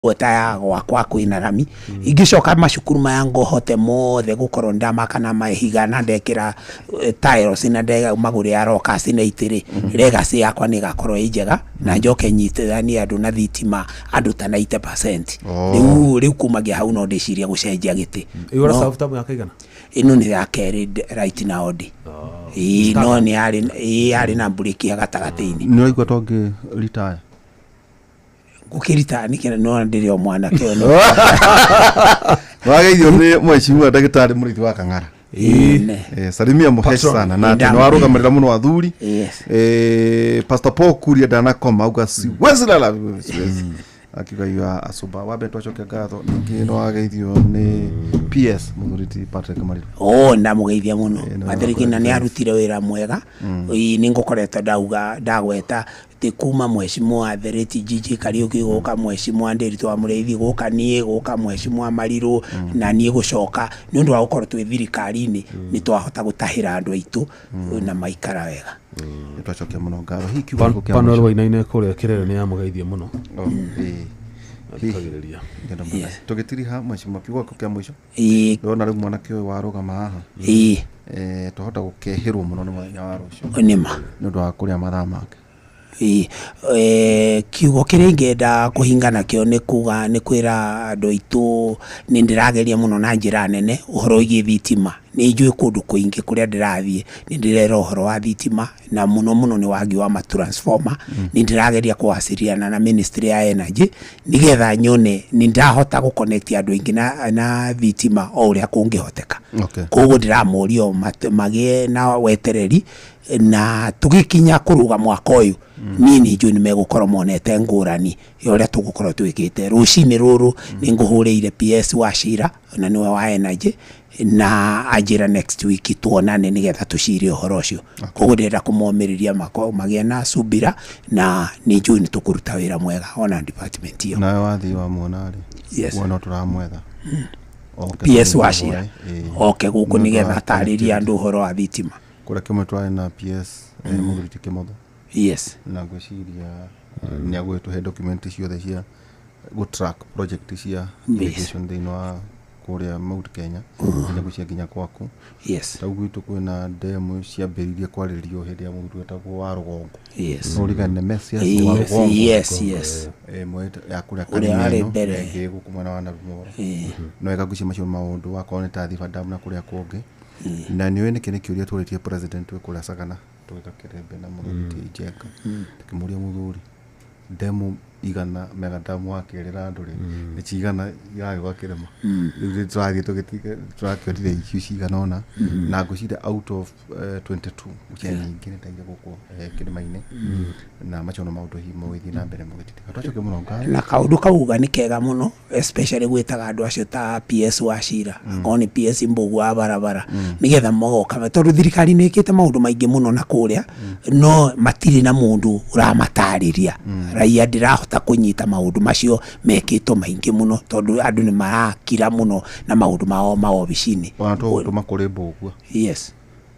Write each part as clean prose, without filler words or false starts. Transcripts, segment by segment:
Gweta ya gwakwa kwĩna rami. Ingĩcoka macukuru maya ngohote mothe gũkorwo ndamaka na mahiga na ndekĩra tiles na magũrĩ ya rocas na itĩ rĩ, legacy yakwa nĩ ĩgakorwo ĩ njega na njoke nyitithanie andũ na thitima, andũ ta 90%. Rĩu kumagia hau no ndĩcirie gũcenjia gĩtĩ. Ĩyo ũra serve term ya kaigana? Ĩno nĩ ya kerĩ right now ndĩ. Ĩĩ, no nĩ yarĩ, ĩĩ, yarĩ na mburĩki ya gatagatĩ-inĩ. Nĩ ũraigua ta ũngĩ retire? Gũkĩrita nĩkĩ? No ndĩrĩ o mwanake ũyũ. Wageithio nĩ mheshimiwa ndagĩtarĩ Mũrĩithi wa Kang'ara. Ĩĩ, ne. Salimia mũhesh Patron. sana na atĩ Ndamu. nĩ warũgamĩrĩra mũno athuri. Yes. Pastor Paul Kuria ndanakoma, auga siwezi lala, siwezi, akiuga you are a sober. Wambe twacokia ngatho. Ningĩ nĩ wageithio nĩ PS mũthuri ti Patrick Mariru. Oh, ndamũgeithia mũno. Ĩĩ, nĩ Patrick na nĩ arutire wĩra mwega. Ĩĩ, nĩ ngũkoretwo ndauga ndagweta atĩ kuma mheshimiwa Thereti Gigi Kariuki, gũka mheshimiwa Ndiritu wa Mũrĩithi, gũka niĩ, gũka mheshimiwa Mariru, na niĩ gũcoka nĩ ũndũ wa gũkorwo twĩ thirikari-inĩ, nĩ twahota gũtahĩra andũ aitũ na maikara wega. Nĩ twacokia mũno ngatho. Hihi kiugo gĩkũ kĩa Panuel mũico? Wainaina kũrĩa Kĩrere nĩ amũgeithia mũno. Oh, ĩĩ. Hihi. Athikagĩrĩria. Ngenda mũno. Tũgĩtiriha, mheshimiwa, kiugo gĩkũ kĩa mũico? Ĩĩ. Ndona rĩu mwanake ũyũ warũgama haha, twahota gũkehĩrwo mũno nĩ mũthenya wa rũciũ Nĩma. nĩ ũndũ wa kũrĩa mathaa make. Ĩĩ, kiugo kĩrĩa ingĩenda kũhinga nakĩo nĩ kuga nĩ kwĩra andũ aitũ nĩ ndĩrageria mũno na njĩra nene ũhoro wĩgiĩ thitima. Nĩ njũĩ kũndũ kũingĩ kũrĩa ndĩrathiĩ nĩ ndĩrera ũhoro wa thitima na mũno mũno nĩ wagi wa ma transformer. Nĩ ndĩrageria kũwaciriana na ministry ya energy nĩgetha nyone nĩ ndahota gũ connect andũ aingĩ na thitima o ũrĩa kũngĩhoteka. Koguo ndĩramoria o magĩe na wetereri na tũgĩkinya kũrũga mwaka ũyũ, niĩ nĩ njũĩ nĩ megũkorwo monete ngũrani ya ũrĩa tũgũkorwo twĩkĩte. Rũcinĩ rũrũ nĩ ngũhũrĩire PS wa Cira na nĩwe wa energy na anjĩra next week tuonane nĩgetha tũcire ũhoro ũcio. Koguo ndĩrenda kũmomĩrĩria makorwo magĩe na subira na nĩ njũĩ nĩ tũkũruta wĩra mwega ona department ĩyo. Nawe wathiĩ wamuona rĩ, wona tũramwetha. Oke. PS tũthiĩ wa Cira tũmũhoe, ĩĩ. oke gũkũ Nĩ ũndũ nĩgetha wa atarĩrie connectivity. andũ ũhoro wa thitima. Kũrĩa kĩmwe twarĩ na PS mũthuri ti Kĩmotho na ngwĩciria nĩ agũgĩtũhe document ciothe cia gũ track project cia irrigation thĩinĩ wa kũrĩa Mount Kenya nginya gũcia nginya kwaku. Tau gwitũ kwĩna ndemu ciambĩrĩirie kwarĩrio hĩndĩ ya mũthuri wetagwo wa Rũgongo. No ũririkane Nemesius wa Rũgongo. Yes. Ĩmwe ya kũrĩa Ũrĩa warĩ Karima ĩno, mbere. ĩngĩ gũkũ mwena wa Narumoru. No wega ngwĩciria macio maũndũ wakorwo nĩ ta Thiba Dam na kũrĩa kũngĩ. Na nĩũĩ nĩkĩ nĩ kĩũria tũrĩtie president wĩ kũrĩa Sagana tũgĩka Kĩrembe na mũthuri ti Njenga, tũkĩmũria, mũthuri, ndemu igana mega damu wakĩrĩra andũ rĩ, nĩ cigana iragĩũka kĩrĩma? Rĩu nĩ tũrathiĩ tũrakĩonire issue cigana ũna na ngwĩciria out of 22 ngwĩciria nyingĩ nĩ ta iria gũkũ kĩrĩma-inĩ, na macio no maũndũ hihi mũgĩthiĩ na mbere mũgĩtindĩka. Twacokia mũno ngatho. Na kaũndũ kau uga nĩ kega mũno, especially gwĩtaga andũ acio ta PS wa Cira, akorwo nĩ PS Mbũgu wa barabara, nĩgetha magoka, tondũ thirikari nĩ ĩkĩte maũndũ maingĩ mũno na kũrĩa no matirĩ na mũndũ ũramatarĩria. Raia ndĩrahota kũnyita maũndũ macio mekĩtwo maingĩ mũno tondũ andũ nĩ marakira mũno na maũndũ mao mawobici-inĩ. Ona tũgũtũma kũrĩ Mbũgua.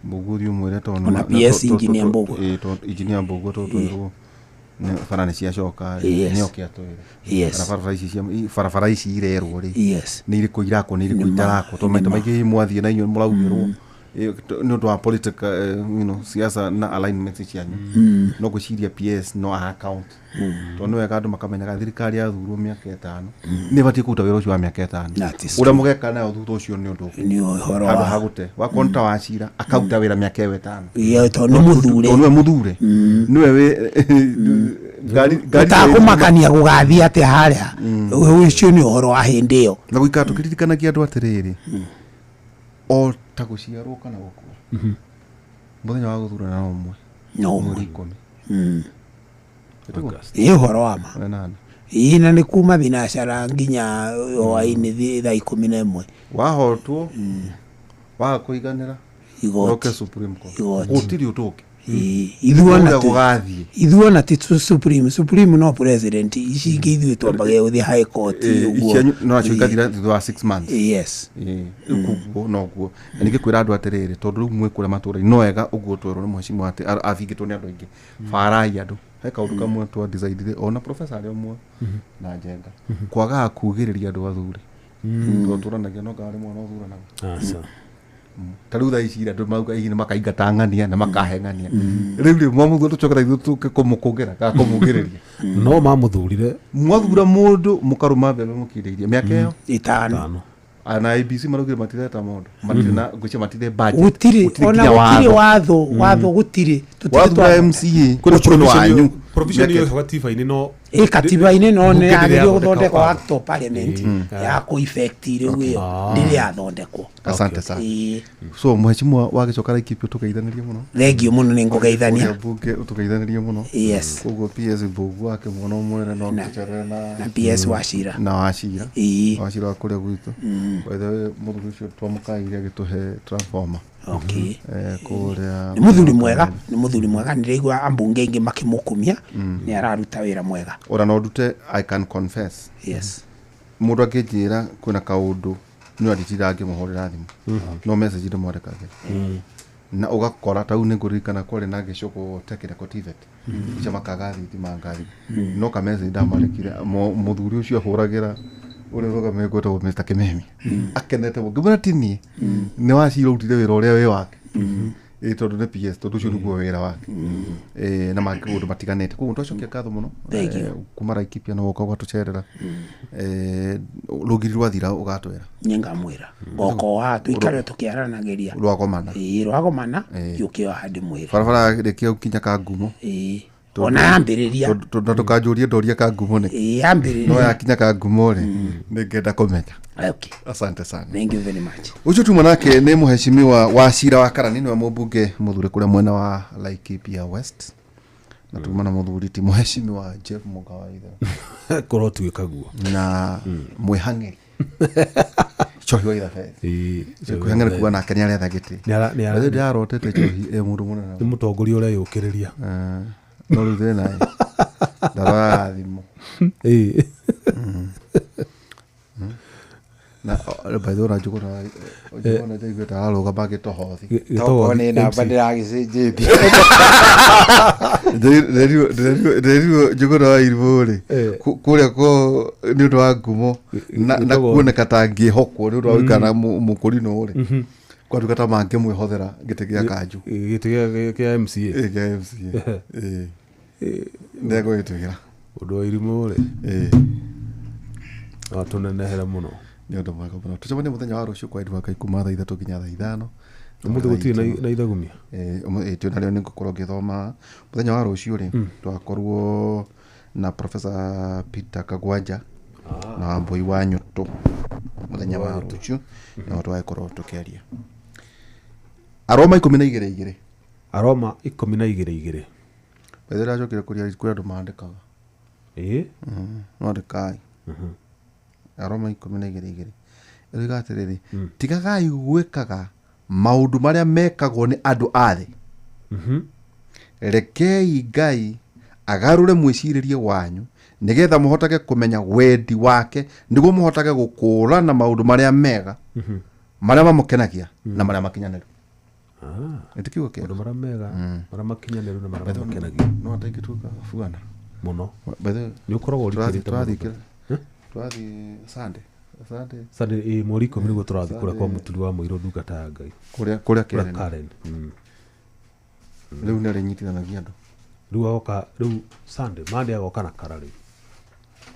Mbũgua, ũthiĩ ũmwĩre tondũ Ona PS engineer Mbũgua. Ĩĩ, tondũ engineer Mbũgua tondũ twĩrwo nĩ bara nĩ ciacoka rĩ, nĩ oke atwĩre kana barabara ici barabara ici irerwo rĩ, nĩ irĩkũ irakwo, nĩ irĩkũ itarakwo, tondũ maita maingĩ hihi mwathiĩ na inyuĩ mũraugĩrwo nĩ ũndũ wa political siasa na alignment cianyu. No ngwĩciria PS no a account, tondũ nĩ wega andũ makamenyaga thirikari yathurwo mĩaka 5 nĩ ĩbatiĩ kũruta wĩra ũcio wa mĩaka 5. That is Ũrĩa mũgeka nayo thutha ũcio nĩ ũndũ ũngĩ. Nĩ ũhoro handũ wa ha gũte wakorwo nĩ ta Wacira akaruta wĩra mĩaka ĩyo 5. Yeah, tondũ nĩ mũthure. Tondũ nĩwe mũthure, nĩwe wĩ ngari ngari. Ũtakũmakania gũgathiĩ atĩa harĩa, ũcio nĩ ũhoro wa hĩndĩ ĩyo. Na gũikara tũkĩririkanagia andũ atĩrĩrĩ, o ta gũciarwo kana gũkua, mũthenya wa gũthurana no ũmwe. No ũmwe. Mweri 10. August. Ĩ, ũhoro wa ma. 8. Ĩ, na nĩ kuma thinacara nginya hwainĩ thaa 11. Wahotwo, waga kũiganĩra, Igoti. ũroke Supreme Court. Igoti. Gũtirĩ ũndũ ũngĩ. Ĩ, ithuĩ ona Ũrĩa gũgathiĩ. Ithuĩ ona ti supreme no president, ici ingĩ ithuĩ twambagia gũthiĩ high court. Ũguo. Icianyu no nacio igathira thutha wa 6 months. Yes. Ĩĩ, rĩu koguo noguo na ningĩ kwĩra andũ atĩrĩrĩ, tondũ rĩu mwĩ kũrĩa matũũra-inĩ, no wega ũguo twerwo nĩ mheshimiwa atĩ abingĩtwo nĩ andũ aingĩ, barai andũ. He kaũndũ kamwe twa decidire ona professor arĩ ũmwe na Njenga kwagaga kugĩrĩria andũ athuri, tondũ tũranagia no ngarĩ mwana ũthuranaga. Aca. Ta rĩu thaa ici andũ mauga hihi nĩ makaingata ng'ania na makahe ng'ania, rĩu rĩ mwamũthura tũcoke ithuĩ tũke kũmũkũngĩra kana kũmugĩrĩria. No mamũthurire. Mwathura mũndũ mũkarũma mbembe mũkindĩirie mĩaka ĩyo 5. Tano. Na IEBC maraugire matireta mũndũ, matirĩ na ngwĩciria matirĩ budget. Gũtirĩ ona nginya gũtirĩ watho. watho gũtirĩ. Tũtirĩ Wathura MCA Kwĩna ũcio nĩ wanyu. provision Mĩaka ĩyo gatiba-inĩ no Ĩ katiba-inĩ no nĩ Bunge ndĩrĩ yagĩrĩirwo yathondeka gũthondekwo watho. act of parliament ya kũ effect rĩu ĩyo ndĩrĩ yathondekwo. Asante sana. Ĩĩ. So mheshimiwa wagĩcoka Laikipia ũtũgeithanĩrie mũno. Thengiũ mũno, nĩ ngũgeithania. Ũrĩa mbunge ũtũgeithanĩrie mũno. Yes. Koguo PS Mbogu akĩmuona ũmwĩre no tũcerere na Na PS Wachira. Na Wachira. Ĩĩ. Wachira wa kũrĩa gwitũ. By the way, mũthuri ũcio twamũkaire agĩtũhe transformer. Okay. Kũrĩa. Nĩ mũthuri mwega, nĩ mũthuri mwega, nĩndĩraigua ambunge aingĩ makĩmũkumia, nĩ araruta wĩra mwega. Ona no ndute, I can confess, Yes. mũndũ angĩnjĩra kwĩna kaũndũ nĩ anditinda ngĩmũhũrĩra thimũ, no message ndĩmwandĩkagĩra na ũgakora ta rĩu nĩ ngũririkana kwarĩ na gĩcũgũ technical TVET icio makaga thitima ngari, no ka message ndamwandĩkire, mũthuri ũcio ahũragĩra ũrĩa ũrũgamĩrĩire gwĩtagwo Mr. Kimemi akenete mũno, ngĩmwĩra ti niĩ, nĩ Wachira ũrutire wĩra ũrĩa wĩ wake. Ĩ tondũ nĩ PS, tondũ ũcio nĩguo wĩra wake. Na mangĩ maũndũ matiganĩte, koguo twacokia ngatho mũno. Thank you. Kuma Laikipia na woka ũgatũcerera. Rũgiri rwathira ũgatwĩra. Nĩngamwĩra ngokoa tũikare tũkĩaranagĩria. Rwagomana. Ĩĩ, rwagomana yũke o handĩ mwĩre. Barabara rĩkia kinya Kangumo. Ĩĩ, ona yambĩrĩria. Tondũ na ndũkanjũrie ndoria Kangumo nĩ Ĩĩ, no yambĩrĩria. yakinya Kangumo rĩ, nĩngenda kũmenya. Okay. Asante sana. Thank you very much. Ũcio tuma nake nĩ mũhecimiwa Wachira wa Karani, nĩwe mũmbunge mũthure kũrĩa mwena wa Laikipia West, na tuma na mũthuri ti mũhecimiwa Jeff Mũga wa Ithe. Kũrotuĩka guo. Na mwĩhang'ĩri Njohi wa Ithabethi. Ĩĩ. Kwĩhang'ĩra kuga nake nĩ aretha gĩtĩ. Nĩ Nĩ ndarotete Njohi ĩ mũndũ mũnene. Nĩ mũtongoria ũreyũkĩrĩria. No rĩu thĩna ĩ ndaroraga thimũ. Ĩĩ. Na by the way, ona Njũgũna Njũgũna njaiguĩte ararũgama gĩtohothi. Tokorwo nĩ namba ndĩragĩcenjetie. Ndĩrerirwo Njũgũna wa Irimũ rĩ, kũrĩa ko nĩ ũndũ wa ngumo na Gĩtogothi. kuoneka ta angĩhokwo nĩ ũndũ wa gũikara na mũkũrinũ rĩ, kwatuĩka ta mangĩmwĩhothera gĩtĩ gĩa kanju. Gĩtĩ kĩa MCA. Ĩ, kĩa MCA. Ĩ. Nĩegũgĩtwĩra. Ũndũ wa irimũ rĩ, Ĩ. no tũnenehere mũno. Nĩ ũndũ mwega mũno. Tũcemanie mũthenya wa rũciũ kwa Edward Ngai kuma thaa 3 nginya thaa 5. Ũmũthĩ gũtirĩ na ithagumia. Twĩ narĩo nĩ ngũkorwo ngĩthoma mũthenya wa rũciũ rĩ, twakorwo na Professor Peter Kagwanja na Wambui wa Nyũtũ mũthenya wa rũciũ, nĩho tũgagĩkorwo tũkĩaria Aroma 12:2. Aroma 12:2. Bethe ndacokire kũria kwĩ andũ mandĩkaga. Ĩĩ. Mwandĩkai Aroma 12:2, ĩroiga atĩrĩrĩ, tigagai gwĩkaga maũndũ marĩa mekagwo nĩ andũ a thĩ, rekei Ngai agarũre mwĩcirĩrie wanyu nĩgetha mũhotage kũmenya wendi wake, nĩguo mũhotage gũkũũrana maũndũ marĩa mega, marĩa mamũkenagia na marĩa makinyanĩru. Nĩ kiugo kĩega. Maũndũ marĩa mega, marĩa makinyanĩru na marĩa mamũkenagia. No ataingĩtuĩka buana mũno. By the way, Nĩ ũkoragwo tũrathiĩ ũrikĩrĩte tũrathiĩ mũno. tũrathiĩ Sunday. Sunday. Sunday, ĩĩ, mweri 10 nĩguo tũrathiĩ kũrĩa kwa mũturi wa mũirũ ndungata ya Ngai. Kũrĩa kũrĩa Kũrĩa Karen. Karen. Rĩu nĩ arĩnyitithanagia andũ. Rĩu agoka rĩu Sunday, Monday agoka na kara rĩu.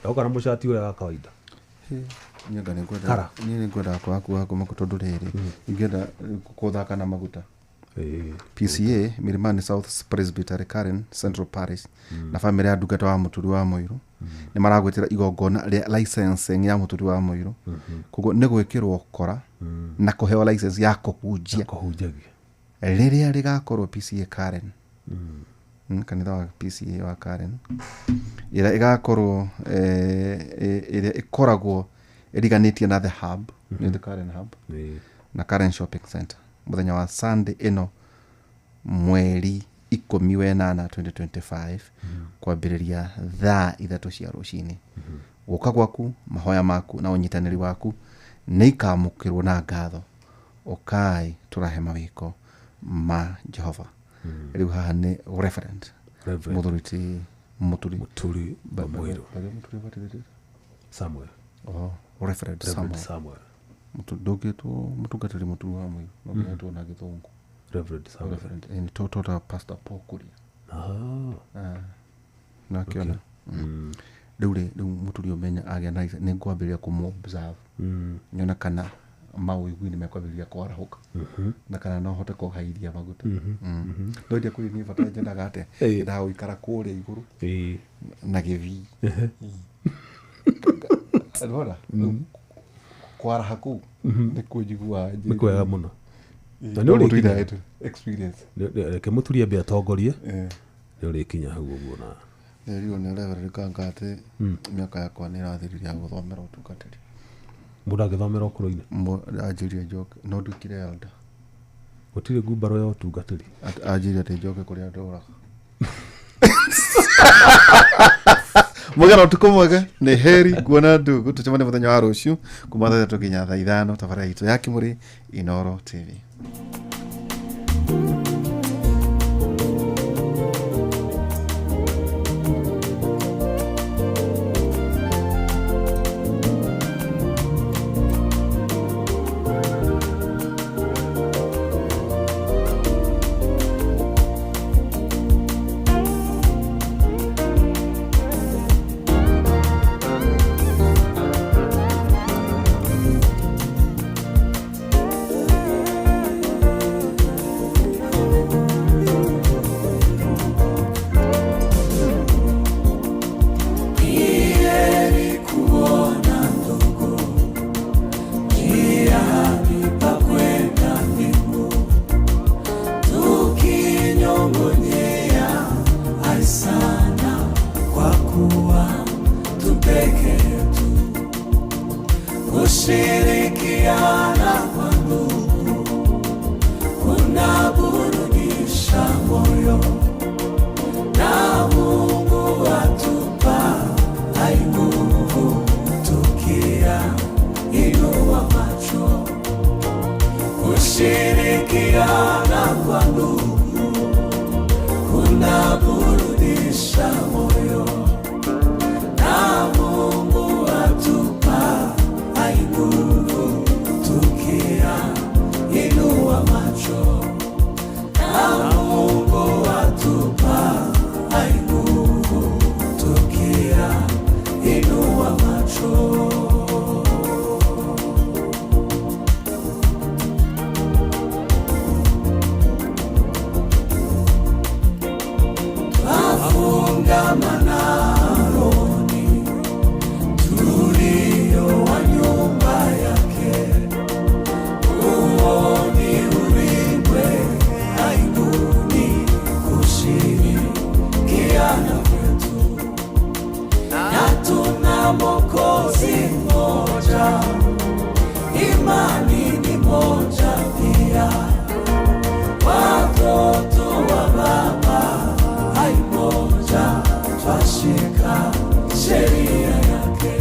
Agoka na mũcati ũrĩa wa kawaida. Niĩ anga nĩngwenda Kara. Niĩ nĩngwendaga kwaga kuga kuma tondũ rĩrĩ ingĩenda gũthaka na maguta. Ĩĩ. PCA Milimani South Presbytery Karen Central Parish na bamĩrĩ ya ndungata wa mũturi wa mũirũ nĩ maragwĩtĩra igongona rĩa licensing ya mũturi wa mũirũ, koguo nĩ gwĩkĩrwo kora na kũheo license ya kũhunjia. Kũhunjagia. Rĩrĩa rĩgakorwo PCA Karen, kanitha wa PCA wa Karen ĩrĩa ĩgakorwo ĩrĩa ĩkoragwo ĩriganĩtie na the hub, nĩ the Karen hub Ĩĩ. na Karen Shopping Center mũthenya wa Sunday ĩno mweri 18 2025 kwambĩrĩria thaa 3 cia rũcinĩ. Gũka gwaku, mahoya maku na ũnyitanĩri waku nĩ ikamũkĩrwo na ngatho. Ũkai tũrahe mawĩko ma Jehova. Rĩu haha nĩ Reverend Reverend. mũthuri ti Mũturi. Mũturi wa Mũirũ. Mũturi abatithĩtio? Samuel. Oh, Reverend Reverend Samuel. Samuel. Ndũngĩtwo mũtungatĩri Mũturi wa Mũirũ, no nginya wĩtwo na gĩthũngũ. Reverend Samuel. Reverend, nĩ tũta Pastor Paul Kuria. Ah. Nakĩona. Rĩu rĩ, rĩu mũturi ũmenya agĩa na nĩ ngwambĩrĩria kũmũ observe. Nyona kana maũigui nĩ mekwambĩrĩria kwarahũka. Na kana no hote kũhairia maguta. No ndiakwĩrire niĩ bata nyendaga atĩa? Nyendaga gũikara kũrĩa igũrũ na gĩthii. Nĩwona? Rĩu kwaraha kũu nĩkuo njiguaga Nĩ kwega mũno. Na nĩ No ũrĩkinya. mũturi ndagĩtũ experience. Reke mũturi ambe atongorie. Nĩ ũrĩkinya hau ũguo na Nderirwo nĩ Reverend Kanga atĩ mĩaka yakwa nĩ ĩrathirire ya gũthomera ũtungatĩri. Mũndũ angĩthomera ũkũrũ-inĩ. Anjĩrire njoke, no nduĩkire elder. Gũtirĩ ngumbaro ya ũtungatĩri. Anjĩrire atĩ njoke kũrĩa ndũraga. Mũgera ũtukũ mwega, nĩ heri kuona ndungu, tũcemanie mũthenya wa rũciũ kuma thaa ithatũ nginya thaa ithano, tabarĩra itũ ya Kĩmũrĩ, Inooro TV. Kushirikiana kwa ndugu kunaburudisha moyo, na Mungu atupa hai nguvu tukia inua macho. Kushirikiana kwa ndugu kunaburudisha moyo, na Mungu atupa hai nguvu tukia inua macho. Na Mungu atupa hai nguvu tukia inua macho. Twafungamana rohoni tulio wa nyumba yake, huo ni urimwe aibuni kushirikiana kwetu, na tuna Mwokozi mmoja, imani ni moja pia, watoto wa Baba hai moja, twashika sheria yake,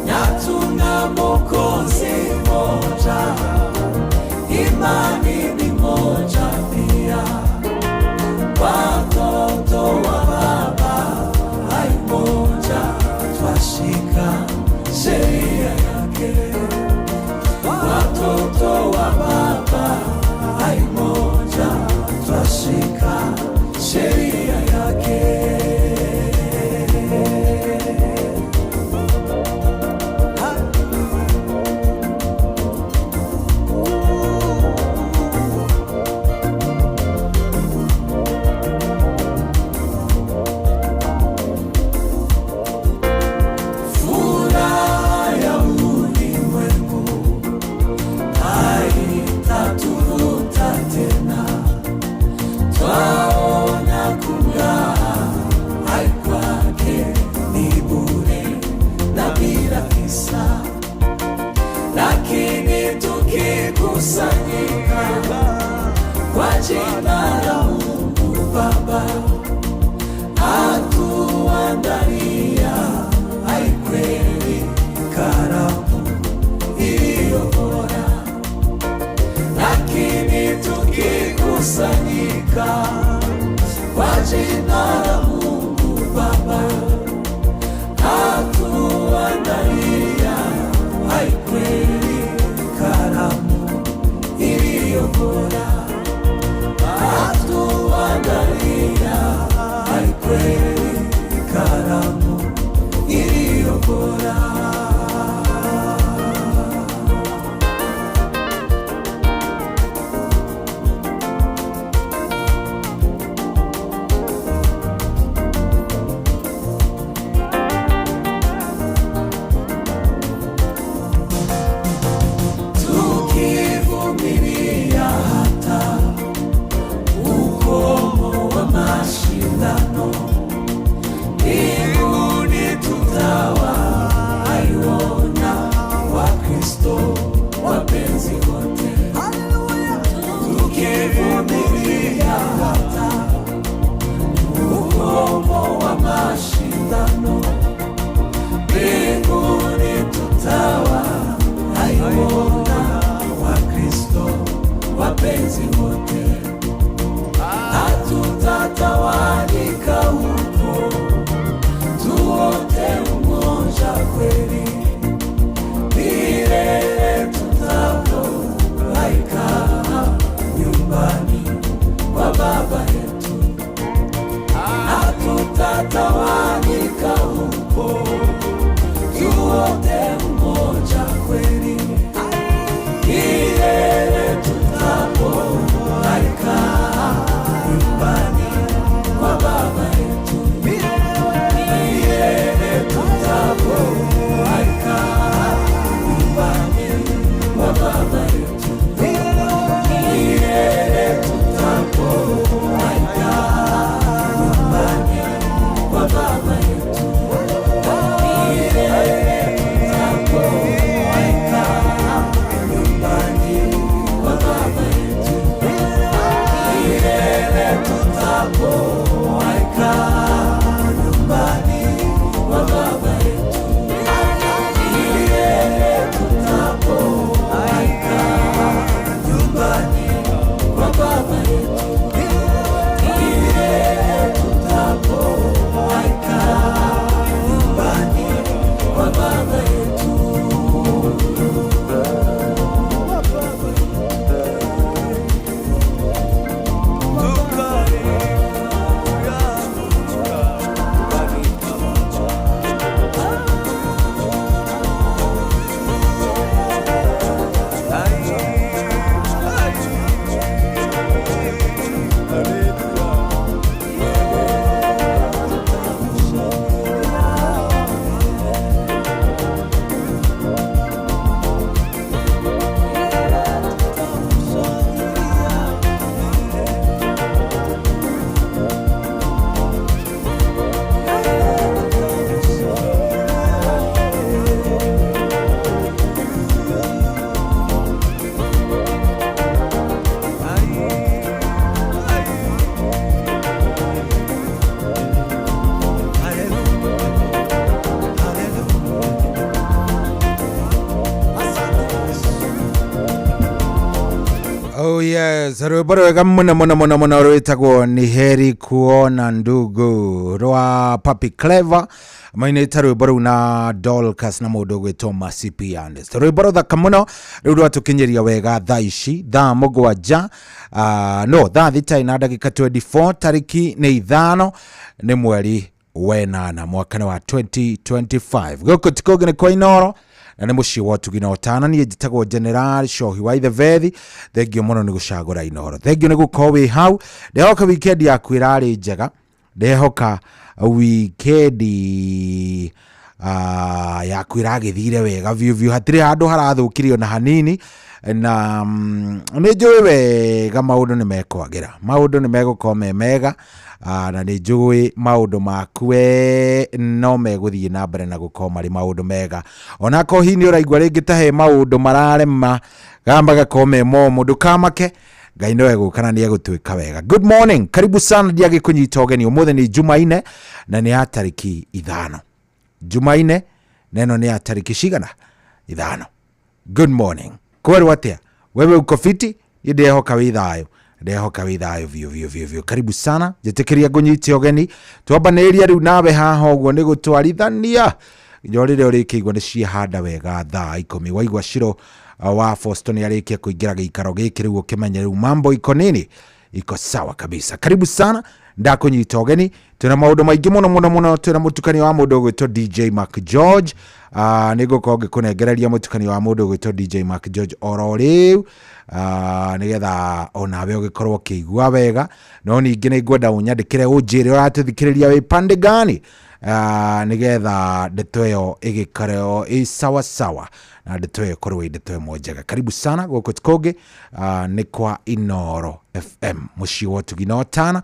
na tuna Mwokozi mmoja, imani ni moja pia, watoto wa Baba hai moja, twashika sheria yake, watoto wa Baba hai moja, twashika sheria yake. Furaha ya ulimwengu haitatuvuta tena, twaona kung'aa hai kwake ni bure na bila kisa, lakini tukikusanyika kwa jina la Mungu Baba atuandalia hai kweli karamu iliyo bora, lakini tukikusanyika kwa jina la Mungu Oh yes, rwĩmbo rwega mũno mũno mũno mũno rwĩtagwo ni heri kuona ndugu rwa Papi Clever mainĩte rwĩmbo rũu na Dorcas na mũndũ ũgwĩtwo Mercy P. Ernest. Rwĩmbo rũthaka mũno rĩu rwatũkinyĩria wega thaa ici thaa 7, no thaa 6 na ndagĩka 24, tarĩki nĩ 5 nĩ mweri wenana mwaka nĩ wa 2025. Gũkũ ti kũngĩ nĩ kwa Inoro na nĩ mũciĩ wa ũtugi na ũtana. Niĩ njĩtagwo General Shohi wa Ithebethi. Thengio mũno nĩ gũcagũra Inoro, thengio nĩ gũkorwo wĩ hau. Ndehoka weekend yaku ĩrarĩ njega, ndehoka weekend yaku ĩragĩthire wega biũ biũ, hatirĩ handũ harathũkire ona hanini, na nĩ njũĩ wega maũndũ nĩ mekwagĩra, maũndũ nĩ megũkorwo me mega, na nĩ njũĩ maũndũ maku we no megũthiĩ na mbere na gũkorwo marĩ maũndũ mega, onakorwo hihi nĩ ũraigua rĩngĩ ta he maũndũ mararema kana magakorwo me momũ, ndũkamake, Ngai no egũka na nĩ egũtuĩka wega. Good morning, karibu sana, ndiagĩkũnyita ũgeni. Ũmũthĩ nĩ Jumaine na nĩ ya tarĩki 5. Jumaine na ĩno nĩ ya tarĩki cigana? 5. Good morning, kwerwo atĩa? Wewe uko fiti? Niĩ ndehoka wĩ thayũ, ndehoka wĩ thayũ biũ biũ biũ biũ. Karibu sana, njĩtĩkĩria ngũnyite ũgeni, twambanĩria rĩu nawe haha ũguo nĩ gũtwarithania nginya o rĩrĩa ũrĩkĩigua nĩ ciahanda wega thaa 10. Waigua Ciro wa Boston arĩkia kũingĩra gĩikaro gĩkĩ, rĩu ũkĩmenye rĩu mambo iko nini, iko sawa kabisa. Karibu sana, ndakũnyita ũgeni. Twĩna maũndũ maingĩ mũno mũno mũno. Twĩna mũtukanio wa mũndũ ũgwĩtwo DJ Mark George. Nĩ ngũkorwo ngĩkũnengereria mũtukanio wa mũndũ ũgwĩtwo DJ Mark George oro rĩu, nĩgetha onawe ũgĩkorwo ũkĩigua wega. No ningĩ nĩ ngwenda ũnyandĩkĩre, ũnjĩre ũratũthikĩrĩria wĩ pande gani, nĩgetha ndeto ĩyo ĩgĩkorwo ĩ sawa sawa na ndeto ĩyo ĩkorwo ĩ ndeto ĩmwe njega. Karibu sana, gũkũ ti kũngĩ, nĩ kwa Inoro FM, mũciĩ wa ũtugi na ũtana.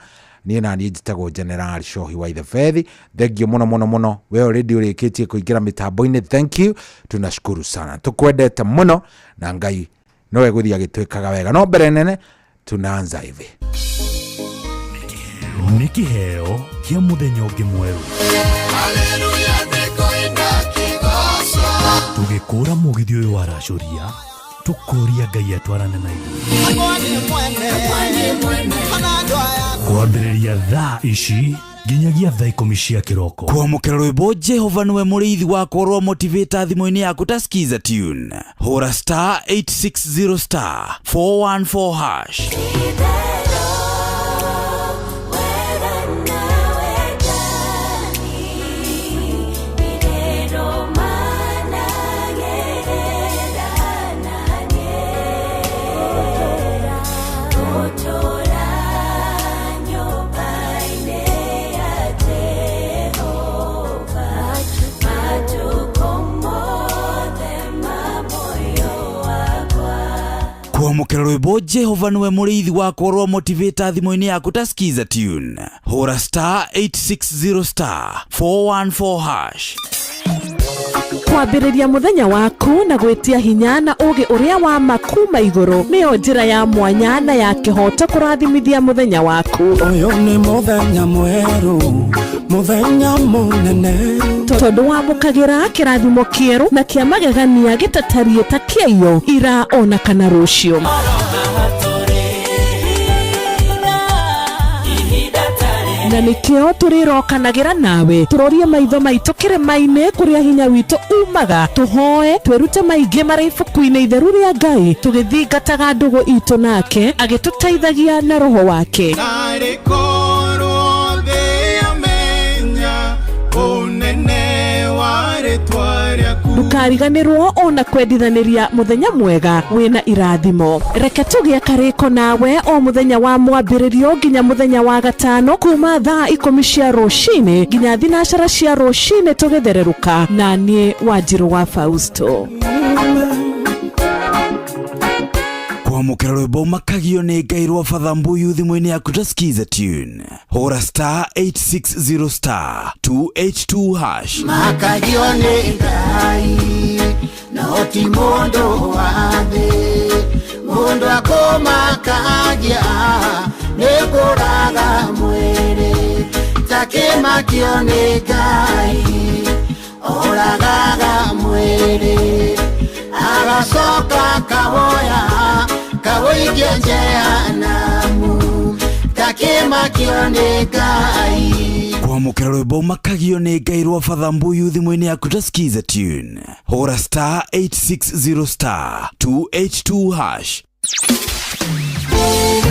Niĩ na niĩ njĩtagwo General Shohi wa Ithebethi. Thengio mũno mũno mũno, we already ũrĩkĩtie kũingĩra mĩtambo-inĩ, thank you, tunashukuru sana, tũkwendete mũno na Ngai no egũthiĩ agĩtwĩkaga wega. No mbere nene tunaanza hivi. Nĩ kĩheo kĩa mũthenya ũngĩ mwerũ tũgĩkũra mũgithi ũyũ waracũria, tũkũria Ngai atwarane na ithuĩ kwambĩrĩria thaa ici nginyagia thaa 10 cia kĩroko. Kwamũkĩra rwĩmbo Jehova nĩwe mũrĩithi wakwa rwa Motivator thimũ-inĩ yaku ta skiza tune, hũra *860*414#. Kwamũkĩra rwĩmbo Jehova nĩwe mũrĩithi wakwa rwa Motivator thimũ-inĩ yaku ta skiza tune, hũra *860*414#. Kwambĩrĩria mũthenya waku na gwĩtia hinya na ũũgĩ ũrĩa wa ma kuma igũrũ nĩyo njĩra ya mwanya na ya kĩhoto kũrathimithia mũthenya waku. Ũyũ nĩ mũthenya mwerũ, mũthenya mũnene. Tondũ wamũkagĩra kĩrathimo kĩerũ na kĩa magegania gĩtatariĩ ta kĩaiyo ira ona kana rũciũ. Na nĩkĩo tũrĩrokanagĩra nawe, tũrorie maitho maitũ kĩrĩma-inĩ kũrĩa hinya witũ umaga, tũhoe twĩrute maingĩ marĩ ibuku-inĩ itheru rĩa Ngai, tũgĩthingataga ndũgũ itũ nake agĩtũteithagia na roho wake. Narĩ korwo thĩ yamenya ũnene wa rĩtwa rĩaku. Ndũkariganĩrwo ona kwendithanĩria mũthenya mwega wĩna irathimo. Reke tũgĩe karĩko nawe o mũthenya wa mwambĩrĩrio nginya mũthenya wa gatano, kuma thaa 10 cia rũcinĩ nginya 9 cia rũcinĩ, tũgĩthererũka na niĩ Wanjirũ wa Fausto. Kwamũkĩra rwĩmbo makagio nĩ Ngai rwa Father Mbuyu thimũ-inĩ yaku ta skiza tune, hũra *860*282#. Makagio nĩ Ngai no ti mũndũ wa thĩ, mũndũ akũmakagia nĩ kũraga mwĩrĩ, takĩmakio nĩ Ngai oragaga mwĩrĩ agacoka kawoya kawoikia. Ndangĩthiĩ Jehanamu takĩmakio nĩ Ngai. Kwamũkĩra rwĩmbo makagio nĩ Ngai rwa Father Mbuyu thimũ-inĩ yaku ta Skiza tune. Hũra star 860 star 282 hash.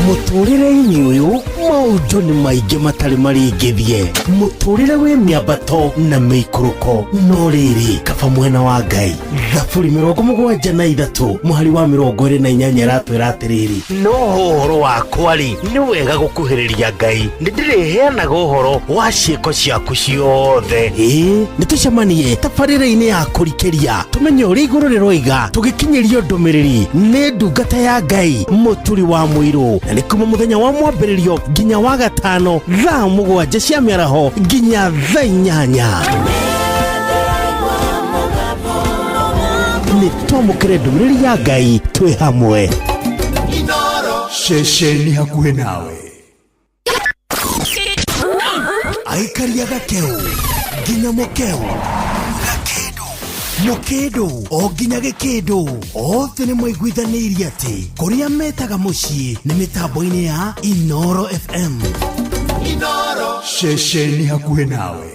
Mũtũrĩre-inĩ ũyũ maũndũ nĩ maingĩ matarĩ marĩngĩthie. Mũtũrĩre wĩ mĩambato na mĩikũrũko, no rĩrĩ kaba mwena wa Ngai. Thaburi 73 mũhari wa 28 ĩratwĩra atĩrĩrĩ, no ũhoro wakwa rĩ, nĩ wega gũkuhĩrĩria Ngai, nĩ ndĩrĩheanaga ũhoro wa ciĩko ciaku ciothe. Ĩĩ, nĩ tũcemanie tabarĩra-inĩ ya kũrikĩria tũmenye ũrĩa igũrũ rĩroiga, tũgĩkinyĩrio ndũmĩrĩri nĩ ndungata ya Ngai Mũturi wa Mũirũ, na nĩ kuma mũthenya wa mwambĩrĩrio nginya wa gatano thaa 7 cia mĩaraho nginya thaa 8. Nĩ twamũkĩre ndũmĩrĩri ya Ngai twĩ hamwe. Ceceni hakuhĩ nawe. Aikaria gakeu nginya mũkeu mũkĩndũ o nginya gĩkĩndũ, othe nĩ maiguithanĩirie atĩ kũrĩa metaga mũciĩ nĩ mĩtambo-inĩ ya Inoro FM. Inoro. Ceceni hakuhĩ nawe.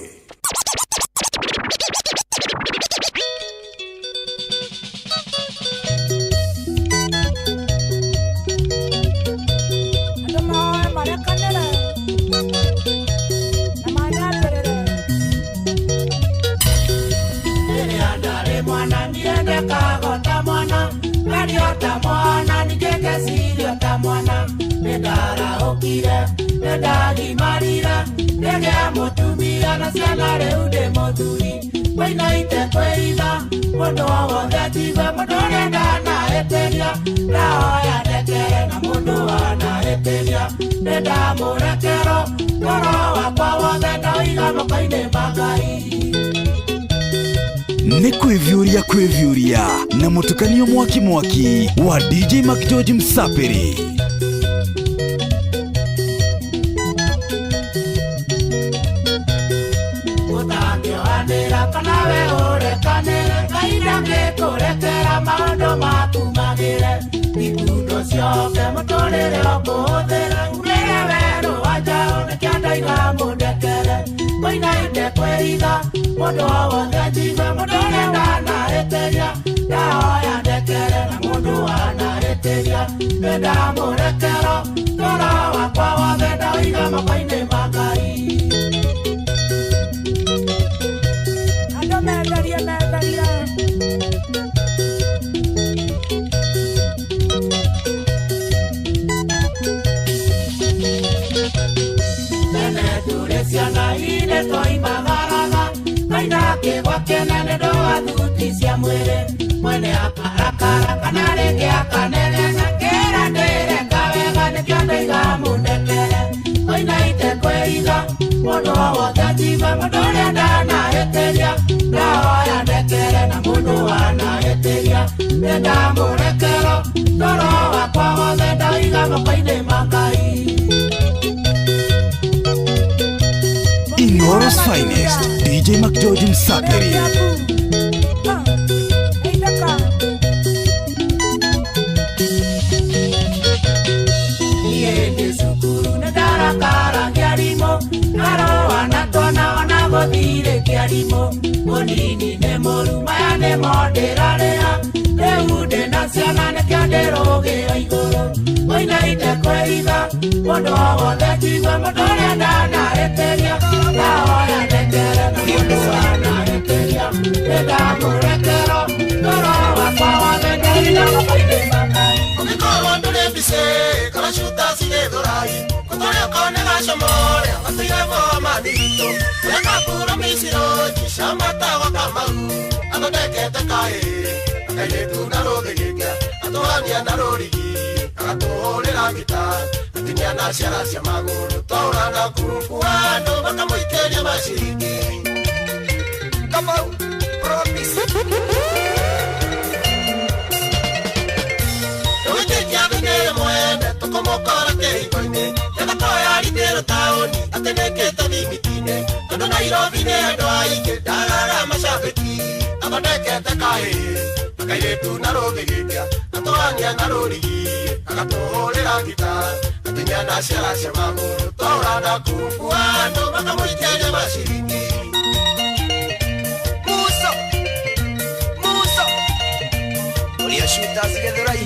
Nĩ kwĩviũria kwĩviũria na mũtukanio mwaki mwaki wa DJ McGeorge Msapiri. Inoro's finest, DJ McGeorge Msapiri. Kairĩtu na rũthigithia atũrania na rũrigi agatũhũrĩra ngita atinyana ciara cia magũrũ twaũrana kumbua andũ makamũikĩria maciringi. Musa Musa ũrĩa shooters Githurai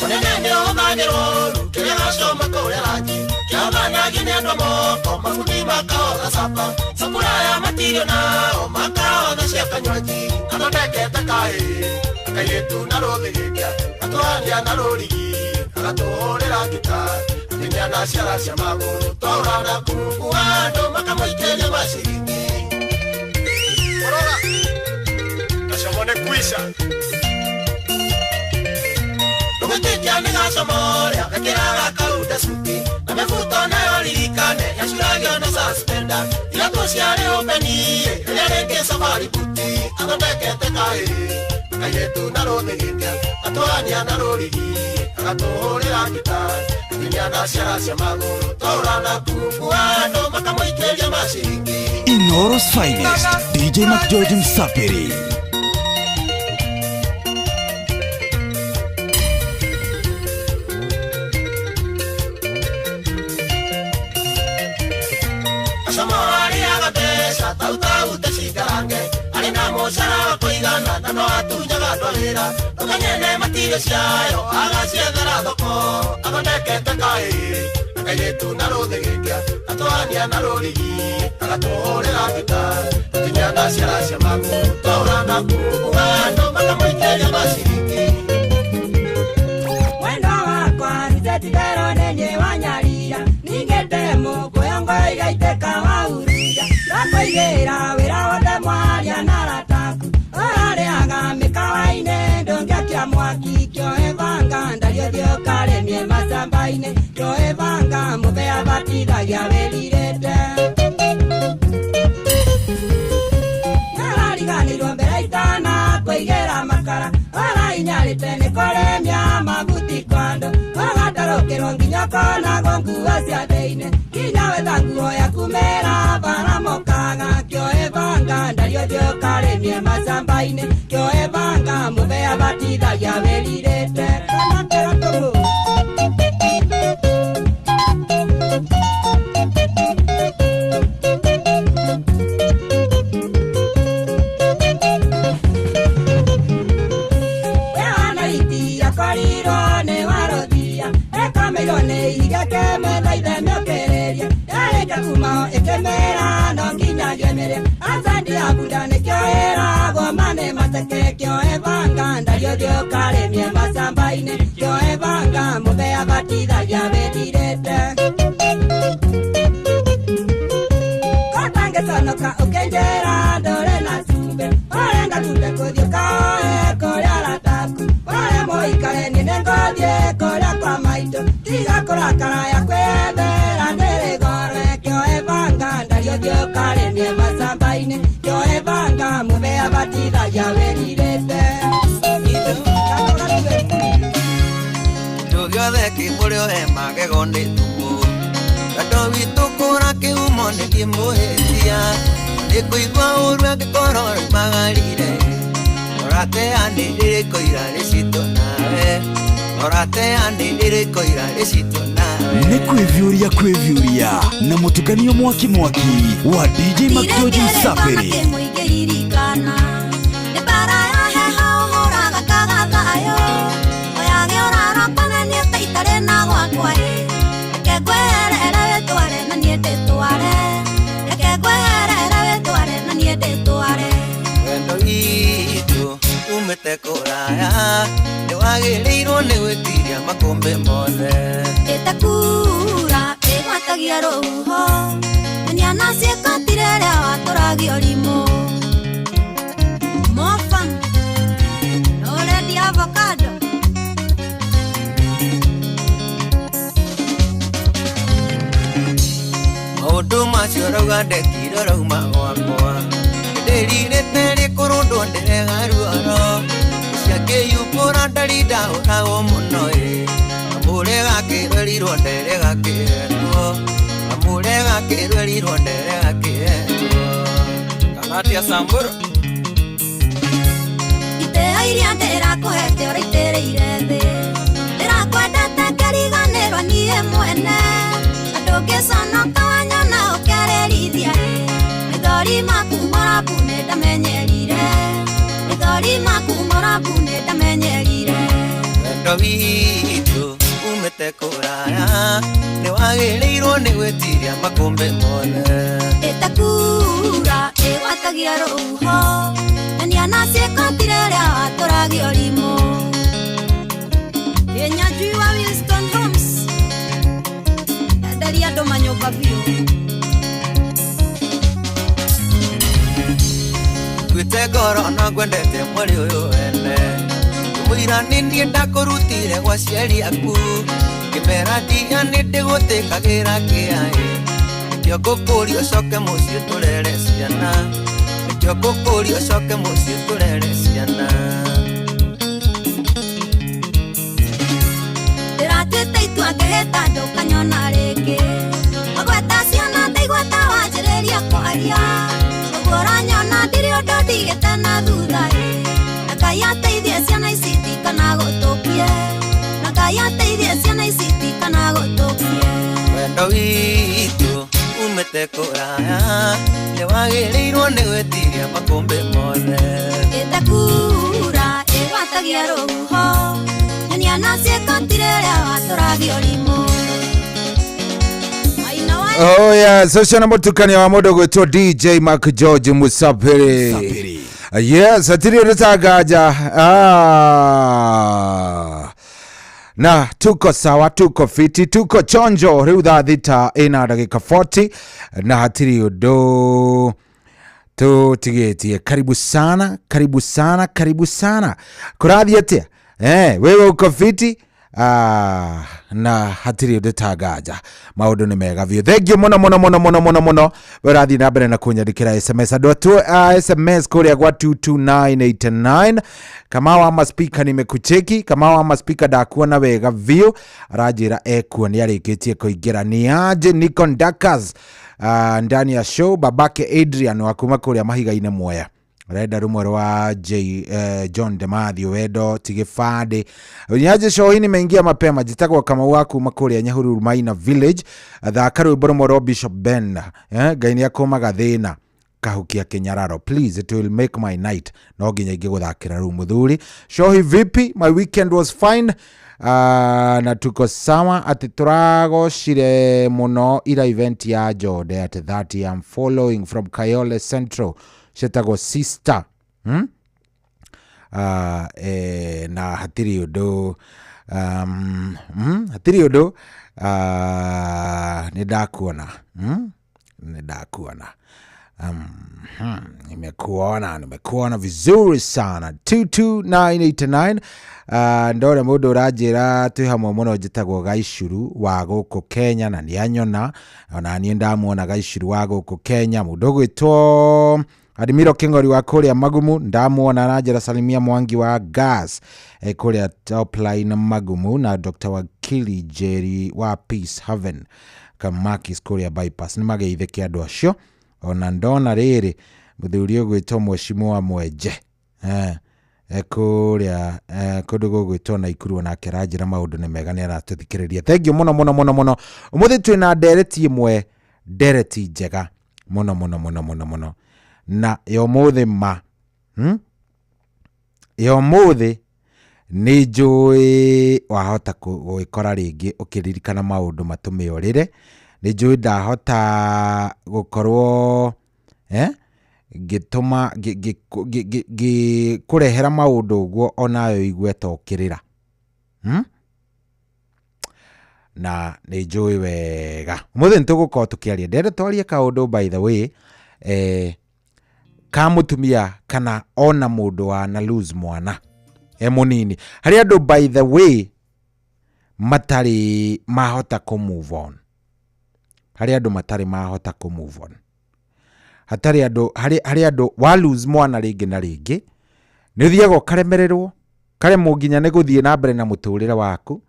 Mũnene nĩ ũhũthagĩrwo ũru kĩrĩa gacoma kũrĩa ranji kĩamanagi nĩ andũ moko mabundi makaotha capa sapuraya matirio nao makaotha cia kanywaji athondekete kaĩ kairĩtu na rũthigithia atũrania na rũrigi agatũhũrĩra ngita atinyana ciara cia magũrũ twaũrana kumbua andũ makamũikĩria maciringi. Korora Gacomo nĩ kuica Ndũgĩtĩkia nĩ gacomoria gekĩraga kaunda cuti na mĩbuto nayo ririkane yacuragio na suspender iratũ ciarĩ ũmbeni rĩrĩa rĩngĩ safari buti athondekete kaĩ kairĩtu na rũthigithia atũrania na rũrigi agatũhũrĩra ngita atinyana ciara cia magũrũ twaũrana kumbua andũ makamũikĩria maciringi. Inooro's finest DJ McGeorge Msafiri. Gacomo arĩaga mbeca tautaute cingarange arĩ na mũcara wa kũigana na no atunyaga andũ a wĩra ndũkanyene matirio ciayo agaciethera thoko athondekete kaĩ kairĩtu na rũthigithia atũrania na rũrigi agatũhũrĩra ngita atinyana ciara cia magũrũ twaũrana kumbua andũ makamũikĩria maciringi. Mwendwa wakwa nĩtetitherwo nĩ niĩ wanyarira ningĩte mũkũyũ ngoigaitĩka wauruja ndakũigĩra wĩra wothe mwaria na arataku ũrarĩaga mĩkawa-inĩ ndũngĩakia mwaki kĩoe banga ndario thiĩ ũkarĩmie macamba-inĩ kĩoe banga mũbea batithagia wĩrirĩte nĩarariganĩirwo mbere itana kũigĩra makara ũrainyarĩte nĩ kũrĩmia mabuti kwando ũgatarũkĩrwo nginya ũkonagwo nguo cia thĩinĩ nginya wetha nguo yaku mera bara mokaga kĩoe banga ndario thiĩ ũkarĩmie macamba-inĩ kĩoe banga mũbea batithagia wĩrirĩte kana kĩra tũmũ. Nĩ kwĩviũria na mũtukanio mwaki mwaki wa DJ McGeorge Msafiri. Wendo witũ umĩte kũraya nĩwagĩrĩirwo nĩ gwĩtiria makũmbĩ mothe ĩtakura ĩgwatagia rũhuho na ciĩkotire rĩa watũragio rimũ Mofan ũrendia avocado maũndũ macio rauga ndekire rauma gwakwa ndĩrirĩte rĩkũrũndwo ndĩrega ruoro ciakĩyumbũra ndari ndahũragwo mũno ĩ kamũre gakĩrerirwo ndere gakĩendwo kamũre Ndakĩrwerirwo ndere akĩetwo Kana atĩa Samburu? Itĩo iria ndĩrakũhete ũraitĩrĩire thĩ ndĩrakwendete ngĩriganĩrwo niĩ mwene na ndũngĩconoka wanyona ũkererithia ĩ maithori maku mũrambu nĩndamenyerire maithori maku mũrambu nĩndamenyerire Wendo witũ umĩte kũraya nĩwagĩrĩirwo nĩ gwĩtiria makũmbĩ mothe ĩtakura ĩgwatagia rũhuho nyonia na ciĩko tirĩ ũrĩa watũragia ũrimũ Kĩnyanjui wa Wilston Homes enderia andũ manyũmba biũ Nguĩte ngoro no ngwendete mweri ũyũ wene Mũira nĩ niĩ ndakũrutire gwa aciari aku ngĩmera ndia nĩ ndĩgũtĩkagĩra kĩaĩ nĩkĩo ngũkũria ũcoke mũciĩ tũrere ciana nĩkĩo ngũkũria ũcoke mũciĩ tũrere ciana Ndĩratuĩte itua ngĩhĩta ndũkanyona rĩngĩ Wagweta ciana ndaigua ta wanjĩrĩria kwaria ũguo ũranyona ndirĩ ũndũ ndigĩte na thutha ĩ na Ngai ateithie ciana ici itikanagũtũkie na Ngai ateithie ciana ici itikanagũtũkie Wendo witũ umĩte kũraya nĩwagĩrĩirwo nĩ gwĩtiria makũmbĩ mothe ĩtakura ĩgwatagia rũhuho nyonia na ciĩko tirĩ ũrĩa watũragia ũrimũ Maina wa Oh yes, ũcio nĩ mũtukania wa mũndũ gwĩtwo DJ Mark George Musapiri. Yes, hatirĩ ũndũ ta nganja. Ah. Na tuko sawa, tuko fiti, tuko chonjo rĩu thaa thita ĩna ndagĩka 40 na hatirĩ ũndũ tũtigĩtie. Karibu sana, karibu sana, karibu sana. Kũrathiĩ atĩa? Wewe uko fiti? Ah, na hatirĩ ũndũ ta nganja maũndũ nĩ mega biũ thengiũ mũno mũno mũno mũno mũno mũno we ũrathiĩ na mbere na kũnyandĩkĩra sms andũ atu sms kũrĩa gwa 22989 kama wa maspika nimekucheki kama wa maspika ndakuona wega biũ aranjĩra ekuo nĩ arĩkĩtie kũingĩra nĩ aje Nikon Dakas ndani ya show babake Adrian wa kuma kũrĩa mahiga-inĩ Mwea renda rumwe rwa John Demathew wendo tigibandĩ nyaje show hii nimeingia mapema jitagwo Kamau wa kuma kũrĩa Nyahururu Maina Village thaka rwĩmbo rũmwe rwa Bishop Ben Ngai nĩ akũmaga thĩna kahukia kinyararo please it will make my night no nginya ingĩgũthakĩra rĩu mũthuri shohi vipi my weekend was fine na tuko sawa atĩ tũragocire mũno ira event ya Jode at 30 I'm following from Kayole Central ciĩtagwo sister na hatirĩ ũndũ hatirĩ ũndũ nĩ ndakuona nĩ ndakuona nimekuona vizuri sana 22989 ndore mũndũ ũranjĩra twĩ hamwe mũno njĩtagwo Gaicuru wa gũkũ Kenya na nĩ anyona ona niĩ ndamuona Gaicuru wa gũkũ Kenya mũndũ ũgwĩtwo Admiro King'ori wa kũrĩa Magumu ndamuona aranjĩra salimia Mwangi wa gas kũrĩa Topline Magumu na Dr. Wakili Jerry wa Peace Haven Kamakis kũrĩa bypass nĩ mageithĩke andũ acio ona ndona rĩrĩ mũthuri ũgwĩtwo Mheshimiwa Mwenje kũrĩa kũndũ gũgwĩtwo Naikuru onake aranjĩra maũndũ nĩ mega nĩ aratũthikĩrĩria thengiũ mũno mũno mũno mũno ũmũthĩ twĩna ndereti ĩmwe ndereti njega mũno mũno mũno mũno mũno na ya ũmũthĩ ma ya ũmũthĩ nĩ njũĩ wahota gwĩkora rĩngĩ ũkĩririkana maũndũ matũme ũrĩre nĩ njũĩ ndahota gũkorwo ngĩtũma ngĩkũrehera maũndũ ũguo onawe ũigue ta ũkĩrĩra na nĩ njũĩ wega ũmũthĩ nĩ tũgũkorwo tũkĩaria ndĩrenda twarie kaũndũ by the way ka mũtumia kana ona mũndũ wa na lose mwana e mũnini harĩ andũ by the way matarĩ mahota kũ move on harĩ andũ matarĩ mahota kũ move on hatarĩ andũ harĩ andũ wa lose mwana rĩngĩ na rĩngĩ nĩ ũthiaga ũkaremererwo karemwo nginya nĩ gũthiĩ na mbere na mũtũrĩre waku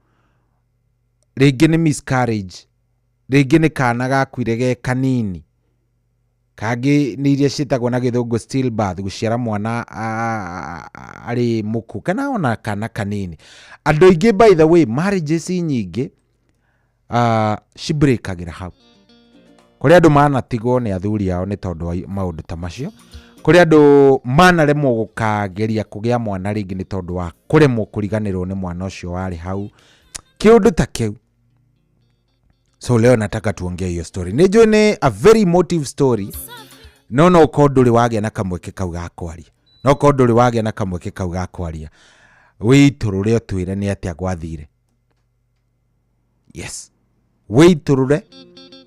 rĩngĩ nĩ miscarriage Rĩngĩ nĩ kana gakuire ge kanini, kangĩ nĩ iria ciĩtagwo na gĩthũngũ stillbirth, gũciara mwana arĩ mũkuũ kana ona kana kanini. Andũ aingĩ, by the way, marriages nyingĩ cibreakagĩra hau. Kũrĩ andũ manatigwo nĩ athuri ao nĩ tondũ wa maũndũ ta macio. Kũrĩ andũ manaremwo gũkageria kũgĩa mwana rĩngĩ nĩ tondũ wa kũremwo kũriganĩrwo nĩ mwana ũcio warĩ hau, kĩũndũ ta kĩu. So leo nataka tuongee hiyo story. Nĩ njũĩ nĩ a very emotive story, no ũkorwo ndũrĩ wagĩa na kamweke kau ga kwaria, no ũkorwo ndũrĩ wagĩa na kamweke kau ga kwaria, wĩitũrũre ũtwĩre nĩ atĩa gwathire. Yes, wĩitũrũre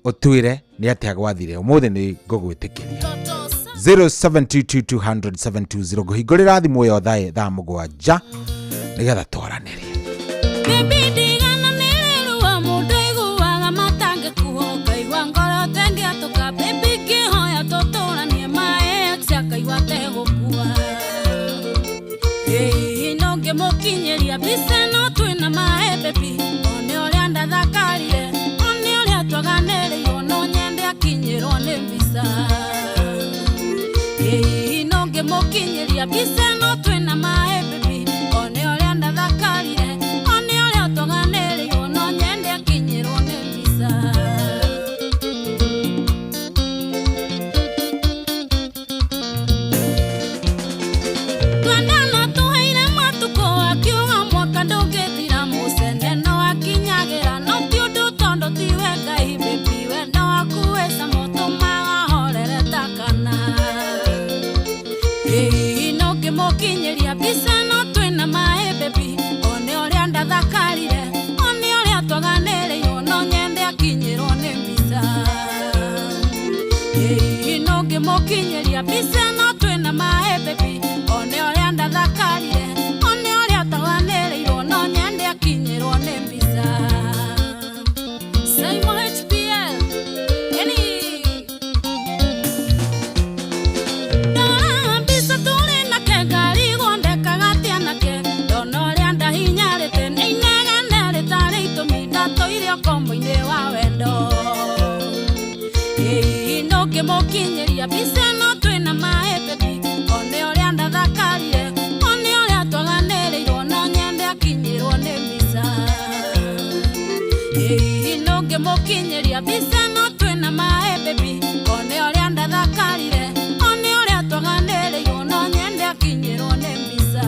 ũtwĩre nĩ atĩa gwathire. Ũmũthĩ nĩ ngũgwĩtĩkĩria. 0722200720, ngũhingũrĩra thimũ ĩyo thaa 7 nĩgetha twaranĩrie. Baby, ndigana nĩ rĩrua mũndũ aiguaga matangĩkuo, ngaigua ngoro tengĩatũka. Baby, ngĩhoya tũtũranie, maĩ ex akaigua tegũkua. Ĩĩ, no ngĩmũkinyĩria mbica ĩno twĩna maĩ, baby, one ũrĩa ndathakarire, one ũrĩa twaganĩrĩirwo, no nyende akinyĩrwo nĩ mbica. Ĩĩ, no ngĩmũkinyĩria mbica ĩno twĩna maĩ, baby, one ũrĩa ndathakarire, one ũrĩa twaganĩrĩirwo, no nyende akinyĩrwo nĩ mbica. Twendana tũheire matukũ, akiuga mwaka ndũngĩthira, mũcene no akinyagĩra, no ti ũndũ tondũ tiwe Ngai. Baby, wendo waku wĩ cama ũtũmaga horere ta kana. Ĩĩ, no ngĩmũkinyĩria mbica ĩno twĩna maĩ, baby, one ũrĩa ndathakarire, one ũrĩa twaganĩrĩirwo, no nyende akinyĩrwo nĩ mbica. Ĩĩ, no ngĩmũkinyĩria mbica ĩno twĩna maĩ, baby, one ũrĩa ndathakarire, one ũrĩa twaganĩrĩirwo, no nyende akinyĩrwo nĩ mbica. Simon HPL Eni. Ndora mbica tũrĩ nake, ngarigwo ndekaga atĩa nake. Ndona ũrĩa ndahinyarĩte nĩ inegene rĩtarĩ itũmi, ndatũire ũkombo-inĩ wa wendo. Ĩĩ, no ngĩmũkinyĩria mbica ĩno twĩna maĩ, baby, one ũrĩa ndathakarire, one ũrĩa twaganĩrĩirwo, no nyende akinyĩrwo nĩ mbica. Ĩĩ, no ngĩmũkinyĩria mbica ĩno twĩna maĩ, baby, one ũrĩa ndathakarire, one ũrĩa twaganĩrĩirwo, no nyende akinyĩrwo nĩ mbica.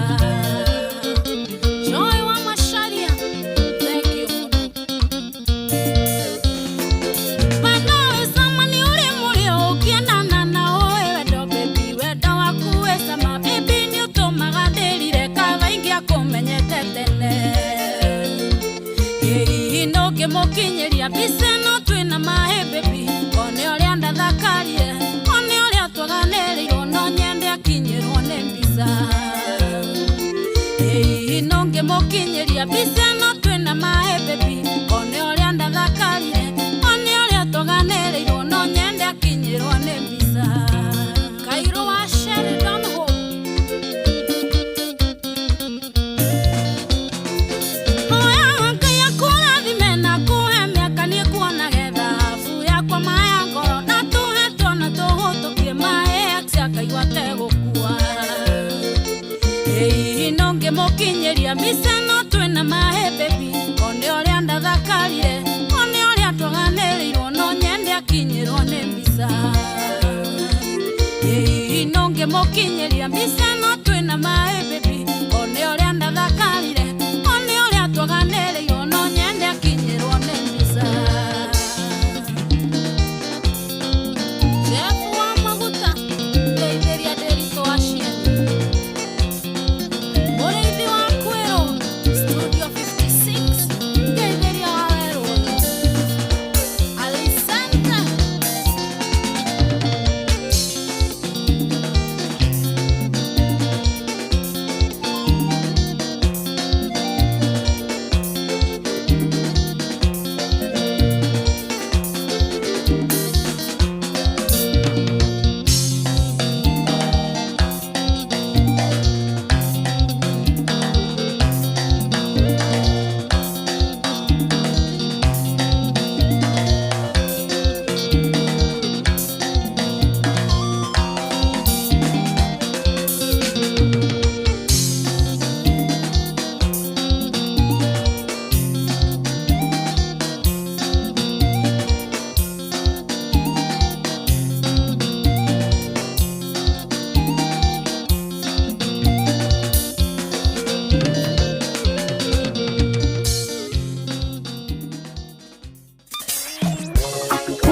Joy wa Macharia, thank you mũno. Wendo wĩ cama nĩ ũrĩ mũrĩo ũngĩendana na ũĩ wendo, baby, wendo waku wĩ cama, baby, nĩ ũtũmaga ndĩrire kaba ingĩakũmenyete tene. Ĩĩ, no ngĩmũkinyĩria mbica ĩno twĩna maĩ, baby, one ũrĩa ndathakarire, one ũrĩa twaganĩrĩirwo, no nyende akinyĩrwo nĩ mbica. Ĩĩ, no ngĩmũkinyĩria mbica ĩno twĩna maĩ, baby, one ũrĩa ndathakarire, one ũrĩa twaganĩrĩirwo, no nyende akinyĩrwo nĩ mbica. Kairũ wa Sheridan Hope. Hoya Ngai akũrathime na kũhe mĩaka niĩ kuonage thahabu yakwa maya ngoro, na tũhe twana tũhũtũkie maĩ ex akaigua tegũkua. Ĩĩ, no ngĩmũkinyĩria mbica ĩno twĩna maĩ, baby, one ũrĩa ndathakarire, one ũrĩa twaganĩrĩirwo, no nyende akinyĩrwo nĩ mbica. Ĩĩ, no ngĩmũkinyĩria mbica ĩno twĩna maĩ, baby, one ũrĩa ndathakarire, one ũrĩa twaganĩrĩirwo, no nyende akinyĩrwo nĩ mbica. Jeff wa maguta, ndeithĩria Ndĩritũ wa Cieni, mũrĩithi wa kwĩrwo, Studio 56, ngeithĩria wa werwo Alisanta.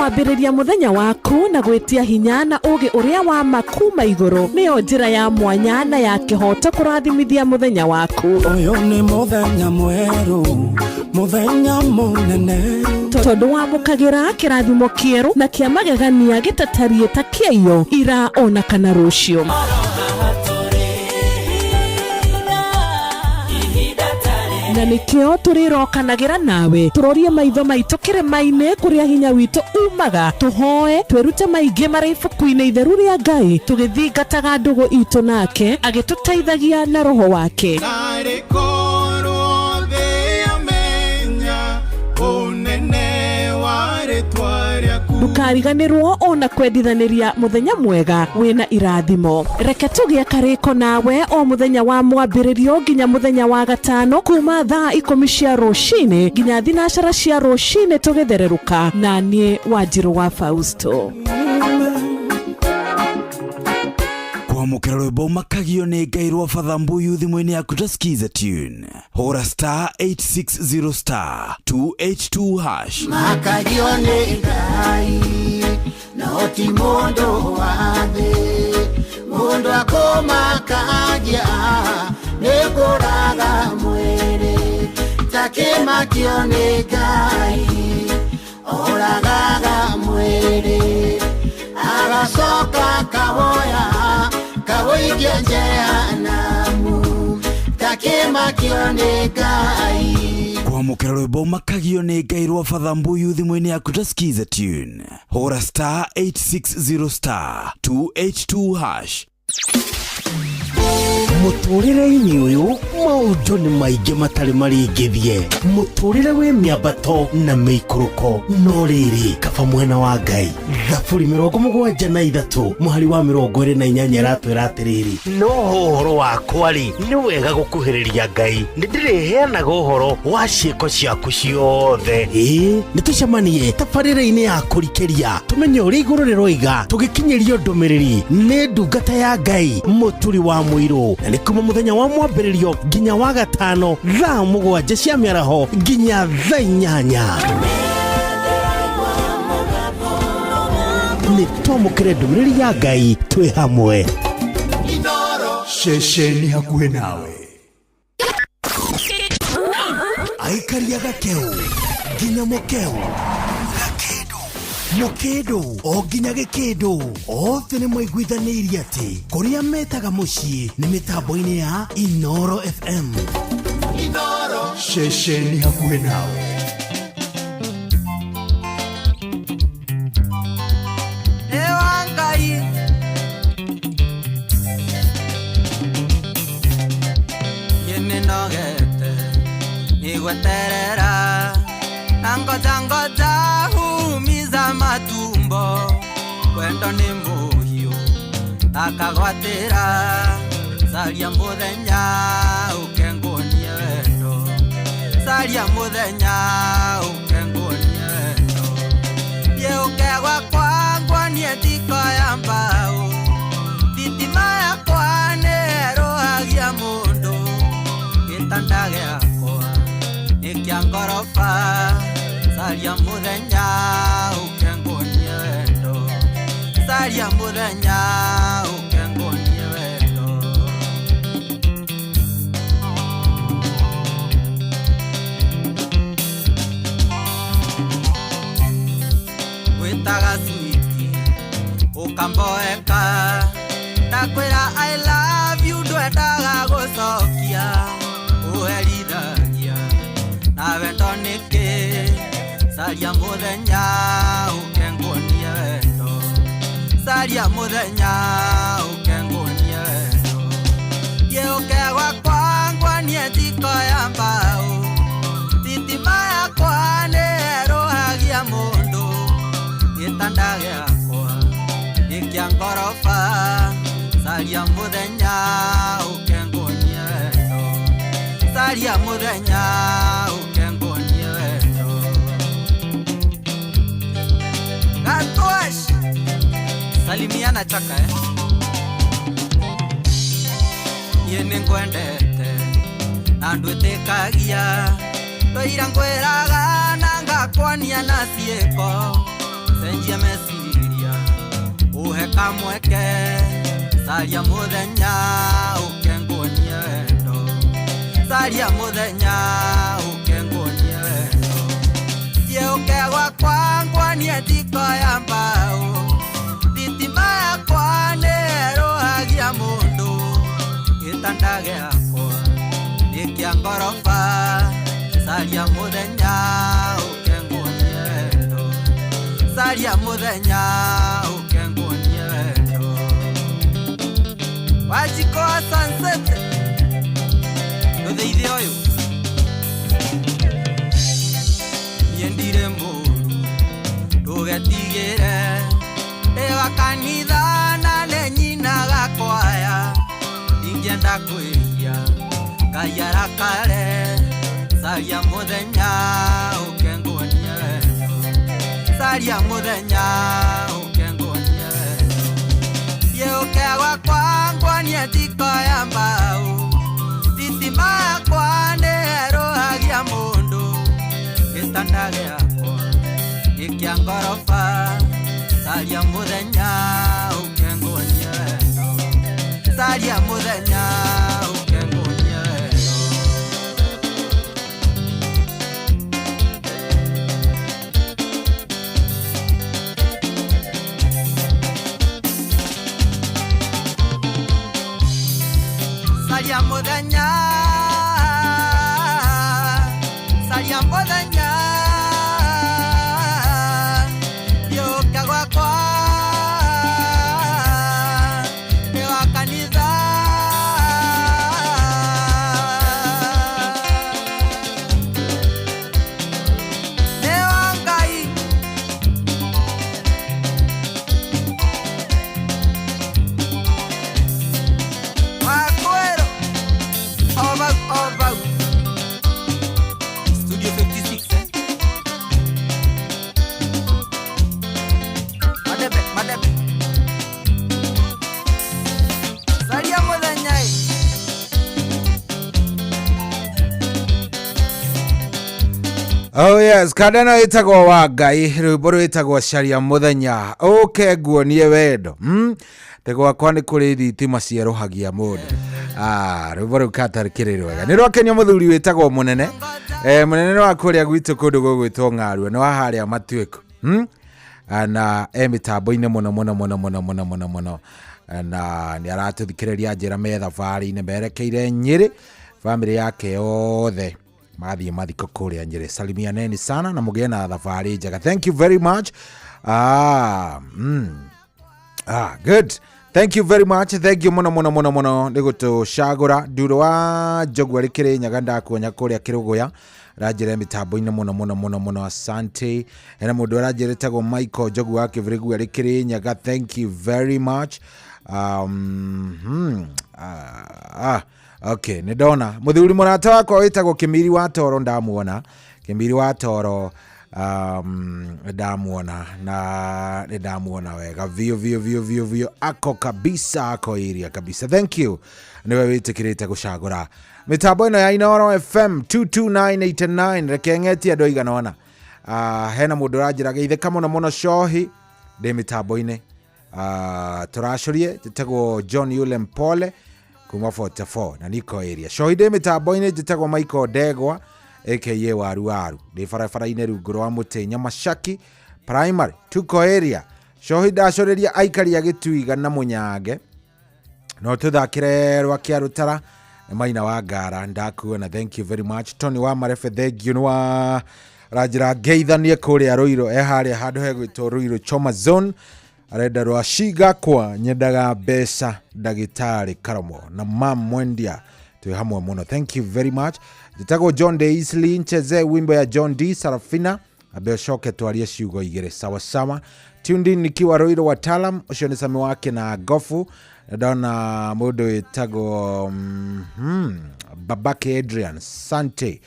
Kwambĩrĩria mũthenya waku na gwĩtia hinya na ũũgĩ ũrĩa wa ma kuma igũrũ nĩyo njĩra ya mwanya na ya kĩhooto kũrathimithia mũthenya waku. Ũyũ nĩ mũthenya mwerũ, mũthenya mũnene. Tondũ wamũkagĩra kĩrathimo kĩerũ na kĩa magegania gĩtatariĩ ta kĩaiyo ira ona kana rũciũ. Na nĩkĩo tũrĩrokanagĩra nawe tũrorie maitho maitũ kĩrĩma-inĩ kũrĩa hinya witũ umaga, tũhoe twĩrute maingĩ marĩ ibuku-inĩ itheru rĩa Ngai, tũgĩthingataga ndũgũ itũ nake agĩtũteithagia na roho wake. Narĩ korwo thĩ yamenya ũnene wa rĩtwa rĩaku. Ndũkariganĩrwo ona kwendithanĩria mũthenya mwega wĩna irathimo. Reke tũgĩe karĩko nawe o mũthenya wa mwambĩrĩrio nginya mũthenya wa gatano kuma thaa 10 cia rũcinĩ nginya 9 cia rũcinĩ tũgĩthererũka na niĩ Wanjirũ wa Fausto. Kwamũkĩra rwĩmbo makagio nĩ Ngai rwa Father Mbuyu thimũ-inĩ yaku ta skiza tune. Hũra star 860 star 282 hash. Makagio nĩ Ngai no ti mũndũ wa thĩ, mũndũ akũmakagia nĩ kũraga mwĩrĩ, takĩmakio nĩ Ngai oragaga mwĩrĩ, agacoka kawoya kawoikia jehanamu, takĩmakio nĩ Ngai. Kwamũkĩra rwĩmbo makagio nĩ Ngai rwa Father Mbuyu thimũ-inĩ yaku ta skiza tune. Hũra star 860 star 282 hash. Mũtũrĩre-inĩ ũyũ maũndũ nĩ maingĩ matarĩ marĩngĩthie, mũtũrĩre wĩ mĩambato na mĩikũrũko, no rĩrĩ kaba mwena wa Ngai. Thaburi 73 mũhari wa 28 ĩratwĩra atĩrĩrĩ, no ũhoro wakwa rĩ nĩ wega gũkuhĩrĩria Ngai, nĩ ndĩrĩheanaga ũhoro wa ciĩko ciaku ciothe. Ĩĩ nĩ tũcemanie tabarĩra-inĩ ya kũrikĩria tũmenye ũrĩa igũrũ rĩroiga, tũgĩkinyĩrio ndũmĩrĩri nĩ ndungata ya Ngai Mũturi wa Mũirũ, na nĩ kuma mũthenya wa mwambĩrĩrio nginya wa gatano thaa 7 cia mĩaraho nginya thaa 8. Nĩ twamũkĩre ndũmĩrĩri ya Ngai twĩ hamwe. Ceceni hakuhĩ nawe. Aikaria gakeu nginya mũkeu mũkĩndũ o nginya gĩkĩndũ othe nĩ maiguithanĩirie atĩ kũrĩa metaga mũciĩ nĩ mĩtambo-inĩ ya Inoro FM. Ceceni hakuhĩ nawe. Ewa Ngai niĩ nĩnogete nĩ gweterera na ngoja ngoja humiza matumbo, wendo nĩ mũhiũ akagwatĩra, caria mũthenya ũke nguonie wendo, caria mũthenya ũke nguonie wendo, thiĩ ũke gwakwa nguonie thiko ya mbaũ, thitima yakwa nĩ ĩrũhagia mũndũ, gĩtanda gĩakwa nĩ kĩa ngoroba, caria mũthenya ũke nguonie wendo, caria mũthenya ũke nguonie wendo. Gwĩtaga switi ũkamboeka, ndakwĩra I love you ndwendaga gũcokia, ũherithagia na wendo nĩkĩ, caria mũthenya ũke nguonie wendo, caria mũthenya ũke nguonie wendo, thiĩ ũke gwakwa nguonie thiko ya mbaũ, thitima yakwa nĩ ĩrũhagia mũndũ, gĩtanda gĩakwa nĩ kĩa ngoroba, caria mũthenya ũke nguonie wendo, caria mũthenya ũke nguonie wendo. Gatwash salimiana chaka niĩ nĩngwendete na ndwĩtĩkagia, twaira ngwĩraga na ngakwania na ciĩko, Cenjia meciria Uhe kamweke Saria muthenya Uke nguonie wendo Saria muthenya Uke nguonie wendo Tie uke gwakwa nguonie thiko ya mbao Thitima yakwa nĩĩrũhagia mũndũ Gĩtanda gĩakwa nĩ kĩa ngoroba Saria mũthenya ũke nguonie wendo Saria mũthenya ũke nguonie wendo Wanjikũ wa Sunset Ndũthĩithie ũyũ Niĩ ndirĩ mũru Ndũgetigĩre Ndĩ wa kanitha na nĩ nyinaga kwaya Ndingĩenda kwĩhia Ngai arakare Saria mũthenya ũke nguonie wendo Saria mũthenya ũke nguonie wendo Thiĩ ũke gwakwa nguonie thiko ya mbao Thitima yakwa nĩĩrũhagia mũndũ Gĩtanda gĩakwa nĩ kĩa ngoroba Saria mũthenya ũke nguonie wendo Saria mũthenya ũke nguonie wendo Saria mũthenya Saria mũthenya Thiũka gwakwa Ndĩ wa kanitha Nĩ wa Ngai Wakwero Over, over. Studio 56, eh? Madebe, madebe. Saria mũthenya ĩ. Oh yes, kandano ĩtagwo wa Ngai, rwĩmbo rwĩtagwo caria mũthenya ũke nguonie wendo. Te gwakwa nĩ kũrĩ thitima cierũhagia mũndũ. Rwĩmbo rũu katarĩ rwega. Nĩ rwakenia mũthuri wĩtagwo mũnene. Mũnene nĩ wa kũrĩa gwitũ kũndũ gũgwĩtwo Ng'arua, nĩ wa harĩa Matuĩko. Na e mĩtambo-inĩ mũno mũno mũno mũno mũno mũno mũno. Na nĩ aratũthikĩrĩria njĩra me thabarĩ-inĩ merekeire Nyĩrĩ, bamĩrĩ yake yothe mathiĩ mathiko kũrĩa Nyĩrĩ. Salimianeni sana na mũgĩe na thabarĩ njega. Thank you very much. Good. Thank you very much. Thank you mũno mũno mũno mũno nĩ gũtũcagũra. Nduro wa Njogu arĩ Kĩrĩnyaga ndakuonya kũrĩa Kĩrũgũya aranjĩra mĩtambo-inĩ mũno mũno mũno mũno, asante. Hena mũndũ aranjĩra ĩtagwo Michael Njogu wa Kĩbĩrĩgu arĩ Kĩrĩnyaga, thank you very much. Okay, nĩ ndona mũthuri mũrata wakwa wĩtagwo Kĩmiri wa Toro, ndamuona Kĩmiri wa Toro, ndamuona na nĩ ndamuona wega vio vio vio vio vio, ako kabisa, ako area kabisa. Thank you, nĩwe wĩtĩkĩrĩte gũcagũra mĩtambo ĩno ya Inooro FM 22989. Reke ng'etie andũ aigana ũna. Hena mũndũ ũranjĩra geithĩka mũno mũno cohi ndĩ mĩtambo-inĩ. Tũracũrie njĩtagwo John Yule Mpole kuma 44 na niko area. Cohi ndĩ mĩtambo-inĩ, njĩtagwo Michael Ndegwa aka Waru Waru, ndĩ barabara-inĩ rungu rwa mũtĩ Nyamacaki Primary, tuko area. Cohi ndacũrĩria aikari a Gĩtuiga na Mũnyange, no tũthakĩre rwa Kĩarũtara nĩ Maina wa Ngara, ndakuona, thank you very much. Tony wa Marebe, thank you. Nĩ wa ranjĩra ngeithanie kũrĩa Rũirũ, e harĩa handũ hegwĩtwo Rũirũ Choma Zone, arenda rwa Cigakwa, nyendaga mbeca ndagĩtarĩ Karomo na mam Mwendia, twĩ hamwe mũno, thank you very much. Njĩtagwo John Daisley, ncheze wimbo ya John D Sarafina ambe ũcoke twarie ciugo igĩrĩ sawa sawa. Tuned in nikiwa Rũirũ wataalam, ũcio nĩ Sami wake na Gofu. Ndona mũndũ wĩtagwo Babake Adrian Sante,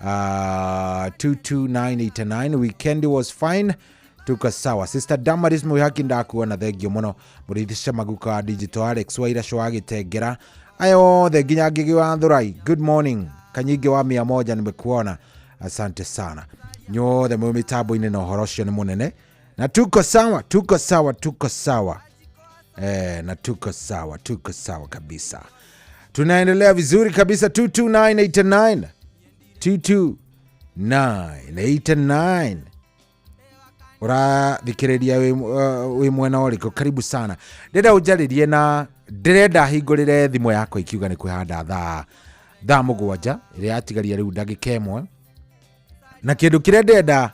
22989 weekend was fine, tuko sawa. Sister Damaris Mwihaki ndakuona, thengio mũno. Mũrĩithi Maguka wa Digital Alex wa Iraco wa Gĩtengera, aya othe nginya Ngĩgĩ wa Thurai, good morning. Kanyingi wa 100 nimekuona, asante sana nyothe mwĩ mĩtambo-inĩ na ũhoro ũcio nĩ mũnene. Na tuko sawa, tuko sawa, tuko sawa na tuko sawa, tuko sawa kabisa. Tunaendelea vizuri kabisa. 22989 22989 ũrathikĩrĩria wĩ mwena ũrĩkũ? Karibu sana. Ndĩrenda ũnjarĩrie na ndĩrenda hingũrĩre thimũ yakwa ikiuga nĩ kwĩhanda thaa 7 ĩrĩa yatigaria rĩu ndagĩka 1, na kĩndũ kĩrĩa ndĩrenda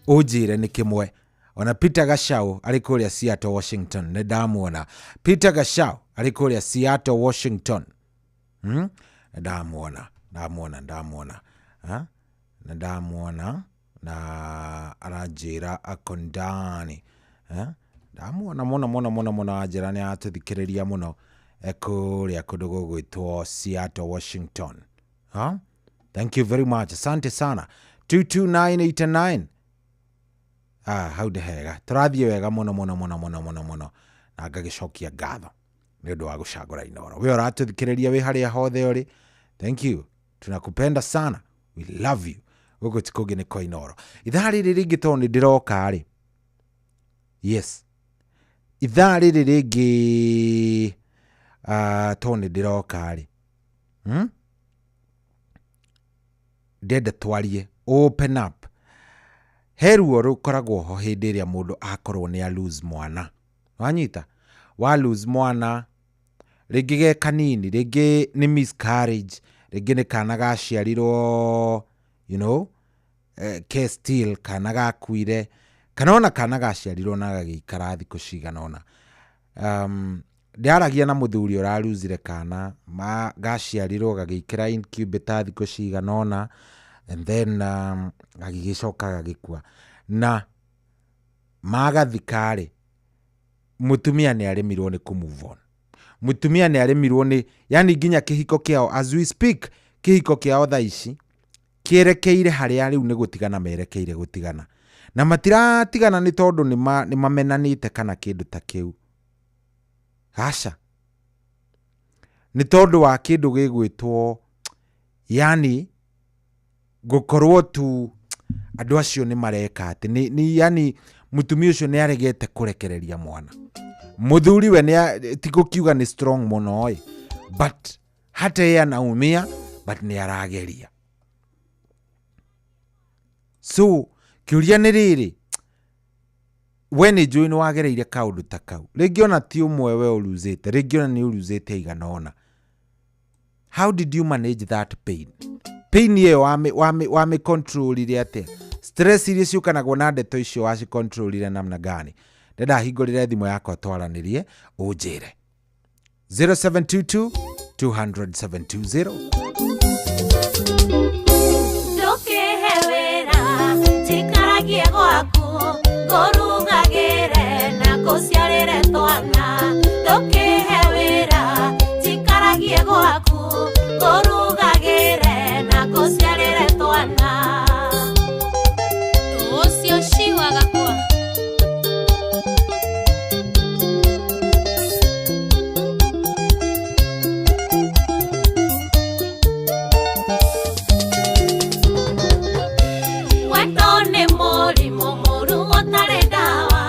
ũnjĩre nĩ kĩmwe. Ona Peter Gachau arĩ kũrĩa Seattle, Washington, nĩ ndamuona. Peter Gachau arĩ kũrĩa Seattle, Washington, Nĩ ndamuona, ndamuona, ndamuona, ha? Nĩ ndamuona na aranjĩra ako ndani, eh? Ndamuona mũno mũno mũno mũno, anjĩra nĩ aratũthikĩrĩria mũno kũrĩa kũndũ gũgwĩtwo Seattle, Washington, ha? Thank you very much, asante sana. 22989. Ah, hau ndĩ hega, tũrathiĩ wega mũno mũno mũno mũno mũno mũno, na ngagĩcokia ngatho nĩ ũndũ wa gũcagũra Inooro. We ũratũthikĩrĩria wĩ harĩa hothe ũrĩ, thank you, tunakupenda sana, we love you. Gũkũ ti kũngĩ nĩ kwa Inooro. Ithaa rĩrĩ rĩngĩ tondũ nĩ ndĩroka rĩ, yes, ithaa rĩrĩ rĩngĩ tondũ nĩ ndĩroka rĩ, Ndenda twarie open up. He ruo rũkoragwo ho hĩndĩ ĩrĩa mũndũ akorwo nĩ a lose mwana. Wanyita? Wa lose mwana rĩngĩ ge kanini, rĩngĩ nĩ miscarriage, rĩngĩ nĩ kana gaciarirwo, ke still kana gakuire, kana ona kana gaciarirwo na gagĩikara thikũ cigana ũna. Ndĩraragia na mũthuri ũraruzire kana gaciarirwo gagĩikara incubator thikũ cigana ũna, and then gagĩgĩcoka gagĩkua. Na magathika rĩ, mũtumia nĩ aremirwo nĩ kũ move on. Mũtumia nĩ aremirwo nĩ, yani nginya kĩhiko kĩao, as we speak, kĩhiko kĩao thaa ici kĩerekeire harĩa rĩu nĩ gũtigana merekeire gũtigana. Na matiratigana nĩ tondũ nĩ mamenanĩte kana kĩndũ ta kĩu. Aca. Nĩ tondũ wa kĩndũ gĩgwĩtwo, yani gũkorwo tu andũ acio nĩ mareka atĩ, nĩ yani mũtumia ũcio nĩ aregete kũrekereria mwana. Mũthuri we nĩ ti gũkiuga nĩ strong mũno ĩ, but hata yeye anaumia, but nĩ arageria. So kĩũria nĩ rĩrĩ, we nĩ njũĩ nĩ wagereire kaũndũ ta kau, rĩngĩ ona ti ũmwe we ũruzĩte, rĩngĩ ona nĩ ũruzĩte igana ũna. How did you manage that pain? Pain ĩyo wamĩ controlire atĩa? Stress iria ciũkanagwo na ndeto icio wacicontrolire namna gani? Ndenda hingũrĩre thimũ yakwa twaranĩrie, ũnjĩre. 0722 200 720. Ndũkĩhe wĩra, njikaragie gwaku, ngũrugagĩre na ngũciarĩre twana. Ndũkĩhe wĩra, njikaragie gwaku, ngũrugagĩre na ngũciarĩre twana. Ũcio ciwaga kwa. Wendo nĩ mũrimũ mũru ũtarĩ ndawa,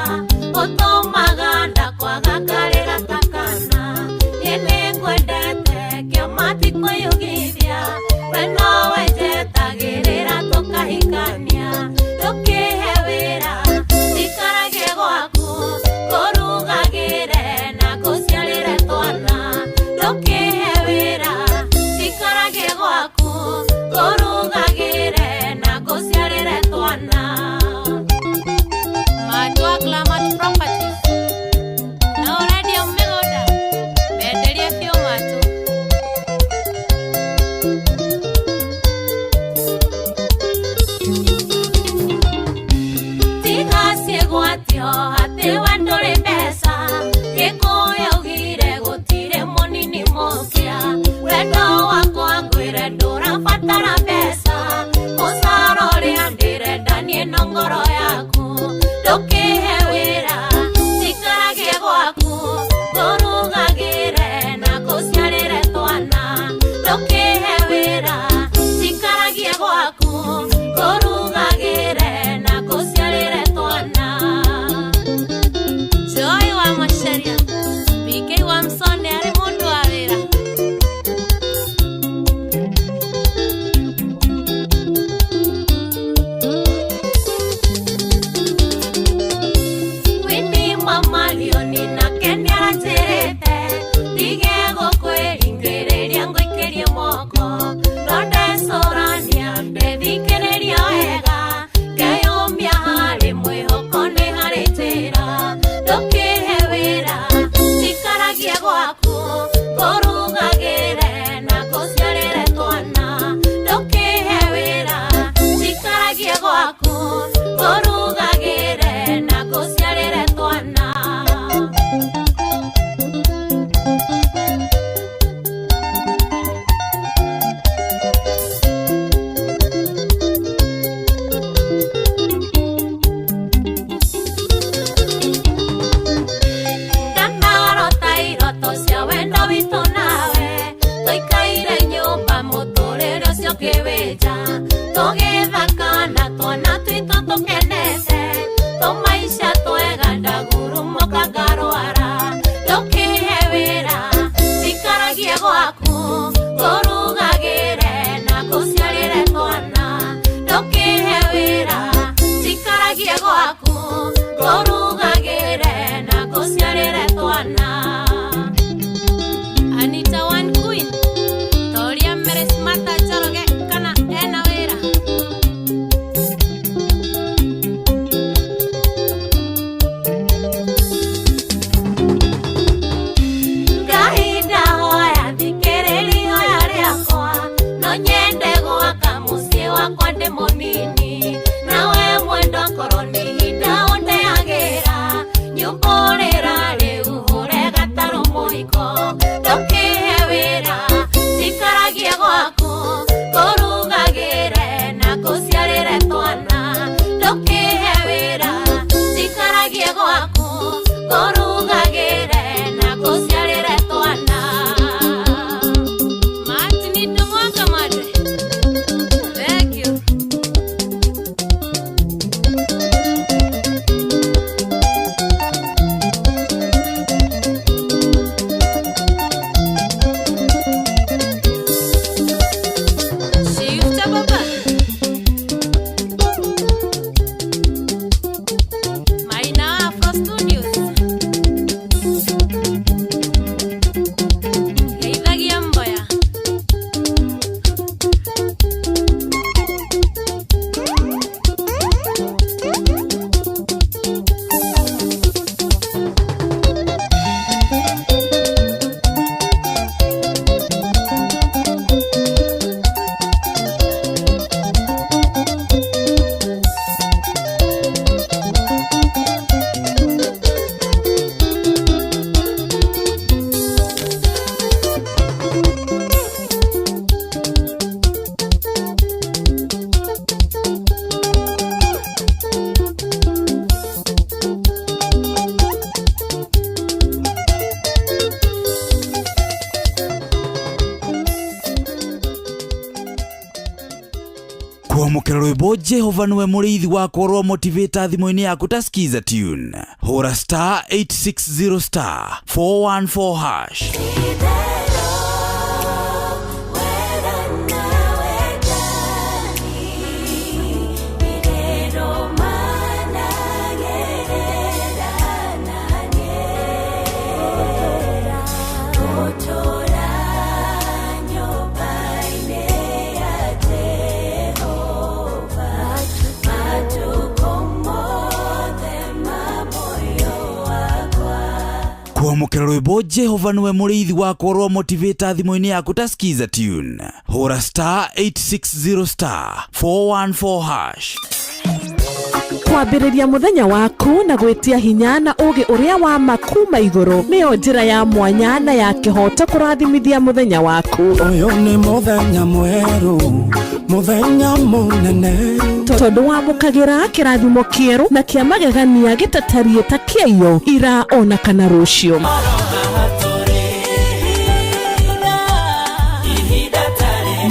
ũtũmaga nda kwaga karĩra ta kana. Niĩ nĩngwendete kĩama ti kwĩyugithia, we nowe njetagĩrĩra tũkahikania. Ndũkĩhe wĩra, njikaragie gwaku, ngũrugagĩre na ngũciarĩre twana. Ndũkĩhe wĩra, njikaragie gwaku, ngũrugagĩre na ngũciarĩre twana. Matua Glamour Properties. Na ũrendia mĩgũnda, menderie biũ Matu. mũiko ndũkĩhe wĩra njikaragie gwaku ngũrugagĩre na ngũciarĩre twana ndũkĩhe wĩra njikaragie gwaku ngũrugagĩre na ngũciarĩre twana. Martin Ndũmwaka Mande. Thank you. Shifta baba. Maina Afro Studios. Geithagia mboya. Kwamũkĩra rwĩmbo Jehova nĩwe mũrĩithi wakwa rwa motivator thimũ-inĩ yaku ta skiza tune hũra star 860 star 414 hash. Kwamũkĩra rwĩmbo Jehova nĩwe mũrĩithi wakwa rwa motivator thimũ-inĩ yaku ta skiza tune hũra star 860 star 414 hash. Kwambĩrĩria mũthenya waku na gwĩtia hinya na ũũgĩ ũrĩa wa ma kuma igũrũ nĩyo njĩra ya mwanya na ya kĩhooto kũrathimithia mũthenya waku. Ũyũ nĩ mũthenya mwerũ, mũthenya mũnene. Tondũ wamũkagĩra kĩrathimo kĩerũ na kĩa magegania gĩtatariĩ ta kĩaiyo ira ona kana rũciũ.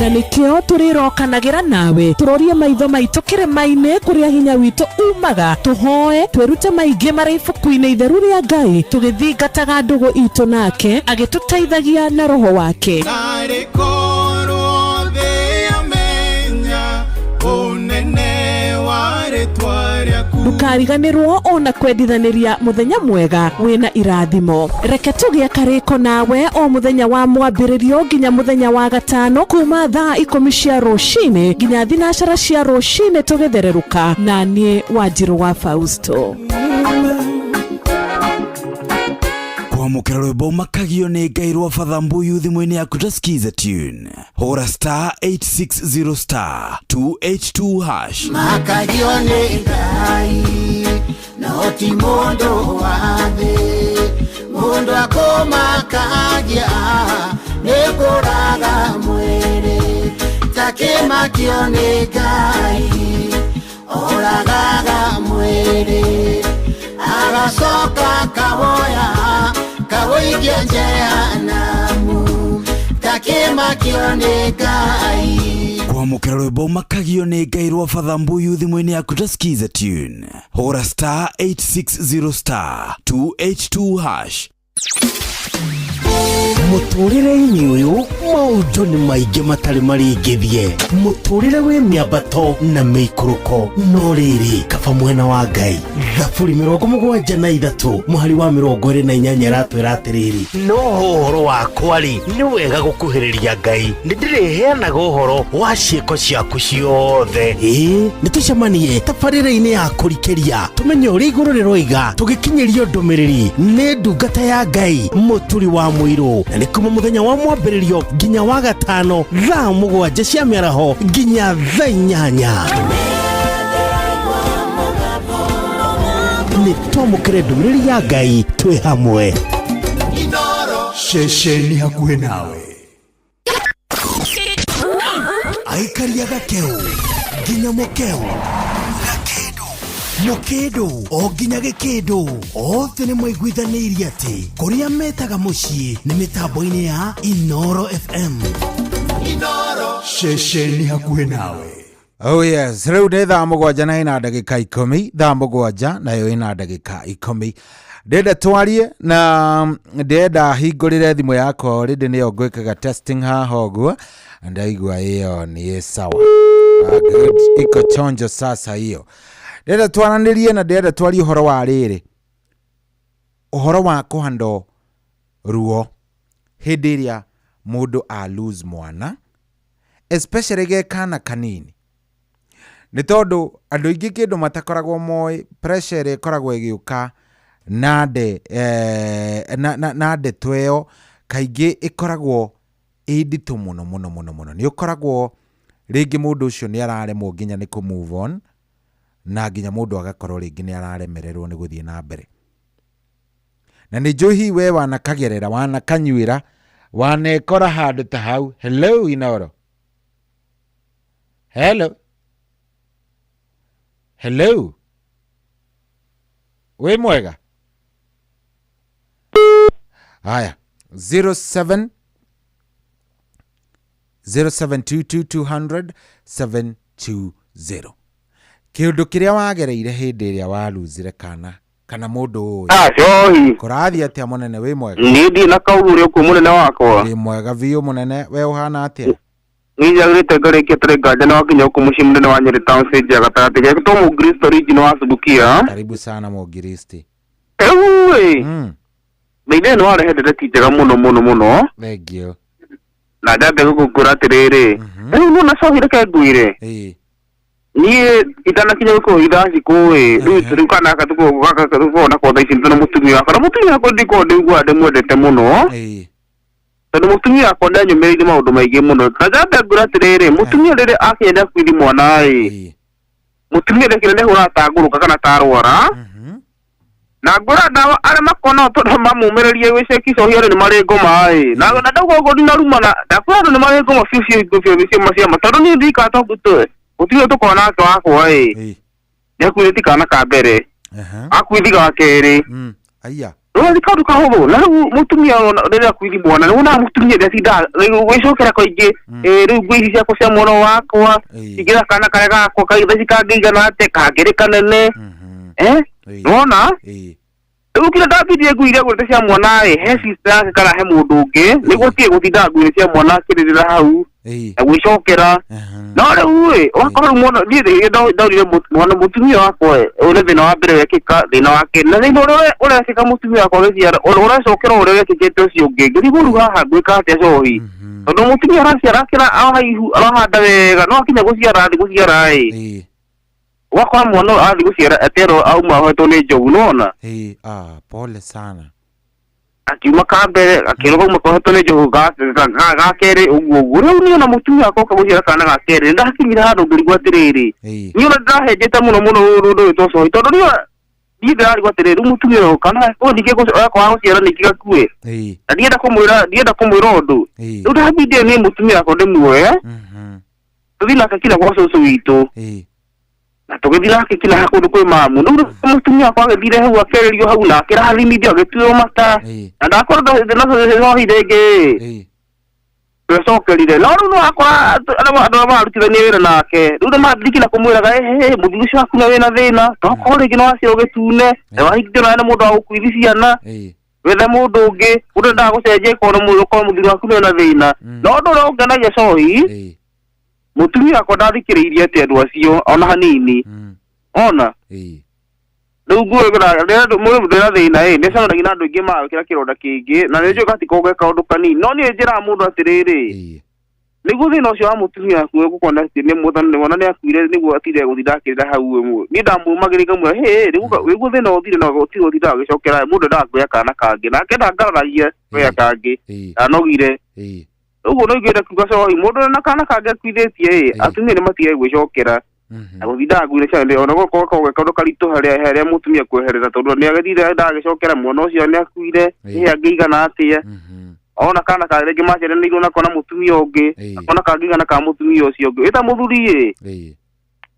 Na nĩkĩo tũrĩrokanagĩra nawe tũrorie maitho maitũ kĩrĩma-inĩ kũrĩa hinya witũ umaga tũhoe twĩrute maingĩ marĩ ibuku-inĩ itheru rĩa Ngai tũgĩthingataga ndũgũ itũ nake agĩtũteithagia na roho wake. Narĩ korwo thĩ yamenya ũnene wa rĩtwa rĩaku. Ndũkariganĩrwo ona kwendithanĩria mũthenya mwega wĩna irathimo. Reke tũgĩe karĩko nawe o mũthenya wa mwambĩrĩrio nginya mũthenya wa gatano kuma thaa 10 cia rũcinĩ nginya 12 cia rũcinĩ tũgĩthererũka na niĩ Wanjirũ wa Fausto. Kwamũkĩra rwĩmbo makagio nĩ Ngai rwa Father Mbuyu thimũ-inĩ yaku ta skiza tune hũra star 860 star 282 hash. Makagio nĩ Ngai no ti mũndũ wa thĩ mũndũ akũmakagia nĩ kũraga mwĩrĩ takĩmakio nĩ Ngai oragaga mwĩrĩ agacoka kawoya kawoikia jehanamu takĩmakio nĩ Ngai. Kwamũkĩra rwĩmbo makagio nĩ Ngai rwa Father Mbuyu thimũ-inĩ yaku ta skiza tune hũra star 860 star 282 hash. Mũtũrĩre-inĩ ũyũ maũndũ nĩ maingĩ matarĩ marĩngĩthie mũtũrĩre wĩ mĩambato na mĩikũrũko no rĩrĩ kaba mwena wa Ngai. Thaburi 73 mũhari wa 28 ĩratwĩra atĩrĩrĩ no ũhoro wakwa rĩ nĩ wega gũkuhĩrĩria Ngai nĩ ndĩrĩheanaga ũhoro wa ciĩko ciaku ciothe. Ĩĩ nĩ tũcemanie tabarĩra-inĩ ya kũrikĩria tũmenye ũrĩa igũrũ rĩroiga tũgĩkinyĩrio ndũmĩrĩri nĩ ndungata ya Ngai mũturi wa mũirũ na nĩ kuma mũthenya wa mwambĩrĩrio nginya wa gatano thaa 7 cia mĩaraho nginya thaa 8. Nĩ twamũkĩre ndũmĩrĩri ya Ngai twĩ hamwe. Inoro. Ceceni hakuhĩ nawe. Aikaria gakeu nginya mũkeu, gakĩndũ, mũkĩndũ o nginya gĩkĩndũ, othe nĩ maiguithanĩirie atĩ kũrĩa metaga mũciĩ nĩ mĩtambo-inĩ ya Inoro FM. Ceceni hakuhĩ nawe. Oh yes, rĩu nĩ thaa 7 na ina ndagĩka 10, thaa 7 nayo ina ndagĩka 10. Ndĩrenda twarie na ndĩrenda hingũrĩre thimũ yakwa already, nĩyo ngwĩkaga testing haha ũguo, ndaigua ĩyo nĩ sawa. Ah, good. Iko chonjo sasa hiyo. Ndĩrenda twaranĩrie na ndĩrenda twarie ũhoro wa rĩrĩ, ũhoro wa kũhandwo ruo hĩndĩ ĩrĩa mũndũ a lose mwana, especially ge kana kanini, nĩ tondũ andũ aingĩ kĩndũ matakoragwo moĩ, pressure ĩrĩa ĩkoragwo ĩgĩũka na nde eh, na, na, na ndeto ĩyo kaingĩ ĩkoragwo ĩ nditũ mũno mũno mũno mũno. Nĩ ũkoragwo rĩngĩ mũndũ ũcio nĩ araremwo nginya nĩ kũ move on, na nginya mũndũ agakorwo rĩngĩ nĩ araremererwo nĩ gũthiĩ na mbere. Na nĩ njũĩ hihi we wanakagerera, wanakanyuĩra, wanekora handũ ta hau. Hello Inoro, hello, hello, wĩ mwega? Haya, 07 0722 200 720, kĩũndũ kĩrĩa wagereire hĩndĩ ĩrĩa waruzire kana mũndũ ũĩ. Ah, cohi. Kũrathiĩ atĩa mũnene, wĩ mwega? Niĩ ndirĩ na kaũru ũrĩa ũkuo, mũnene wakwa. Wĩ mwega biũ mũnene, we ũhana atĩa? Niĩ njagĩrĩte ngarĩkia tũrĩ nganja na wakinya gũkũ mũciĩ mũnene wa Nyĩrĩ town stage ya gatagatĩ getwo Mũngristo region wa Subukia. Karibu sana Mũngiristi. Rĩu ĩ, thĩinĩ nĩ warehe ndereti njega mũno mũno mũno. Thank you. Na njambe gũkũngũra atĩrĩrĩ, rĩu nĩwona cohi, reke ngwĩre, niĩ itanakinya gũkorwo ithaa cikũ ĩ, rĩu kana gaka tũkorwo nako thaa ici na mũtumia wakwa, na mũtumia wakwa ndikorwo ndĩiguaga ndĩmwendete mũno, tondũ mũtumia wakwa nĩanyũmĩrĩirie maũndũ maingĩ mũno. Na njambe ngwĩre atĩrĩrĩ, mũtumia rĩrĩa akinya nĩakuithi mwana ĩ, mũtumia rĩkĩra nĩahũraga tangũrũka kana tarwara, na ngwĩra ndawa arĩa makona tondũ mamũmĩrĩrie gwĩceki cohi, andũ nĩ marĩ ngoma ĩ, na ndauga ũguo ndinarumana, ndakwĩra andũ nĩ marĩ ngoma biũ biũ biũ biũ ciama ciama, tondũ niĩ ndirikana tondũ mũtumia tũkorwo nake wakwa ĩ, nĩakuithĩti kana ka mbere, akuithi ga kerĩ. Aya. Rĩu kaũndũ kahũthũ, na rĩu mũtumia ona rĩrĩa akuithi mwana, nĩ wonaga mũtumia nĩatindaga gwĩcokera kaingĩ, ĩ rĩu nguo ici ciakwa cia mwana wakwa ingĩra kana karĩa gakwa thaa ici kangĩigana atĩa, kangĩrĩ kanene, eh, nĩwona rĩu kĩrĩa ndambindire nguo iria ngũrĩte cia mwana ĩ, he sister yake kana he mũndũ ũngĩ, nĩguo atige gũtinda nguo-inĩ cia mwana akĩrĩrĩra hau na gwĩcokera. No rĩu ĩ, ũgakora rĩu mwana, niĩ ndaurire mwana mũtumia wakwa ĩ, ũyũ nĩ thĩna wa mbere wekĩka, thĩna wa kerĩ, na thĩna ũrĩa ũrekĩka mũtumia wakwa agĩciara ũracokera ũrĩa wekĩkĩte ũcio ũngĩ. Ngĩrigwo rĩu haha ngwĩka atĩa cohi, tondũ mũtumia araciara akĩra arahaihu arahanda wega, no akinya gũciara athi gũciara ĩ, ũgakora mwana ũyũ athi gũciara aterwo auma ahoetwo nĩ njogu, nĩwona? Ĩĩ, ah, pole sana. Akiuma ka mbere akĩrwo kauma kohetwo nĩ njogu, ga kerĩ ũguo ũguo. Rĩu niĩ ona mũtumia wakwa oka gũciara kana ga kerĩ, nĩndakinyire handũ ngĩrigwo atĩrĩrĩ, niĩ ona ndĩrahenjete mũno mũno ũndũ ũyũ twa cohi, tondũ niĩ ndĩrarigwo atĩrĩrĩ, rĩu mũtumia ũyũ kana ũyũ ningĩ akwaga gũciara ningĩ gakue, na ndienda kũmwĩra ũndũ. Rĩu ndambindire niĩ mũtumia wakwa ndĩmuoye tũthiĩ nake kinya gwa cũcũ witũ, na tũgĩthiĩ nake kinya kũndũ kwĩ mamu. Rĩu mũtumia wakwa agĩthire hau akĩarĩrio hau na akĩrathimithio agĩtuĩrwo mata, na ndakorwo ndohi rĩngĩ twecokerire. No rĩu nĩwakora andũ arĩa mararutithania wĩra nake rĩu nĩmathiĩ kinya kũmwĩraga, ehe, mũthuri ũcio waku nĩ wĩna thĩna, tokorwo rĩngĩ nĩwaciarwo gĩtune na wahingio nawe nĩ mũndũ wa gũkuithi ciana, wethe mũndũ ũngĩ, mũndũ endaga gũcenjia ikorwo mũthuri waku nĩ na thĩna. No ũndũ ũrĩa ũngenagia cohi, mũtumia wakwa ndathikĩrĩirie atĩ andũ acio ona hanini, ona rĩu nguo ndĩna thĩna ĩ, nĩcemanagia na andũ aingĩ magwĩkĩra kĩronda kĩngĩ, na nĩ njũĩ gatikoragwo ge kaũndũ kanini. No niĩ njĩraga mũndũ atĩrĩrĩ, nĩguo thĩna ũcio wa mũtumia waku ũgũkona atĩ nĩ mwathani mwana nĩ akuire, nĩguo atinde gũtinda akĩrĩra hau ĩmwe. Niĩ ndamũmagĩrĩria ngamwĩra, hĩ, nĩguo thĩna ũthire na gũtirĩ gũtinda agĩcokera, mũndũ endaga kuoya kana kangĩ, nake ndangararagia kuoya kangĩ, ndanogire ũguo. No ingĩenda kuga cohi, mũndũ na kana kangĩ akuithĩtie ĩ, atumia nĩ matige gwĩcokera na gũtinda nguire cia ona gũkorwo korwo kaũndũ karitũ harĩa mũtumia kweherera, tondũ nĩ agĩthire ndagĩcokera mwana ũcio nĩ akuire, ĩ angĩigana atĩa? Ona kana ka rĩngĩ maciaranĩirwo nako na mũtumia ũngĩ, akona kangĩigana ka mũtumia ũcio ũngĩ. Wĩta mũthuri ĩ,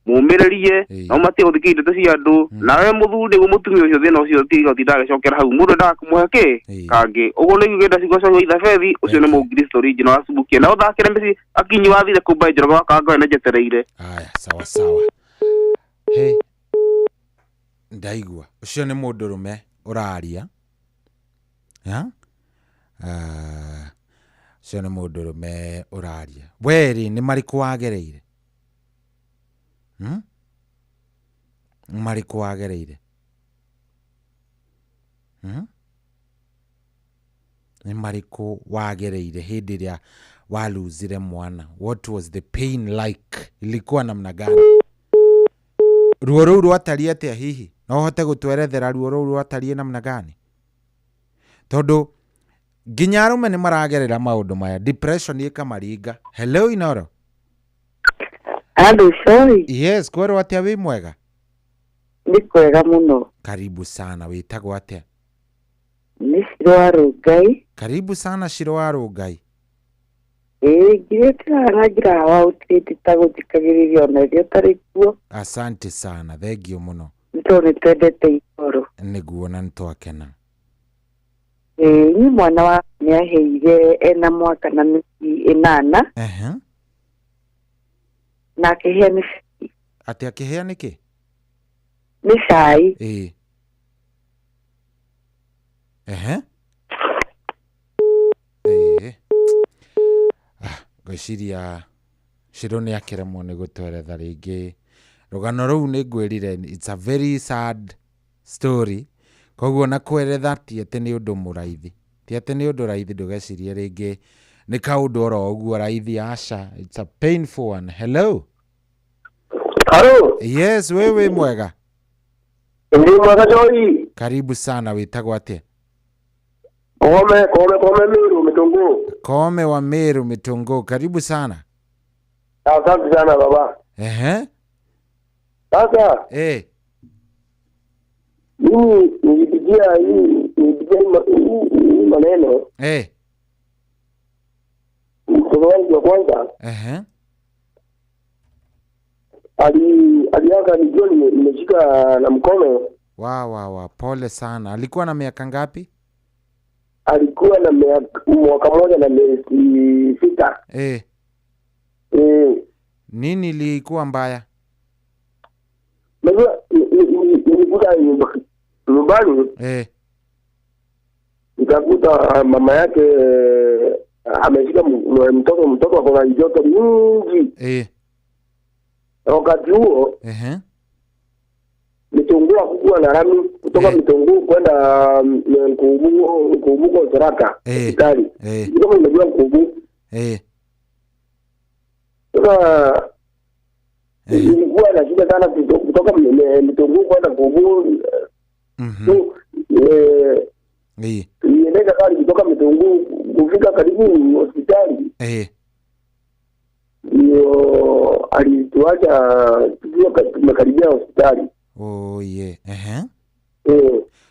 mũmĩrĩrie no matige gũthikĩrĩria ndeto cia andũ. Nawe mũthuri nĩguo mũtumia ũcio thĩna ũcio tiga ũtinda agĩcokera hau, mũndũ endaga kũmũhe kĩ kangĩ. Ũguo nĩguo ngĩenda ciugo cia Ithabethi, ũcio nĩ mũngiristo original acubukie. Na ũthakĩre mĩciĩ akinyi wathire kũmba Njoroge wa Kangoe na njetereire. Aya, sawa sawa. He, ndaigua ũcio nĩ mũndũrũme ũraria. Ya? Ũcio nĩ mũndũrũme ũraria. Werĩ nĩ marĩkũ wagereire? Marĩkũ wagereire? Nĩ marĩkũ wagereire hĩndĩ ĩrĩa waluzire mwana? What was the pain like? Ilikuwa namna gani? Ruo rũu rwatariĩ atĩa hihi? No ũhote gũtwerethera ruo rũu rwatariĩ namna gani? Tondũ nginya arũme nĩ maragerera maũndũ maya, depression ĩkamaringa. Hello Inoro. Hello, sorry. Yes, kwerwo atĩa wĩ mwega? Nĩ kwega mũno. Karibu sana, wĩtagwo atĩa? Nĩ Shiro wa Rũngai. Karibu sana Shiro wa Rũngai. Ĩĩ, ngirĩte na njĩra wa ũtirĩte ta gũthikagĩrĩria ona rĩrĩa ũtarĩ kuo. Asante sana, thengio mũno. Nĩ tondũ nĩ twendete Inoro. Nĩguo na nĩtwakena. Ĩĩ, niĩ mwana wa nĩ aheire ena mwaka na mĩeri 8. Na akĩhĩa nĩ cai. Atĩ akĩhĩa nĩkĩ? Nĩ cai. Ĩĩ. Ehe. Ĩĩ. Ngwĩciria Shiro nĩ akĩremwo nĩ gũtweretha rĩngĩ. Rũgano rũu nĩ ngwĩrire, it's a very sad story. Koguo na kweretha ti atĩ nĩ ũndũ mũraithi. Ti atĩ nĩ ũndũ raithi, ndũgecirie rĩngĩ nĩ kaũndũ oro ũguo raithi, aca. It's a painful one. Hello. Hello. Yes, wewe mwega. Ndi mwega Joy. Karibu sana, wĩtagwo atĩa? Kome, kome, kome Meru Mitunguu. Kome wa Meru Mitunguu, karibu sana. Asante sana baba. Ehe. Sasa. Eh. Mimi nilipigia hii maneno. Eh. Mtoto wangu wa kwanza. Ehe. Aliaga nikiwa nimeshika na mkono. Wa, pole sana. Alikuwa na miaka ngapi? Alikuwa na mwaka 1 na miezi 6. Eh. Eh. Nini ilikuwa mbaya? Najua nilikuta nyumbani. Eh. Nikakuta mama yake ameshika mtoto ako na joto mingi. Eh. Wakati huo ehe, Mitunguu hakukuwa na rami kutoka Mitunguu kwenda Nkubu Tharaka hospitali. Kama unajua Nkubu. Eh. Sasa nilikuwa na shida sana kutoka Mitunguu kwenda Nkubu. Niendesha gari kutoka Mitunguu kufika karibu hospitali. Ndio alituacha tukiwa tumekaribia hospitali. Oh yeah.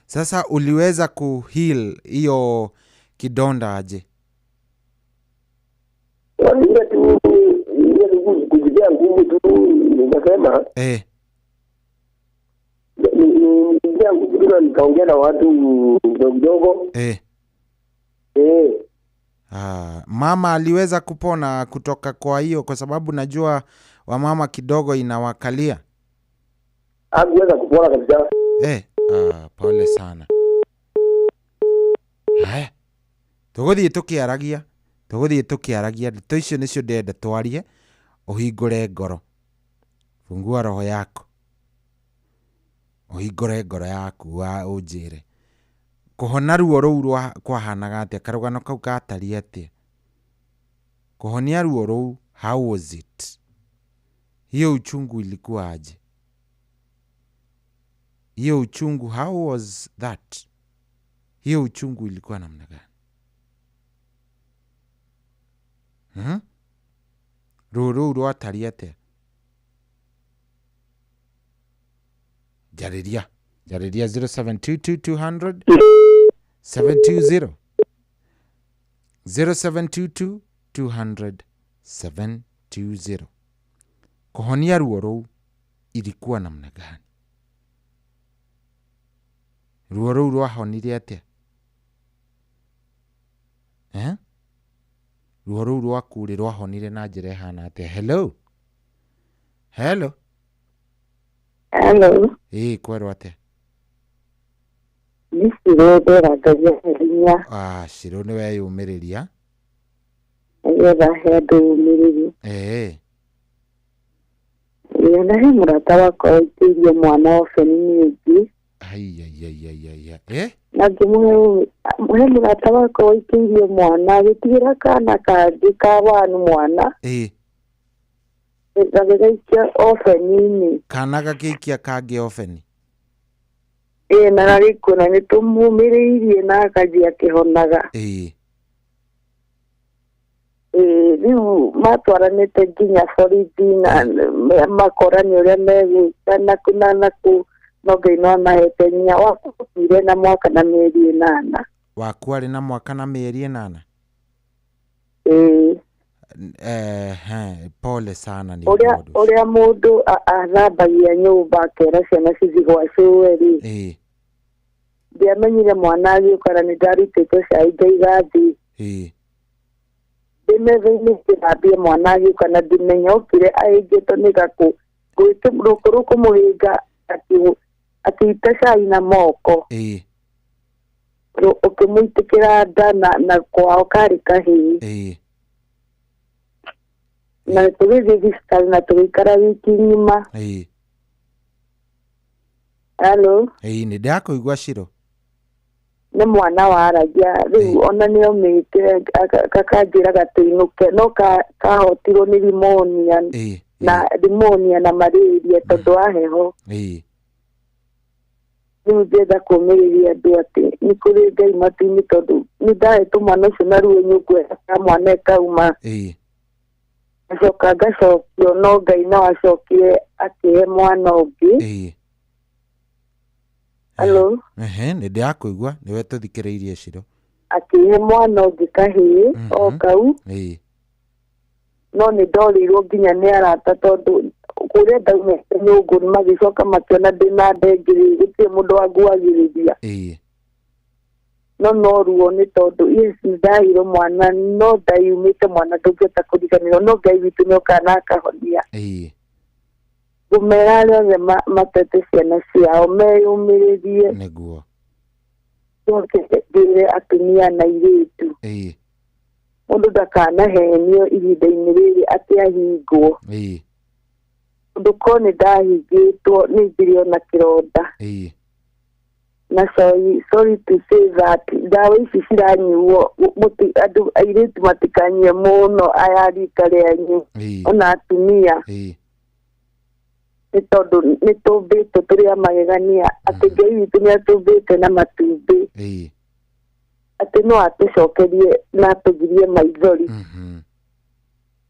Sasa uliweza kuheal hiyo kidonda aje? Ile tu kujipea nguvu tu, nikasema nijipea nguvu tu na nikaongea na watu kidogo. Mama aliweza kupona kutoka kwa hiyo, kwa sababu najua wamama kidogo inawakalia. Hakuweza kupona kabisa. Pole sana. Haya. Tũgũthiĩ tũkĩaragia ndeto icio nĩcio ndĩrenda twarie. Ũhingũre ngoro, fungua roho yako, ũhingũre ngoro yaku ũnjĩre kũhona ruo rũu kwahanaga atĩa, karũgano kau gatariĩ atĩa, kũhonia ruo rũu, how was it, hiyo uchungu ilikuwa aje, hiyo uchungu, how was that, hiyo uchungu ilikuwa namna gani? Ruo rũu rwatariĩ atĩa? Jarĩria 0722 200 720. 0722 200 720. Kũhonia ruo rũu ilikuwa namna gani? Ruo rũu rwahonire atĩa? Eh? Ruo rũu rwaku rĩ rwahonire na njĩra ĩhana atĩa? Hello, hello. Hello. Ĩĩ, kwerwo atĩa? Nĩ Shiro ndera Ngai ahe hinya. Ah, Shiro, nĩ weyũmĩrĩria. Nĩgetha he andũ ũmĩrĩru. Ĩĩ, na he mũrata wakwa waitĩirie mwana obeni-inĩ ĩngĩ. Aiaiaiaia, eh. Na ngĩmũhe he mũrata wakwa waitĩirie mwana agĩtigĩra kana kangĩ ka wanu mwana. Gagĩgaikia obeni-inĩ. Kana gagĩikia kangĩ obeni? Ĩĩ, na gagĩkua, na nĩtũmũmĩrĩirie na akanjia akĩhonaga. Ĩĩ, rĩu matwaranĩte nginya borithi na makorania ũrĩa megwĩka na kũ na kũ, no Ngai no amahete nginya wakuire na mwaka na mĩeri 8. Waku arĩ na mwaka na mĩeri 8? Ĩĩ. Eh, pole sana nĩ ũrĩa ũndũ. Ũrĩa mũndũ athambagia nyũmba akera ciana cithiĩ gwa cũwe rĩ, ndiamenyire mwana agĩũka na nĩ ndarutĩte cai ngaiga thĩ. Ndĩ metha-inĩ ngĩthambia, mwana agĩũka na ndimenya okire ahĩngĩtwo nĩ gakũ rũkũ rũkũmũhĩnga, akĩita cai na moko. Ũkĩmũitĩkĩra nda na kwao karĩ kahĩĩ. Na tũgĩthiĩ thibitarĩ na tũgĩikara wiki ng'ima. Hello. Ĩĩ, nĩ ndĩrakũigua, Shiro. Nĩ mwana waragia rĩu, ona nĩ omĩte gakanjĩraga tũinũke, no kahotirwo nĩ rimonia na rimonia na malaria tondũ wa heho. Rĩu ngĩenda kũũmĩrĩria andũ atĩ nĩ kũrĩ Ngai matu-inĩ, tondũ nĩ ndahetwo mwana ũcio na ruo nyũngũ ya mwana ĩkauma. Ngacoka ngacokio, no Ngai no acokire akĩhe mwana ũngĩ. Hello. Ehe, nĩ ndĩrakũigua, nĩwe tũthikĩrĩirie, Shiro. Akĩhe mwana ũngĩ kahĩĩ o kau. No nĩ ndorĩirwo nginya nĩ arata, tondũ kũrĩa ndaumĩte nyũngũ magĩcoka makĩona ndĩna ndengĩrĩ, gũtirĩ mũndũ wanguagĩrĩria. No ruo nĩ tondũ yes, nĩ ndaheirwo mwana, no ndaiumĩte mwana ndũngĩhota kũriganĩrwo, no Ngai witũ nĩ okaga na akahonia. Ngũmera arĩa othe matete ciana ciao meyũmĩrĩrie. Nĩguo. Ngĩre atumia na airĩtu, mũndũ ndakanahenio ihinda-inĩ rĩrĩ atĩ ahingwo. Ũndũ korwo nĩ ndahingĩtwo nĩ njĩrĩ ona kĩronda. Na sorry to say that ndawa ici ciranyuo, andũ airĩtu matikanyue mũno aya rika rĩanyu, ona atumia, nĩ tondũ nĩ tũmbĩtwo tũrĩ a magegania, atĩ Ngai witũ nĩ atũmbĩte na matumbĩ, atĩ no atũcokerie na atũgirie maithori,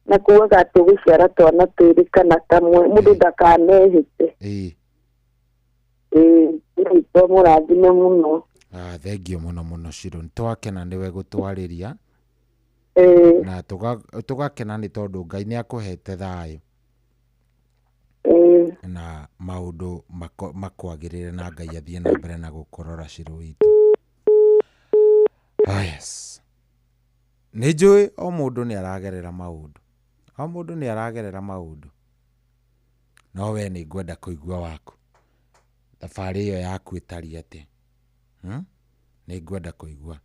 na kugaga atĩ ũgũciara twana twĩrĩ kana kamwe, mũndũ ndakanehĩte. Ĩĩ, nĩ mũrathime mũno. Ah, thengio mũno mũno, Shiro, nĩ twakena nĩwe gũtwarĩria. Na tũgakena nĩ tondũ Ngai nĩ akũhete thayũ na maũndũ makwagĩrĩre, na Ngai athiĩ na mbere na gũkũrora, Shiro witũ. Ah, yes, nĩ njũĩ o mũndũ nĩ aragerera maũndũ, o mũndũ nĩ aragerera maũndũ, no we nĩ ngwenda kũigua waku thabarĩ ĩyo yaku ĩtariĩ atĩa. Nĩ ngwenda kũigua,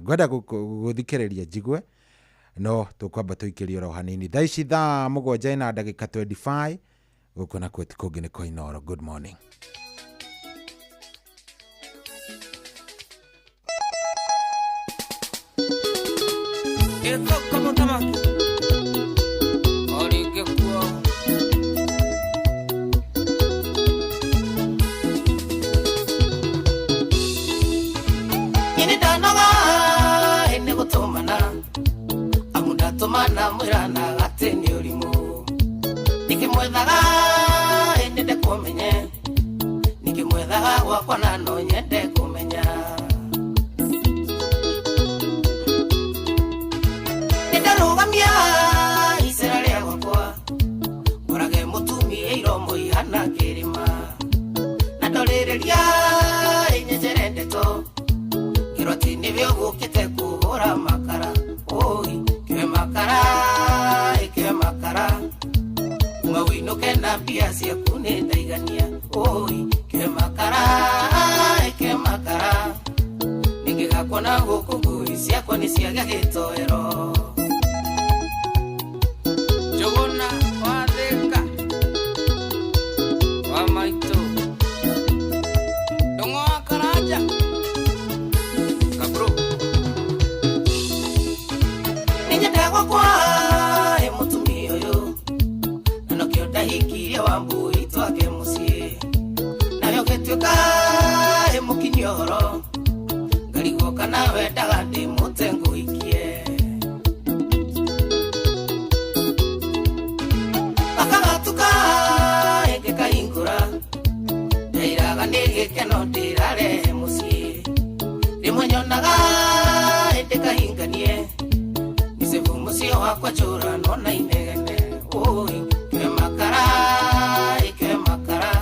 ngwenda gũthikĩrĩria njigue, no tũkwamba tũikĩrie oro hanini. Thaa ici thaa 7 na ndagĩka 25. Gũkũ nakuo ti kũngĩ nĩ kwa Inooro. Good morning. Ĩthũka mũthamaki o rĩngĩ kuo. Ini ndanoga ĩnĩ gũtũmana, amu ndatũmana mwĩrana atĩ nĩ ũrimũ. Nĩkĩmwethaga ĩndĩ ndekũmenye, nĩkĩmwethaga gwakwa na no nyende kũmenya. Ũrĩa ũgũkĩte kũgũra makara oi kĩoe makara kĩoe makara uma wĩinũke na mbia ciaku nĩ ndaigania oi kĩoe makara kĩoe makara ningĩgakuona gũkũ ngui ciakwa nĩ ciagĩa gĩtoero Njũgũna wa Thĩka wa maitũ Ndũng'ũ wa Karanja Kabro Nĩnyendaga gwakwa ĩ mũtumia ũyũ na nokĩo ndahikirie Wambui twake mũciĩ nawe ũgĩtuĩka ĩ mũkinyia ũhoro ngarigwo kana wendaga ndĩmũte ngũhikie Akagatuka ĩngĩkahingũra ndairaga nĩ gĩkeno ndĩrarehe mũciĩ rĩmwe nyonaga ĩndĩkahinganie mĩcebu mũciĩ wakwa njũra nona inegene oi kĩoe makara kĩoe makara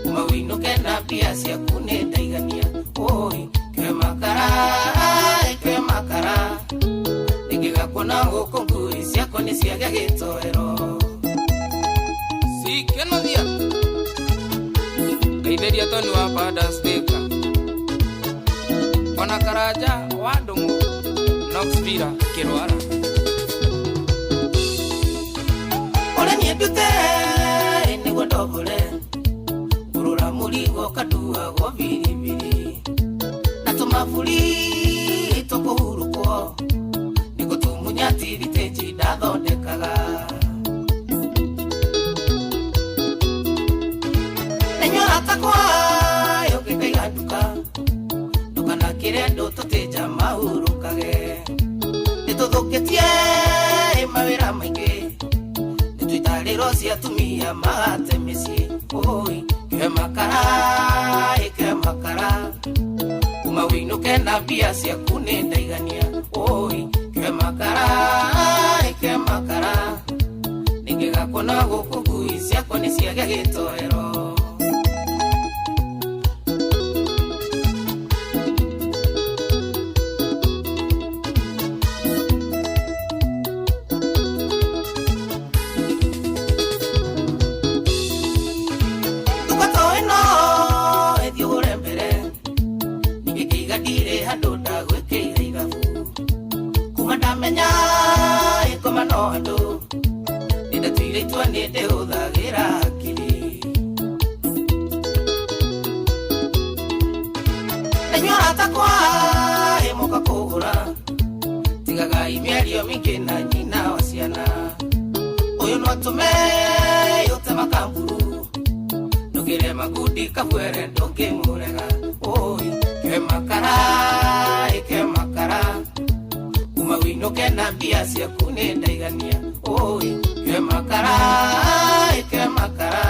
uma wĩinũke na mbia ciaku nĩ ndaigania oi kĩoe makara kĩoe makara ningĩgakuona gũkũ ngui ciakwa nĩ ciagĩa gĩtoero Sikenothia Ngeithĩria Toni wa Padas Thĩka ona Karanja wa Ndũng'ũ Knox Villa kĩrwara Ũrĩa niĩ ndute nĩguo ndombore ngũrũra mũrigo kanduagwo biribiri na tũmaburi tũkũhurũkwo nĩgũtumunya tiritĩnji ndathondekaga Nĩnyora takwa yũkĩkaiga nduka ndũkanakĩre andũ tũtĩnja mahurũkage nĩtũthũkĩtie mawĩra maingĩ nĩtwĩtarĩrwo cia atumia magate mĩciĩ oi kĩoe makara kĩoe makara uma wĩinũke na mbia ciaku nĩ ndaigania oi kĩoe makara kĩoe makara ningĩgakuona gũkũ ngui ciakwa nĩ ciagĩa gĩtoero Nduka to ĩno ĩthiĩ ũgũre mbere ningĩkĩiga ndirĩ handũ ndagwĩkĩire ithabu kuma ndamenya ĩngoma no andũ nĩndatuire itua nĩndĩhũthagĩra hakiri Na inyuĩ arata akwa ĩ mũka kũgũra tigagai mĩario mĩingĩ na nyina wa ciana ũyũ no atũme ũte makamburu ndũngĩre magundi kabwere ndũngĩmũrega oi kĩoe makara kĩoe makara uma wĩinũke na mbia ciaku nĩ ndaigania oi kĩoe makara kĩoe makara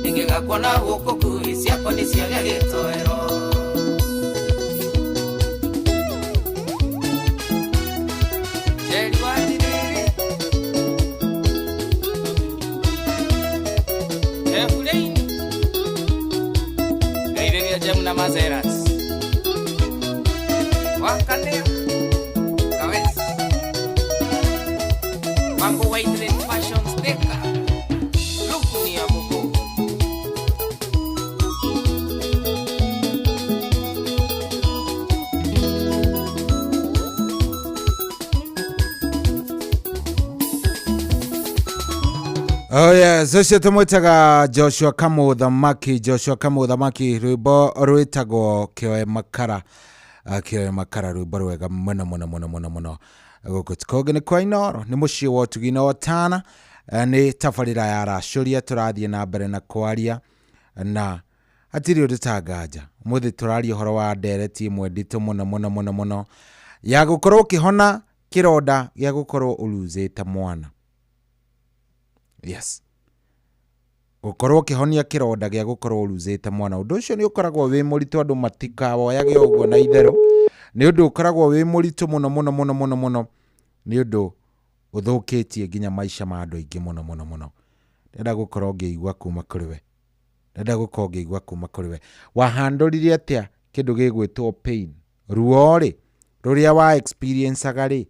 ningĩgakuona gũkũ ngui ciakwa nĩ ciagĩa gĩtoero Njeri wa Ndiriri Efrain Ngeithĩria Jem na Mazeras Wakanĩa Kawes Mango White Fashion Sticker Luku ni ya Buku Oh yes, ũcio tũmwĩtaga Joshua Kamũthamaki, Joshua Kamũthamaki, rwĩmbo rwĩtagwo kĩoe makara, kĩoe makara, rwĩmbo rwega mũno mũno mũno mũno mũno. Gũkũ ti kũngĩ nĩ kwa Inooro, nĩ mũciĩ wa ũtugi na ũtana, nĩ tabarĩra ya racũria tũrathiĩ na mbere na kwaria na hatirĩ ũndũ tanganja. Ũmũthĩ tũraria ũhoro wa ndereti ĩmwe nditũ mũno mũno mũno mũno ya gũkorwo ũkĩhona kĩronda gĩa gũkorwo ũruzĩte mwana. Yes, gũkorwo ũkĩhonia kĩronda gĩa gũkorwo ũruzĩte mwana, ũndũ ũcio nĩ ũkoragwo wĩ mũritũ, andũ matikawoyage ũguo na itherũ, nĩ ũndũ ũkoragwo wĩ mũritũ mũno mũno mũno mũno mũno, nĩ ũndũ ũthũkĩtie nginya maica ma andũ aingĩ mũno mũno mũno. Ndĩrenda gũkorwo ngĩigua kuma kũrĩ we, ndĩrenda gũkorwo ngĩigua kuma kũrĩ we, wahandũrire atĩa kĩndũ gĩgwĩtwo pain Ruo rĩ rũrĩa wa experienceaga rĩ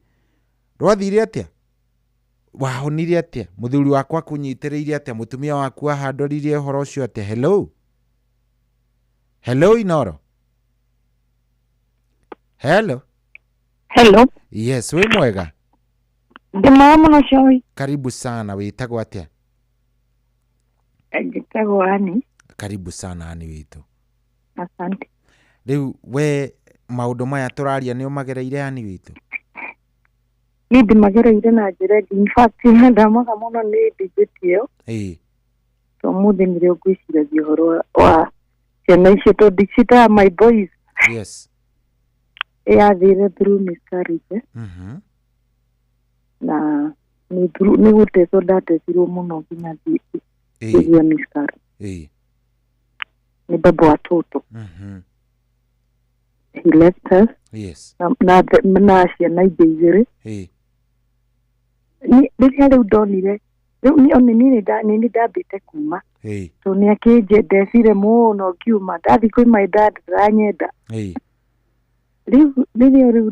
rwathire atĩa? Wahonire atĩa? Mũthuri waku akũnyitĩrĩire atĩa? Mũtumia waku ahandũririe ũhoro ũcio atĩa? Hello, hello Inoro. Hello. Hello. Yes, wĩ mwega? Ndĩ mwega mũno Coĩ. Karibu sana. Wĩtagwo atĩa? Njĩtagwo Ani. Karibu sana Ani witũ. Asante. Rĩu we maũndũ maya tũraria nĩ ũmagereire Ani witũ? Niĩ ndĩmagereire na njĩra ĩngĩ. In fact, ndamaga mũno nĩ debate ĩyo. To ũmũthĩ nĩrĩo ngwĩciragia ũhoro wa ciana icio tondũ ciĩtaga my boys. Yathire through miscarriage. Na nĩ through nĩ gũtecwo ndatecirwo mũno nginya ngĩgĩa miscarriage. Nĩ baba wa toto. He left us. Na ciana ingĩ igĩrĩ. Rĩrĩa rĩu ndonire rĩu niĩ one niĩ nĩ ndambĩte kuma. To nĩ akĩnjendecire mũno ngiuma ndathiĩ kwĩ my dad ndaranyenda. Rĩu rĩrĩa rĩu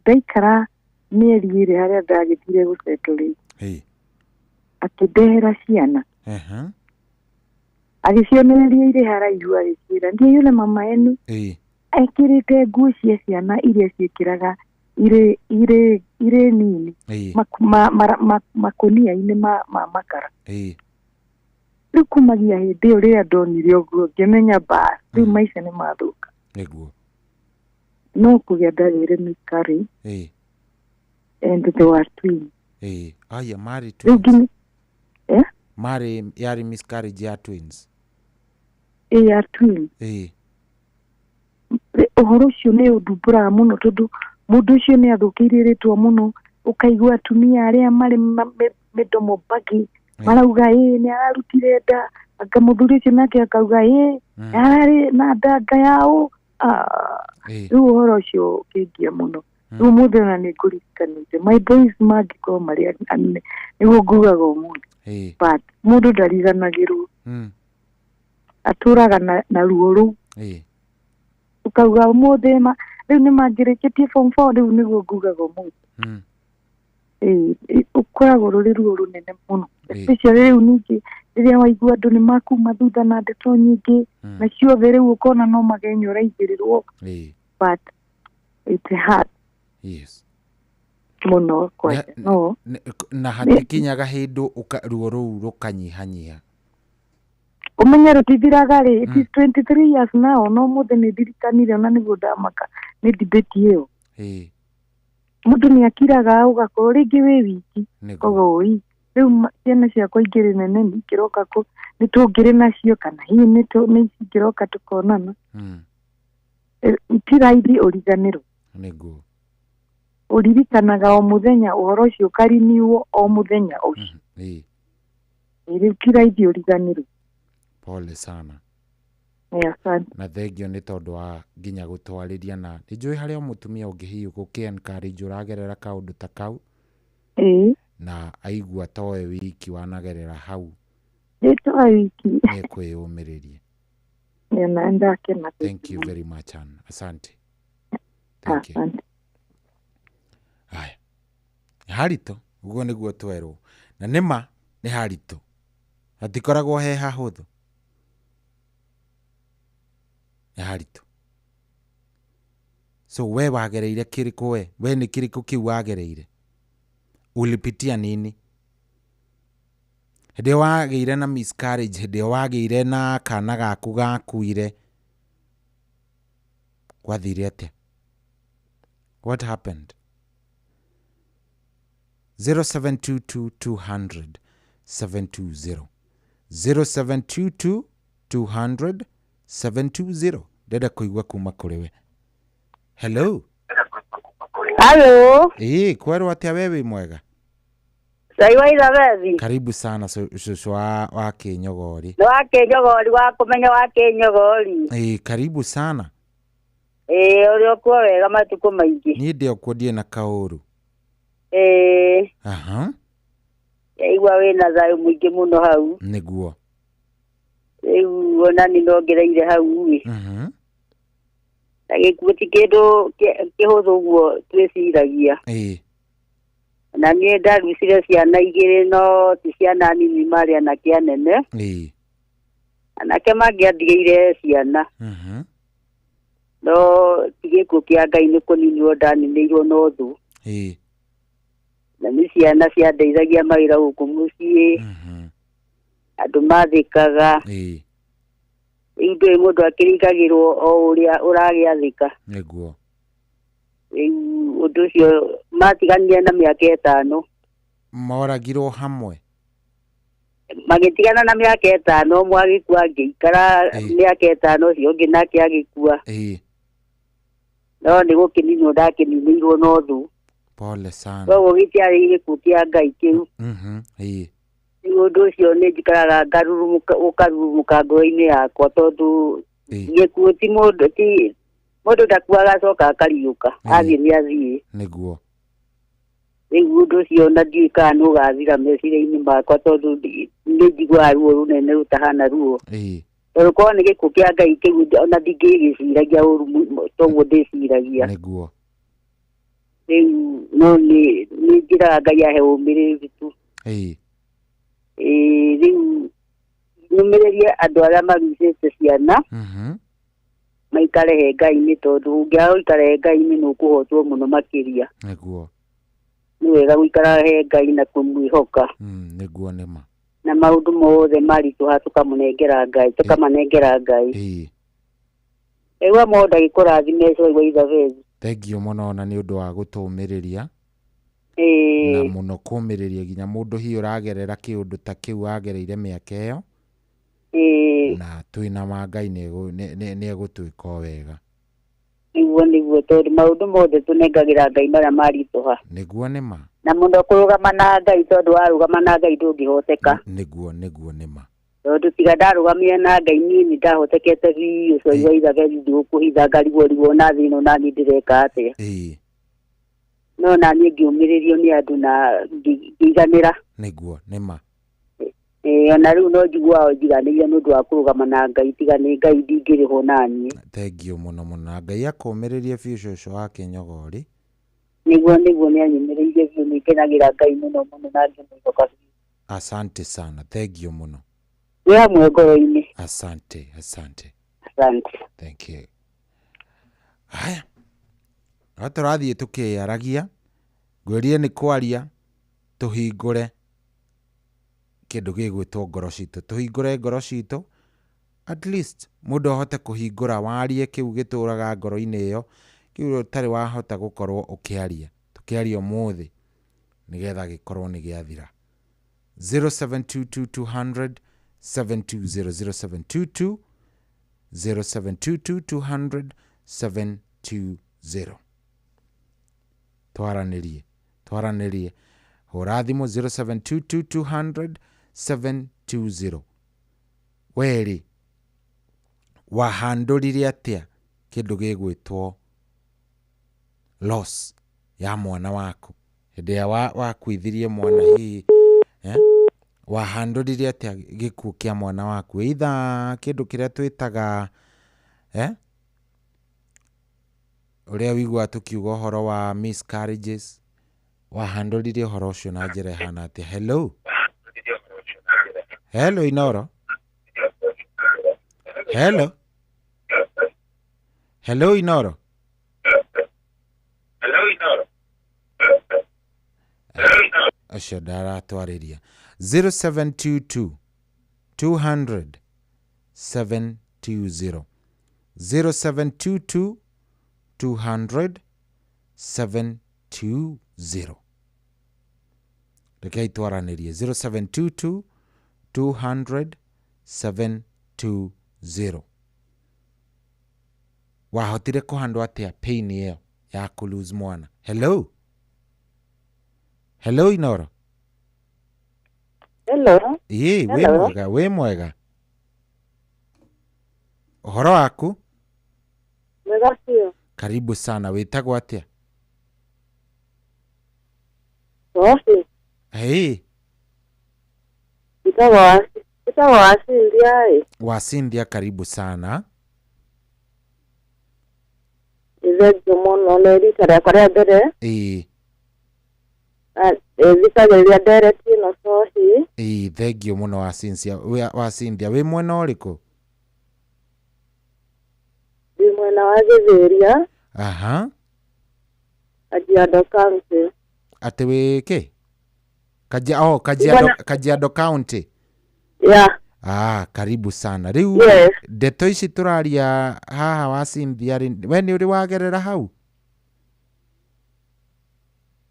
ndaikara mĩeri ĩrĩ harĩa ndagĩthire gũsettle rĩ, akĩndehera ciana. Agĩcionereria irĩ haraihu agĩciĩra ndiĩ yule mama yenu ekĩrĩte nguo cia ciana iria ciĩkĩraga irĩ nini makũnia-inĩ ma makara. Rĩu kumagia hĩndĩ ĩyo rĩrĩa ndonire ũguo ngĩmenya bas rĩu maica nĩ mathũka. Nĩguo. No kũgĩa ndagĩire miscarriage. And they were twins. Aya marĩ Rĩu twins. nginya eh? Marĩ yarĩ miscarriage ya twins. Ĩ ya twins. Ũhoro ũcio nĩ ũndumbũraga mũno tondũ mũndũ ũcio nĩ athũkĩirie rĩtwa mũno, ũkaigua atumia arĩa marĩ mĩdomo mbagi marauga ĩ nĩ ararutire nda, anga mũthuri ũcio nake akauga ĩ ararĩ na nda nga yaũ. Rĩu ũhoro ũcio ũkĩngia mũno. Rĩu ũmũthĩ ona nĩ ngũririkanĩte my boys mangĩkorwo marĩ anene nĩguo ngugaga ũmũthĩ, but mũndũ ndariganagĩrwo, atũraga na ruo rũu. Ũkauga ũmũthĩ ma rĩu nĩ mangĩrĩkĩtie form 4 rĩu nĩguo ngugaga ũmũthĩ. Ũkoragwo rũrĩ ruo rũnene mũno, especially rĩu ningĩ rĩrĩa waigua andũ nĩ makuma thutha na ndeto nyingĩ na ciothe rĩu ũkona no magenyo ũraigĩrĩrwo, but it hurt. Mũno kwanja no Na hatikinyaga hĩndĩ ruo rũu rũkanyihanyiha. Ũmenye rũtithiraga rĩ, it is 23 years now, no ũmũthĩ nĩ ndirikanire ona nĩguo ndamaka nĩ debate ĩyo. Mũndũ nĩ akiraga ũgakorwo rĩngĩ wĩ wiki koguo ũi rĩu ciana ciakwa ingĩrĩ nene ningĩroka kũ nĩ tũngĩrĩ nacio kana hihi nĩ cingĩroka tũkonana. Ti raithi ũriganĩrwo. Nĩguo. Ũririkanaga o mũthenya ũhoro ũcio ũkariniwo o mũthenya ũcio. Rĩu ti raithi ũriganĩrwo. Pole sana. Asante. Na thengio nĩ tondũ wa nginya gũtwarĩria na nĩ njũĩ harĩa o mũtumia ũngĩ hihi gũkĩ encourage ũragerera kaũndũ ta kau. Na aigua towe wiki wanagerera hau. Nĩ towe wiki. Nĩ kwĩyũmĩrĩria. Na ndakena. Thank you very much Ann. Asante. Thank you. Asante. Haya. Nĩ haritũ, ũguo nĩguo twerwo. Na nĩma nĩ haritũ. Hatikoragwo he hahũthũ. Nĩ haritũ. So we wagereire kĩrĩkũ we? We nĩ kĩrĩkũ kĩu wagereire? Ulipitia nini? Hĩndĩ ĩyo wagĩire na miscarriage, hĩndĩ ĩyo wagĩire na kana gaku gakuire, gwathire atĩa? What happened? 0722 200 720 0722 200 720. Ndĩrenda kũigua kuma kũrĩ we. Hello. Hello. Kwerwo atĩa we wĩ mwega? Cai wa Ithabethi. Karibu sana cũcũ wa Kĩnyogori. Nĩ wa Kĩnyogori, wa kũmenya wa Kĩnyogori. Karibu sana. Ũrĩ okuo wega matukũ maingĩ. Niĩ ndĩ okuo ndirĩ na kaũru. Aha. Yaigua wĩna thayũ mũingĩ mũno hau. Nĩguo. Rĩu ona niĩ nongereire hau ĩ. Na gĩkuũ ti kĩndũ kĩhũthũ ũguo twĩciragia. Na niĩ ndarucire ciana igĩrĩ no ti ciana nini marĩ anake anene. Anake mangĩandigĩire ciana. No ti gĩkuũ kĩa Ngai nĩ kũninwo ndaninĩirwo no thũ. Na nĩ ciana ciandeithagia mawĩra gũkũ mũciĩ. Andũ mathĩkaga. Rĩu ndũĩ mũndũ akĩringagĩrwo o ũrĩa ũragĩathĩka. Nĩguo. Rĩu ũndũ ũcio matiganire na mĩaka 5. Moragirwo hamwe. Magĩtigana na mĩaka 5 ũmwe agĩkua ngĩikara mĩaka 5 ũcio ũngĩ nake agĩkua. No nĩ gũkĩninwo ndakĩninĩirwo no thũ. Pole sana. Koguo gĩtiarĩ gĩkuũ kĩa Ngai kĩu. Rĩu ũndũ ũcio nĩ njikaraga ũkarurumũka ngoro-inĩ yakwa tondũ gĩkuũ ti mũndũ ti mũndũ ndakuaga acoka akariũka athiĩ nĩ athiĩ. Nĩguo. Rĩu ũndũ ũcio na ndiũĩ kana nĩ ũgathira meciria-inĩ makwa tondũ nĩ njiguaga ruo rũnene rũtahana ruo. Tondũ korwo nĩ gĩkuũ kĩa Ngai kĩu ona ndingĩgĩciragia ũru toguo ndĩciragia. Nĩguo. Rĩu no nĩ njĩraga Ngai ahe ũmĩrĩru tu. Rĩu nyũmĩrĩrie andũ arĩa marucĩte ciana maikare he Ngai-inĩ tondũ ũngĩaga gũikara he Ngai-inĩ nĩ ũkũhotwo mũno makĩria. Nĩguo. Nĩ wega gũikara he Ngai na kũmwĩhoka. Nĩguo nĩma. Na maũndũ mothe maritũha tũkamũnengera Ngai, tũkamanengera Ngai. Ewa mũndũ agĩkũrathime Cũi wa Ithabethi. Thengiũ mũno ona nĩ ũndũ wa gũtũũmĩrĩria. Na mũno kũũmĩrĩria nginya mũndũ hihi ũragerera kĩũndũ ta kĩu agereire mĩaka ĩyo. Na twĩna ma Ngai nĩ egũtwĩka o wega. Nĩguo nĩguo tondũ maũndũ mothe tũnengagĩra Ngai marĩa maritũha. Nĩguo nĩma. Na mũno kũrũgama na Ngai tondũ warũgama na Ngai ndũngĩhoteka. Nĩguo nĩguo nĩma. Tondũ tiga ndarũgamire na Ngai niĩ nĩ ndahotekete biũ Cũi wa Ithabethi ndigũkũhitha ngarigwo rigwo na thĩ ĩno naniĩ ndĩreka atĩa. No naniĩ ngĩũmĩrĩrio nĩ andũ na ngĩiganĩra. Nĩguo nĩma. Ona rĩu no njiguaga njiganĩire nĩ ũndũ wa kũrũgama na Ngai tiga nĩ Ngai ndingĩrĩhwo naniĩ. Thengiũ mũno mũno na Ngai akũũmĩrĩrie biũ cũcũ wa Kĩnyogori. Nĩguo nĩguo nĩ anyũmĩrĩirie biũ nĩ ngenagĩra Ngai mũno mũno na ngĩmwĩhoka biũ. Asante sana, thengiũ mũno. Wĩ hamwe ngoro-inĩ. Asante, asante. Asante. Thank you. Haya. No tũrathiĩ tũkĩaragia ngwĩrire nĩ kwaria tũhingũre kĩndũ gĩgwĩtwo ngoro citũ, tũhingũre ngoro citũ at least mũndũ ahote kũhingũra warie kĩu gĩtũraga ngoro-inĩ ĩyo kĩu ũtarĩ wahota gũkorwo ũkĩaria tũkĩaria ũmũthĩ nĩgetha gĩkorwo nĩ gĩathira. 0722 200 720 0722 0722 200 720. Twaranĩrie twaranĩrie hũra thimũ 0722 200 720. Werĩ wahandũrire atĩa kĩndũ gĩgwĩtwo loss ya mwana waku hĩndĩ ĩrĩa wakuithirie mwana hihi wahandũrire atĩa gĩkuũ kĩa mwana waku either kĩndũ kĩrĩa twĩtaga ũrĩa wĩiguaga tũkiuga ũhoro wa miscarriages wahandũrire ũhoro ũcio na njĩra ĩhana atĩa. Hello. Hello Inoro. Hello. Hello Inoro. Hello Inoro. Acio ndaratwarĩria 0722 200 720 0722 200 720. Rekei twaranĩrie 0722 200 720. Wahotire kũhandwo atĩa pain ĩyo ya kũ lose mwana. Hello. Hello Inoro. Hello. Ĩĩ, wĩ mwega, wĩ mwega. Ũhoro waku? Mwega biũ. Karibu sana, wĩtagwo atĩa? Sophie. Hey. Wĩtagwo Wacindia ĩ. Wacindia, karibu sana. Nĩ thengiũ mũno nĩ rita rĩakwa rĩa mbere. Ĩĩ. Thikagĩrĩria ndereti ĩno cohi. Ĩĩ, thengiũ mũno wa Cynthia. Wa Cynthia, wĩ mwena ũrĩkũ? Ndĩ mwena wa Gĩthĩria. Aha. Kajiado County. Atĩ wĩ kĩ? Oh, Kajiado, Kajiado County. Yeah. Ah, karibu sana. Rĩu Yes. ndeto ici tũraria haha wa Cynthia rĩ, we nĩ ũrĩ wagerera hau?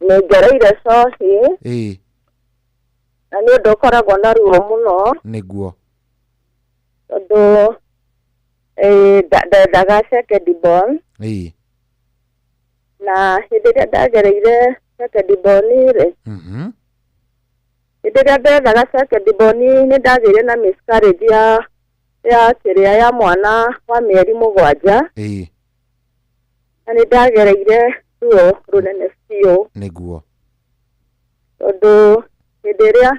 Nĩ ngereire cohi. Ĩĩ. Na nĩ ũndũ ũkoragwo na ruo mũno. Nĩguo. Tondũ ndendaga second born. Ĩĩ. Na hĩndĩ ĩrĩa ndagereire second born rĩ, hĩndĩ ĩrĩa ndethaga second born nĩ ndagĩire na miscarriage ya kĩrĩa ya mwana wa mĩeri 7. Ĩĩ. Na nĩ ndagereire ruo rũnene biũ. Nĩguo. Tondũ hĩndĩ ĩrĩa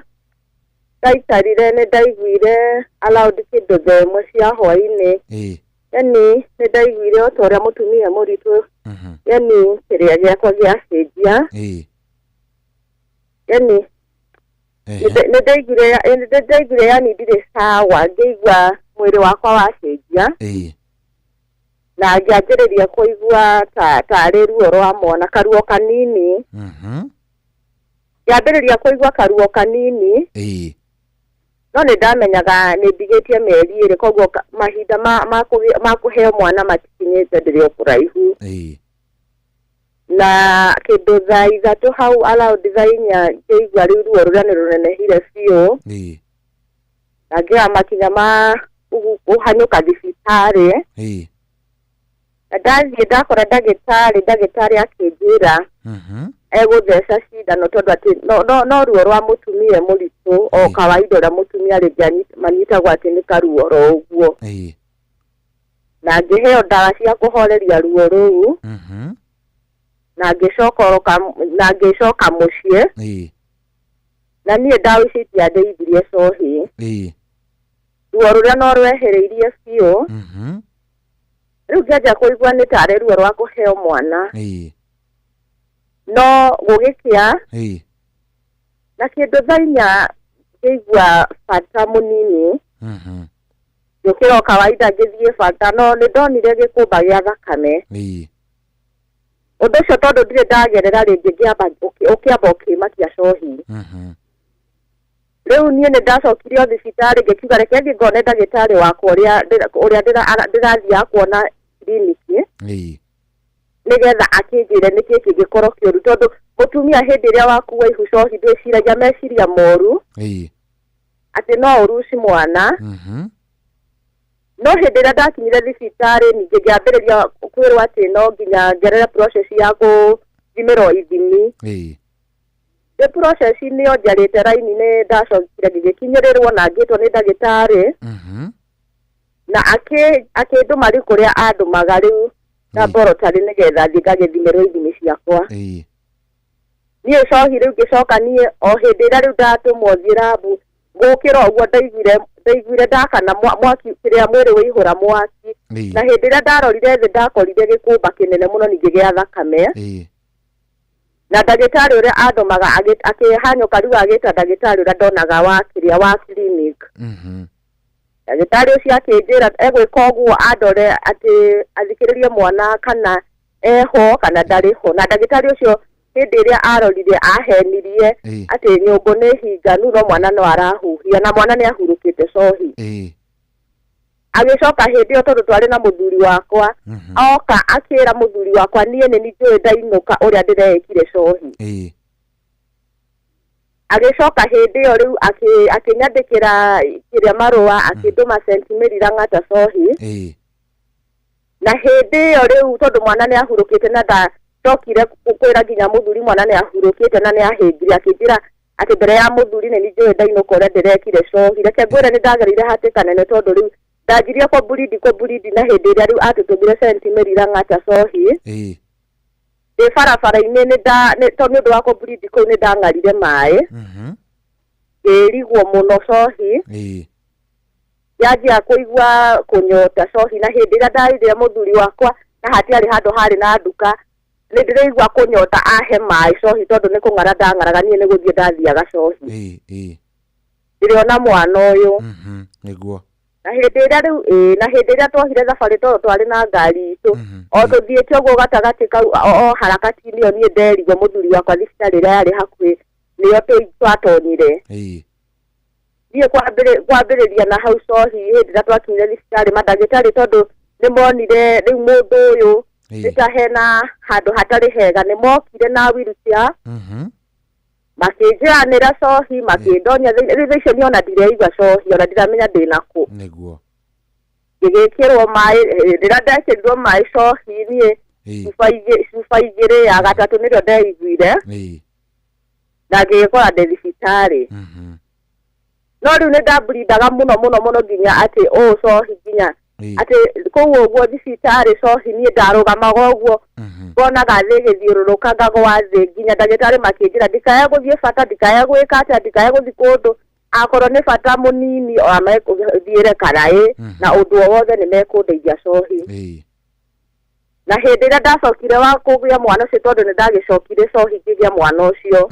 ndaikarire nĩ ndaiguire allowed kĩndũ thaa 1 cia hwaĩ-inĩ. Ĩĩ. Yani nĩ ndaiguire o ta ũrĩa mũtumia mũritũ, yani kĩrĩa gĩakwa gĩacenjia. Ĩĩ. Yani nĩ ndaiguire yani ndirĩ sawa, ngĩigua mwĩrĩ wakwa wacenjia. Ĩĩ. Na ngĩambĩrĩria kũigua tarĩ ruo rwa mwana, karuo kanini. Ngĩambĩrĩria kũigua karuo kanini. Ĩĩ. No nĩ ndamenyaga nĩ ndigĩtie mĩeri 2, koguo mahinda ma kũheo mwana matikinyĩte, ndĩrĩ o kũraihu. Ĩĩ. Na kĩndũ thaa 3 hau around thaa 4 ngĩigua rĩu ruo rũrĩa nĩ rũnenehire biũ. Ĩĩ. Na ngĩoya makinya ma kũhanyũka thibitarĩ. Ĩĩ. Na ndathiĩ ndakora ndagĩtarĩ akĩnjĩra egũtheca cindano tondũ atĩ no ruo rwa mũtumia mũritũ o kawaida ũrĩa mũtumia rĩngĩ manyitagwo atĩ nĩ karuo oro ũguo. Ĩĩ. Na ngĩheo ndawa cia kũhoreria ruo rũu. Na ngĩcoka mũciĩ. Ĩĩ. Na niĩ ndawa ici itiandeithirie cohi. Ĩĩ. Ruo rũrĩa no rwehereirie biũ. Rĩu ngĩanjia kũigua nĩ tarĩ ruo rwa kũheo mwana. Ĩĩ. No gũgĩkĩa. Ĩĩ. Na kĩndũ thaa 4 ngĩigua bata mũnini. Ngĩũkĩra o kawaida ngĩthiĩ bata, no nĩ ndonire gĩkũmba gĩa thakame. Ĩĩ. Ũndũ ũcio tondũ ndirĩ ndagerera rĩngĩ ũkĩamba ũkĩmakia cohi. Rĩu niĩ nĩ ndacokirio thibitarĩ ngĩkiuga reke thiĩ ngone ndagĩtarĩ wakwa ũrĩa ndĩrathiaga kuona kiriniki. Ĩĩ. Nĩgetha akĩnjĩre nĩkĩ kĩngĩkorwo kĩũru, tondũ mũtumia hĩndĩ ĩrĩa wakua ihu cohi ndwĩciragia meciria moru. Ĩĩ. Atĩ no ũruci mwana. No hĩndĩ ĩrĩa ndakinyire thibitarĩ ningĩ ngĩambĩrĩria kwĩrwo atĩ no nginya ngerere process ya gũthimĩrwo ithimi. Ĩĩ. Ndĩ process-inĩ ĩyo njarĩte raini nĩ ndacokire ngĩgĩkinyĩrĩrwo na ngĩtwo nĩ ndagĩtarĩ. Na akĩndũma rĩu kũrĩa andũmaga rĩu laboratory nĩgetha thiĩ ngagĩthimĩrwo ithimi ciakwa. Ĩĩ. Niĩ cohi rĩu ngĩcoka niĩ o hĩndĩ ĩrĩa rĩu ndatũmwo thiĩ rabu gũkĩra ũguo ndaiguire ndakana mwaki kĩrĩa mwĩrĩ wĩihũra mwaki. Na hĩndĩ ĩrĩa ndarorire thĩ ndakorire gĩkũmba kĩnene mũno ningĩ gĩa thakame. Ĩĩ. Na ndagĩtarĩ ũrĩa andũmaga akĩhanyũka rĩu agĩta ndagĩtarĩ ũrĩa ndonaga wa kĩrĩa wa clinic. Ndagĩtarĩ ũcio akĩnjĩra egwĩka ũguo andore atĩ athikĩrĩrie mwana kana eho kana ndarĩ ho. Na ndagĩtarĩ ũcio hĩndĩ ĩrĩa arorire ahenirie atĩ nyũngũ nĩ hinganu no mwana no arahuhia na mwana nĩ ahurũkĩte cohi. Ĩĩ. Agĩcoka hĩndĩ ĩyo tondũ twarĩ na mũthuri wakwa, oka akĩra mũthuri wakwa niĩ nĩ njũĩ ndainũka ũrĩa ndĩreĩkire cohi. Ĩĩ. Agĩcoka hĩndĩ ĩyo rĩu akĩnyandĩkĩra kĩrĩa marũa akĩndũma St. Mary Lang'ata cohi. Ĩĩ. Na hĩndĩ ĩyo rĩu tondũ mwana nĩ ahurũkĩte na ndacokire kwĩra nginya mũthuri mwana nĩ ahurũkĩte na nĩ ahĩngire, akĩnjĩra atĩ mbere ya mũthuri nĩ njũĩ ndainũka ũrĩa ndĩrekire cohi. Reke ngwĩre nĩ ndagereire hatĩka nene tondũ rĩu ndanjirie kũmburindi na hĩndĩ ĩrĩa rĩu atũtũmire St. Mary Lang'ata cohi. Ĩĩ. Ndĩ barabara-inĩ tondũ nĩ ũndũ wa kũmburindi kũu nĩ ndang'arire maĩ. Ngĩrigwo mũno cohi. Ĩĩ. Yanjia kũigua kũnyota cohi, na hĩndĩ ĩrĩa ndarire mũthuri wakwa Na hatiarĩ handũ harĩ na nduka, nĩ ndĩraigua kũnyota ahe maĩ cohi tondũ nĩ kũng'ara ndang'araga niĩ nĩ gũthiĩ ndathiaga cohi. Ndĩrona mwana ũyũ. Nĩguo. Na hĩndĩ ĩrĩa rĩu ĩĩ, na hĩndĩ ĩrĩa twohire thabarĩ tondũ twarĩ na ngari itũ, o tũthiĩte ũguo gatagatĩ kau o harakati-inĩ ĩyo niĩ nderirwo mũthuri wakwa thibitarĩ ĩrĩa yarĩ hakuhĩ nĩyo twatonyire. Niĩ kwambĩrĩria na hau cohi hĩndĩ ĩrĩa twakinyire thibitarĩ mandagĩtarĩ tondũ nĩ monire rĩu mũndũ ũyũ nĩ ta hena handũ hatarĩ hega, nĩ mokire na wheelchair makĩnjĩranĩra cohi makĩndonya thĩinĩ. Rĩu thaa icio niĩ ona ndireigua cohi, ona ndiramenya ndĩna kũ. Nĩguo. Ngĩgĩkĩrwo maĩ, rĩrĩa ndekĩrirwo maĩ cohi niĩ cuba igĩrĩ ya gatatũ nĩrĩo ndeiguire na ngĩgĩkora ndĩ thibitarĩ. No rĩu nĩ ndamburindaga mũno mũno mũno nginya atĩ ũũ cohi nginya atĩ kũu ũguo thibitarĩ cohi niĩ ndarũgamaga ũguo ngonaga thĩ ĩgĩthiũrũrũka ngagwa thĩ nginya ndagĩtarĩ makĩnjĩra ndikae gũthiĩ bata, ndikae gwĩka atĩa, ndikae gũthiĩ kũndũ, akorwo nĩ bata mũnini thiĩre karaĩ na ũndũ o wothe nĩ mekũndeithia cohi. Na hĩndĩ ĩrĩa ndacokire wa kũgĩa mwana ũcio tondũ nĩ ndagĩcokire cohi ngĩgĩa mwana ũcio,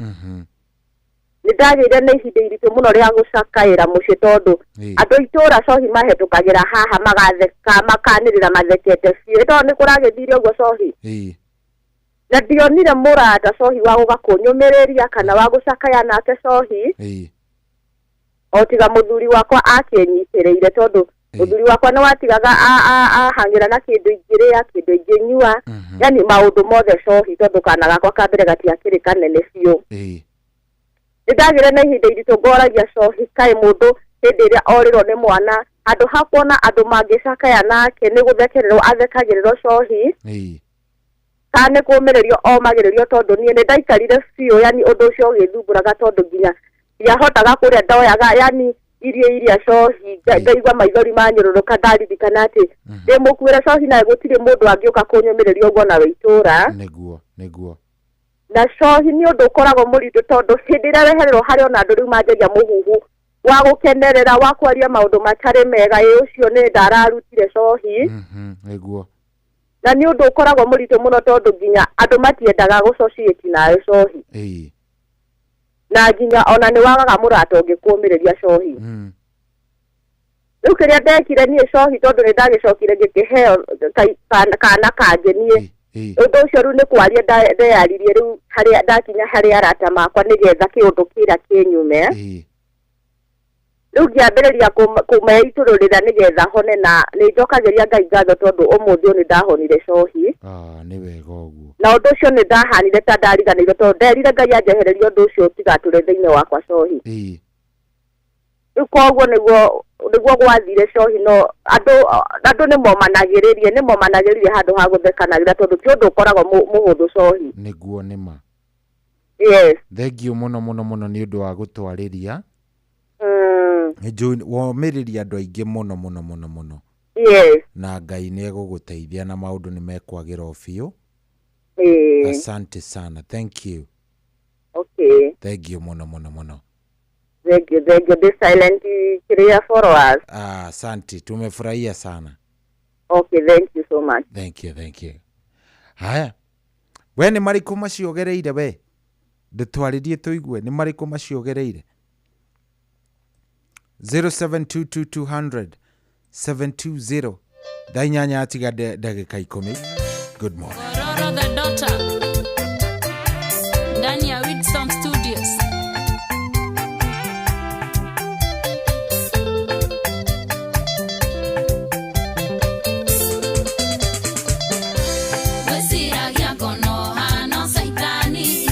nĩ ndagĩire na ihinda iritũ mũno rĩa gũcakaĩra mũciĩ tondũ andũ a itũũra cohi mahetũkagĩra haha magatheka makanĩrĩra mathekete biũ tondũ nĩ kũragĩthire ũguo cohi. Na ndionire mũrata cohi wa gũka kũnyũmĩrĩria kana wa gũcakaya nake cohi, o tiga mũthuri wakwa akĩnyitĩrĩire tondũ mũthuri wakwa nĩ watigaga ahang'ĩra na kĩndũ ingĩrĩa, kĩndũ ingĩnyua, yani maũndũ mothe cohi tondũ kana gakwa ka mbere gatiakĩrĩ kanene biũ. Nĩ ndagĩire na ihinda iritũ ngoragia cohi kaĩ mũndũ hĩndĩ ĩrĩa orĩrwo nĩ mwana handũ ha kuona andũ mangĩcakaya nake nĩ gũthekererwo athekagĩrĩrwo cohi kana nĩ kũũmĩrĩrio omagĩrĩrio tondũ niĩ nĩ ndaikarire biũ, yani ũndũ ũcio ũgĩthumbũraga tondũ nginya ndiahotaga kũrĩa, ndoyaga yani irio iria cohi ngaigua maithori manyũrũrũka ndaririkana atĩ ndĩmũkuĩre cohi na gũtirĩ mũndũ angĩũka kũnyũmĩrĩria ũguo na wĩ itũũra. Nĩguo, nĩguo. Na cohi nĩ ũndũ ũkoragwo mũritũ tondũ hĩndĩ ĩrĩa wehererwo harĩ ona andũ rĩu manjagia mũhuhu wa gũkenerera wa kwaria maũndũ matarĩ mega, ĩ ũcio nĩ ndararutire cohi. Nĩguo. Na nĩ ũndũ ũkoragwo mũritũ mũno tondũ nginya andũ matiendaga gũcociĩti nawe cohi. Na nginya ona nĩ wagaga mũrata ũngĩkũũmĩrĩria cohi. Rĩu kĩrĩa ndekire niĩ cohi tondũ nĩ ndagĩcokire ngĩkĩheo kana kangĩ niĩ ũndũ ũcio rĩu nĩ kwaria ndeyaririe rĩu harĩa ndakinya harĩ arata makwa nĩgetha kĩũndũ kĩrĩa kĩnyume. Rĩu ngĩambĩrĩria kũmeitũrũrĩra nĩgetha hone na nĩ njokagĩria Ngai ngatho tondũ ũmũthĩ ũyũ nĩ ndahonire cohi. Nĩ wega ũguo. Na ũndũ ũcio nĩ ndahanire ta ndariganĩirwo tondũ nderire Ngai anjehererie ũndũ ũcio ũtigatũre thĩinĩ wakwa cohi. Rĩu koguo nĩguo gwathire cohi, no andũ nĩ momanagĩrĩrie handũ ha gũthekanagĩra tondũ ti ũndũ ũkoragwo mũhũthũ cohi. Nĩguo nĩ ma. Yes. Thank you mũno mũno mũno nĩ ũndũ wa gũtwarĩria. Womĩrĩria andũ aingĩ mũno mũno mũno mũno. Yes. Na Ngai nĩ egũgũteithia na maũndũ nĩ mekwagĩra o biũ. Asante sana. Thank you. Okay. Thank you mũno mũno mũno. Thank you, thank you. This silent clear for us. Asante. Tumefurahia sana. Okay, thank you so much. Thank you, thank you. Haya. We nĩ marĩkũ macio ũgereire we? Ndũtwarĩrie tũigue nĩ marĩkũ macio ũgereire? 0722 200 720 thaa inyanya atiga ndagĩka 10. Good morning. Ororo the daughter ndani ya Wisdom Studios. Wĩciragia ngono hano caitani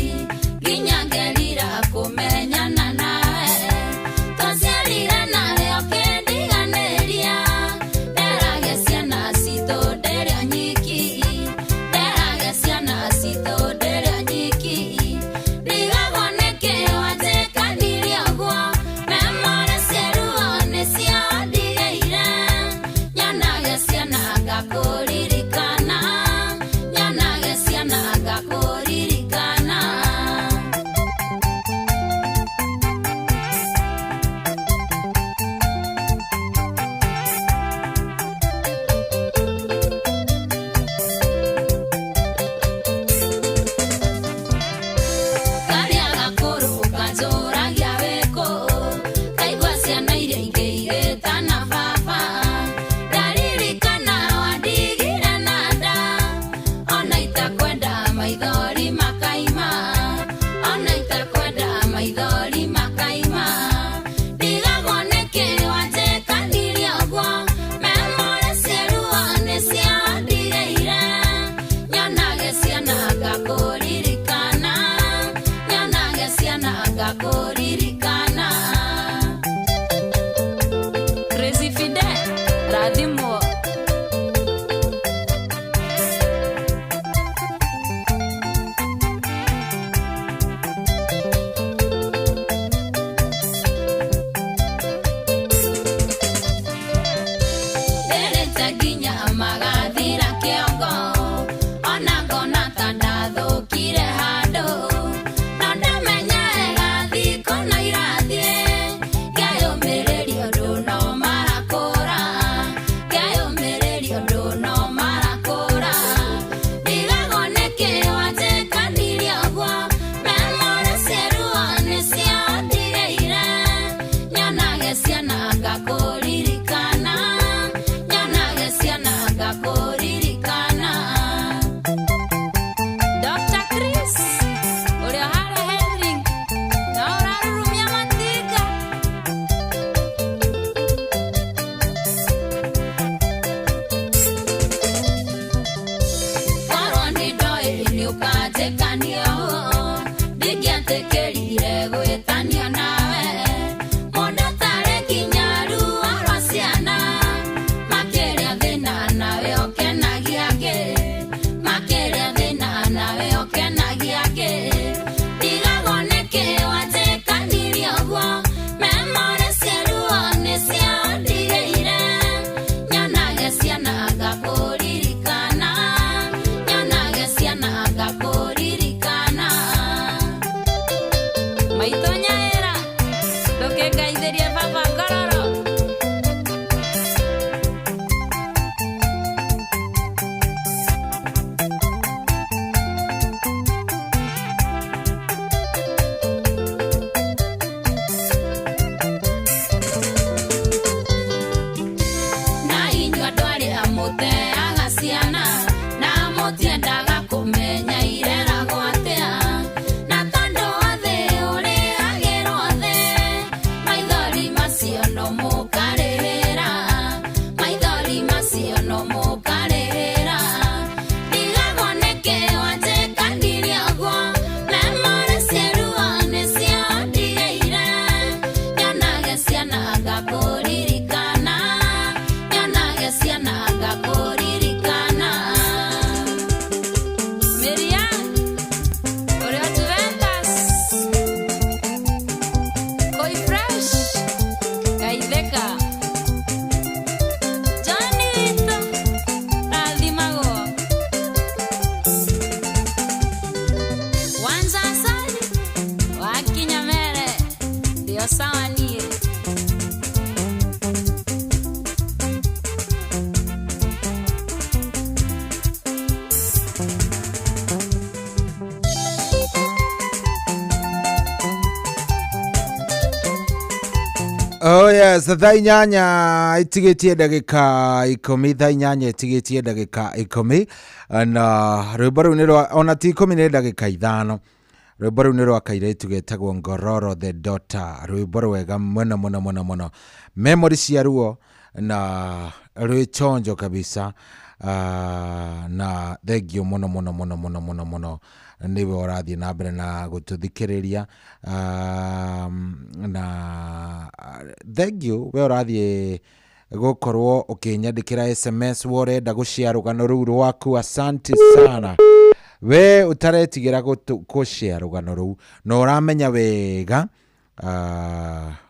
nginya ngerira kũmenyana nawe twaciarire nawe ũkĩndiganĩria nderage ciana citũ ndĩrĩ o nyiki nderage ciana citũ ndĩrĩ o nyiki ndigagwo ta ndathũkire handũ no ndamenya wega thikũ no irathiĩ ngeyũmĩrĩria ũndũ no marakũra ngeyũmĩrĩria ũndũ no marakũra ndigagwo nĩkĩ wanjĩkanirie ũguo memore cieruo nĩcio ndigĩire nyonage ciana ngakũririkana nyonage ciana ngakũririkana. Dr. Chris ũrĩa harĩa Henry na ũrarurumia matinga. Korwo nĩ ndoĩ nĩ ũkanjĩkania ũũ ndingĩetĩkĩrire gwĩtanio nawe mũndũ ũtarĩ nginya ruo rwa ciana makĩria thĩna nawe ũkenagia kĩ makĩria thĩna nawe ũkenagia kĩ ndigagwo nĩkĩ wanjĩkanirie ũguo memore cieruo nĩcio ndigĩire nyonage ciana ngakũririkana nyonage ciana ngakũririkana. Maitũ nyaĩra ndũkĩngaithĩrie baba ngororo. Na inyuĩ andũ arĩa mũteaga ciana na mũtiendaga kũmenya ireragwo atĩa na tondũ wa thĩ ũrĩhagĩrwo thĩ maithori macio no mũkarĩhĩra maithori macio no mũkarĩhĩra ndigagwo nĩkĩ wanjĩkanirie ũguo memore cieruo nĩcio ndigĩire nyonage ciana ngakũririkana nyonage ciana ngakũririkana. Miriam ũrĩa Juventus Koi Fresh Gaitheka Johnny witũ rathimagwo Wanza Asali wakinya mere ndio sawa niĩ. Oh yes, 8:10 8:10 na rwĩmbo rũu nĩ rwa ona ti 10 nĩ ndagĩka 5. Rwĩmbo rũu nĩ rwa kairĩtu getagwo Ngororo the Daughter, rwĩmbo rwega mũno mũno mũno mũno, memory cia ruo na rwĩ chonjo kabisa. Na thengio mũno mũno mũno mũno mũno mũno nĩwe ũrathiĩ na mbere na gũtũthikĩrĩria, na thengio we ũrathiĩ gũkorwo ũkĩnyandĩkĩra SMS we ũrenda gũshare rũgano rũu rwaku. Asante sana we ũtaretigĩra gũshare rũgano rũu na ũramenya wega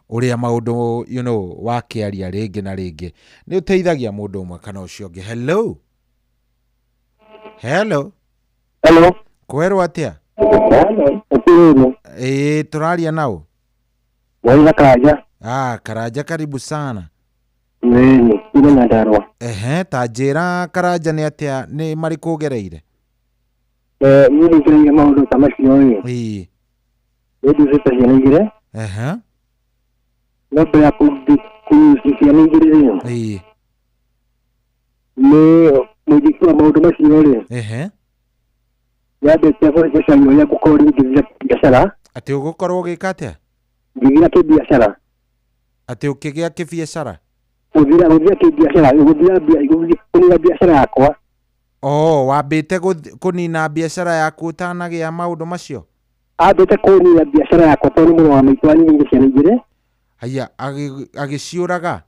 ũrĩa maũndũ you know wakĩaria rĩngĩ na rĩngĩ nĩ ũteithagia mũndũ ũmwe kana ũcio ũngĩ. Hello, hello, hello, kwerwo atĩa? Ĩĩ tũraria nao. Waina Karanja. Ah, Karanja karibu sana. Nĩ kuma Nyandarua. Ehe, ta njĩra Karanja nĩ atĩa nĩ marĩkũ ũgereire? Niĩ nĩ ngereire maũndũ ta macio ĩ. Ĩĩ. Nĩ nduthĩte ciana igĩrĩ. Ehe. No mbere ya kũrucia ciana igĩrĩ rĩ. Ĩĩ. Nĩ mũthiki wa maũndũ macio rĩ. Ehe. Yambĩtie gũcaria ũrĩa ngũkorwo rĩu ngĩthira biacara. Atĩ ũgũkorwo ũgĩka atĩa? Ngĩthira kĩbiacara. Atĩ ũkĩgĩa kĩbiacara? Gũthira kĩbiacara, gũthira kũnina biacara yakwa. Oh, wambĩte kũnina biacara yaku ũtanagĩa maũndũ macio? Ambĩte kũnina biacara yakwa tondũ mũrũ wa maitũ anyinĩire ciana igĩrĩ. Haya, agĩciũraga?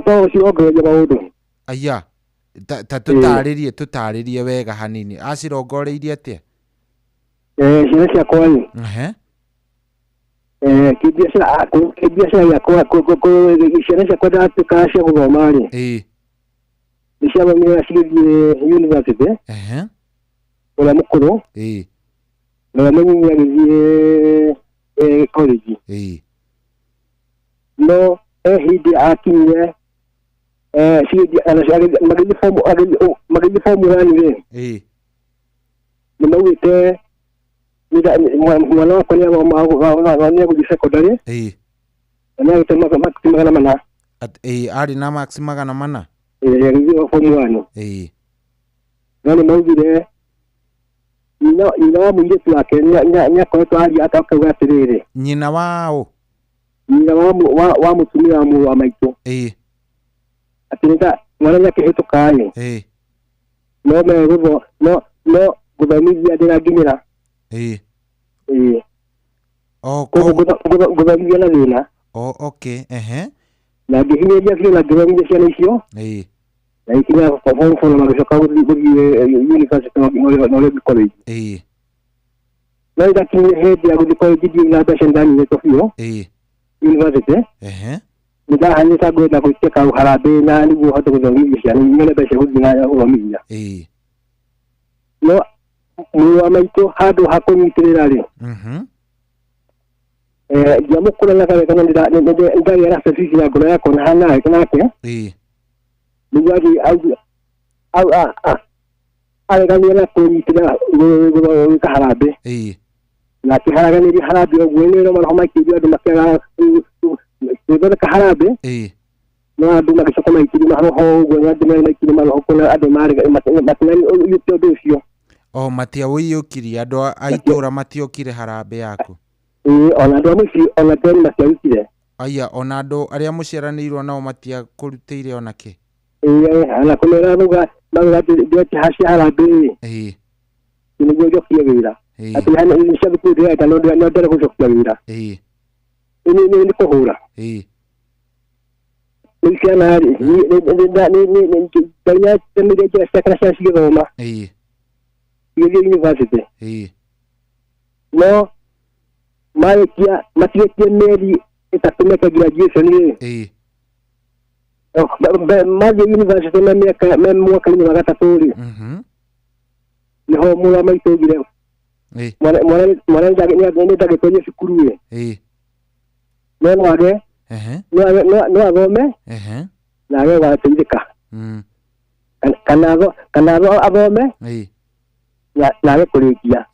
To ũcirongoreria maũndũ. Aya, ta tũtarĩrie wega hanini. Acirongoreirie atĩa? Ciana ciakwa ĩ. Ehe. Kĩbiacara gĩakwa ciana ciakwa ndatuĩkaga cia gũthoma rĩ. Ĩĩ. Nĩ ciathomire na cigĩthiĩ university. Ũrĩa mũkũrũ. Na ũrĩa mũnyinyi agĩthiĩ college. No he hĩndĩ akinyire magĩthiĩ form 1 rĩ. Nĩ maugĩte mwana wakwa nĩ agũthiĩ secondary. Na nĩ agĩte marks 400. Arĩ na marks 400? Agĩthiĩ form 1. No nĩ maugire nyina wa mũirĩtu wake nĩ akoretwo aria akauga atĩrĩrĩ. Nyina wa ũ? Nyina wa mũtumia wa mũrũ wa maitũ. Atĩ mwana nĩ akĩhĩtũka ĩ. No megũtho no gũthomithia ndĩranginyĩra. Gũthomithia na thĩna. Okay. Na ngĩhinyĩrĩria biũ na ngĩthomithia ciana icio. Na ikinya form 4 na magĩcoka gũthiĩ university na ũrĩa college. No ndakinyire hĩndĩ ya gũthiĩ college ndirĩ na mbeca nĩndanyitĩtwo biũ. University. Nĩ ndahanĩte ngwenda gwĩtia kaũharambĩ na nĩguo hote gũthomithia ciana nyone mbeca gũthiĩ na gũthomithia. No mũrũ wa maitũ handũ ha kũnyitĩrĩra rĩ. Ndiamũkũranaga wega na nĩndagĩa na fefici ya ngoro yakwa na nake. Nĩguo athiĩ areganire na kũnyitĩrĩra gwĩka harambĩ. Na akĩharaganĩria harambĩ ũguo nĩ maroho maikĩrio andũ makĩaga gwĩthondeka harambĩ. No andũ magĩcoka maikĩrio maroho ũguo na andũ maikĩrio maroho kuna andũ matinanyitĩte ũndũ ũcio. Matiaũiyũkirie andũ a itũũra matiokire harambĩ yaku? Ona andũ a mũciĩ ona tene matiarutire. Aya, ona andũ arĩa mũciaranĩirwo nao matiakũrutĩire ona kĩ? Ona kũmera mauga atĩ ndĩrete hacia harambĩ ĩ. Nĩguo njokie wĩra. Atĩ nĩ cia thukuru ndĩrenda no ndĩrenda gũcokia wĩra. Nĩ kũhũra. Rĩu ciana rĩ Ngai nĩatũmire njĩra ciake na ciana cigĩthoma. Igĩthiĩ university. No marĩkia matigĩtie mĩeri 3 meke graduation rĩ. Mathiĩ university me mĩaka me mwaka-inĩ wa gatatũ rĩ. Nĩho mũrũ wa maitũ augire mwana nĩ ndagĩtoria cukuru ĩ. No no age no athome na age gũgateithĩka. Kana athome na age kũrĩkia.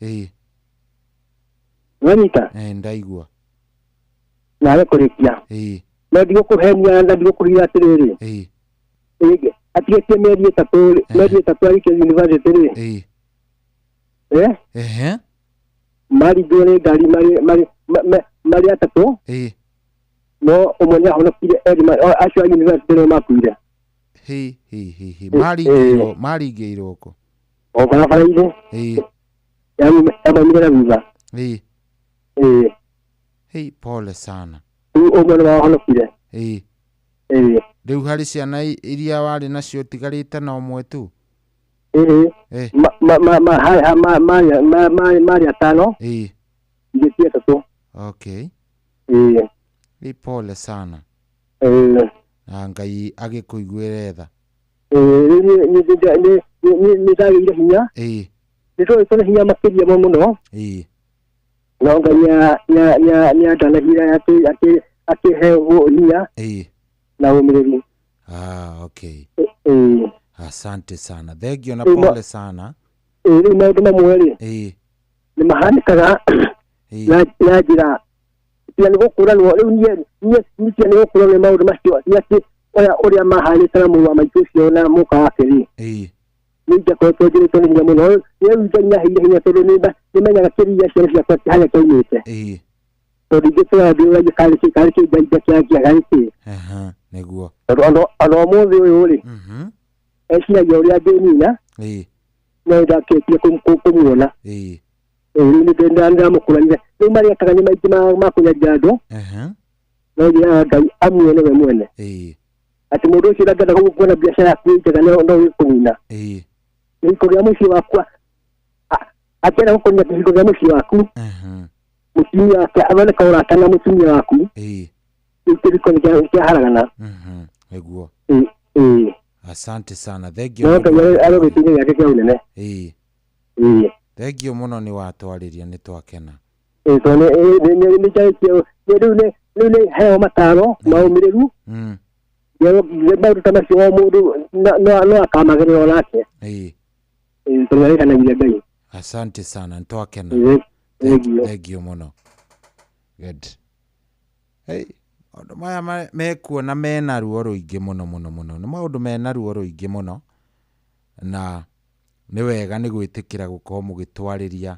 Nĩwanyita? Ndaigua. Na age kũrĩkia. No ndigũkũhenia na ndigũkũhitha atĩrĩrĩ. Atigĩtie mĩeri 3 arĩkia university rĩ. Maringirwo nĩ ngari marĩ atatũ. No ũmwe nĩahonokire erĩ acio a university nĩo makuire. Maringĩirwo kũ? O barabara-inĩ. Yamaumire na thutha. Pole sana. Rĩu ũmwe nĩwahonokire. Rĩu harĩ ciana iria warĩ nacio ũtigarĩte na ũmwe tu? Marĩ atano. Igĩtie atatũ. Okay. Pole sana. Na Ngai agĩkũiguĩre tha. Nĩ ndagĩire hinya. Nĩ tũrĩ hinya makĩria mũno. No Ngai nĩandanahire akĩhe hinya na ũmĩrĩru. Okay. Asante sana. Thank you na pole sana. Rĩu maũndũ mamwe rĩ nĩ mahanĩkaga na njĩra tiga nĩ gũkũranwo rĩu niĩ tiga nĩ gũkũranwo nĩ maũndũ macio nĩ atĩ ũrĩa mahanĩte na mũrũ wa maitũ ũcio na mũka wake rĩ. Nĩ ingĩakoretwo njĩrĩtwo nĩ hinya mũno. Rĩu Ngai nĩaheire hinya tondũ nĩmenyaga kĩrĩa ciana ciakwa harĩa kĩaumĩte. Tondũ ingĩtũra ndĩũragie karĩ kĩ karĩ kĩ Ngai ndakĩakia karĩ kĩ. Nĩguo. Tondũ ona ũmũthĩ ũyũ rĩ eciragia ũrĩa ngĩnina no ndakĩtie kũmuona. Rĩu nĩndamũkũranire. Rĩu marĩekaga nĩ maingĩ ma kũnyaria andũ. No njĩraga Ngai amuone we mwene. Atĩ mũndũ ũcio ndangĩenda kuona biacara yaku ĩ njega no ĩkũnina. Kĩhiko kĩa mũciĩ wakwa akĩenda gũkũnina kĩhiko kĩa mũciĩ waku. Mũtumia wake athondeka ũrata na mũtumia waku. Rĩu kĩhiko nĩ kĩaharagana. Nĩguo. Asante sana, thengio. No Ngai arĩ gĩtĩ-inĩ gĩake kĩa ũnene. Ĩĩ. Ĩĩ. Thengio mũno nĩ watwarĩria, nĩ twakena. Ĩĩ, tondũ nĩ njarĩtie rĩu nĩ heo mataro na ũmĩrĩru. Maũndũ ta macio o mũndũ no akamagerera onake. Ĩĩ. Ĩĩ, tondũ nĩarĩhanagia Ngai. Asante sana, nĩ twakena. Ĩĩ, thengio. Thengio mũno. Good. Hey, maũndũ maya mekuona mena ruo rũingĩ mũno mũno mũno. Nĩ maũndũ mena ruo rũingĩ mũno, na nĩ wega nĩ gwĩtĩkĩra gũkorwo mũgĩtwarĩria,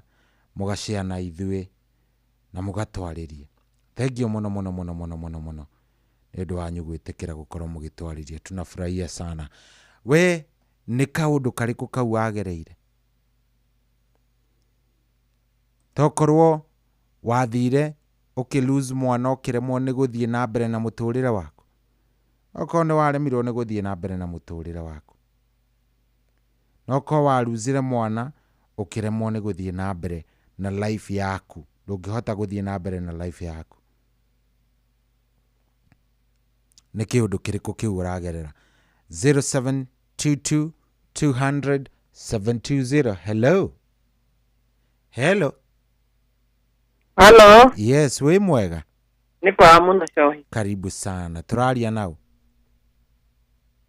mũgacea na ithuĩ na mũgatwarĩria. Thengio mũno mũno mũno mũno mũno mũno nĩ ũndũ wanyu gwĩtĩkĩra gũkorwo mũgĩtwarĩria. Tunafurahia sana. We nĩ kaũndũ karĩkũ kau wagereire? Tokorwo wathire ũkĩ lose mwana ũkĩremwo nĩ gũthiĩ na mbere na mũtũrĩre waku. Okorwo nĩ waremirwo nĩ gũthiĩ na mbere na mũtũrĩre waku. Na okorwo waruzire mwana ũkĩremwo nĩ gũthiĩ na mbere na life yaku. Ndũngĩhota gũthiĩ na mbere na life yaku. Nĩ kĩũndũ kĩrĩkũ kĩu ũragerera? 0722 200 720. Hello. Hello. Hello. Yes, wĩ mwega. Nĩ kwega mũno Cohi. Karibu sana. Tũraria nau?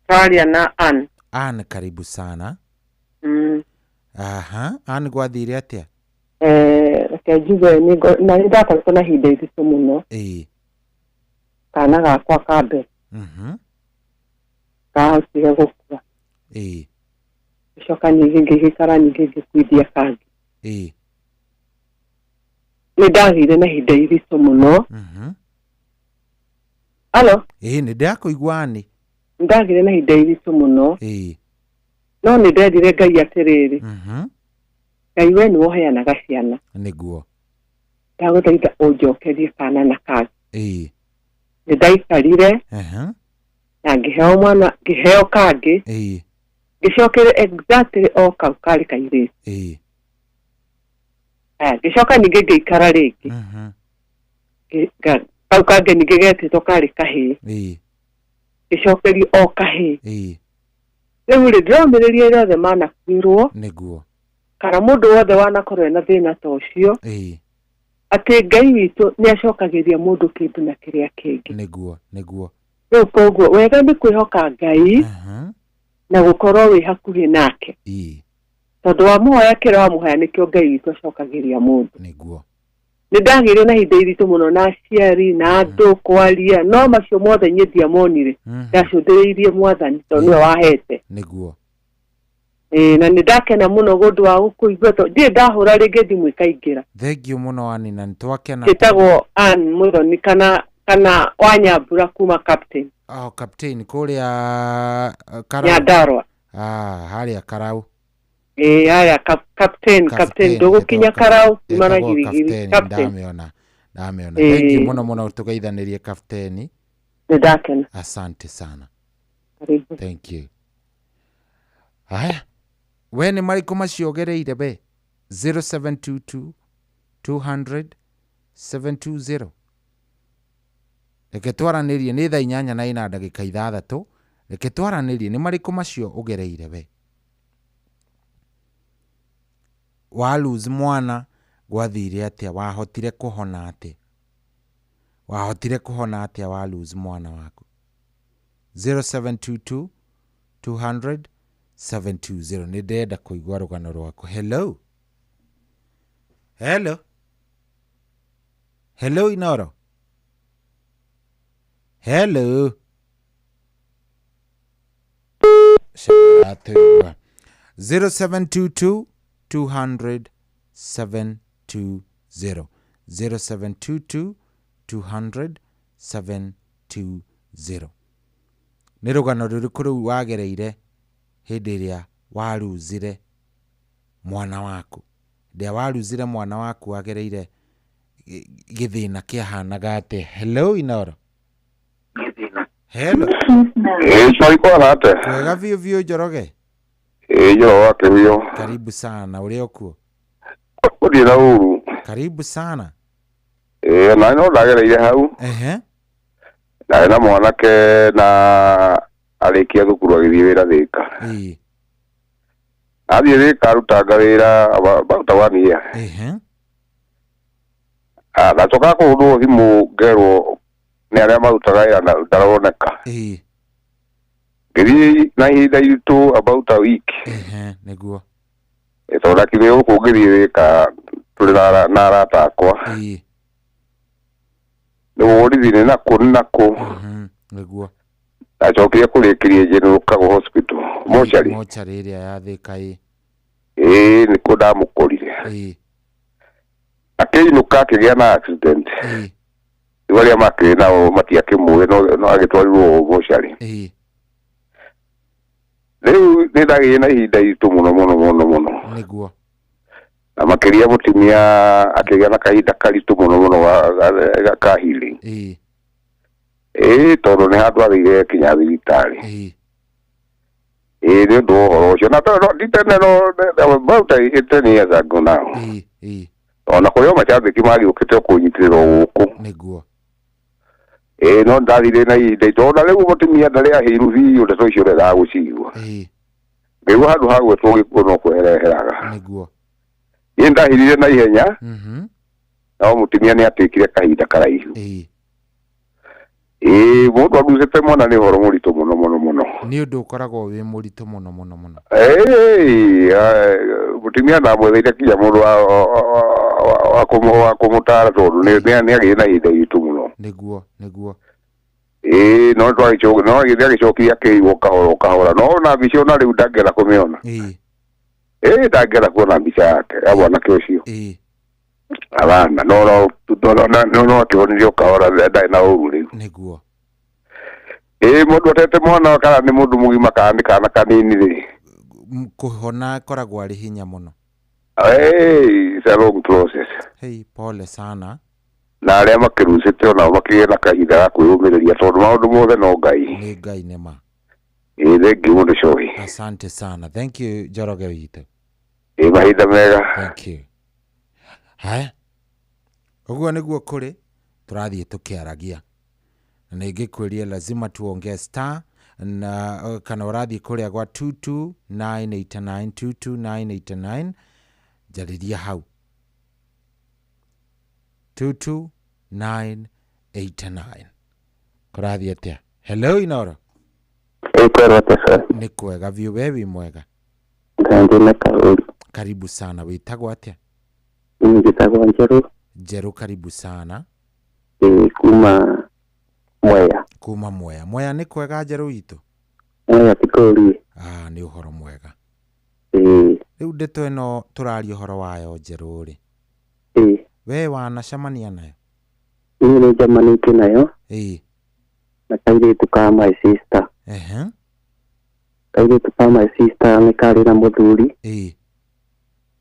Tũraria na Ann. Ann, karibu sana. Aha, Ann gwathire atĩa? Reke njuge na nĩ ndakoretwo na ihinda iritũ mũno. Ĩĩ. Kana gakwa ka mbere. Kahotire gũkua. Ĩĩ. Gĩcoka ningĩ ngĩgĩikara ningĩ ngĩkuithia kangĩ. Ĩĩ. Nĩ ndagĩire na ihinda iritũ mũno. Alo? Ĩĩ, nĩ ndakũigua nĩ. Nĩ ndagĩire na ihinda iritũ mũno. Ĩĩ. No nĩ nderire Ngai atĩrĩrĩ. Ngai we nĩwe ũheanaga ciana. Nĩguo. Ndagũthaitha ũnjokerie kana na kangĩ. Ĩĩ. Nĩ ndaikarire. Na ngĩheo mwana, ngĩheo kangĩ. Ĩĩ. Ngĩcokere exactly o kau karĩ kairĩtu. Ĩĩ. Aya, ngĩcoka ningĩ ngĩikara rĩngĩ. Kau kangĩ ningĩ getĩtwo karĩ kahĩĩ. Ĩĩ. Ngĩcokerio o kahĩĩ. Ĩĩ. Rĩu rĩ, ndĩromĩrĩria arĩa othe manakuĩrwo. Nĩguo. Kana mũndũ wothe wanakorwo ena thĩna ta ũcio. Ĩĩ. Atĩ Ngai witũ nĩ acokagĩria mũndũ kĩndũ na kĩrĩa kĩngĩ. Nĩguo, nĩguo. Rĩu koguo wega nĩ kwĩhoka Ngai na gũkorwo wĩ hakuhĩ nake. Ĩĩ. Tondũ wamũhoya kĩrĩa wamũhoya nĩkĩo Ngai witũ acokagĩria mũndũ. Nĩguo. Nĩ ndagĩire na ihinda iritũ mũno na aciari na andũ kwaria, no macio mothe niĩ ndiamonire. Ndacũthĩrĩirie Mwathani tondũ nĩwe wahete. Nĩguo. Ĩĩ, na nĩ ndakena mũno ũndũ wa gũkũigua tondũ ndirĩ ndahũra rĩngĩ thimũ ĩkaingĩra. Thengio mũno Ann, na nĩ twakena. Njĩtagwo Ann Mũthoni kana Wanyambura kuma Captain. Oh, Captain kũrĩa Karau. Nyandarua. Ah, harĩa Karau. Ĩĩ, harĩa Captain, Captain ndũgũkinya Karau, kuma na Girigiri. Captain. Ndamĩona, ndamĩona. Thengio mũno mũno tũgeithanĩrie Captain. Nĩ ndakena. Asante sana. Karibu. Thank you. Haya. We nĩ marĩkũ macio ũgereire we? 0722 200 720. Reke twaranĩrie nĩ thaa 8:06. Reke twaranĩrie nĩ marĩkũ macio ũgereire we? Wa lose mwana gwathire atĩa? Wahotire kũhona atĩa? Wahotire kũhona atĩa wa lose mwana waku? 0722 200 720. Nĩ ndĩrenda kũigua rũgano rwaku. Hello. Hello. Hello Inoro. Hello. Shatũigua. 0722 200 720. 0722 200 720. Nĩ rũgano rũrĩkũ rũu wagereire hĩndĩ ĩrĩa waruzire mwana waku? Hĩndĩ ĩrĩa waruzire mwana waku wagereire gĩthĩna kĩahanaga atĩa? Hello Inoro. Hello. Ĩĩ, Cohi kwara atĩa? Kwega biũ biũ Njoroge. Ĩĩ, Njoroge wa Kĩhuyo. Karibu sana, ũrĩ o kuo? Gũthiĩ na ũru. Karibu sana. Ĩĩ, na no ndagereire hau. Ehe. Ndarĩ na mwanake na Arĩkia thukuru agĩthiĩ wĩra Thĩka. Athiĩ Thĩka arutanga wĩra about one year. Ndacoka kũhũrwo thimũ ngerwo nĩ arĩa marutaga wĩra na ndaroneka. Ngĩthiĩ na ihinda iritũ about a week. Nĩguo. Tondũ ndakiumire gũkũ ngĩthiĩ Thĩka tũrĩ na arata akwa. Nĩ borithi nĩ nakũ nĩ nakũ. Nĩguo. Ndacokire kũrĩkĩria General Kago Hospital mocarĩ. Mocarĩ ĩrĩa ya Thĩka ĩ. Ĩĩ nĩkuo ndamũkorire. Akĩinũka akĩgĩa na accident. Rĩu arĩa makĩrĩ nao matiakĩmũĩ no agĩtwarirwo mocarĩ. Rĩu nĩ ndagĩire na ihinda iritũ mũno mũno mũno mũno. Nĩguo. Na makĩria mũtumia akĩgĩa na kahinda karitũ mũno mũno ka healing. Ĩĩ tondũ nĩ handũ athire kinya thibitarĩ. Ĩĩ nĩ ũndũ wa ũhoro ũcio. Na tondũ nditene no about 10 years ago now. Ona kũrĩ o macambĩki magĩũkĩte kũnyitĩrĩra o gũkũ. Nĩguo. Ĩĩ no ndathire na ihinda itũ. Ona rĩu mũtumia ndarĩ ahĩru biũ ndeto icio ndendaga gũcigua. Ngĩigua handũ ha gwetwo gĩkuũ no kwehereheraga. Nĩguo. Niĩ ndahirire na ihenya. No mũtumia nĩ atĩkire kahinda karaihu. Ĩĩ mũndũ agucĩte mwana nĩ ũhoro mũritũ mũno mũno mũno. Nĩ ũndũ ũkoragwo wĩ mũritũ mũno mũno mũno. Ĩĩ mũtumia ndamwetheire kinya mũndũ wa kũmũtara tondũ nĩ agĩire na ihinda iritũ mũno. Nĩguo nĩguo. Ĩĩ no nĩagĩcokire akĩigwo kahora kahora no ona mbica ona rĩu ndangĩenda kũmĩona. Ĩĩ ndangĩenda kuona mbica yake ya mwanake ũcio. Abana no no akĩhonirio kahora ndarĩ na ũru rĩu. Nĩguo. Ĩĩ mũndũ atete mwana kana nĩ mũndũ mũgima kana nĩ kana kanini rĩ. Kũhona akoragwo arĩ hinya mũno. Ĩĩ it's a long process. Hey, pole sana. Na arĩa makĩrucĩte onao makĩgĩe na kahinda ga kwĩyũmĩrĩria tondũ maũndũ mothe no Ngai. Nĩ Ngai nĩ ma. Ĩĩ thengiũ mũndũ cohi. Asante sana. Thank you Njoroge witũ. Ĩĩ mahinda mega. Thank you. Haya. Ũguo nĩguo kũrĩ tũrathiĩ tũkĩaragia. Na nĩngĩkwĩria lazima tuongee star na kana ũrathiĩ kũrĩa gwa 22989 22989 njarĩria hau 22989. Kũrathiĩ atĩa? Hello Inoro. Nĩ kwega biũ, we wĩ mwega? Ndĩ kaũru. Karibu sana. Wĩtagwo atĩa? Njĩtagwo Njerũ. Njerũ, karibu sana. Ĩĩ kuma Mwea. Kuma Mwea. Mwea nĩ kwega Njerũ witũ? Mwea ti kũũru. Ah, nĩ ũhoro mwega. Ĩĩ. Rĩu ndeto ĩno tũraria ũhoro wayo Njerũ rĩ. Ĩĩ. We wanacemania nayo? Niĩ nĩ njemanĩtie nayo. Ĩĩ. Na kairĩtu ka my sister. Kairĩtu ka my sister nĩ karĩ na mũthuri. Ĩĩ.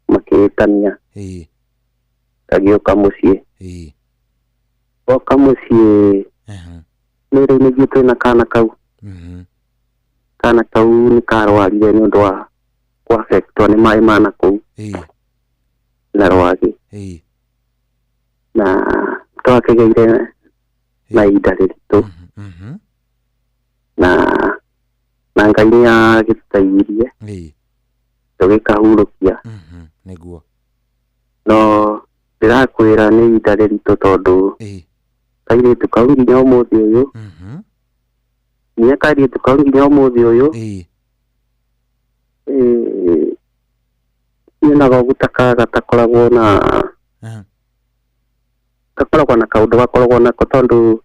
Makĩĩtania. Ĩĩ. Kagĩũka mũciĩ. Ĩĩ. Goka mũciĩ. Nĩ rĩu nĩguo twĩna kana kau. Kana kau nĩ karwarire nĩ ũndũ wa kũaffectwo nĩ maĩ ma nakũu. Ĩĩ. Na rwagĩ. Ĩĩ. Na twakĩgĩire na ihinda rĩritũ. Na Ngai nĩ agĩtũteithirie. Ĩĩ. Tũgĩkahurũkia. Nĩguo. No ndĩrakwĩra nĩ ihinda rĩritũ tondũ kairĩtu kau nginya ũmũthĩ ũyũ. Nginya kairĩtu kau nginya ũmũthĩ ũyũ. Nyonaga ũguo ta gatakoragwo na gakoragwo na kaũndũ gakoragwo nako tondũ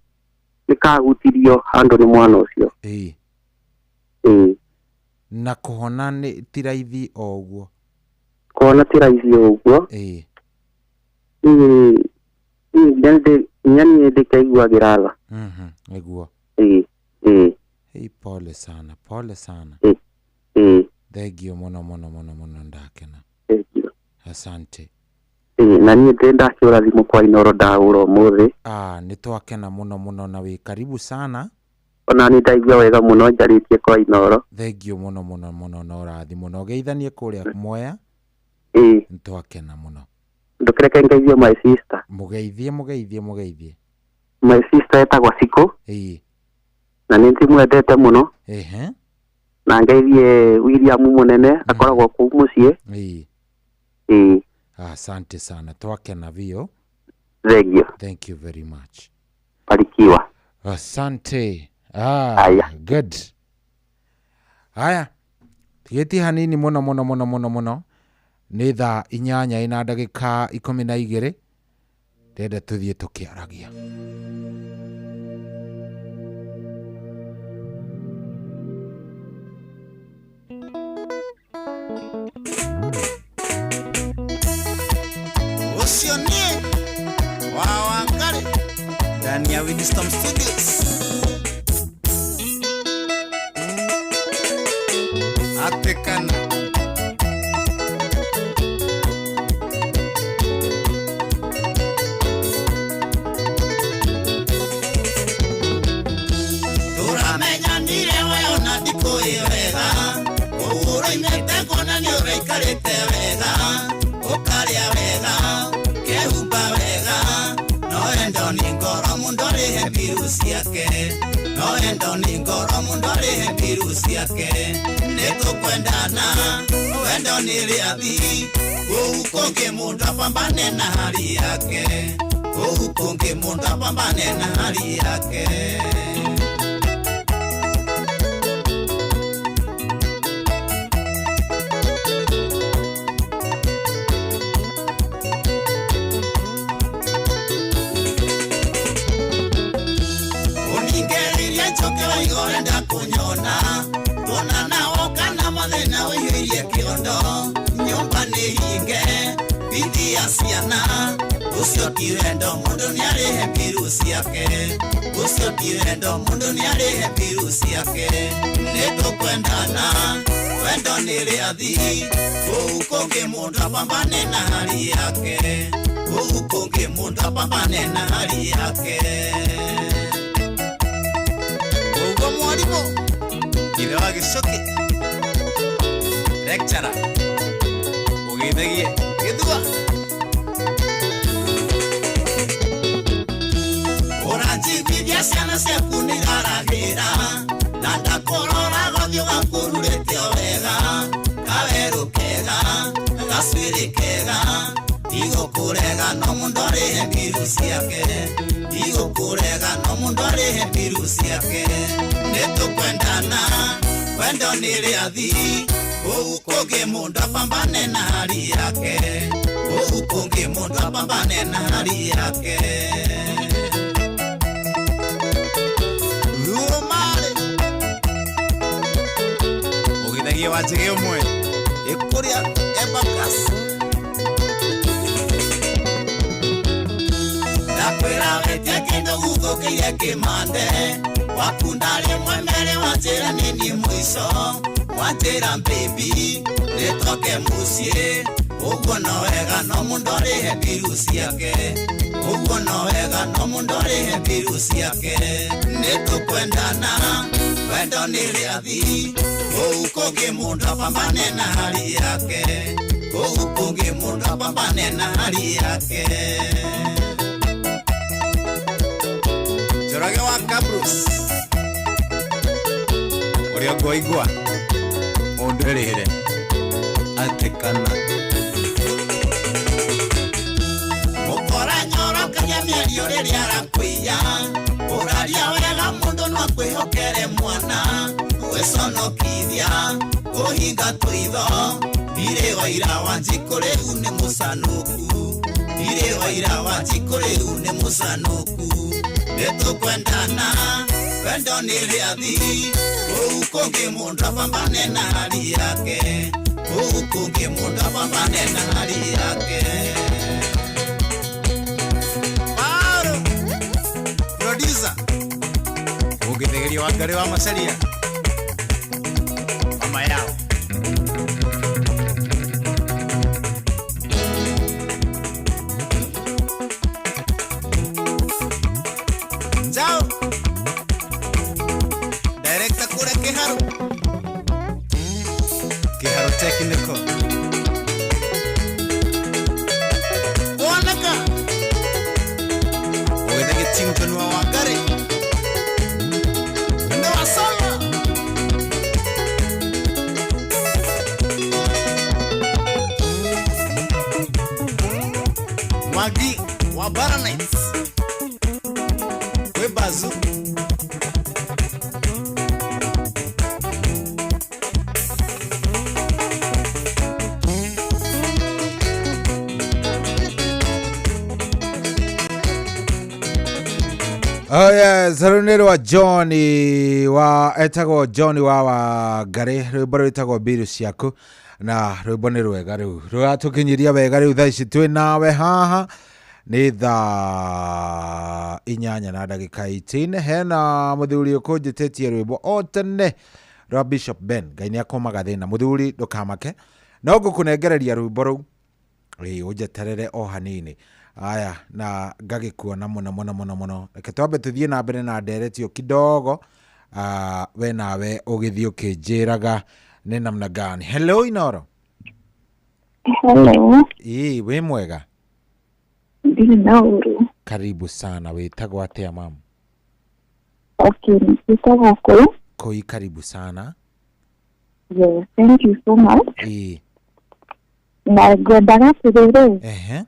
nĩ kahutirio handũ nĩ mwana ũcio. Ĩĩ. Ĩĩ. Na kũhona nĩ ti raithi o ũguo? Kũhona ti raithi o ũguo. Ĩĩ. Niĩ nginya niĩ ndĩkaiguagĩra tha. Nĩguo. Ĩĩ. Ĩĩ. Hey, pole sana, pole sana. Ĩĩ. Thengiũ mũno mũno mũno mũno ndakena. Thengiũ. Asante. Ĩĩ na niĩ ndĩ ndakĩũra thimũ kwa Inoro ndahũra ũmũthĩ. Ah, nĩ twakena mũno mũno na wĩ karibu sana. Ona nĩ ndaigua wega mũno njarĩtie kwa Inoro. Thengiũ mũno mũno mũno na ũrathimwo na ũgeithanie kũrĩa Mwea. Ĩĩ. Nĩ twakena mũno. Ndũkĩreke ngeithie my sister. Mũgeithie mũgeithie mũgeithie. My sister etagwo Cikũ. Ĩĩ. Na Na nĩ ndĩmwendete mũno. Ehe. Na ngeithie William mũnene akoragwo kũu mũciĩ. Ĩĩ. Ĩĩ. Asante sana, twakena biũ. Thengio. Thank you very much. Barikiwa. Asante. Ah, good. Haya, tigĩtie hanini mũno mũno mũno mũno mũno. Nĩ thaa 8 ina ndagĩka 12. Ndĩrenda tũthiĩ tũkĩaragia. Ũcio niĩ wa Wangari ndani ya Wisdom Studios. Atekana. Tũramenyanire we ona ndikũĩ wega, ũguo ũroimĩte ngona nĩ ũraikarĩte wega, ũkarĩa wega, ũkehumba wega, no wendo nĩ ngoro mũndũ arĩhe mbiru ciake, no wendo nĩ ngoro mũndũ arĩhe mbiru ciake. Nĩ tũkwendana, wendo nĩ rĩathi, kũu kũngĩ mũndũ apambane na hali yake, kũu kũngĩ mũndũ apambane na hali yake. Kunyona tuonana woka na mathĩna ũiyũirie kĩondo, nyũmba nĩ hinge bithi ya ciana, ũcio ti wendo mũndũ nĩarĩhe mbiru ciake, ũcio ti wendo mũndũ nĩarĩhe mbiru ciake. Nĩ tũkwendana, wendo nĩ rĩathi, kũu kũngĩ mũndũ apambane na hali yake, kũu kũngĩ mũndũ apambane na hali yake. Ũguo mwarimũ ithe wa Gĩcũkĩ lecturer ũgĩthagie gĩthua ũranjiguithia ciana ciaku nĩ iraragĩra, na ndakũrora gothiũ gaku ũrurĩte o wega, kawerũ kega gacuĩrĩ kega, ndigũkũrega no mũndũ arĩhe mbiru ciake, ndigũkũrega no mũndũ arĩhe mbiru ciake. Nĩ tũkwendana, wendo nĩ rĩathi, kũu kũngĩ mũndũ apambane na hali yake, kũu kũngĩ mũndũ apambane na hali yake. Rumarĩ ũgĩthagie wa njĩgĩ ũmwe ĩkũrĩa Embakasi. Ndakwĩra wĩtie kĩndũ gũthũkĩire kĩmande, wakunda rĩmwe mere wanjĩra nĩ niĩ mũico, wanjĩra baby nĩtoke mũciĩ, ũguo no wega no mũndũ arĩhe mbiru ciake, ũguo no wega no mũndũ arĩhe mbiru ciake. Nĩ tũkwendana, wendo nĩ rĩathi, kũu kũngĩ mũndũ apambane na hali yake, kũu kũngĩ mũndũ apambane na hali yake. Njoroge wa Kabrus ũrĩa ngũigua mũndũ erĩhĩre atekana. Mũkora nyorokagia mĩario rĩrĩa arakũiya, ũraria wega mũndũ no akwĩhokere mwana, gwĩconokithia kũhinga tũitho, ndirĩ waira wa njikũ rĩu nĩ mũcanũku, ndirĩ waira wa njikũ rĩu nĩ mũcanũku. Nĩ tũkwendana, wendo nĩ rĩathi, kũu kũngĩ mũndũ apambane na hali yake, kũu kũngĩ mũndũ apambane na hali yake. Paul producer ũgĩthegeria Wangari wa Macharia mama yao. Ciao director kũrĩa Kĩharũ, Kĩharũ technical woneka ũgĩthagie Chinton wa Wangari. Wabara Nights Kwĩ Bazu. Oh yes, rũu nĩ rwa John wa etagwo John wa Wangari, rwĩmbo rwĩtagwo mbiru ciaku, na rwĩmbo nĩ rwega rĩu rũratũkinyiria wega rĩu thaa ici twĩ nawe haha nĩ thaa 8 na ndagĩka 18. Hena mũthuri ũkũnjĩtĩtie rwĩmbo o tene rwa Bishop Ben, Ngai nĩ akomaga thĩna. Mũthuri ndũkamake, no ngũkũnengereria rwĩmbo rũu, ĩĩ ũnjeterere o hanini. Aya, na ngagĩkuona mũno mũno mũno mũno. Reke twambe tũthiĩ na mbere na ndereti o kidogo, we nawe ũgĩthiĩ ũkĩnjĩraga nĩ namna gani. Hello Inoro. Hello. Ĩĩ, wĩ mwega? Ndirĩ na ũru. Karibu sana. Wĩtagwo atĩa mamu? Okay, njĩtagwo Kũi. Kũi, karibu sana. Yes, thank you so much. Ĩĩ. Na ngwendaga atĩrĩrĩ, Ehe.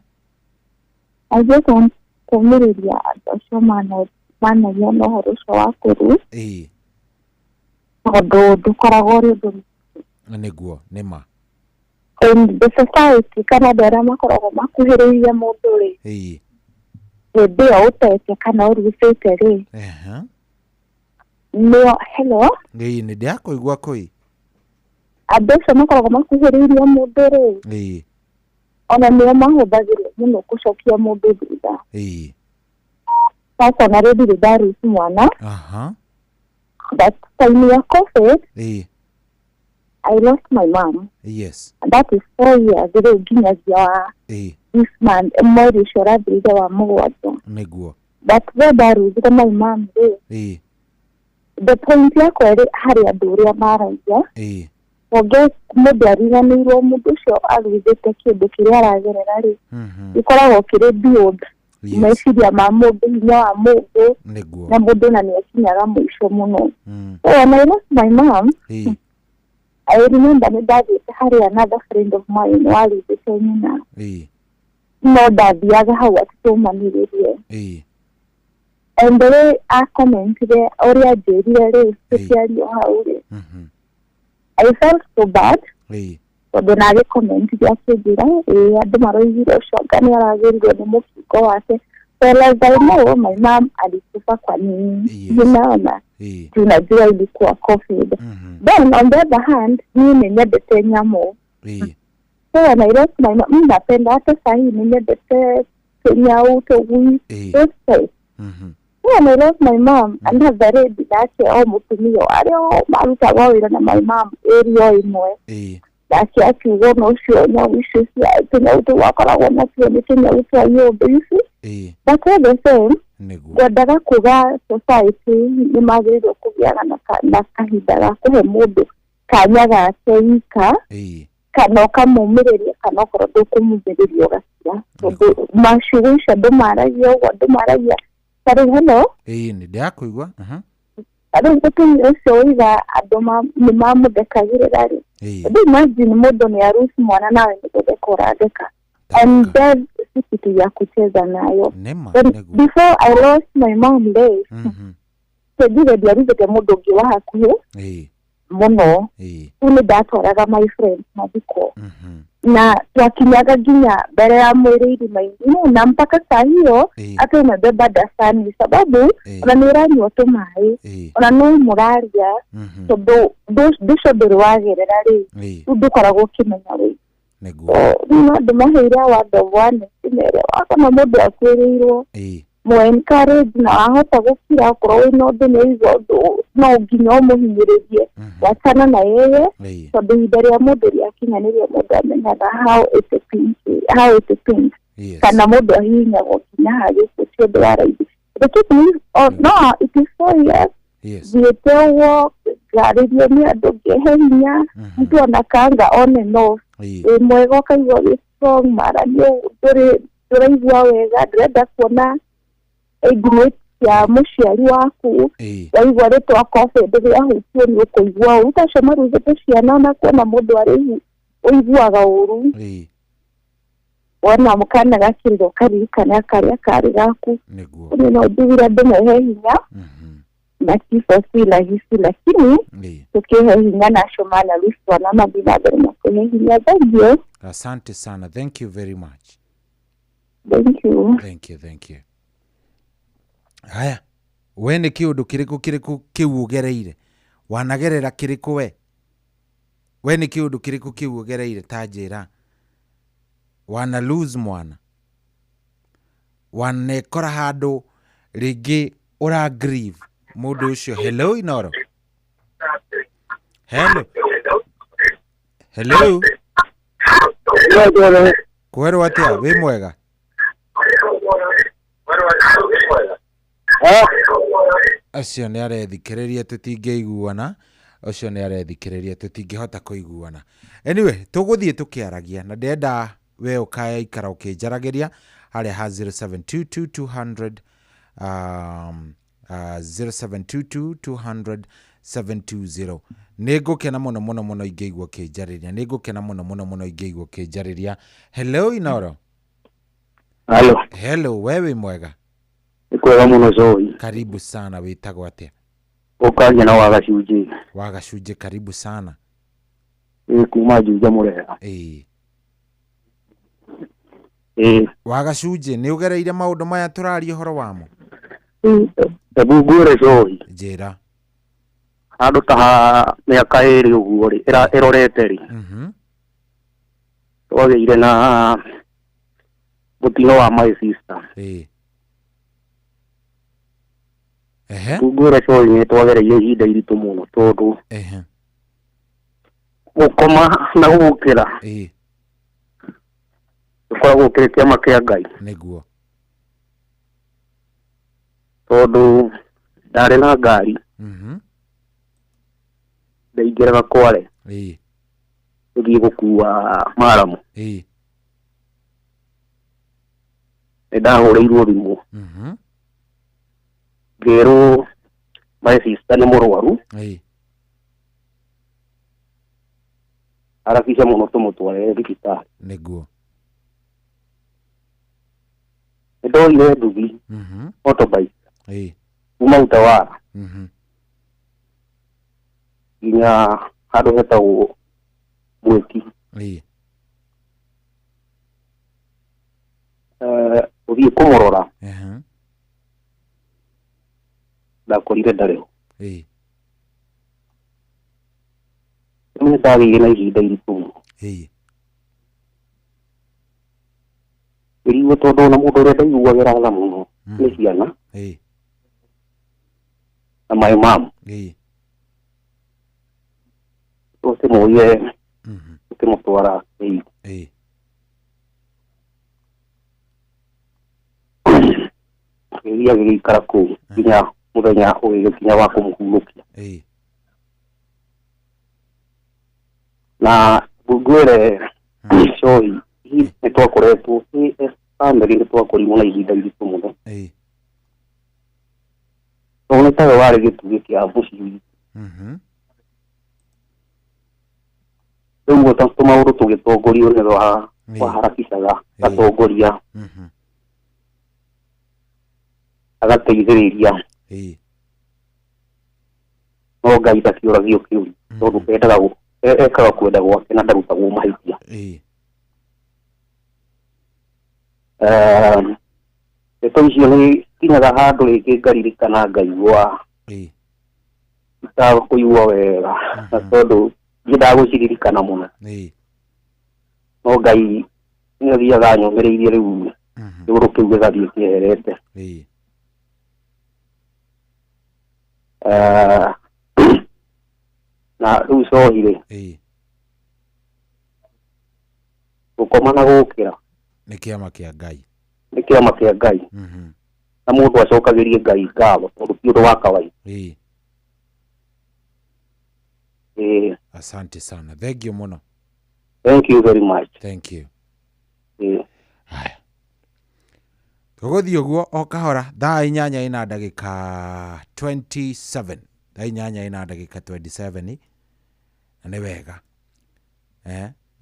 I just want kũmĩrĩria andũ acio managĩa na ũhoro ũcio wa kũru, Ĩĩ. tondũ ndũkoragwo ũrĩ ũndũ. Nĩguo, nĩ ma. In the society kana andũ arĩa makoragwo makuhĩrĩirie mũndũ rĩ, Ĩĩ. hĩndĩ ĩyo ũtete kana ũrucĩte rĩ, Ehe. nĩo, hello? Ĩĩ, nĩ ndĩrakũigua Kũi. Andũ acio makoragwo makuhĩrĩirie mũndũ rĩ, Ĩĩ. ona nĩo mahũthagĩrwo mũno gũcokia mũndũ thutha. Ĩĩ. Sasa na rĩu ndirĩ ndaruci mwana. Aha. But time ya COVID, Ĩĩ. I lost my mom. Yes. And that is 4 years rĩu nginyagia wa Ĩĩ. this month, mweri ũcio ũrathirire wa 7. Nĩguo. But we ndarugire my mom rĩ, Ĩĩ. the point yakwa ĩrĩ harĩ andũ ũrĩa maragia, Ĩĩ. Onge mũndũ ariganĩirwo mũndũ ũcio arugĩte kĩndũ kĩrĩa aragerera rĩ, gĩkoragwo kĩrĩ beyond meciria ma mũndũ, hinya wa mũndũ, Nĩguo. na mũndũ na nĩakinyaga mũico mũno. So when I lost my mom, Ĩĩ. I remember nĩ ndathiĩte harĩ another friend of mine warugĩte nyina, Ĩĩ. no ndathiaga hau atĩ tũmanĩrĩrie. Ĩĩ. And the way acommentire ũrĩa anjĩrire rĩ, tũkĩario hau rĩ, I felt so bad. Ĩĩ. Tondũ na agĩcommentire akĩnjĩra, ĩĩ andũ maroigire ũcio anga nĩ aragĩrirwo nĩ mũkingo wake. Well, as I know, my mom alikufa kwa nini? Yes. Unaona? Ĩĩ. Tunajua ilikuwa COVID. Then on the other hand, mimi nĩ nyendete nyamũ. Ĩĩ. So when I lost my mom, mimi napenda hata sahi nĩ nyendete tũnyau, tũgui, those types. So when I lost my mom, another lady nake o mũtumia arĩa o marutaga wĩra na my mom area ĩmwe. Ĩĩ. Nake akiuga ona ũcio nyau icio cia tũnyau tũu akoragwo natuo nĩ tũnyau twa nyũmba ici. Ĩĩ. But all the same, Nĩguo. ngwendaga kuga society nĩ magĩrĩirwo kũgĩaga na kahinda ga kũhe mũndũ kanya gake wika, Ĩĩ. kana ũkamũmĩrĩria, kana okorwo ndũkũmũmĩrĩria ũgakira, tondũ maciugo icio andũ maragia ũguo, andũ maragia ta rĩu hello. Ĩĩ, nĩ ndĩrakũigua. Aha. Rĩu mũtumia ũcio ũiga andũ nĩ mamũthekagĩrĩra rĩ, Ĩĩ. Rĩu imagine mũndũ nĩ aruci mwana nawe nĩ gũtheka ũratheka, and death si kitu ya kucheza nayo. Nĩma. Then Nĩguo. before I lost my mom rĩ, tengire ndiarugĩte mũndũ ũngĩ wa hakuhĩ Ĩĩ. mũno. Ĩĩ. Rĩu nĩ ndatwaraga my friends mathiko, na twakinyaga nginya mbere ya mwĩrĩ irima-inĩ, na mpaka saa hiyo hata umebeba dasani, sababu ona nĩ ũranyua tũmaĩ, ona no mũraria, tondũ ndũcio ndũrĩ wagerera rĩ, rĩu ndũkoragwo ũkĩmenya wĩ. Nĩguo. Rĩu no ndĩmaheire watho wa nĩ wakona mũndũ akuĩrĩirwo, Ĩĩ. mũ encourage, na wahota gũkira okorwo wĩna ũndũ nĩ ũigua ũndũ no nginya ũmũhinyĩrĩrie, wachana na yeye, tondũ ihinda rĩa mũndũ rĩakinya nĩrĩo mũndũ amenyaga how it pins, how it pins. Yes. Kana mũndũ ahihinyagwo nginya ha gĩkuũ ti ũndũ wa raithi. The truth is, oh, no, it is 4 years. Yes. Thiĩte ũguo ngarĩrio nĩ andũ ngĩhe hinya, mtu anakaanga on and off. Wĩ mwega ũkaigua wĩ strong, mara nĩ ndũraigua wega, ndũrenda kuona ingurũ cia mũciari waku, waigua rĩtwa COVID rĩahutio nĩ ũkũigua ũru. Ta acio marugĩte ciana ona kuona mũndũ arĩ ũiguaga ũru. Ĩĩ. Wona mũkana gakĩrĩra ũkaririkana karĩa karĩ gaku. Nĩguo. Ũguo no njugire andũ mehe hinya. Na kifo si rahisi, lakini tukihe hinya na acio mana twana mathiĩ na mbere na kũhe hinya. Thank you. Asante sana. Thank you very much. Thank you. Thank you, thank you. Haya, we nĩ kĩũndũ kĩrĩkũ kĩrĩkũ kĩu ũgereire? Wanagerera kĩrĩkũ we? We nĩ kĩũndũ kĩrĩkũ kĩu ũgereire? Ta njĩra. Wana lose mwana, wanekora handũ rĩngĩ ũra grieve mũndũ ũcio. Hello Inoro. Hello. Hello. Kwerwo atĩa? Wĩ mwega? Ũcio nĩ arethikĩrĩria tũtingĩiguana, ũcio nĩ arethikĩrĩria tũtingĩhota kũiguana. Anyway, tũgũthiĩ tũkĩaragia na ndĩrenda we ũkaya ikara ũkĩnjaragĩria harĩa ha 0722 200 0722 200 720. Nĩ ngũkena mũno mũno mũno ingĩigua ũkĩnjarĩria, nĩ ngũkena mũno mũno mũno ingĩigua ũkĩnjarĩria. Hello Inoro. Hello. Hello, we wĩ mwega? Nĩ kwega mũno Zoe. Karibu sana, wĩtagwo atĩa? Ũkaria na Wagacunjĩ. Wagacunjĩ, karibu sana. Ĩ kuma Juja Mũrera. Ĩĩ. Ĩĩ. Wagacunjĩ, nĩ ũgereire maũndũ maya tũraria ũhoro wamo? Ebu ngwĩre Zoe. Njĩra. Handũ ta ha mĩaka ĩrĩ ũguo rĩ, ĩrorete rĩ. Twagĩire na mũtino wa my sister. Ĩĩ. Ehe. Ngwĩre Zoe nĩ twagereire ihinda iritũ mũno tondũ Ehe. gũkoma na gũkĩra. Ĩĩ. Gũkoragwo kĩrĩ kĩama kĩa Ngai. Nĩguo. Tondũ ndarĩ na ngari. Ndaingĩraga Kware. Ĩĩ. Gũthiĩ gũkua maramu. Ĩĩ. Nĩ ndahũrĩirwo thimũ. Ngĩrwo my sister nĩ mũrwaru. Ĩĩ. Harakisha mũno tũmũtware thibitarĩ. Nĩguo. Nĩ ndoire nduthi. Motorbike. Ĩĩ. Kuma Utawala. Nginya handũ hetagwo Mwĩki. Ĩĩ. Gũthiĩ kũmũrora. Ndakorire ndarĩ ho. Ĩĩ. Rĩu nĩ ndagĩire na ihinda iritũ mũno. Ĩĩ. Ngĩrigwo tondũ ona mũndũ ũrĩa ndaiguagĩra tha mũno nĩ ciana. Ĩĩ. Na my mom. Ĩĩ. Tũkĩmũoire tũkĩmũtwara Ĩĩ. Ĩĩ. Agĩthiĩ agĩgĩikara kũu nginya mũthenya ũgĩgĩkinya wa kũmũhurũkia. Ĩĩ. Na ngwĩre Cohi, nĩ twakoretwo family nĩ twakorirwo na ihinda iritũ mũno. Ĩĩ. Tondũ nĩ tawe warĩ gĩtugĩ kĩa mũciĩ witũ. Rĩu tũmaũndũ tũgĩtongorio nĩ waharakicaga gatongoria. Agateithĩrĩria. Ĩĩ. No Ngai ndakĩũragio kĩũria tondũ endaga ekaga kwenda gwake na ndarutagwo mahĩtia. Ĩĩ. Ndeto icio nĩ kinyaga handũ rĩngĩ ngaririkana ngaigua itakũigua wega na tondũ ndiendaga gũciririkana mũno. Ĩĩ. No Ngai nĩ athiaga anyũmĩrĩirie rĩu kĩũndũ kĩu gĩgathiĩ kĩeherete. Ĩĩ. Na rĩu Cohi rĩ, Ĩĩ. gũkoma na gũkĩra nĩ kĩama kĩa Ngai. Nĩ kĩama kĩa Ngai. Na mũndũ acokagĩrie Ngai ngatho tondũ ti ũndũ wa kawaida. Ĩĩ. Ĩĩ. Asante sana. Thank you mũno. Thank you very much. Thank you. Ĩĩ. Haya. Tũgũthiĩ ũguo o kahora thaa 8 ina ndagĩka 27. Thaa 8 ina ndagĩka 27 na nĩ wega.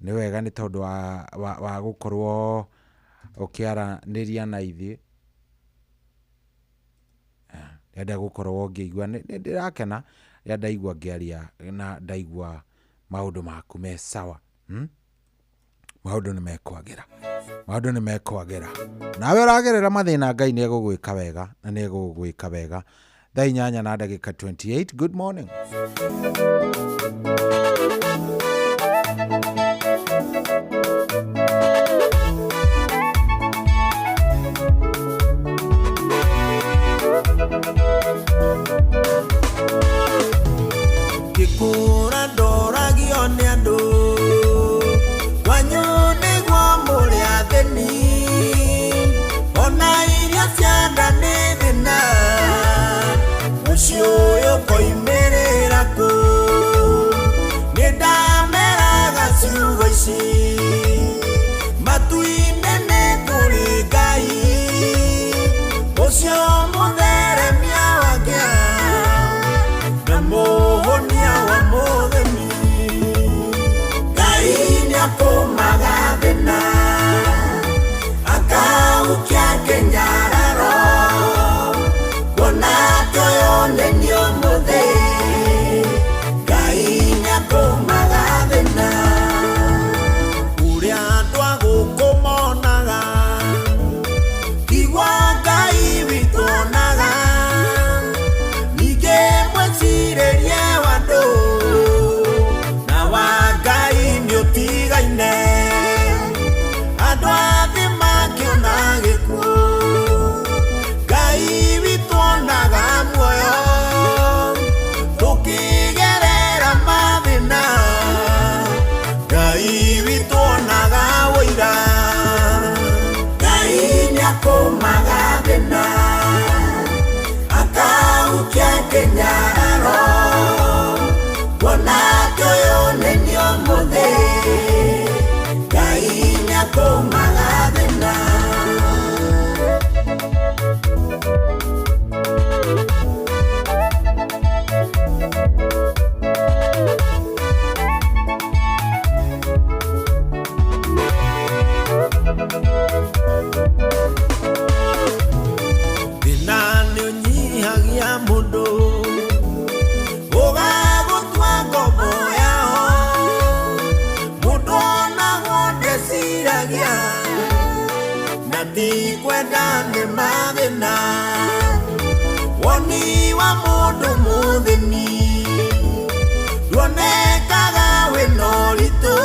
Nĩ wega nĩ tondũ wa gũkorwo Ũkĩaranĩria na ithuĩ. Ndĩrenda gũkorwo ngĩigua nĩ ndĩrakena rĩrĩa ndaigua ngĩaria na ndaigua maũndũ maku me sawa. Maũndũ nĩ mekwagĩra, maũndũ nĩ mekwagĩra. Nawe ũragerera mathĩna, Ngai nĩ egũgwĩka wega na nĩ egũgwĩka wega. Thaa 8 na ndagĩka 28. Good morning. Ngĩkũra ndoragio nĩ andũ, kwanyu nĩguo mũrĩ athĩni, ona irio cia nda nĩ thĩna, mũciĩ ũyũ ũkoimĩrĩra kũ? Nĩ ndameraga ciugo ici, matu-inĩ nĩ kũrĩ Ngai, ũcio mũtheremia wa ngĩa na mũhonia wa mũthĩni. Ngai nĩakũmaga thĩna, akaukia kĩnyararo, kuona atĩ ũyũ nĩ niĩ ũmũthĩ. Ngai nĩakũmaga thĩna. Ũrĩa andũ a gũkũ monaga, tiguo Ngai witũ onaga. Ningĩ mwĩcirĩrie wa andũ na wa Ngai nĩũtigaine. Andũ a thĩ makĩona gĩkuũ, Ngai witũ onaga muoyo. Tũkĩgerera mathĩna, Ngai witũ onaga ũira. Ngai nĩakũmaga thĩna, akaukia kĩnyararo, kuona atĩ ũyũ nĩ niĩ ũmũthĩ. Ngai nĩakũmaga thĩna. Thĩna nĩũnyihagia mũndũ, ũgagũtua ngombo yao. Mũndũ onagwo ndeciragia, na ti kwenda nĩ mathĩna. Woni wa mũndũ mũthĩni nduonekaga wĩna ũritũ,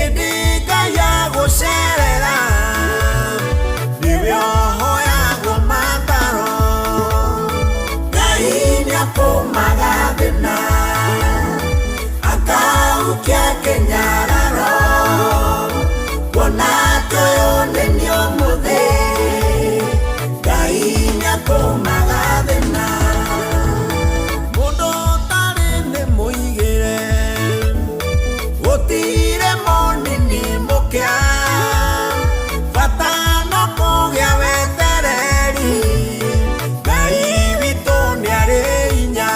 ĩndĩ Ngai agũcerera nĩwe ũhoyagwo mataro. Ngai nĩakũmaga thĩna, akaukia kĩnyararo, kuona atĩ ũyũ nĩ niĩ ũmũthĩ. Ngai nĩakũmaga thĩna. Mũndũ ũtarĩ nĩ mũigĩre, gũtirĩ mũnini mũkĩa, bata no kũgĩa wetereri. Ngai witũ nĩarĩ hinya,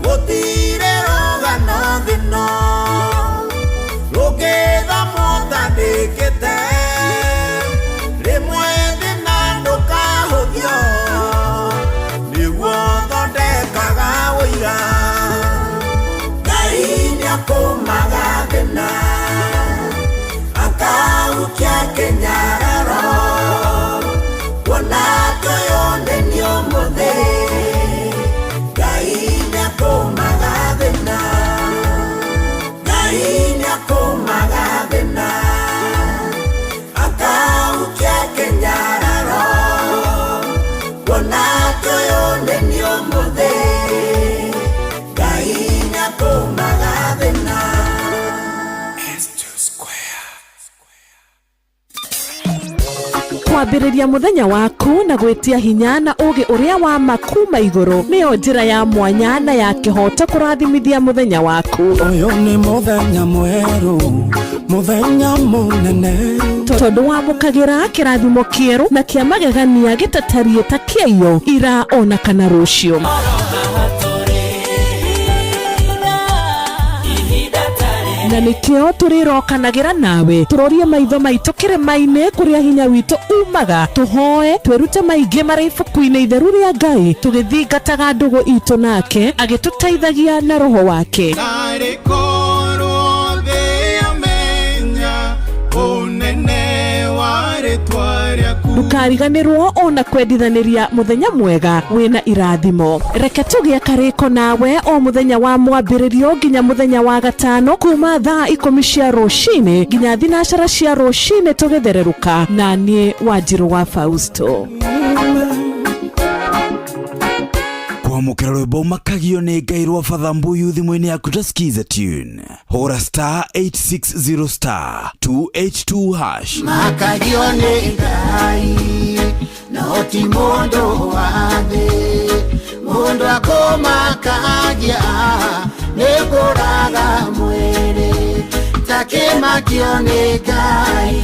gũtirĩ rũgano thĩ ĩno rũngĩthamwo ũtandĩkĩte. Rĩmwe thĩna ndũkahũthio, nĩguo ũthondekaga ũira. Ngai nĩakũmaga thĩna, akaukia kĩnyararo, kuona atĩ ũyũ nĩ niĩ ũmũthĩ. Ngai nĩakũmaga thĩna. Ngai nĩakũmaga thĩna, akaukia kĩnyararo, kuona atĩ ũyũ nĩ niĩ ũmũthĩ. Ngai nĩakũmaga thĩna. Kwambĩrĩria mũthenya waku na gwĩtia hinya na ũũgĩ ũrĩa wa ma kuma igũrũ nĩyo njĩra ya mwanya na ya kĩhooto kũrathimithia mũthenya waku. Ũyũ nĩ mũthenya mwerũ, mũthenya mũnene, tondũ wamũkagĩra kĩrathimo kĩerũ na kĩa magegania gĩtatariĩ ta kĩaiyo ira ona kana rũciũ. Na nĩkĩo tũrĩrokanagĩra nawe tũrorie maitho maitũ kĩrĩma-inĩ kũrĩa hinya witũ umaga, tũhoe twĩrute maingĩ marĩ ibuku-inĩ itheru rĩa Ngai, tũgĩthingataga ndũgũ itũ nake agĩtũteithagia na roho wake. Narĩ korwo thĩ yamenya ũnene wa rĩtwa rĩaku. Ndũkariganĩrwo ona kwendithanĩria mũthenya mwega wĩna irathimo. Reke tũgĩe karĩko nawe o mũthenya wa mwambĩrĩrio nginya mũthenya wa gatano kuma thaa 10 cia rũcinĩ nginya 12 cia rũcinĩ tũgĩthererũka na niĩ Wanjirũ wa Fausto. Kwamũkĩra rwĩmbo makagio nĩ Ngai rwa Father Mbuyu thimũ-inĩ yaku ta skiza tune. Hũra star 860 star 282 hash. Makagio nĩ Ngai no ti mũndũ wa thĩ, mũndũ akũmakagia nĩ kũraga mwĩrĩ, takĩmakio nĩ Ngai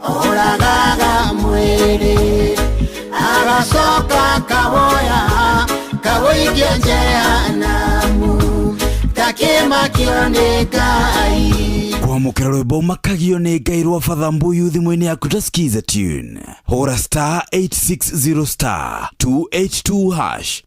oragaga mwĩrĩ, agacoka kawoya kawoigia jehanamu, takĩmakio nĩ Ngai. Kwamũkĩra rwĩmbo makagio nĩ Ngai rwa Father Mbuyu thimũ-inĩ yaku ta skiza tune. Hũra star 860 star 282 hash.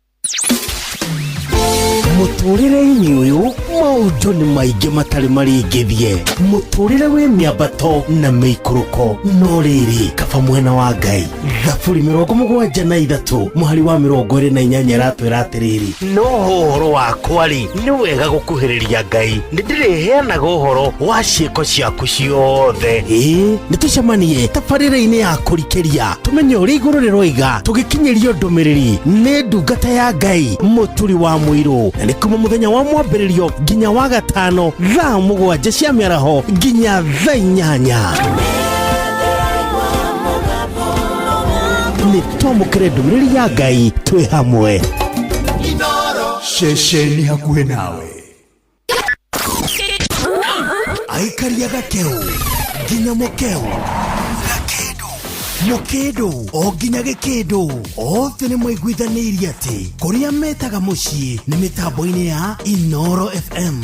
Mũtũrĩre-inĩ ũyũ maũndũ nĩ maingĩ matarĩ marĩngĩthie, mũtũrĩre wĩ mĩambato na mĩikũrũko, no rĩrĩ kaba mwena wa Ngai. Thaburi 73 mũhari wa 28 ĩratwĩra atĩrĩrĩ, no ũhoro wakwa rĩ nĩ wega gũkuhĩrĩria Ngai, nĩ ndĩrĩheanaga ũhoro wa ciĩko ciaku ciothe. Ĩĩ nĩ tũcemanie tabarĩra-inĩ ya kũrikĩria tũmenye ũrĩa igũrũ rĩroiga, tũgĩkinyĩrio ndũmĩrĩri nĩ ndungata ya Ngai Mũturi wa Mũirũ, na nĩ kuma mũthenya wa mwambĩrĩrio nginya wa gatano thaa 7 cia mĩaraho nginya thaa 8. Nĩ twamũkĩre ndũmĩrĩri ya Ngai twĩ hamwe. Ceceni hakuhĩ nawe. Aikaria gakeu nginya mũkeu, gakĩndũ mũkĩndũ o nginya gĩkĩndũ, othe nĩ maiguithanĩirie atĩ kũrĩa metaga mũciĩ nĩ mĩtambo-inĩ ya Inoro FM.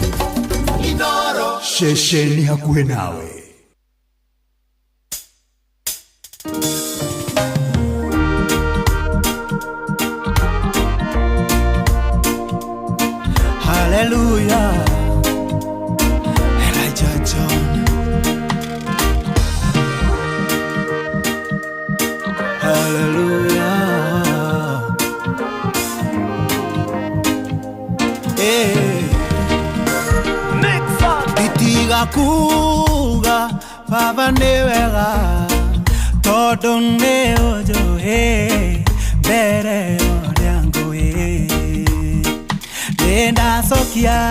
Inoro. Ceceni hakuhĩ nawe. Hallelujah. Elijah John. Hallelujah. Hey. Titiga kuga baba nĩ wega, tondũ nĩ ũnjũĩ mbere ya ũrĩa ngũĩ. Nĩndacokia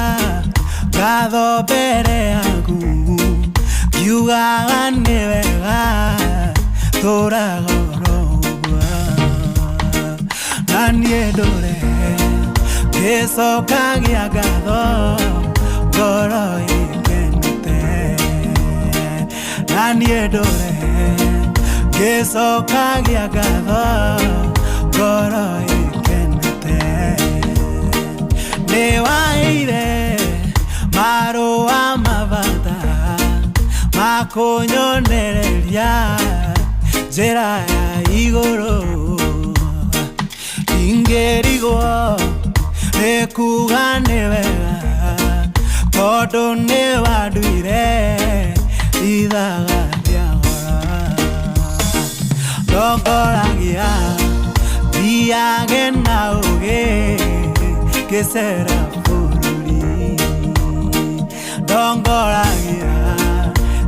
ngatho mbere yaku, ngiugaga nĩ wega tũraga oro ũguo. Na niĩ ndũre ngĩcokagia ngatho ngoro ĩkenete, na niĩ ndũre ngĩcokagia ngatho ngoro ĩkenete. Nĩ waheire marũa mabata makũnyonereria njĩra ya igũrũ, ingĩrigwo nĩ kuga nĩ wega tondũ nĩ wanduire ithaga rĩa goro. Ndongoragia thiage na ũũgĩ ngĩcera bũrũri, ndongoragia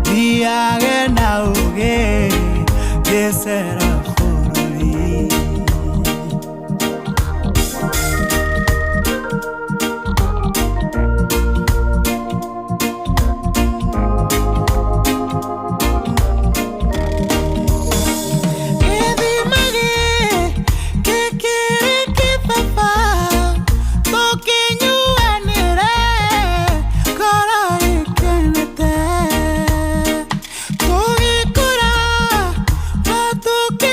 thiage na ũũgĩ ngĩcera bũrũri. Gĩthima gĩkĩ kĩrĩ kĩbaba tũkĩnyuanĩre ngoro ĩkenete, tũgĩkũra na tũkĩ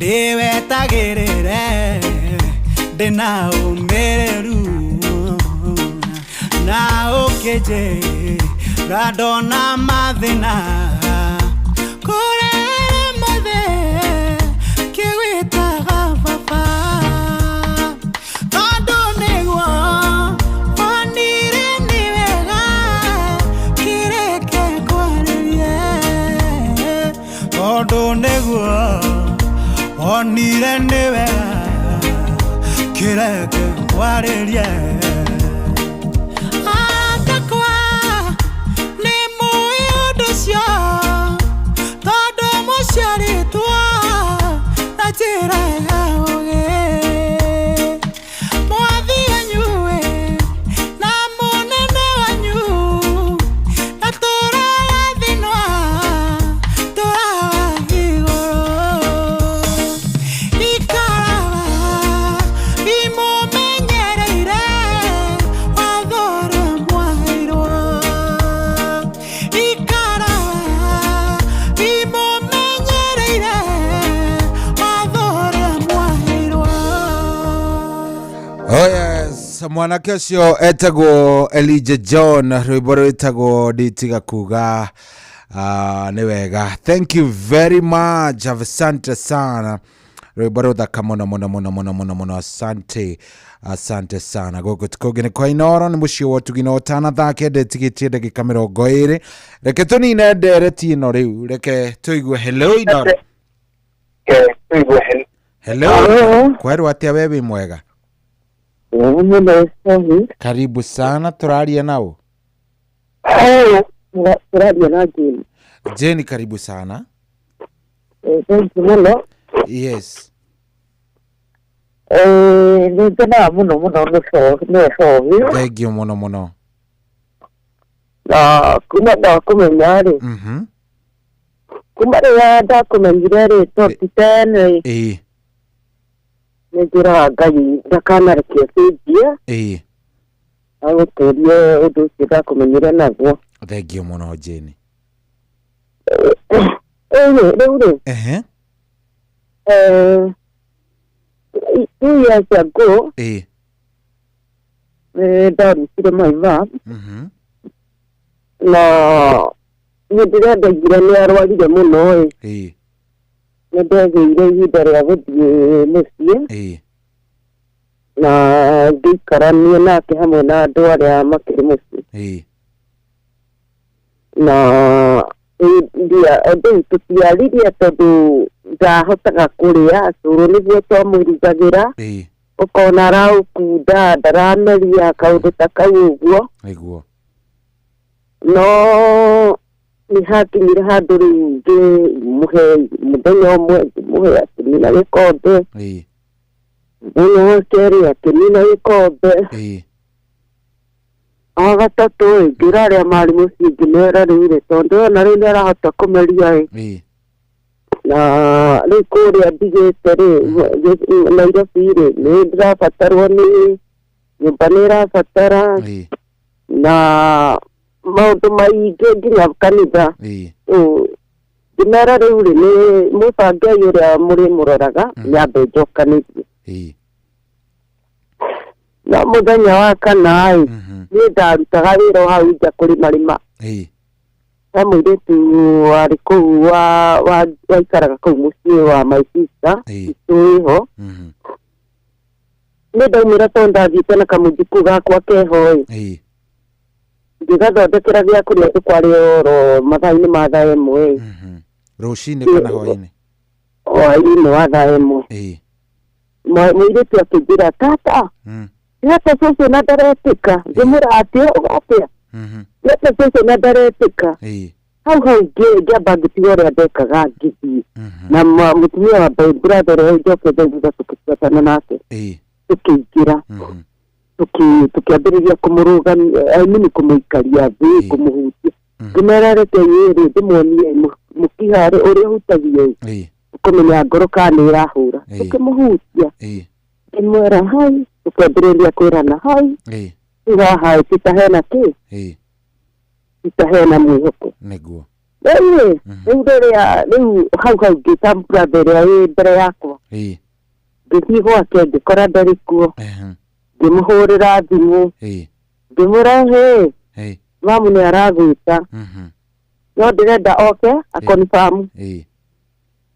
Ndĩwetagĩrĩre ndĩna ũmĩrĩru na ũkĩnjĩra ndona mathĩna kũrĩa mothe kĩgwĩtaga baba tondũ nĩguo onire nĩ wega kĩreke kwarĩrie tondũ nĩguo onire nĩ wega kĩreke kwarĩrie Atakwa nĩ mũĩ ũndũ ũcio tondũ mũciarĩtwo na njĩra ya ũũgĩ mwathi wanyu-ĩ na mũnene wanyu na tũraga thĩ-inĩ tũraga igũrũ ikaraga imũmenyereire watho ũrĩa mwaheirwo ikaraga imũmenyereire watho ũrĩa mwaheirwo. Oh yes, mwanake ũcio etagwo Elijah John, rwĩmbo rwĩtagwo nditiga kuga nĩ wega. Thank you very much, asante sana. Rwĩmbo rũthaka mũno mũno mũno mũno mũno mũno, asante asante sana. Gũkũ ti kũngĩ nĩ kwa Inoro, nĩ mũciĩ wa ũtugi na ũtana. Thaa 9 ĩtigĩtie ndagĩka 20. Reke tũnine ndereti ĩno rĩu, reke tũigue. Hello Inoro. Hello. Kwerwo atĩa? We wĩ mwega? Karibu sana, tũraria nao. Tũraria na Jane. Jane, karibu sana. Thank you mũno. Yes. Nĩ ngenaga mũno mũno nĩ cobi. Thank you mũno mũno. Na kuma ndakũmenya rĩ, kuma rĩrĩa ndakũmenyire rĩ, 2010 rĩ, nĩ njĩraga Ngai ndakanareke ũcenjie, agũtũrie ũndũ ũcio ndakũmenyire naguo. Thank you mũno, Jane. Rĩu rĩu rĩ, 2 years ago nĩ ndarutire my mom na hĩndĩ ĩrĩa ndaiguire nĩ arwarire mũno ĩ, nĩ ndegĩire ihinda rĩa gũthiĩ mũciĩ na ngĩikaranie nake hamwe na andũ arĩa makĩrĩ mũciĩ na rĩu tũtiaririe tondũ ndahotaga kũrĩa cũrũ nĩguo twamũrugagĩra, ũkona araũkunda, ndarameria kaũndũ ta kau ũguo. No nĩ hakinyire handũ rĩu ngĩmũhe mũthenya ũmwe, ngĩmũhe akĩnina gĩkombe, mũthenya wa kerĩ akĩnina gĩkombe, wa gatatũ ĩ, ngĩra arĩa marĩ mũciĩ, ngĩmera rĩu rĩ, tondũ ona rĩu nĩ arahota kũmeria ĩ, na rĩu kũrĩa ndigĩte rĩ Nairobi rĩ, nĩ ndĩrabatarwo nĩ nyũmba, nĩ ĩrabatara na maũndũ maingĩ nginya kanitha. Rĩu ngĩmera rĩu rĩ, nĩ mũbangei ũrĩa mũrĩmũroraga nyambe njokanĩrie. Na mũthenya wa kana ĩ, niĩ ndarutaga wĩra o hau nja kũrĩmarĩma. He mũirĩtu warĩ kũu waikaraga kũu mũciĩ wa my sister itũ ĩho. Nĩ ndaumĩra tondũ ndathiĩte na kamũjukuu gakwa keho ĩ, ngĩgathondekera gĩa kũrĩa tũkwarĩ oro mathaa-inĩ ma thaa 1 ĩ. Rũcinĩ kana hwainĩ? Hwainĩ wa thaa 1. Mũirĩtu akĩnjĩra, "Tata, tata, cũcũ na ndaretĩka." Ngĩmwĩra, "Atĩ atĩa?" "Tata, cũcũ na ndaretĩka." Hau hau ngĩamba ngĩtiga ũrĩa ndekaga, ngĩthiĩ na mũtumia wa my brother ũrĩa njokete thutha, tũkĩbuatana nake, tũkĩingĩra, tũkĩambĩrĩria kũmũrũgamia, I mean kũmũikaria thĩ, kũmũhutia. Ngĩmera, "Reke rĩ ndĩmuonie mũkiha ũrĩa ũhutagio ĩ, ũkũmenya ngoro kana nĩ ĩrahũra." Tũkĩmũhutia, ngĩmwĩra hai, tũkĩambĩrĩria kwĩrana hai. Rĩu haha ti ta hena kĩ, ti ta hena mwĩhoko. Rĩu rĩ, rĩu rĩrĩa rĩu hau hau ngĩta brother ĩrĩa ĩ mbere yakwa. Ngĩthiĩ gwake ngĩkora ndarĩ kuo. Ngĩmũhũrĩra thimũ. Ngĩmwĩra hĩ, mamu nĩ aragwĩta. No ndĩrenda oke akonfamu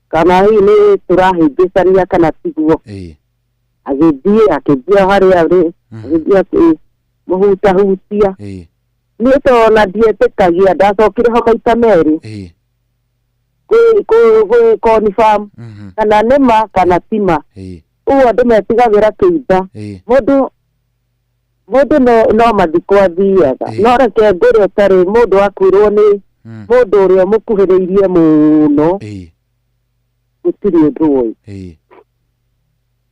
kana hihi nĩ tũrahĩngĩcania kana tiguo. Agĩthiĩ akĩnjia harĩa arĩ, agĩthiĩ akĩmũhutahutia. Niĩ to ona ndietĩkagia, ndacokire ho maita merĩ gwĩ confirm kana nĩ ma kana ti ma. Ũguo andũ metigagĩra kĩimba. Mũndũ no mathiko athiaga. No reke ngũre ũtarĩ mũndũ akuĩrwo nĩ mũndũ ũrĩa ũmũkuhĩrĩirie mũno, gũtirĩ ũndũ ũĩ.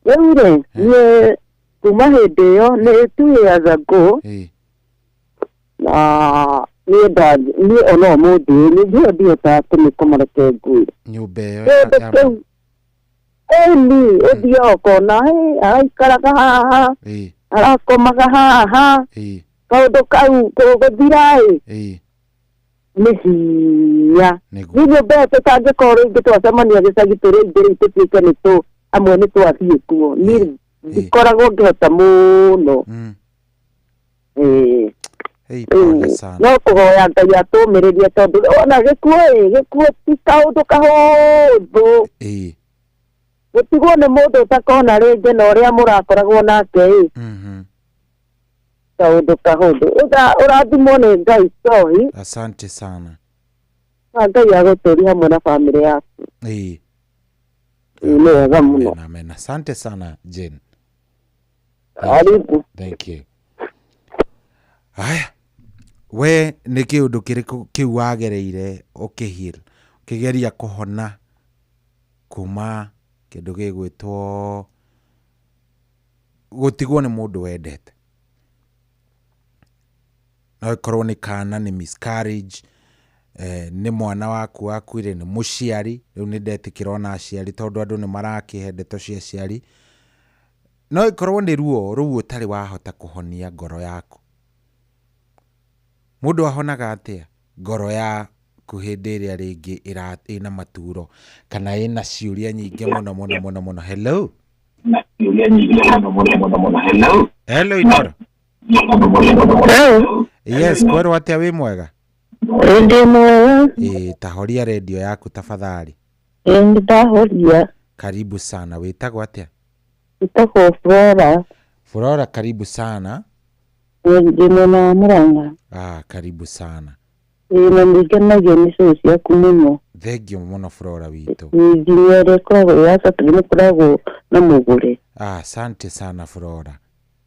Rĩu rĩ, niĩ kuma hĩndĩ ĩyo nĩ 2 years ago, na niĩ ona ũmũthĩ ũyũ nĩ ndihotaga kũmĩkoma, reke ngwĩre. Nyũmba ĩyo Kĩndũ kĩu ĩni ũthiaga ũkona hĩ, araikaraga haha, arakomaga haha, kaũndũ kau gũthira ĩ nĩ hinya. Niĩ nyũmba ĩyo tũtangĩkorwo rĩngĩ twacemania gĩcagi tũrĩ aingĩ rĩu tũtuĩke nĩ tũ amwe nĩ twathiĩ kuo, niĩ ndikoragwo ngĩhota mũno. Ĩĩ. Hey, Rĩu pole sana. No kũhoya Ngai atũmĩrĩrie, tondũ ona gĩkuũ ĩ, gĩkuũ ti kaũndũ kahũthũ. Gũtigwo nĩ mũndũ ũtakona rĩngĩ na ũrĩa mũrakoragwo nake ĩ kaũndũ kahũthũ. Ũrathimwo nĩ Ngai Sohi. Asante sana. Na Ngai agũtũri hamwe na bamĩrĩ yaku. Ĩĩ, nĩ wega mũno. Amen, amen. Asante sana, Jane. Karibu. Thank you. Haya, we nĩ kĩũndũ kĩrĩkũ kĩu wagereire ũkĩheal, ũkĩgeria kũhona kuma kĩndũ gĩgwĩtwo gũtigwo nĩ mũndũ wendete? No ĩkorwo nĩ kana nĩ miscarriage, nĩ mwana waku wakuire, nĩ mũciari. Rĩu nĩ ndetĩkĩra ona aciari, tondũ andũ nĩ marakĩhe ndeto cia aciari. No ĩkorwo nĩ ruo rũu ũtarĩ wahota kũhonia ngoro yaku. Mũndũ ahonaga atĩa ngoro yaku hĩndĩ ĩrĩa rĩngĩ ĩna maturo kana ĩna ciũria nyingĩ mũno mũno mũno mũno? Hello. Hello, Inoro. Yes, kwerwo atĩa? Wĩ mwega? Ndĩ mwega. Ĩĩ, ta horia redio yaku tafadhali. Ĩ, nĩ ndahoria. Karibu sana. Wĩtagwo atĩa? Njĩtagwo Flora. Flora, karibu sana. Ndĩ mwena wa Mũrang'a. Ah, karibu sana. Ĩ, na nĩ ngenagio nĩ show ciaku mũno. Thank you mũno, Flora witũ. Nginya ĩrĩa ĩkoragwo ya Saturday nĩ koragwo na mũgũre. Ah, asante sana, Flora.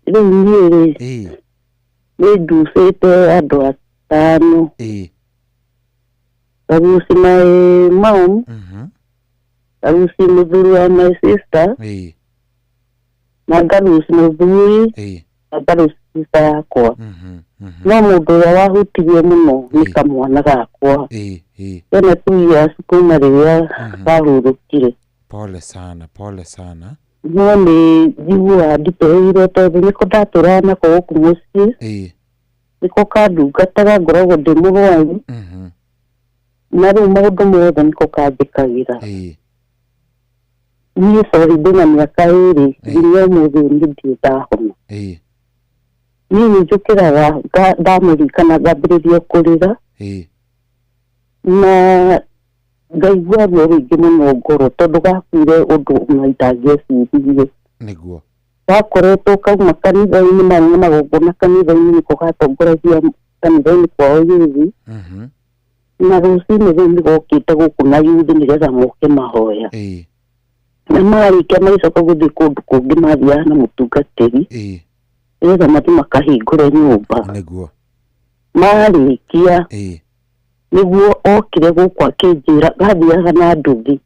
Rĩu niĩ rĩ, nĩ nducĩte andũ atano. Ngaruci my mom, ngaruci mũthuri wa my sister, na ngaruci mũthuri, na ngaruci sister yakwa. No mũndũ ũrĩa wahutirie mũno nĩ kamwana gakwa. ĩĩ ĩĩ Kena 2 years kuma rĩrĩa kahurũkire. Pole sana, pole sana. No nĩ njiguaga nditũhĩire, tondũ nĩko ndatũraga nako gũkũ mũciĩ. Nĩko kandungataga, ngoragwo ndĩ mũrwaru, na rĩu maũndũ mothe nĩko kanjĩkagĩra. Niĩ sorry, ndĩna mĩaka 2 nginya ũmũthĩ ũyũ nĩ ndirĩ ndahona. Niĩ nĩ njũkĩraga ndamũririkana ngambĩrĩria kũrĩra na ngaigua ruo rũingĩ mũno ngoro, tondũ gakuire ũndũ ona itangĩeciririe. Gakoretwo kauma kanitha-inĩ, marĩ na magongona kanitha-inĩ, nĩko gatongoragia kanitha-inĩ kwao yuthi, na rũcinĩ rĩu nĩ gokĩte gũkũ na yuthi nĩgetha moke mahoya, na marĩkia magĩcoka gũthiĩ kũndũ kũngĩ mathiaga na mũtungatĩri nĩgetha mathiĩ makahingũre nyũmba. Marĩkia nĩguo okire gũkũ akĩnjĩra gathiaga na nduthi.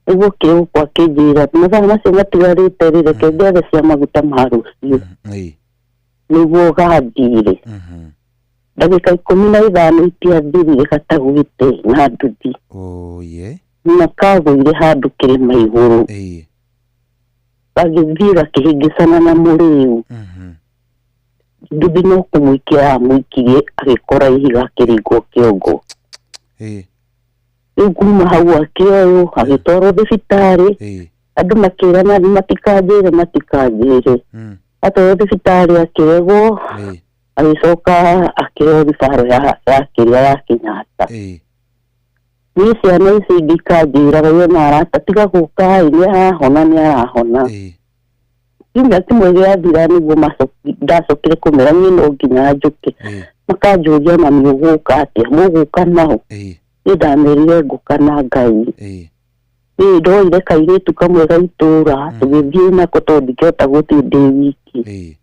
Nĩguo okire gũkũ akĩnjĩra mathaa macio matigarĩte rĩ, reke ngethe cia maguta ma rũciũ. Nĩguo gathire ndagĩka 15 itiathirire gatagwĩte na nduthi na kagũire handũ kĩrĩma igũrũ, gagĩthiĩ gakĩhĩngĩcana na mũrĩu. Nduthi no kũmũikia yamũikirie, agĩkora ihiga, akĩringwo kĩongo. Rĩu kuma hau akĩoywo agĩtwarwo thibitarĩ. Andũ makĩrana matikanjĩre atwarwo thibitarĩ akĩregwo agĩcoka akĩheo ribaro ya kĩrĩa ya Kenyatta. Niĩ ciana ici ingĩ ikanjĩraga we na arata tiga gũka ĩ nĩ arahona kiumia kĩmwe gĩathira nĩguo ndacokire kũmera niĩ no nginya njũke. Makanjũria na nĩ ũgũka atĩa mũgũka nao. Niĩ ndamerire ngũka na Ngai. Niĩ ndoire kairĩtu kamwe ga itũũra tũgĩthiĩ nako tondũ ndingĩhota gũthiĩ ndĩ wiki.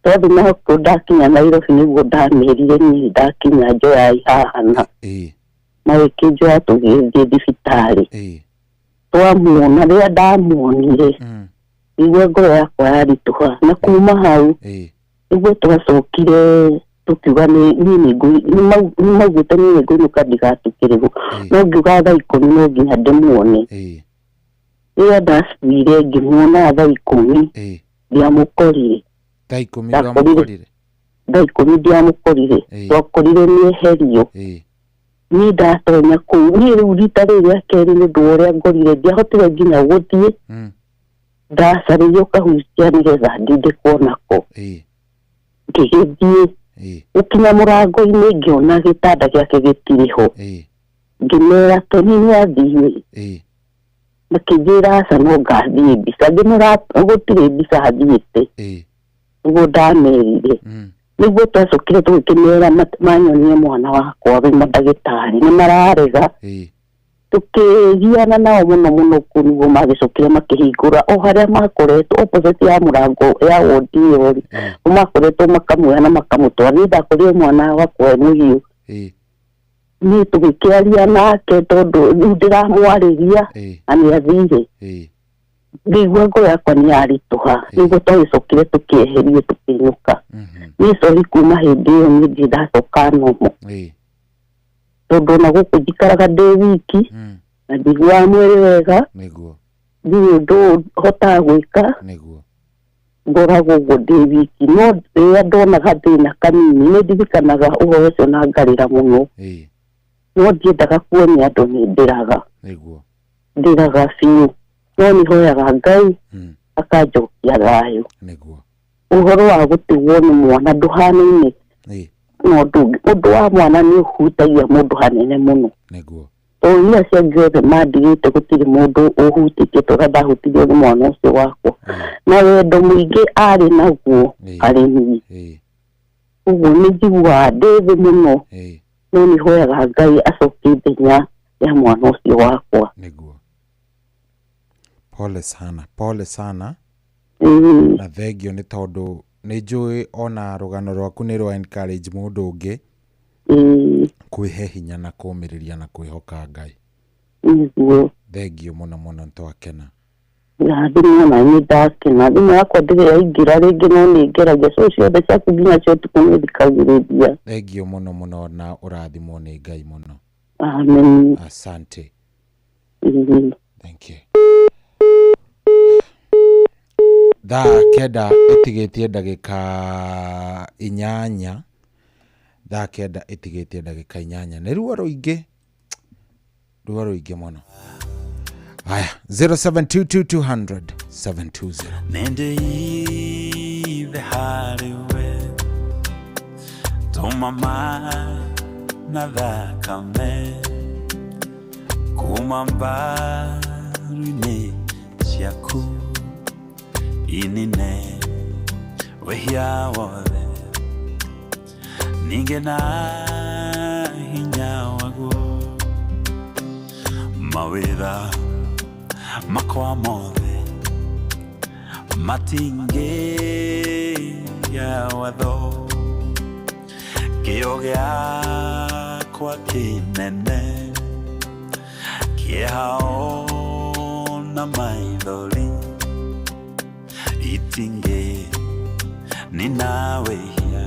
Twathiĩ nako ndakinya Nairobi nĩguo ndamerire niĩ ndakinya njoyai haha na magĩkĩnjoya tũgĩthiĩ thibitarĩ. Twamuona rĩrĩa ndamuonire nĩguo ngoro yakwa yaritũha na kuma hau nĩguo twacokire tukiuga niĩ nĩmaugĩte niĩ nĩngũinũka ndigatukĩrĩrwo no ngiuga thaa 10 no nginya ndĩmuone. Rĩrĩa ndacuire ngĩmuona thaa 10 ndiamũkorire. Thaa 10 ndwamũkorire? Thaa 10 ndiamũkorire. Twakorire nĩeherio. Niĩ ndatonya kũu niĩ rĩu rita rĩrĩ rĩa kerĩ nĩ ũndũ wa ũrĩa ngorire ndiahotire nginya gũthiĩ. Ndacarĩirio kahucia nĩgetha ndindĩkwo nako. Ngĩgĩthiĩ gũkinya mũrango-inĩ ngĩona gĩtanda gĩake gĩtirĩ ho. Ngĩmera Toni nĩathiĩ. Makĩnjĩra aca no ngathiĩ mbica. Ngĩmera gũtirĩ mbica athiĩte. Nĩguo ndamerire. Nĩguo twacokire tũgĩkĩmera manyonie mwana wakwa wĩ mandagĩtarĩ nĩ mararega. Tũkĩgiana nao mũno mũno kũu nĩguo magĩcokire makĩhingũra o harĩa makoretwo opposite ya mũrango ya wodi ĩyo rĩ makoretwo makamuoya na makamũtwara. Niĩ ndakorire mwana wakwa e mũhiũ. Niĩ tũgĩkĩaria nake tondũ rĩu ndĩramwarĩria na nĩathire. Ngĩigua ngoro yakwa nĩ yaritũha nĩguo twagĩcokire tũkĩeherio tũkĩinũka. Niĩ cohi kuma hĩndĩ ĩyo niĩ ndirĩ ndacoka nomo. Tondũ ona gũkũ njikaraga ndĩ wiki na ndiguaga mwĩrĩ wega ndirĩ ũndũ hotaga gwĩka ngoragwo ũguo ndĩ wiki. No rĩrĩa ndona gathĩna kanini nĩ ndirikanaga ũhoro ũcio na ngarĩra mũno. No ndiendaga kuonia andũ nĩ ndĩraga. Ndĩraga biũ no nĩ hoyaga Ngai akanjokia thayũ. Ũhoro wa gũtigwo nĩ mwana ndũhanaine no ũndũ wa mwana nĩ ũhutagia mũndũ hanene mũno. Tondũ niĩ acio angĩ othe mandigĩte gũtirĩ mũndũ ũhutĩtie ta ũrĩa ndahutirio nĩ mwana ũcio wakwa. Na wendo mũingĩ arĩ naguo harĩ niĩ. Ũguo nĩ njiguaga ndĩ thĩ mũno no nĩ hoyaga Ngai acokie ithenya rĩa mwana ũcio wakwa. Pole sana, pole sana. Na thengio nĩ tondũ nĩ njũĩ ona rũgano rwaku nĩ rwa encourage mũndũ ũngĩ kwĩhe hinya na kũmĩrĩria na kwĩhoka Ngai. Thengio mũno mũno nĩtwakena. Thimũ ona niĩ ndakena. Thimũ yakwa ndĩrĩ yaingĩra rĩngĩ no nĩ ngeragia cio ciothe ciaku nginya cia ũtukũ nĩ thikagĩrĩria. Thengio mũno mũno na ũrathimwo nĩ Ngai mũno. Amen. Asante. Thank you. Thaa 9 ĩtigĩtie ndagĩka 8. Thaa 9 ĩtigĩtie ndagĩka 8. Nĩ ruo rũingĩ. Ruo rũingĩ mũno. Aya 0722 200 720. Nende ithe harĩwe tũma na thakame kuma mbaru-inĩ ciaku inine wĩhia wothe ningĩ na hinya waguo mawĩra makwa mothe matingĩya watho kĩo gĩakwa kĩnene kĩeha ona maithori itingĩ nina wĩhia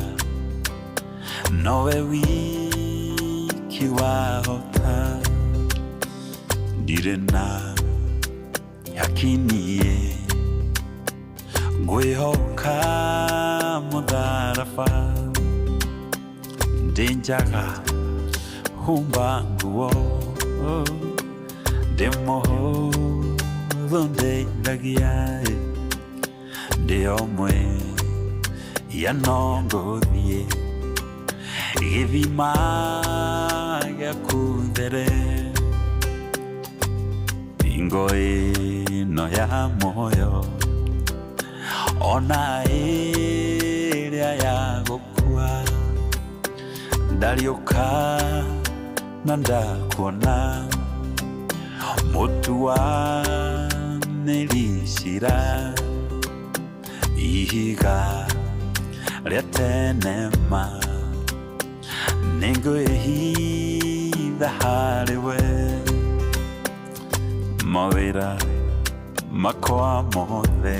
nowe wiki wahota ndirĩ na yakiniĩ ngwĩhoka mũtharaba ndĩ njaga humba nguo ndĩ mũhũthũ Mũhũthũ ndeithagia ndĩ ũmwe ya no ngũthiĩ gĩthima gĩaku there hingo ĩno ya muoyo ona ĩrĩa ya gũkua ndariũka na ndakuona mũtuanĩri cira ihiga rĩa tene ma nĩngwĩhitha harĩ we mawĩra makwa mothe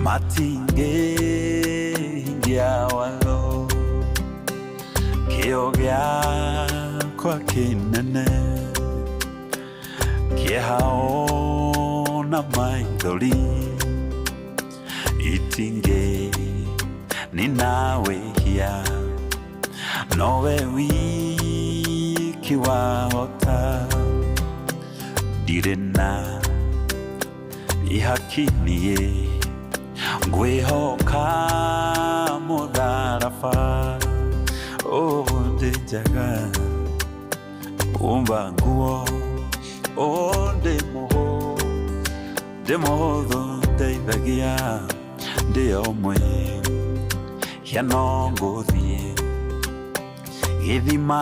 matingĩhingia watho kĩo gĩakwa kĩnene kĩeha ona maithori itingĩ nina wĩhia nowe wiki wahota ndirĩ na ihaki niĩ ngwĩhoka mũtharaba ndĩ njaga umba nguo ndĩ mũhũthũ ndeithagia ndĩ ũmwe ya no ngũthiĩ gĩthima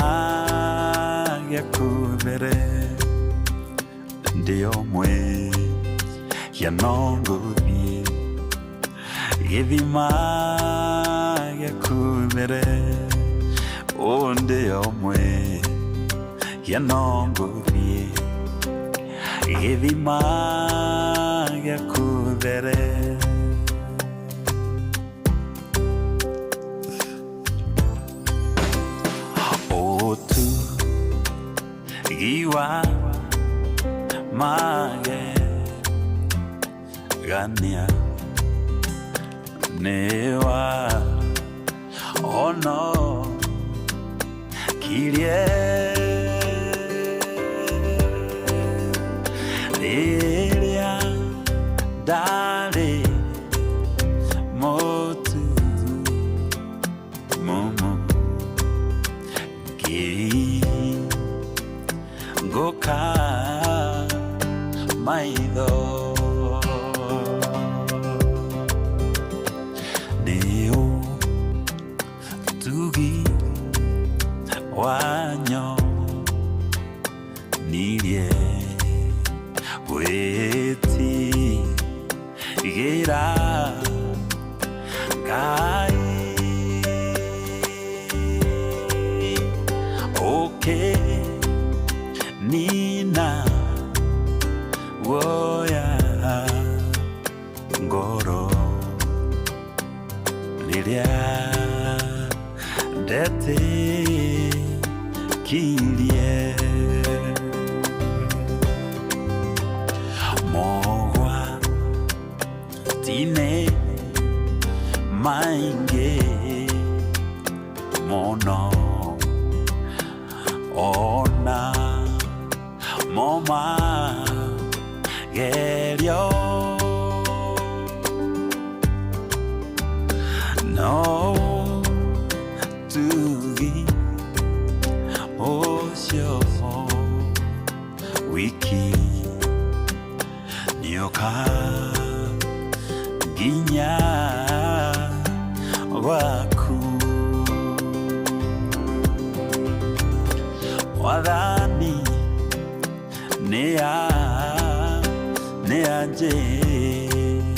gĩaku there ndĩ ũmwe ya no ngũthiĩ gĩthima gĩaku there ndĩ ũmwe ya no ngũthiĩ gĩthima gĩaku there. Ũtugi wa magegania nĩ wa honokirie rĩrĩa ndarĩ mũtumumu ngĩhingũka maitho nĩ ũtugi wanyonirie gwĩtigĩra Ngai ũkĩnina guoya ngoro rĩrĩa ndetĩkirie mogwati-inĩ maingĩ mũno ona mo magerio no ũtugi ũcio wiki nĩũka nginya gwaku wathani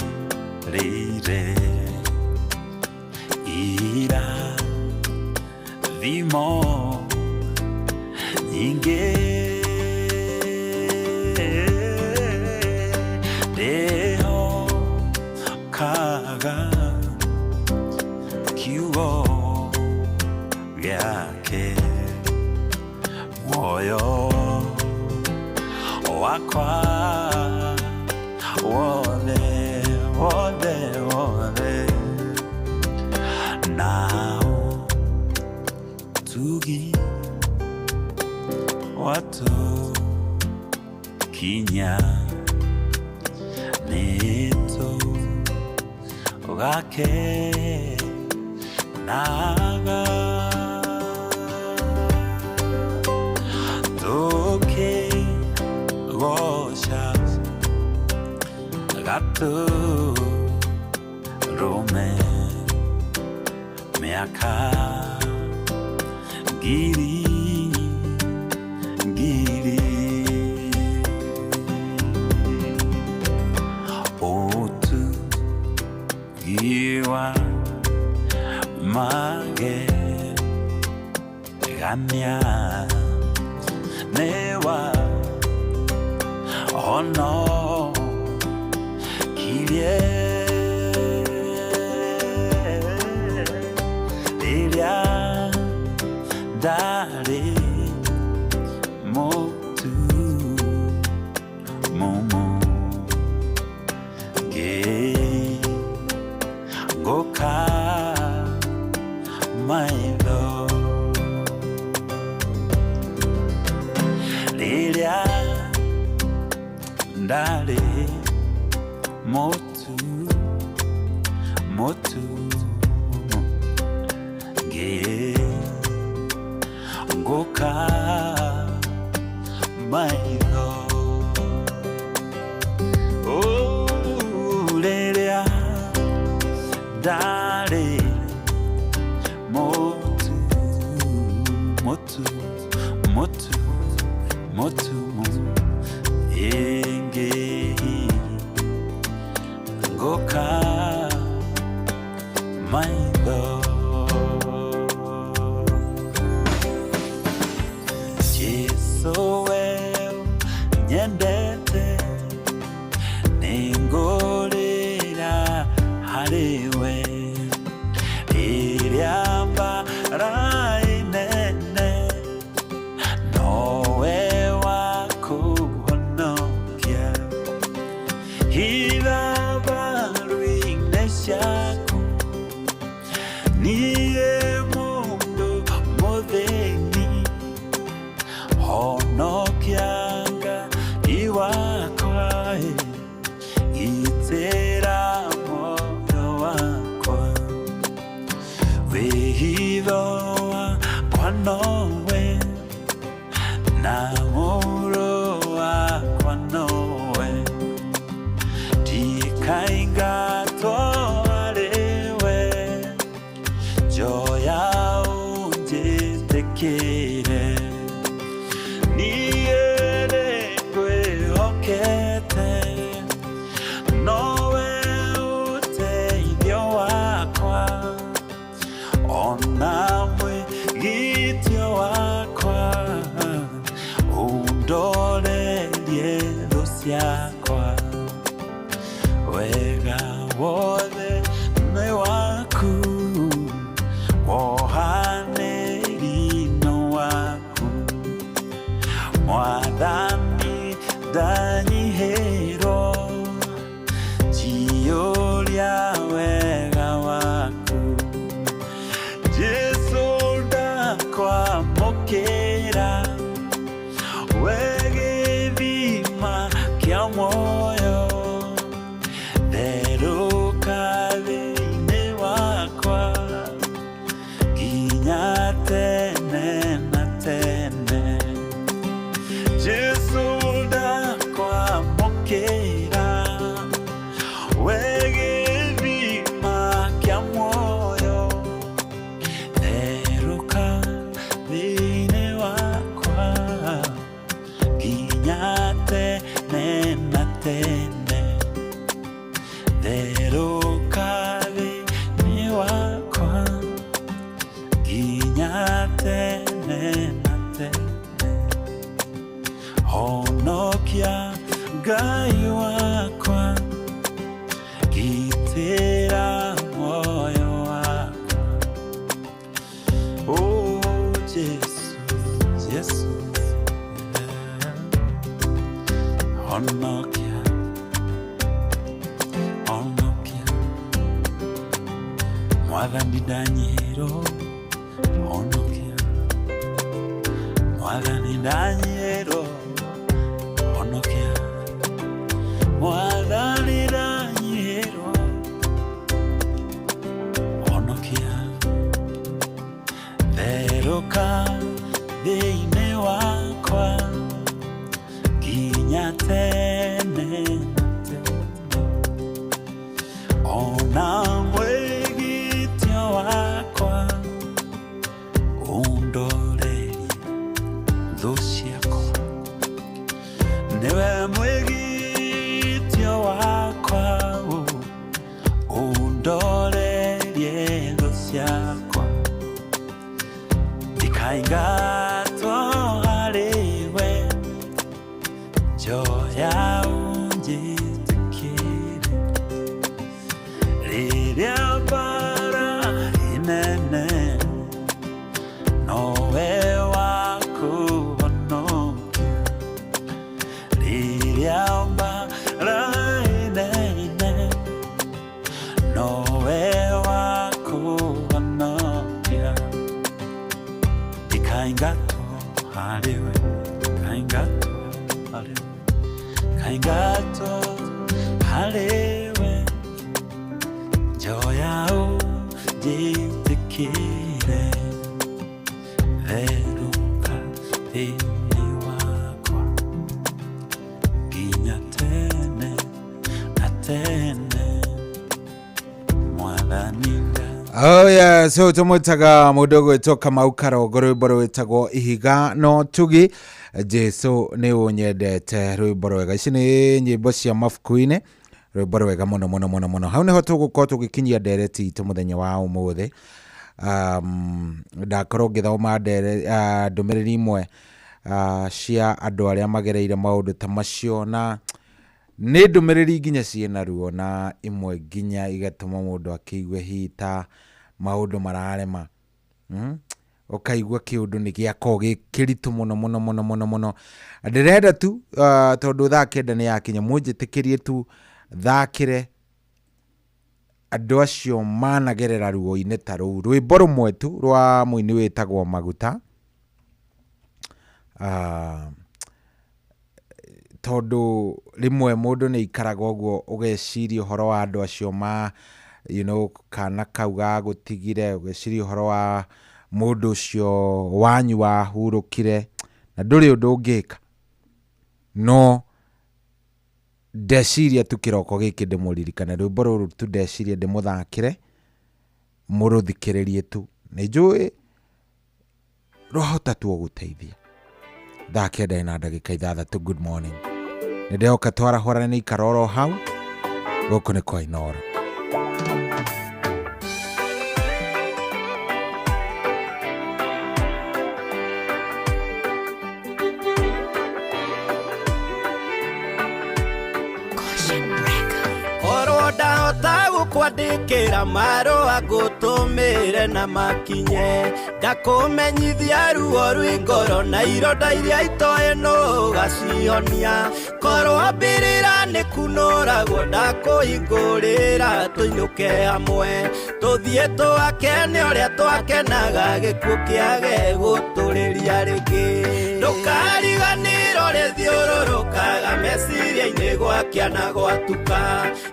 nĩanjĩrĩire irathimo nyingĩ ndĩhokaga kiugo gĩake muoyo wakwa wothe wothe wothe na ũtugi wa Tũgakenaga tũkĩgoca Gatũrũme mĩaka ngiri ngiri. Ũtugi wa magegania nĩ wa honokirie rĩrĩa ndarĩ mũtumumu ngĩhingũka maitho rĩrĩa ndarĩ mũtumumu ngĩhingũka maitho. Oh, rĩrĩa ndarĩ mũtumumu ngĩhingũka maitho. Jesũ we nyendete nĩngũrĩra harĩ we rĩrĩa mbara nene nowe wa kũhonokia hitha mbaru-inĩ ciaku niĩ mũndũ mũthĩni honokia Ngai wakwa gitĩra muoyo wakwa wĩhitho wakwa nowe na mũrũ wakwa nowe ndikaingatwo harĩ we njoya ũnjĩtĩkĩre niĩ nĩngwĩhokete nowe ũteithio wakwa ona mwĩgitio wakwa ũndorerie thũ ciakwa wega wothe nĩ waku wohanĩri nĩ waku Mwathani ndanyihĩrwo njiyũria wega waku Jesũ ndakwamũkĩra we gĩthima kĩa muoyo therũka thĩinĩ wakwa nginya tene na tene Jesũ ndakwamũkĩra we gĩthima kĩa muoyo therũka thĩinĩ wakwa nginya tene na tene therũka thĩinĩ wakwa nginya tene na tene honokia Ngai wakwa gitĩra muoyo wakwa. Oh Jesu, Jesu, yeah. Honokia, honokia Mwathani ndanyihĩrwo honokia Mwathani ndanyihĩrwo honokia Mwathani ndanyihĩrwo Harĩ we njoya ũnjĩtĩkĩre, therũka thĩinĩ wakwa nginya tene na tene, Mwathani. Oh yeah, so tumwitaga mundu gwitwo Kamau Karongo, rwimbo rwitagwo Ihiga no Tugi, Jesu nĩ ũnyendete, rwimbo rwega. Ici nĩ nyĩmbo cia mabuku-inĩ, rwimbo rwega mũno mũno mũno mũno. Hau nĩho tũgũkorwo tũgĩkinyia ndereti itũ mũthenya wa ũmũthĩ. Ndakorwo ngĩthoma ndũmĩrĩri imwe cia andũ arĩa magereire maũndũ ta macio, na nĩ ndũmĩrĩri nginya ciĩna ruo, na imwe nginya igatũma mũndũ akĩigue hihi ta maũndũ mararema. Ũkaigua kĩũndũ nĩ gĩakorwo gĩ kĩritũ mũno mũno mũno mũno mũno. Ndĩrenda tu tondũ thaa 9 nĩ yakinya, mũnjĩtĩkĩrie tu thakĩre andũ acio managerera ruo-inĩ ta rũu rwĩmbo rũmwe tu rwa mũini wĩtagwo Maguta. Tondũ rĩmwe mũndũ nĩ aikaraga ũguo ũgeciria ũhoro wa andũ acio ma kana kau gagũtigire, ũgeciria ũhoro wa mũndũ ũcio wanyu wahurũkire, na ndũrĩ ũndũ ũngĩka. No ndeciria tu kĩroko gĩkĩ ndĩmũririkane, rwĩmbo rũrũ tu ndeciria ndĩmũthakĩre, mũrũthikĩrĩrie tu, nĩ njũĩ rwahota tu gũteithia. Thaa 9:06. Good morning. Nĩ ndehoka twarahũrana nĩ ikara oro hau. Gũkũ nĩ kwa Inooro. Korwo ndahota gũkwandĩkĩra marũa ngũtũmĩre na makinye, ndakũmenyithia ruo rwĩ ngoro na ironda iria itoĩ nũ ũgacihonia. Korwo mbĩrĩra nĩ kunũragwo ndakũhingũrĩra tũinũke hamwe, tũthiĩ twakene ũrĩa twakenaga gĩkuũ kĩage gũtũrĩria rĩngĩ. Ndũkariganĩrwo rĩthiũrũrũkaga meciria-inĩ gwakĩa na gwatuka,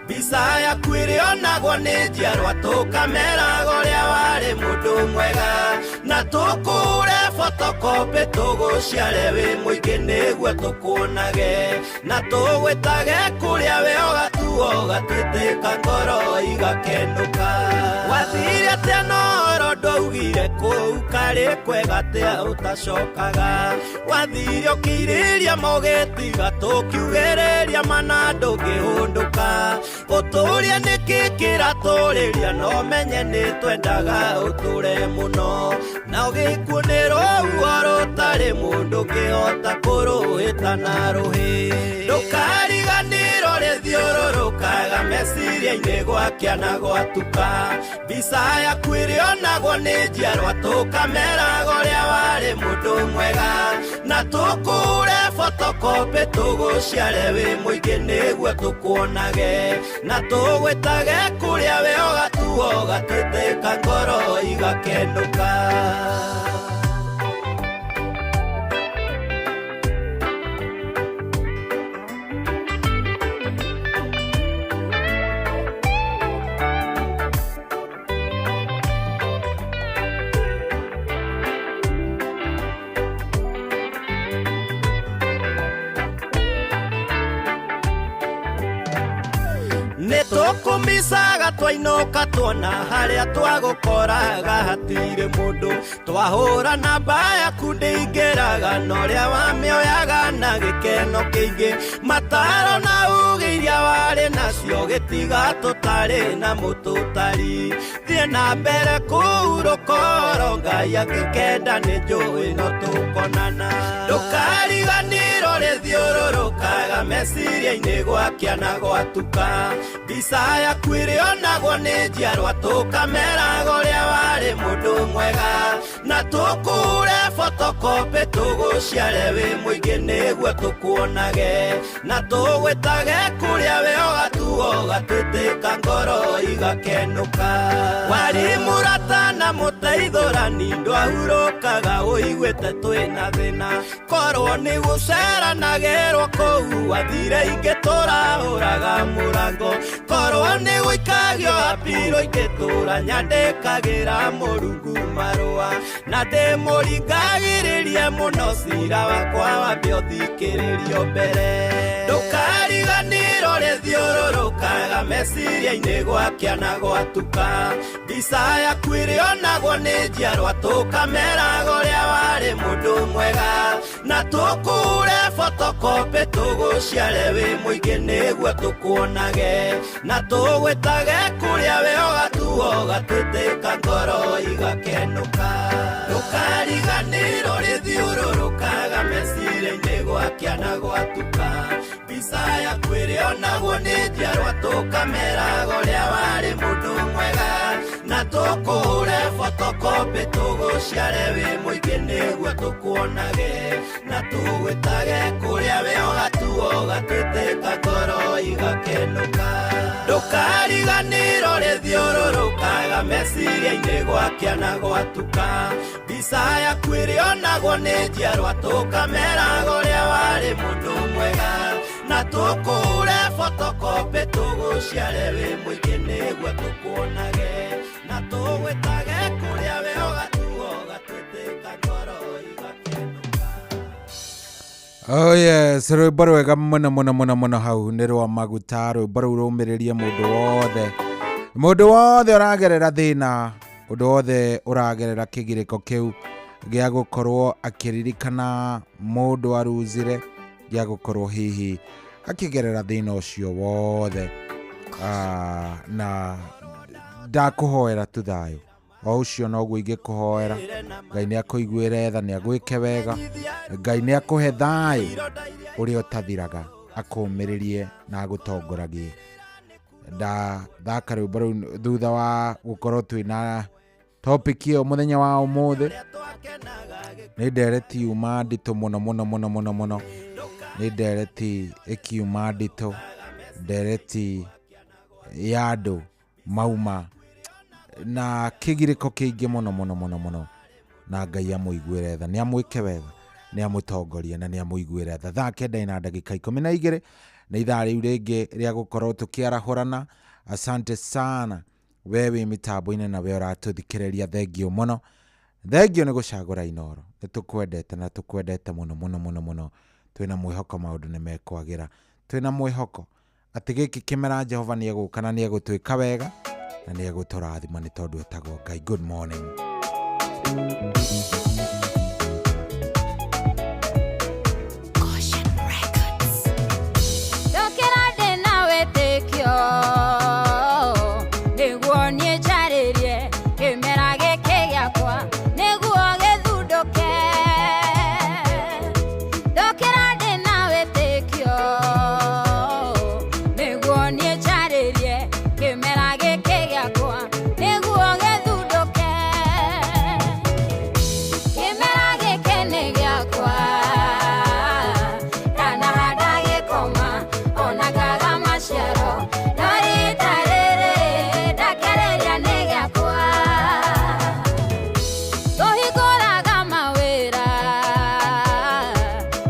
mbica yaku ĩrĩonagwo nĩ njiarwa tũkameraga ũrĩa warĩ mũndũ mwega, na tũkũre photocopy tũgũciare wĩ mũingĩ nĩguo tũkuonage, na tũgwĩtage kũrĩa we ũgatuo ũgatwĩtĩka ngoro igakenũka. Wathire atĩa noro ndwaugire kũu karĩ kwega atĩa ũtacokaga, wathire ũkĩirĩria mogĩtiga tũkiugĩrĩria mana ndũngĩhũndũka, ũtũrie nĩkĩ kĩratũrĩria no menye nĩ twendaga ũtũre mũno, na ũgĩkuo nĩ rũhuho rũtarĩ mũndũ ũngĩhota kũrũhĩta na rũhĩ. Ndũkariganĩrwo rĩthiũrũrũkaga meciria-inĩ gwakĩa na gwatuka, mbica yaku ĩrĩonagwo nĩ njiarwa tũkameraga ũrĩa warĩ mũndũ mwega, na tũkũre photocopy tũgũciare wĩ mũingĩ nĩguo tũkuonage, na tũgwĩtage kũrĩa we ũgatuo ũgatwĩtĩka ngoro igakenũka. Nĩtũkũmicaga twainũka tuona harĩa twagũkoraga hatirĩ mũndũ, twahũra namba yaku ndĩingĩraga na ũrĩa wamĩoyaga na gĩkeno kĩingĩ, mataro na ũgĩ iria warĩ nacio gĩtiga tũtarĩ na mũtũtari, thiĩ na mbere kũhurũka oro Ngai angĩkenda nĩ njũĩ no tũkonana. Ndũkariganĩrwo rĩthiũrũrũkaga meciria-inĩ gwakĩa na gwatuka, mbica yaku ĩrĩonagwo nĩ njiarwa tũkameraga ũrĩa warĩ mũndũ mwega, na tũkũre photocopy tũgũciare wĩ mũingĩ nĩguo tũkuonage, na tũgwĩtage kũrĩa we ũgatuo ũgatwĩtĩka Tũgatwĩtĩka ngoro igakenũka. Warĩ mũrata na mũteithũrani, ndwahurũkaga ũiguĩte twĩna thĩna. Korwo nĩ gũceranagĩrwo kũu, wathire ingĩ tũrahũraga mũrango. Korwo nĩ gũikagio apiro ingĩtũra, nyandĩkagĩra Mũrungu marũa. Na ndĩmũringagĩrĩrie mũno, cira wakwa wambe ũthikĩrĩrio mbere. Ndũkariganĩrwo rĩthiũrũrũkaga meciria-inĩ gwakĩa na gwatuka. Mbica yaku ĩrĩonagwo nĩ njiarwa, tũkameraga ũrĩa warĩ mũndũ mwega. Na tũkũre photocopy tũgũciare wĩ mũingĩ nĩguo tũkuonage. Na tũgwĩtage kũrĩa we ũgatuo, ũgatwĩtĩka ngoro igakenũka. Ndũkariganĩrwo rĩthiũrũrũkaga meciria-inĩ gwakĩa na gwatuka. Mbica yaku ĩrĩonagwo nĩ njiarwa, tũkameraga ũrĩa warĩ mũndũ mwega. Na tũkũre photocopy tũgũciare wĩ mũingĩ nĩguo tũkuonage. Na tũgwĩtage kũrĩa we ũgatuo, ũgatwĩtĩka ngoro igakenũka. Ndũkariganĩrwo rĩthiũrũrũkaga meciria-inĩ gwakĩa na gwatuka. Mbica yaku ĩrĩonagwo nĩ njiarwa, tũkameraga ũrĩa warĩ mũndũ mwega. Na tũkũre photocopy tũgũciare wĩ mũingĩ nĩguo tũkuonage. Na tũgwĩtage kũrĩa we ũgatuo, ũgatwĩtĩka ngoro igakenũka. Oh yes, rwĩmbo rwega mũno mũno mũno mũno hau nĩ rwa maguta, rwĩmbo rũu rũmĩrĩrie mũndũ wothe, mũndũ wothe ũragerera thĩna, ũndũ wothe ũragerera kĩgirĩko kĩu gĩa gũkorwo akĩririkana mũndũ aruzire, gĩa gũkorwo hihi akĩgerera thĩna ũcio wothe. Na ndakũhoera tu thayũ o ũcio noguo ingĩkũhoera. Ngai nĩ akũiguĩre tha, nĩ agwĩke wega, Ngai nĩ akũhe thayũ ũrĩa ũtathiraga, akũũmĩrĩrie na agũtongoragie. Ndathaka rwĩmbo rũu thutha wa gũkorwo twĩna topic ĩyo mũthenya wa ũmũthĩ. Nĩ ndereti yuma nditũ mũno mũno mũno mũno mũno, nĩ ndereti ĩkiuma nditũ, ndereti ya andũ mauma na kĩgirĩko kĩingĩ mũno mũno mũno mũno, na Ngai amũiguĩre tha, nĩ amwĩke wega, nĩ amũtongorie na nĩ amũiguĩre tha. Thaa 9:12 nĩ ithaa rĩu rĩngĩ rĩa gũkorwo tũkĩarahũrana. Asante sana we wĩ mĩtambo-inĩ na we ũratũthikĩrĩria, thengio mũno, thengio nĩ gũcagũra Inooro. Nĩ tũkwendete na tũkwendete mũno mũno mũno mũno. Twĩna mwĩhoko maũndũ nĩ mekwagĩra, twĩna mwĩhoko atĩ gĩkĩ kĩmera Jehova nĩ egũka na nĩ egũtwĩka wega na nĩ egũtũrathima nĩ tondũ etagwo Ngai. Good morning. Ndokĩra ndĩna wĩtĩkio nĩguo niĩ njarĩrie kĩmera gĩkĩ gĩakwa nĩguo gĩthundũke. Ndokĩra ndĩna wĩtĩkio nĩguo niĩ njarĩrie kĩmera gĩkĩ gĩakwa nĩguo gĩthundũke. Kĩmera gĩkĩ nĩ gĩakwa, ndanahanda gĩkoma ona ngaga maciaro, no rita rĩrĩ ndakĩrĩria nĩ gĩakwa. Tũhingũraga mawĩra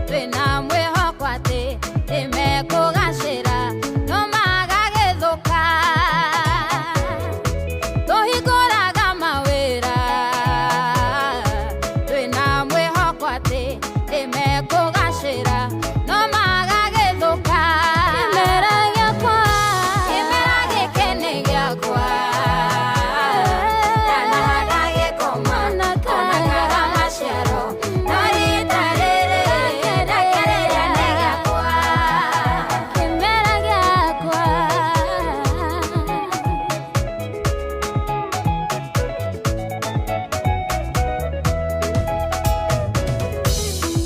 twĩna mwĩhoko atĩ nĩmekũgacĩra, no magagĩthũka. Tũhingũraga mawĩra twĩna mwĩhoko atĩ nĩmekũgacĩra, no magagĩthũka. Kĩmera gĩakwa, kĩmera gĩkĩ nĩ gĩakwa, ndanahanda gĩkoma ona ngaga maciaro, no rita rĩrĩ ndakĩrĩria nĩ gĩakwa. Kĩmera gĩakwa.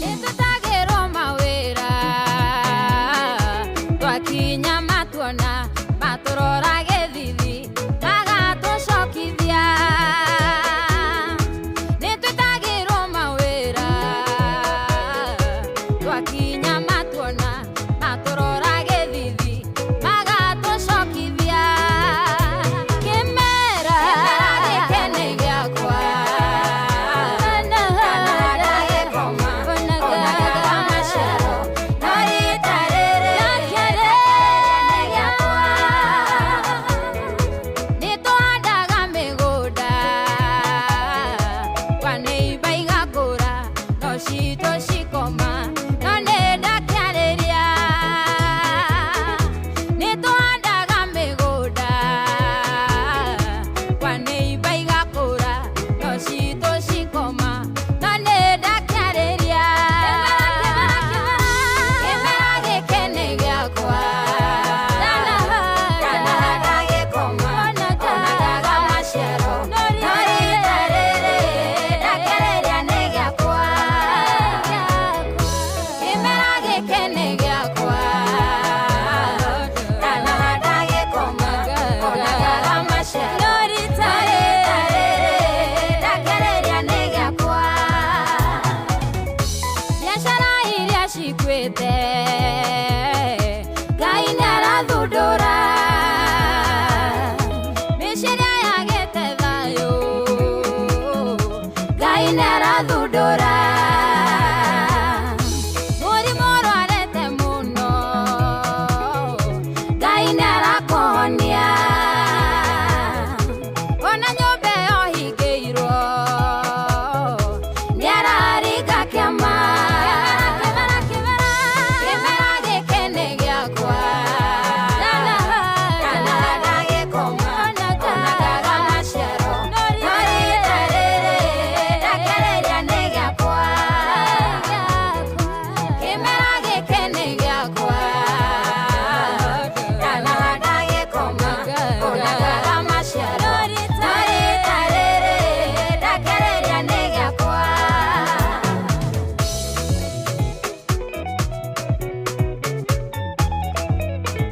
Nĩtũtagĩrwo mawĩra twakinya matuona matũrora gĩthithi magatũcokithia. Nĩtwĩtagĩrwo mawĩra twakinya matuona matũrora gĩthithi magatũcokithia.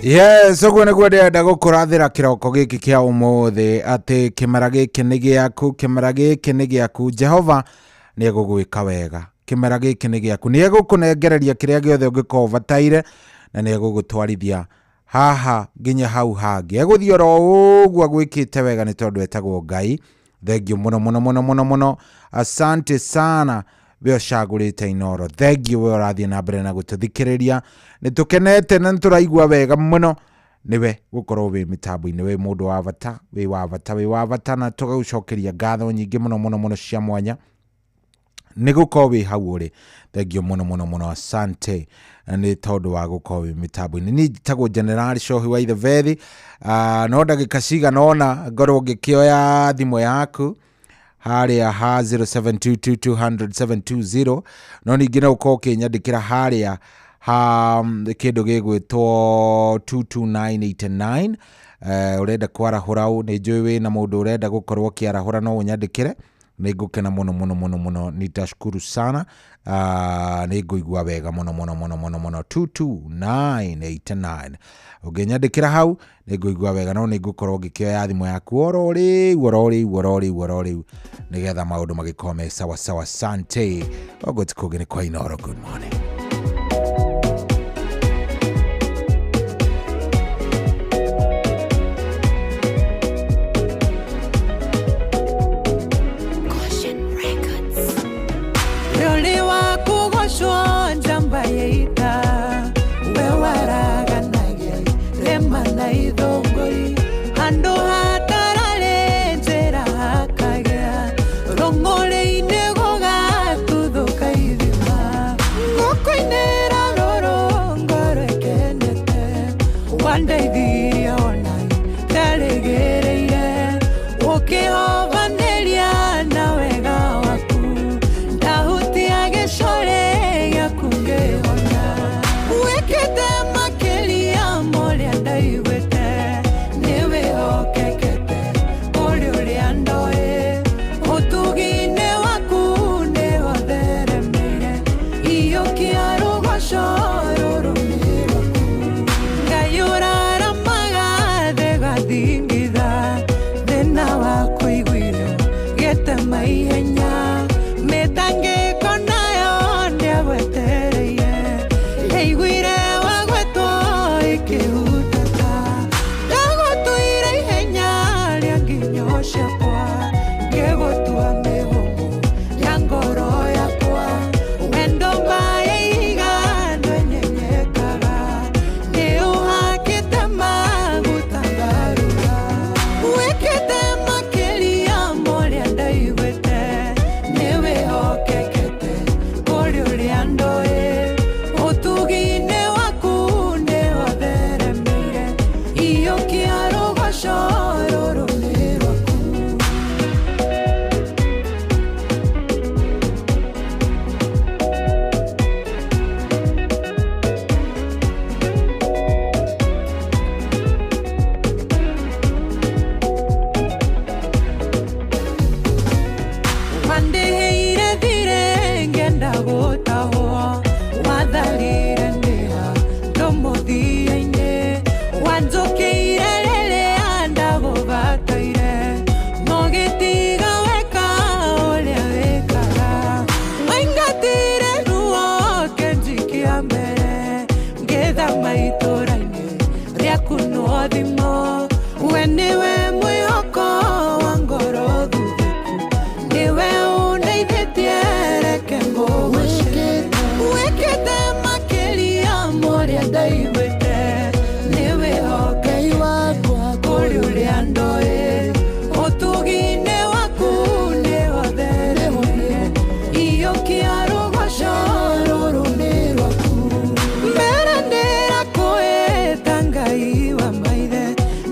Yes, ũguo nĩguo ndĩrenda gũkũrathĩra kĩroko gĩkĩ kĩa ũmũthĩ atĩ kĩmera gĩkĩ nĩ gĩaku, kĩmera gĩkĩ nĩ gĩaku. Jehova nĩ egũgwĩka wega. Kĩmera gĩkĩ nĩ gĩaku, nĩ egũkũnengereria kĩrĩa gĩothe ũngĩkorwo ũbataire na nĩ egũgũtwarithia haha nginya hau hangĩ. Egũthiĩ oro ũguo agwĩkĩte wega nĩ tondũ etagwo Ngai. Thengiũ mũno mũno mũno mũno mũno, asante sana we ũcagũrĩte Inooro. Thengiũ we ũrathiĩ na mbere na gũtũthikĩrĩria, nĩ tũkenete na nĩ tũraigua wega mũno nĩwe gũkorwo wĩ mĩtambo-inĩ, wĩ mũndũ wa bata, wĩ wa bata, wĩ wa bata, na tũgagũcokeria ngatho nyingĩ mũno mũno mũno cia mwanya nĩ gũkorwo wĩ hau ũrĩ. Thengiũ mũno mũno mũno, asante nĩ tondũ wa gũkorwo wĩ mĩtambo-inĩ. Niĩ njĩtagwo General Cohi wa Ithebethi. No ndagĩka cigana ũna ngorwo ngĩkĩoya thimũ yaku harĩa ha 0722200720, no ningĩ no ũkorwo ũkĩnyandĩkĩra harĩa ha kĩndũ gĩgwĩtwo 22989. Ũrenda kwarahũra ũ, nĩ njũĩ wĩna mũndũ ũrenda gũkorwo ũkĩarahũra, no ũnyandĩkĩre, nĩ ngũkena mũno mũno mũno mũno, nitashukuru sana. Nĩ ngũigua wega mũno mũno mũno mũno mũno. 22989 ũngĩnyandĩkĩra hau nĩ ngũigua wega, no nĩ ngũkorwo ngĩkĩoya thimũ yaku oro rĩu oro rĩu oro rĩu oro rĩu nĩgetha maũndũ magĩkorwo me sawa sawa. Asante. Ũguo ti kũngĩ nĩ kwa Inooro. Good morning. Rũrĩ wa kũgocwo njamba ya ita, we waraganagia irĩma na ithũngũri, handũ hatararĩ njĩra hakagĩa, rũng'ũrĩ-inĩ gũgatuthũka ithima, ngũkũinĩra rũrũ ngoro ĩkenete, wandeithirie ona ndarĩgĩrĩire, ũkĩhovanĩria na wega waku, ndahutia gĩcore gĩaku ngĩhona, wĩkĩte makĩria ma ũrĩa ndaiguĩte, nĩ wĩhokekete kũrĩ ũrĩa ndoĩ, ũtugi-inĩ waku nĩho theremeire, iyũkia rũgoco rũrũ nĩ rwaku, Ngai ũraramaga thĩ ĩgathingitha, thĩna wa kũiguire gĩtema ihenya, mĩtangĩko nayo ndĩagwetereire, yaiguire wagwetwo ĩkĩhutata, ndagũtuire ihenya rĩa nginyo ciakwa, ngĩgũtua mĩhũmũ ya ngoro yakwa, wendo mbaĩ ihiga ndwenyenyekaga, nĩ ũhakĩte maguta ngarura, wĩkĩte makĩria ma ũrĩa ndaiguĩte, nĩ wĩhokekete kũrĩ ũrĩa ndoĩ, ũtugi-inĩ waku nĩho theremeire, iyũkia rũgoco rũrũ nĩ rwaku. Wandĩhĩire thirĩ ngĩenda gũtahwo, watharire ndĩha ndũmũthia-inĩ, wanjũkĩire rĩrĩa ndagũbataire, mũgĩtiga weka ũrĩa wĩkaga, waingatire ruo ngĩnjikia mbere, ngĩthama itũũra-inĩ rĩaku no thimo, we nĩwe mwĩhoko wa ngoro thuthĩku, nĩwe ũndeithĩtie reke ngũgoce, wĩkĩte makĩria ma ũrĩa ndaiguĩte, nĩ wĩhokekete kũrĩ ũrĩa ndoĩ, ũtugi-inĩ waku nĩho theremeire, iyũkia rũgoco rũrũ nĩ rwaku, mbere ndĩrakwĩta Ngai wa maithe,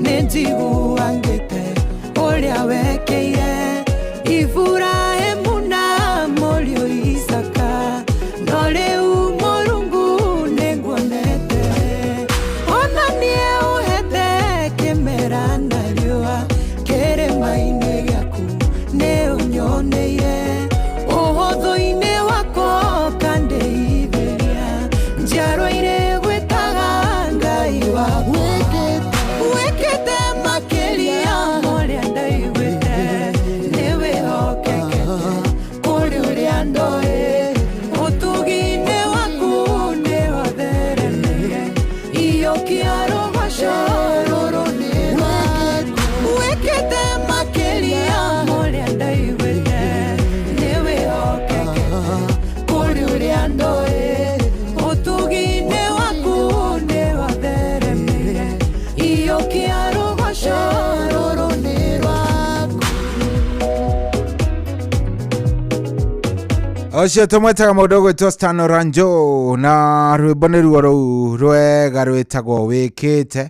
nĩ njiguangĩte ũrĩa wekĩire Iburahĩmu na mũriũ Isaka, no rĩu Mũrungu nĩnguonete, ona niĩ ũhete kĩmera na riũa, kĩrĩma-inĩ gĩaku nĩ ũnyoneire, ũhũthũ-inĩ wakwa ũkandeithĩria, njiarwa irĩgwĩtaga Ngai wakwa. Cokia rũgoco rũrũ nĩ rwaku. Ũcio tũmwĩtaga mũndũ ũgwĩtwo Stano Ranjo na rwĩmbo nĩ ruo rũu rwega rwĩtagwo wĩkĩte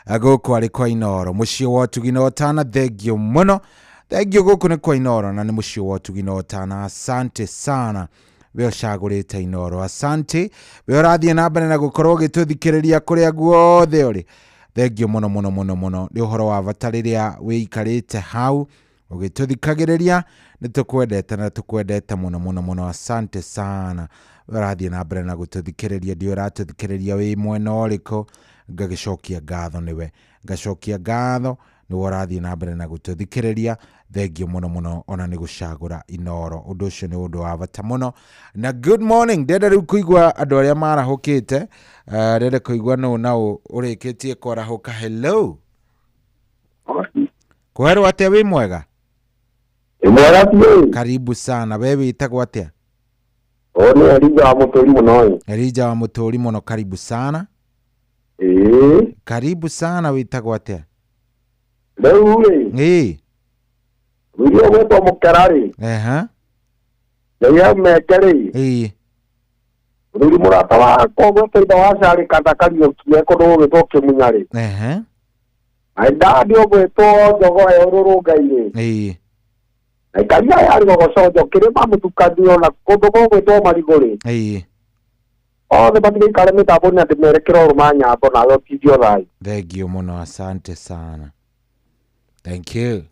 gũkũ arĩ kwa Inoro, mũciĩ wa ũtugi na ũtana. Thengio mũno, thengio. Gũkũ nĩ kwa Inoro na nĩ mũciĩ wa ũtugi na ũtana. Asante sana we ũcagũrĩte Inoro, asante we ũrathiĩ na mbere na gũkorwo ũgĩtũthikĩrĩria kũrĩa guothe ũrĩ. Thengio mũno mũno mũno mũno. Nĩ ũhoro wa bata rĩrĩa wĩikarĩte hau ũgĩtũthikagĩrĩria. Nĩ tũkwendete na tũkwendete mũno mũno mũno. Asante sana we ũrathiĩ na mbere na gũtũthikĩrĩria. Ndiũ ũratũthikĩrĩria wĩ mwena ũrĩkũ, ngagĩcokia ngatho nĩwe, ngacokia ngatho nĩwe ũrathiĩ na mbere na gũtũthikĩrĩria. Thengio mũno mũno ona nĩ gũcagũra Inoro. Ũndũ ũcio nĩ ũndũ wa bata mũno. Na good morning, ndenda rĩu kũigua andũ arĩa marahũkĩte. Ndenda kũigua nũ na ũ ũrĩkĩtie kwarahũka. Hello, kwerwo atĩa? Wĩ mwega? Mwega biũ. Karibu sana. We wĩtagwo atĩa? Ũyũ nĩ Elija wa Mũtũri mũno ĩ. Elija wa Mũtũri mũno, karibu sana. Ĩĩ. Karibu sana. Wĩtagwo atĩa? Rĩu rĩ. Ĩĩ. Mũirũ ũgwĩtwo Mũkera rĩ. Ngai meke rĩ. Ĩĩ. Mũthuri mũrata wakwa ũgwĩtwo ithe wa Carĩ kana Kariũki e kũndũ gũgwĩtwo Kĩmunya rĩ. Na ndandi ũgwĩtwo Njogo e Ũrũrũngai rĩ. Ĩĩ. Na ikaria ya Rũgogoconjo kĩrĩma mũtukanio na kũndũ gũgwĩtwo Marigũ rĩ. Ĩĩ. Othe matigĩikare mĩtambo-inĩ na ndĩmere kĩroro ma nyambo nawe ũtindie thayũ. Thengio mũno, asante sana, thank you.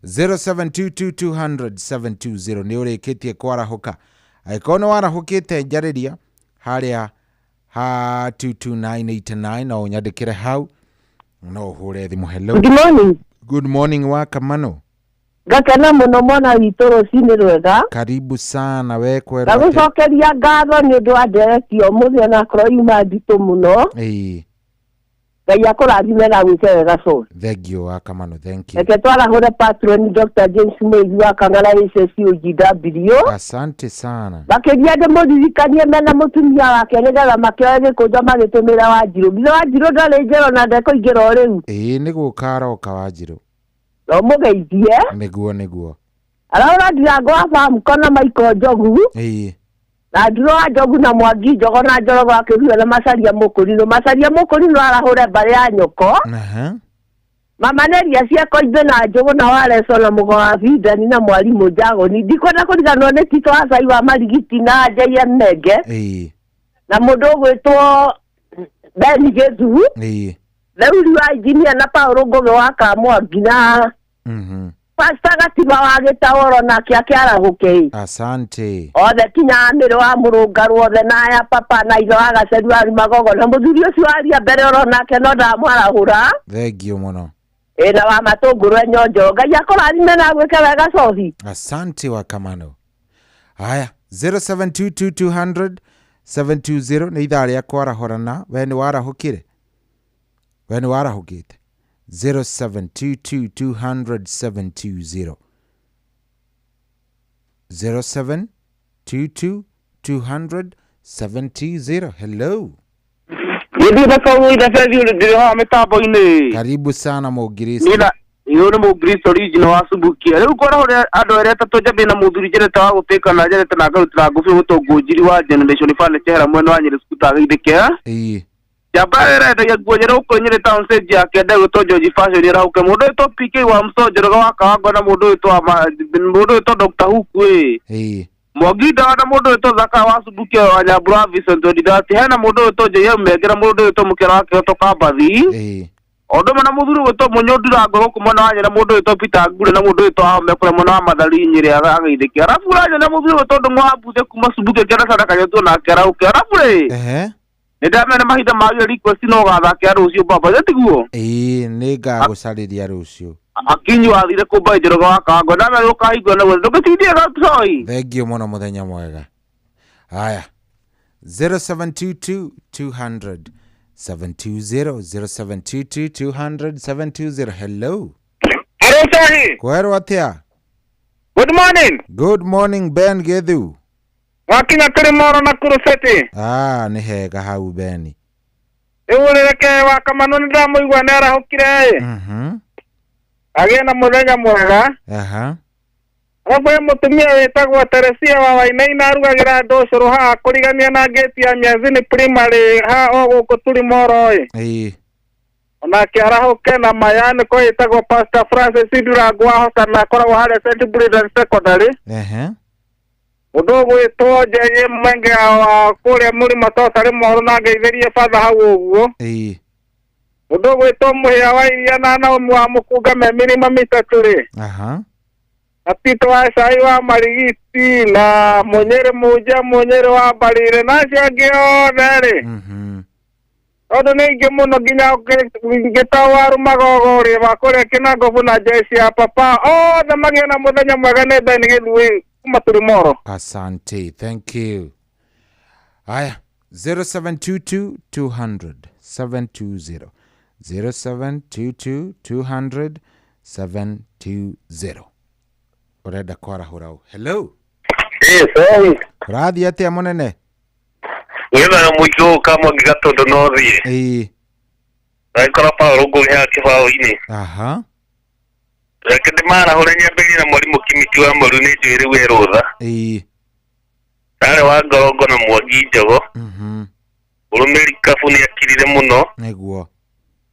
0722200720. Nĩ ũrĩkĩtie kwarahũka? Angĩkorwo nĩ warahũkĩte, njarĩria harĩa ha 22989, no ũnyandĩkĩre hau, no ũhũre thimũ. Hello. Good morning. Good morning, wa Kamano. Ngakena mũno mwana witũ, rũcinĩ rwega. Karibu sana. We kwerwo atĩa? Ngagũcokeria ngatho nĩ ũndũ wa ndereti ũmũthĩ, onakorwo yuma nditũ mũno. Ngai akũrathime na gwĩke wega so. Thengio wa Kamano, thank you. Reke twarahũre patron Dr. James Mũigi wa Kang'ara HSUGW. Asante sana. Makĩria ndĩmũririkanie mena mũtumia wake nĩgetha makĩoe gĩkũnjo magĩtũmĩra Wanjirũ. Githĩ Wanjirũ ndarĩ njero na ndekũingĩra o rĩu? Ĩĩ, nĩ gũka aroka Wanjirũ. No mũgeithie. Nĩguo. Arahũra Ndirango wa Bamko na Michael Njogu. Na Nduro wa Njogu na Mwangi Njogo na Njorogo wa Kĩguo na Macaria Mũkũrinũ. Macaria Mũkũrinũ arahũre mbarĩ ya nyoko. Mama Neria cia Koimbe na Njũgũ na Wareco na Mũgo wa Bindani na Mwarimũ Njagũni. Ndikwenda kũriganĩrwo nĩ Tito wa Cai wa Marigiti na JM Menge. Na mũndũ ũgwĩtwo Ben Gĩthu. Theuri wa injinia na Paul Ngũgĩ wa Kamwangi na Pastor Gatiba wa Gĩtaũro nake akĩarahũke. Asante. Othe kinya mĩrĩ wa mũrũngarũ othe na aya papa na ithe wa Gaceri wa Magogo na mũthuri ũcio waria mbere oro nake no ndamwarahũra. Thengio mũno. Ĩ na wa matũngũrũ enyonjo. Ngai akũrathime na agwĩke wega cohi. Asante wa Kamano. Haya, 0722200720 nĩ ithaa rĩa kwarahũrana. We nĩ warahũkire? We nĩ warahũkĩte? 0722200720, 0722200720. Hello. Gĩthiĩ kawaida bethi ndĩrĩ haha mĩtambo-inĩ. Karibu sana Mũngiristo. Nina ũyũ nĩ Mũngiristo original wa Subukia. Rĩu ngorahũre andũ erĩ atatũ njambie na mũthuri Njereta wa gũtĩka na Njereta na ngarutĩra ngũbĩ gũtũngũ njiri wa Generation Furniture hera mwena wa Nyĩrĩ Skuta Geithĩke. Njamba ĩrĩa ĩrendagia nguo njerũ gũkũ Nyĩrĩ town stage ya kenda ĩgwĩtwo George Fashion ĩrahũke. Mũndũ wĩtwo PK wa Msonjoroge wa Kawango na mũndũ wĩtwo Dr. Hook ĩ. Mwangi Ndawa na mũndũ wĩtwo Zaka wa Subukia wa Nyambura wa Vincent Wendithati. Hena mũndũ wĩtwo JM Menge na mũndũ wĩtwo Mũkĩra wa Kĩhoto Kambathi. O ũndũ ũmwe na mũthuri ũgwĩtwo Mũnyũ Ndirango gũkũ mwena wa Nyĩrĩ na mũndũ wĩtwo Peter Ngure na mũndũ wĩtwo Ahome kũrĩa mwena wa Mathari Nyĩrĩ ageithĩke. Arabu ũranyona mũthuri ũgwĩtwo Ndung'u wa Mbuthe kuma Subukia kĩanda Sadaka nake arahũke. Arabu rĩ, nĩ ndamenya mahinda magĩrĩire request no ũgathakĩra rũciũ baba, ĩ tiguo? Ĩĩ, nĩ ngagũcarĩria rũciũ. Akinyi wathire kũmba Njoroge wa Kawango ndamenya ũkahingwo naguo ndũgĩtindie gacoi. Thengio mũno, mũthenya mwega. Haya, 0722 200 720, 0722 200 720. Hello. Hello, Sahi. Kwerwo atĩa? Good morning. Good morning, Ben Gethu. Wakinya kũrĩ Moro na Kuruseti. Ah, nĩ hega hau Beni. Rĩu reke wa Kamano nĩ ndamũigua nĩ arahũkire ĩ. Agĩe na mũthenya mwega. Aha. Arabu he mũtumia wĩtagwo Teresia wa Wainaina arugagĩra andũ ũcũrũ haha kũrigania na ngĩti ya Mianzini Primary haha o gũkũ Turimoro ĩ. Ĩĩ. Onake arahũke na maya nĩko ĩtagwo Pastor Francis Ndurango wa Hosana akoragwo harĩa St. Brendan Secondary. Ehe. Mũndũ ũgwĩtwo Njenye Mwenge wa kũrĩa Mũrĩmo Totarĩ Moro na ngeithĩrie batha hau ũguo. Ĩĩ. Mũndũ ũgwĩtwo Mũhĩa wa Iria na Naomi wa Mũkunga me mĩrĩma mĩtatũ rĩ. Aha. Na Tito wa Cai wa Marigiti na Mũnyĩrĩ Mũnja Mũnyĩrĩ wa Mbarire na acio angĩ othe rĩ. Tondũ nĩ aingĩ mũno nginya ngĩta waru magogo rĩ wa kũrĩa Kĩnangobu na jeshi ya papa othe magĩe na mũthenya mwega nĩ Ben Gĩthuĩ kuma Turimoro. Asante, thank you. Aya, 0722 200 720. 0722 200 720. Ũrenda kwarahũra ũ? Hello. Ĩ, sorry. Ũrathiĩ atĩa mũnene? Wethaga mũingĩ ũũ Kamwangi Gatũndũ no thiĩ. Ĩĩ. Agĩkora Paũlũ Ngũgĩ haha kĩbaũ-inĩ. Aha. Reke ndĩmarahũre nyambĩrĩrie na mwarimũ Kimiti wa Mũru nĩ njũĩ rĩu e rũtha. Ĩĩ. Darĩ wa Ngorongo na Mwangi Njogo. Ũrũmĩri Kabu nĩ akirire mũno. Nĩguo.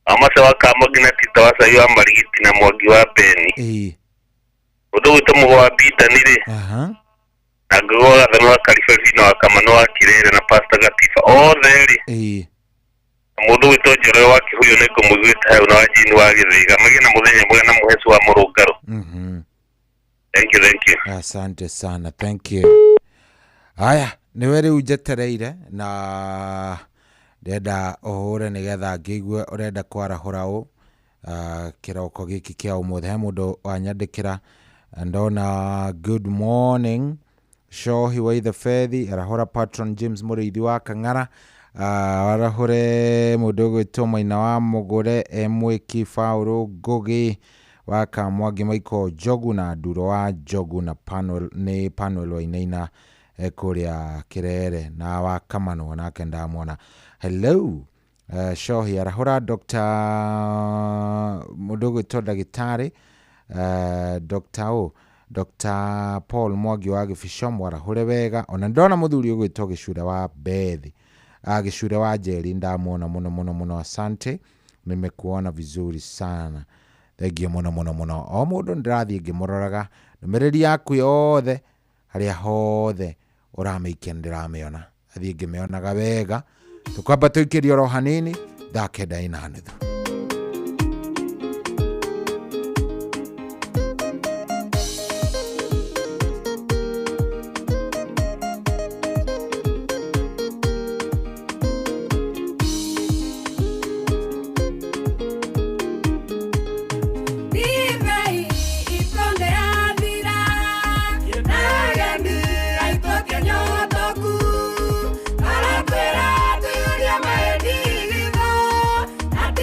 Wamace wa Kamwangi na Tita wa Cai wa Marigiti na Mwangi wa Beni. Ĩĩ. Mũndũ ũgwĩtwo Mũgo wa Bindani rĩ. Aha. Na Ngũgĩ wa Gathano wa Karibezi na wa Kamano wa Kirere na Pastor Gatiba othe rĩ. Ĩĩ. Na mũndũ ũgwĩtwo Njoroge wa Kĩhuyo nĩ ngũmũiguĩte hau na wa Jane wa Gĩthĩga magĩe na mũthenya mwega na Mũhecu wa Mũrũngarũ. Thank you, thank you. Asante sana, thank you. Aya, nĩwe rĩu njetereire na ndĩrenda ũhũre nĩgetha ngĩigue ũrenda kwarahũra ũ kĩroko gĩkĩ kĩa ũmũthĩ. He mũndũ wanyandĩkĩra ndona good morning Shohi wa Ithe Fethi arahũra patron James Mũrĩithi wa Kang'ara arahũre mũndũ ũgwĩtwo Maina wa Mũgũre Mwĩki Paũlũ Ngũgĩ wa Kamwangi Michael Njogu na Nduro wa Njogu na Panuel nĩ Panuel Wainaina kũrĩa Kĩrere na wa Kamano nake ndamwona. Hello. Shohi arahũra Dr. mũndũ ũgwĩtwo ndagĩtarĩ Dr. O Dr. Paul Mwangi wa Gĩbico mwarahũre wega ona ndona mũthuri ũgwĩtwo Gĩcure wa Bethi Gĩcure wa Njeri ndamwona mũno mũno mũno asante nimekuona vizuri sana thengiũ mũno mũno mũno o mũndũ ndĩrathiĩ ngĩmũroraga ndũmĩrĩri yaku yothe harĩa hothe ũramĩikia nĩndĩramĩona athiĩ ngĩmĩonaga wega tũkwamba tũikĩrie oro hanini thaa 9:30. Ati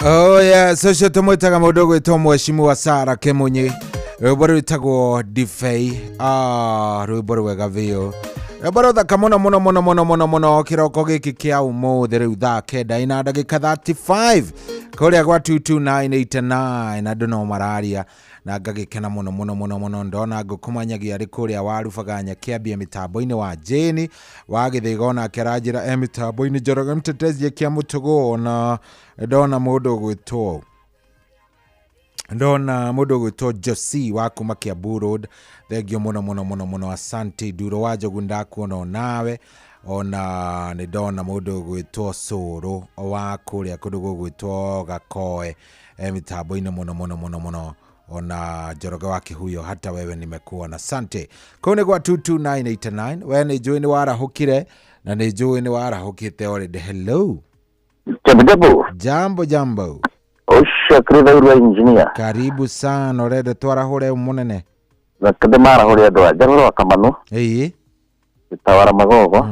Oh yes, ũcio tũmwĩtaga mũndũ ũgwĩtwo mheshimiwa Sarah Kĩmunyi. Rwĩmbo rwĩtagwo Ndibei. Ah, rwĩmbo rwega biũ. Rwĩmbo rũthaka mũno mũno mũno mũno mũno mũno kĩroko gĩkĩ kĩa ũmũthĩ rĩu thaa kenda ina ndagĩka 35 kũrĩa gwa 22989 andũ no mararia na ngagĩkena mũno mũno mũno mũno. Ndona ngũkũmanyagia arĩ kũrĩa warubaga kĩambia mĩtambo-inĩ wa Jane wa Gĩthĩga, onake aranjĩra e mĩtambo-inĩ. Njoroge Mtetezi kĩa mũtũgũ, na ndona mũndũ ũgwĩtwo ndona mũndũ ũgwĩtwo Josi wa kuma Kiambu Road, thengio mũno mũno mũno mũno, asante. Nduro wa Njogu ndakuona onawe, ona nĩ ndona mũndũ ũgwĩtwo Cũrũ wa kũrĩa kũndũ gũgwĩtwo Gakoe e mĩtambo-inĩ mũno mũno mũno mũno, ona Njoroge wa Kĩhuyo, hata wewe nimekuona, asante. Kũu nĩ gwa 22989. We nĩ njũĩ nĩ warahũkire na nĩ njũĩ nĩ warahũkĩte already. Hello. Jambo jambo. Jambo jambo. Ũcio kĩrĩthairwo engineer. Karibu sana, ũrenda twarahũre mũnene. Reke marahũre andũ a Njarũro wa Kamanu. Ĩĩ. Gĩtawara Magogo.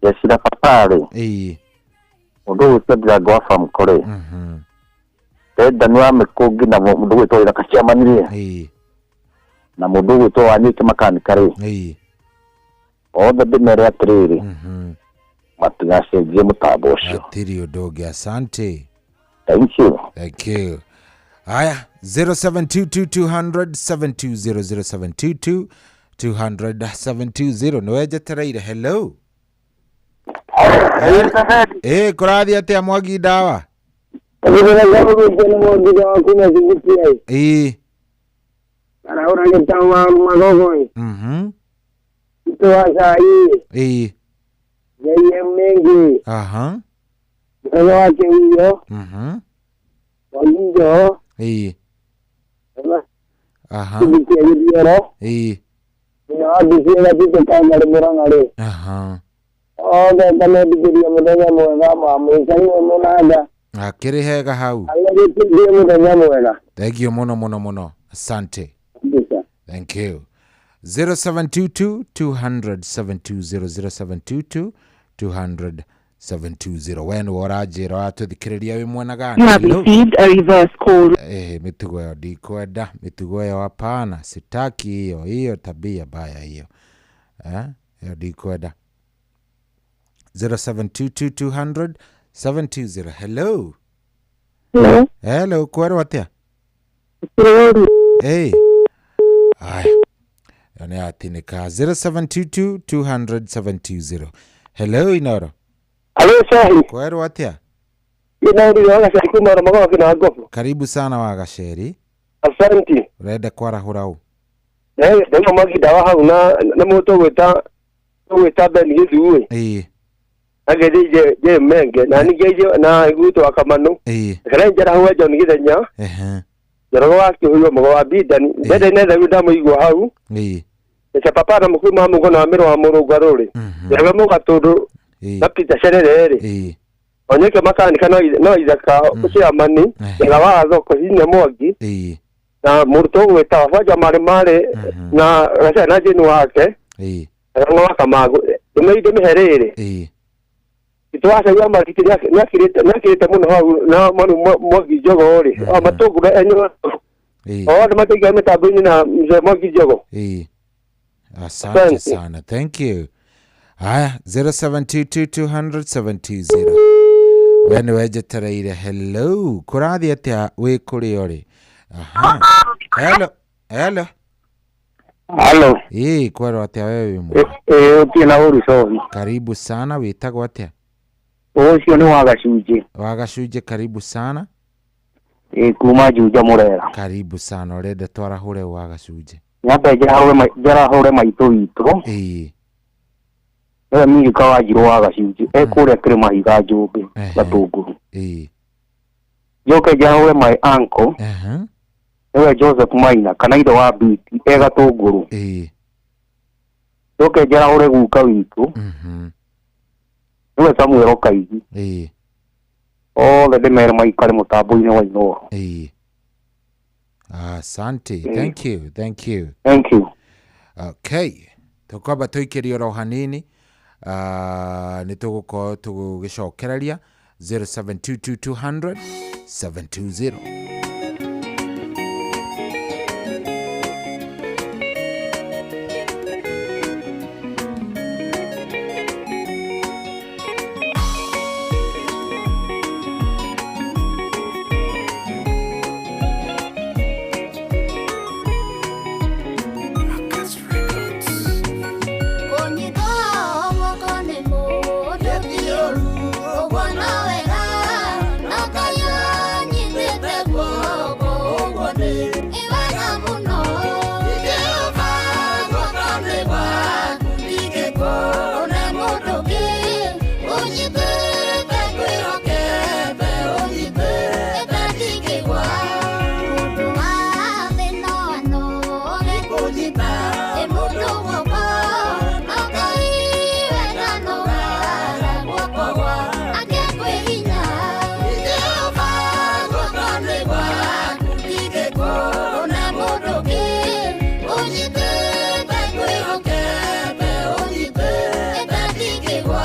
Jecira Babarĩ. Ĩĩ. Mũndũ ũgwĩtwo Ndirango wa Famco rĩ. Ndendani wa Mĩkũngi na mũndũ ũgwĩtwo Ithaka Chairman rĩ. Ĩĩ. Na mũndũ ũgwĩtwo Wanyũike Makanika rĩ. Ĩĩ. Othe ndĩmere atĩrĩrĩ. Matigacenjie mũtambo ũcio. Hatirĩ ũndũ ũngĩ, asante. Thank you. Thank you. Haya, 0722 200 720, 0722 200 720 nĩwe njetereire. Hello. Ĩ, kũrathiĩ atĩa Mwangi Ndawa? Ĩ. Ĩ. Aha. Ĩ. Aha. Ĩ. Aha. Akĩrĩ hega hau. Thank you mũno mũno mũno, asante. Thank you. 0722 200 720, 0722 200 720. We nĩwe ũranjĩra watũthikĩrĩria wĩ mwena gani? You have received a reverse call. Mĩtugo ĩyo ndikwenda, mĩtugo ĩyo hapana, sitaki hiyo, hiyo tabia baya hiyo. Hiyo ndikwenda. 0722 200 720. Hello. Hello. Hello, kwerwo atĩa? Hey. Aya. Ĩyo nĩ yatinĩka. 0722 200 720. Hello, Inoro. Hello, Shahi. Kwerwo atĩa? Inoro wa Gaceri kuma Ramagogo kina Ngobo. Karibu sana wa Gaceri. Asante. Ũrenda kwarahũra ũ? Ndauga Mwangi Ndawa hau na mũndũ ũgwĩta Ben Gĩthuĩ. Ĩĩ. Ageithie je Menge na ningĩ na gwitũ wa Kamanu. Ĩĩ. Kana njarahũre John Gĩthenya. Ehe. Njoroge wa Kĩhuyo mũgo wa Bidani. Ndende netha rĩu ndamũigua hau. Ĩĩ. Echa papa na mũkuru ma mũgo na mĩro wa mũrũngarũ rĩ. Njoroge mũgatũndũ na Peter Cerere rĩ. Ĩĩ. Onyeke makanika no Ithaka ũciamani. Njega wa thoko hinya Mwangi. Ĩĩ. Na mũrutwo ũgwĩta Wanja Marĩ Marĩ na Gacere na Jane wake. Ĩĩ. Ng'o wa Kamangũ. Ndĩmĩhe rĩrĩ. Ĩĩ. Itwacaria marikiti nĩakĩrĩte mũno hau na Mwangi Njogo rĩ. O matũngũra enyo. Othe mataiga mĩtambo-inĩ na mzee Mwangi Njogo. Ĩĩ. Asante sana. Thank you. Haya, 0722 200 720. We nĩwe njetereire. Hello. Kũrathiĩ atĩa wĩ kũrĩa ũrĩ? Aha. Hello. Hello. Hello. Ĩĩ, kwerwo atĩa we wĩ mwega? Ĩĩ, ũtirĩ na ũru Sofi. Karibu sana, wĩtagwo atĩa? Ũcio nĩ wa Gacunjĩ. Wa Gacunjĩ, karibu sana. Ĩĩ, kuma Juja Mũrera. Karibu sana, ũrenda twarahũre wa Gacunjĩ. Nyambe njarahũre maitũ witũ. Ĩĩ. Nĩwe Milika wa Njirũ wa Gacunjĩ. E kũrĩa kĩrĩma Higa Njũmbĩ, Gatũngũrũ. Ĩĩ. Njoke njarahũre my uncle. Nĩwe Joseph Maina kana ithe wa Biti e Gatũngũrũ. Ĩĩ. Njoke njarahũre guka witũ. Nĩwe Samuel Kaigi. Ĩĩ. Othe ndĩmere maikare mũtambo-inĩ wa Inooro. Ĩĩ. Asante. Thank you. Thank you. Thank you. Okay. Tũkwamba tũikĩrie oro hanini. Nĩ tũgũkorwo tũgĩcokereria. 0722 200 720. Kũnyitwo guoko nĩ mũndũ ti ũru, ũguo no wega, no Ngai anyitĩte guoko, ũguo nĩ wega mũno. Jehova, guoko nĩ gwaku, ndingĩkuona mũndũ ũngĩ ũnyitĩte ngwĩhokete, ũnyitĩte ndingĩgwa. Mũndũ wa thĩ no anoge kũnyita ĩ mũndũ guoko, no Ngai we ndanogaga guoko gwake kwĩ hinya. Jehova, guoko nĩ gwaku, ndingĩkuona mũndũ ũngĩ ũnyitĩte ngwĩhokete, ũnyitĩte ndingĩgwa.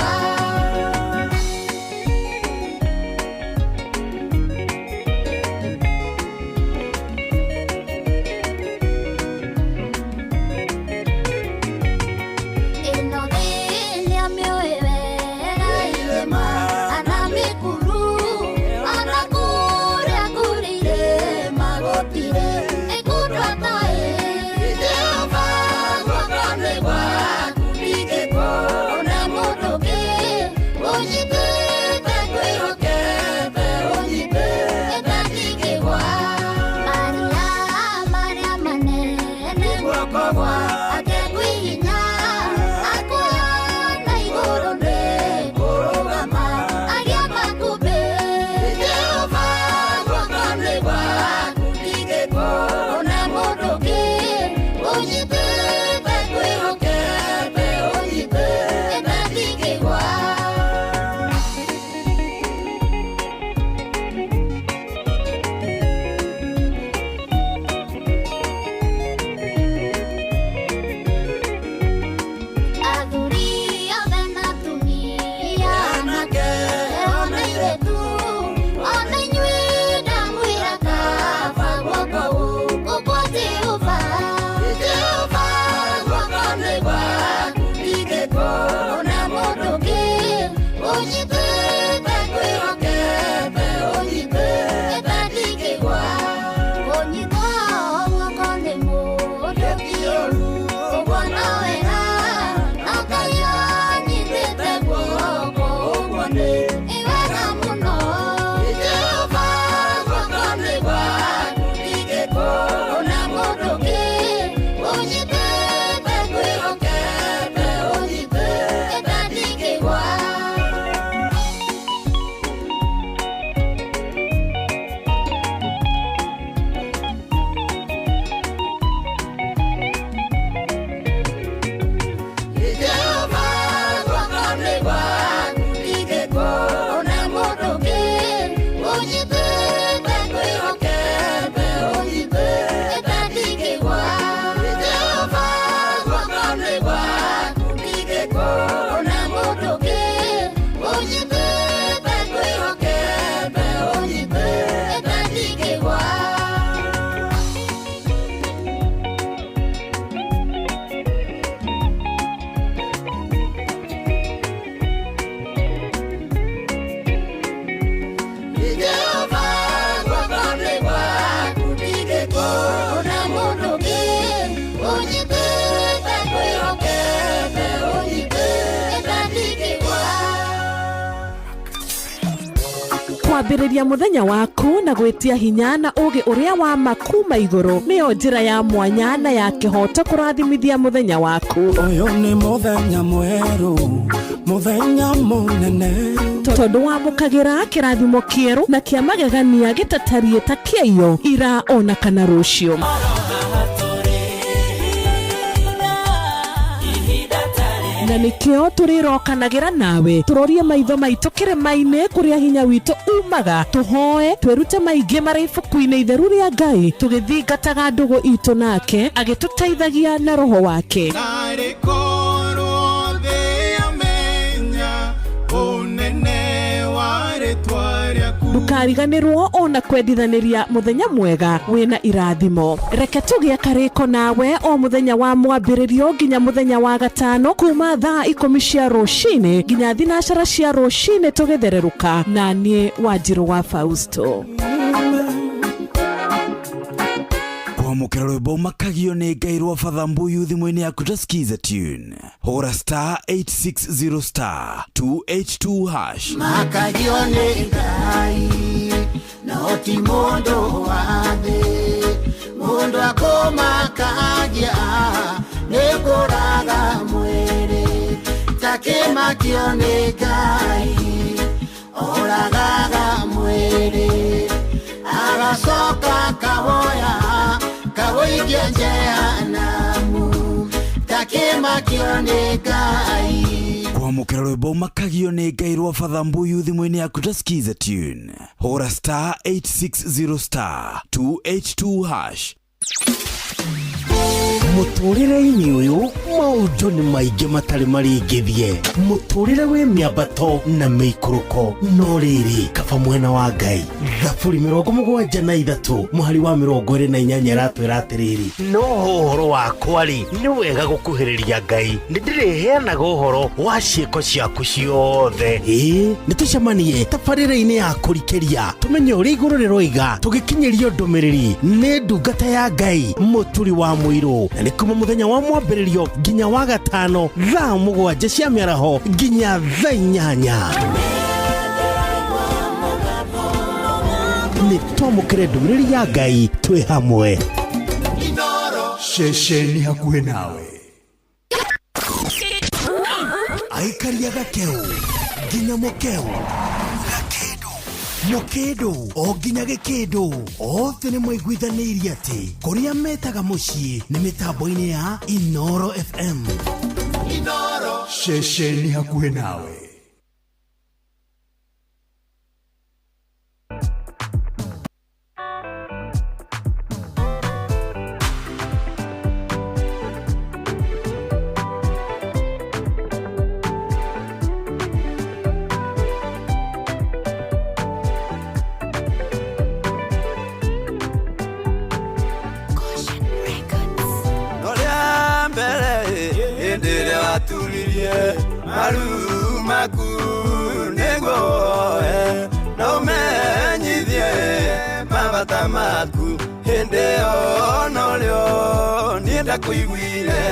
Ĩno thĩ nĩamĩũĩ wega irĩma ana mĩkuru ona kũrĩa kũrĩ irĩma gũtirĩ ĩkũndũ atoĩ. Jehova, guoko nĩ gwaku, ndingĩkuona mũndũ ũngĩ ũnyitĩte ngwĩhokete, ũnyitĩte ndingĩgwa. Maria marĩa manene guoko gwake kwĩ hinya, akuoya na igũrũ nĩ kũrũgama arĩa makũmbĩ. Jehova, guoko nĩ gwaku, ndingĩkuona mũndũ ũngĩ ũnyitĩte ngwĩhokete, ũnyitĩte ndingĩgwa. Athuri othe na atumia, anake ona airĩtu, ona inyuĩ ndamwĩra kaba guoko gũkũ kwa Jehova. Jehova, guoko nĩ gwaku, ndingĩkuona mũndũ ũngĩ ũnyitĩte ngwĩhokete, ũnyitĩte ndingĩgwa. Kũnyitwo guoko nĩ mũndũ ti ũru, ũguo no wega, no Ngai anyitĩte guoko, ũguo nĩ wega mũno. Jehova, guoko nĩ gwaku, ndingĩkuona mũndũ ũngĩ ũnyitĩte ngwĩhokete, ũnyitĩte ndingĩgwa. Jehova, guoko nĩ gwaku, ndingĩkuona mũndũ ũngĩ ũnyitĩte ngwĩhokete, ũnyitĩte ndingĩgwa. Jehova, guoko nĩ gwaku, ndingĩkuona mũndũ ũngĩ ũnyitĩte ngwĩhokete, ũnyitĩte ndingĩgwa. Jehova, guoko nĩ gwaku, ndingĩkuona mũndũ ũngĩ ũnyitĩte ngwĩhokete, ũnyitĩte ndingĩgwa. Kwambĩrĩria mũthenya waku na gwĩtia hinya na ũũgĩ ũrĩa wa ma kuma igũrũ nĩyo njĩra ya mwanya na ya kĩhooto kũrathimithia mũthenya waku. Ũyũ nĩ mũthenya mwerũ, mũthenya mũnene, tondũ wamũkagĩra kĩrathimo kĩerũ na kĩa magegania gĩtatariĩ ta kĩaiyo ira ona kana rũciũ. Na nĩkĩo tũrĩrokanagĩra nawe tũrorie maitho maitũ kĩrĩma-inĩ kũrĩa hinya witũ umaga, tũhoe twĩrute maingĩ marĩ ibuku-inĩ itheru rĩa Ngai, tũgĩthingataga ndũgũ itũ nake agĩtũteithagia na roho wake. Narĩ korwo thĩ yamenya ũnene wa rĩtwa Ndũkariganĩrwo ona kwendithanĩria mũthenya mwega wĩna irathimo. Reke tũgĩe karĩko nawe o mũthenya wa mwambĩrĩrio nginya mũthenya wa gatano kuma thaa 10 cia rũcinĩ nginya 9 cia rũcinĩ tũgĩthererũka na niĩ Wanjirũ wa Fausto. Kwamũkĩra rwĩmbo makagio nĩ Ngai rwa Father Mbuyu thimũ-inĩ yaku ta skiza tune. Hũra star 860 star 282 hash. Makagio nĩ Ngai no ti mũndũ wa thĩ, mũndũ akũmakagia nĩ kũraga mwĩrĩ, takĩmakio nĩ Ngai oragaga mwĩrĩ, agacoka kawoya kawoikia jehanamu, takĩmakio nĩ Ngai. Kwamũkĩra rwĩmbo makagio nĩ Ngai rwa Father Mbuyu thimũ-inĩ yaku ta skiza tune. Hũra star 860 star 282 hash. Mũtũrĩre-inĩ ũyũ maũndũ nĩ maingĩ matarĩ marĩngĩthie, mũtũrĩre wĩ mĩambato na mĩikũrũko, no rĩrĩ kaba mwena wa Ngai. Thaburi 73 mũhari wa 28 ĩratwĩra atĩrĩrĩ, no ũhoro wakwa rĩ nĩ wega gũkuhĩrĩria Ngai, nĩ ndĩrĩheanaga ũhoro wa ciĩko ciaku ciothe. Ĩĩ nĩ tũcemanie tabarĩra-inĩ ya kũrikĩria tũmenye ũrĩa igũrũ rĩroiga, tũgĩkinyĩrio ndũmĩrĩri nĩ ndungata ya Ngai Mũturi wa Mũirũ, na nĩ kuma mũthenya wa mwambĩrĩrio nginya wa gatano thaa 7 cia mĩaraho nginya thaa 8. Nĩ twamũkĩre ndũmĩrĩri ya Ngai twĩ hamwe. Ceceni hakuhĩ nawe. Aikaria gakeu nginya mũkeu, gakĩndũ mũkĩndũ o nginya gĩkĩndũ, othe nĩ maiguithanĩirie atĩ kũrĩa metaga mũciĩ nĩ mĩtambo-inĩ ya Inoro FM. Ceceni hakuhĩ nawe. Maru maku nĩguo no menyithie mabata maku hĩndĩ ĩyo norĩo niĩ ndakũiguire.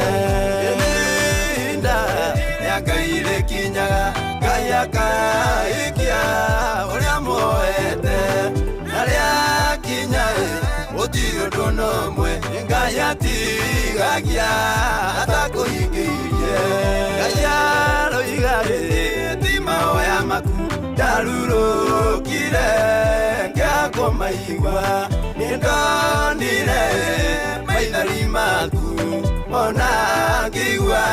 Ihinda rĩa Ngai rĩkinyaga, Ngai akaikia ũrĩa muoete, na rĩakinya gũtirĩ ũndũ ona ũmwe Ngai atigagia atakũhingĩirie. Ngai aroiga ti mahoya maku ndarurũkire ngĩakũmaigua, nĩndonire maithori maku ona ngĩigua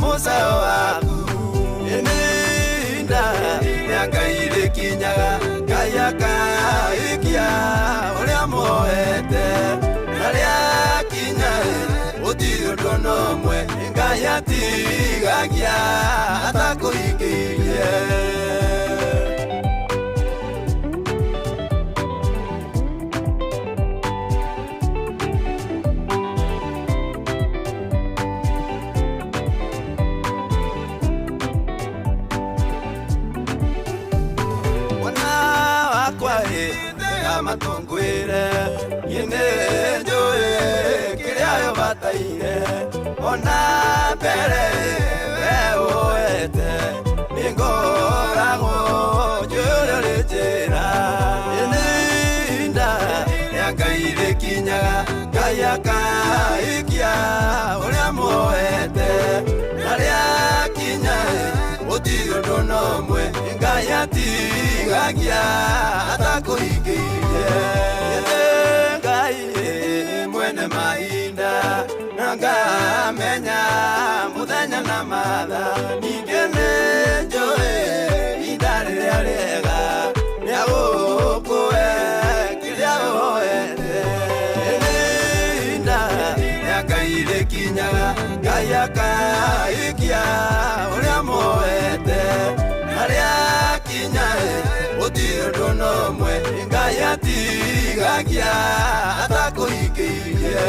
mũcayo waku. Ihinda rĩa Ngai rĩkinyaga, Ngai akaikia ũrĩa muoete, na rĩakinya gũtirĩ ũndũ ona ũmwe Ngai atigagia atakũhingĩirie. Matungwire niĩ nĩnjũĩ kĩrĩa ũbataire, ona mbere we ũete nĩngoragwo njũĩ ũrĩa ũrĩ njĩra. Ihinda rĩa Ngai rĩkinyaga, Ngai akaikia ũrĩa muoete, na rĩakinya gũtirĩ ũndũ ona ũmwe Ngai atigagia atakũhingĩirie. Ngai mwene mahinda na ngamenya mũthenya na mathaa, ningĩ nĩnjũĩ ihinda rĩrĩa rĩega nĩagũkũhe kĩrĩa ũhoete. Ihinda rĩa Ngai rĩkinyaga, Ngai akaikia ũrĩa muoete, na rĩakinya gũtirĩ ũndũ ona ũmwe Atigagia atakũhingĩirie.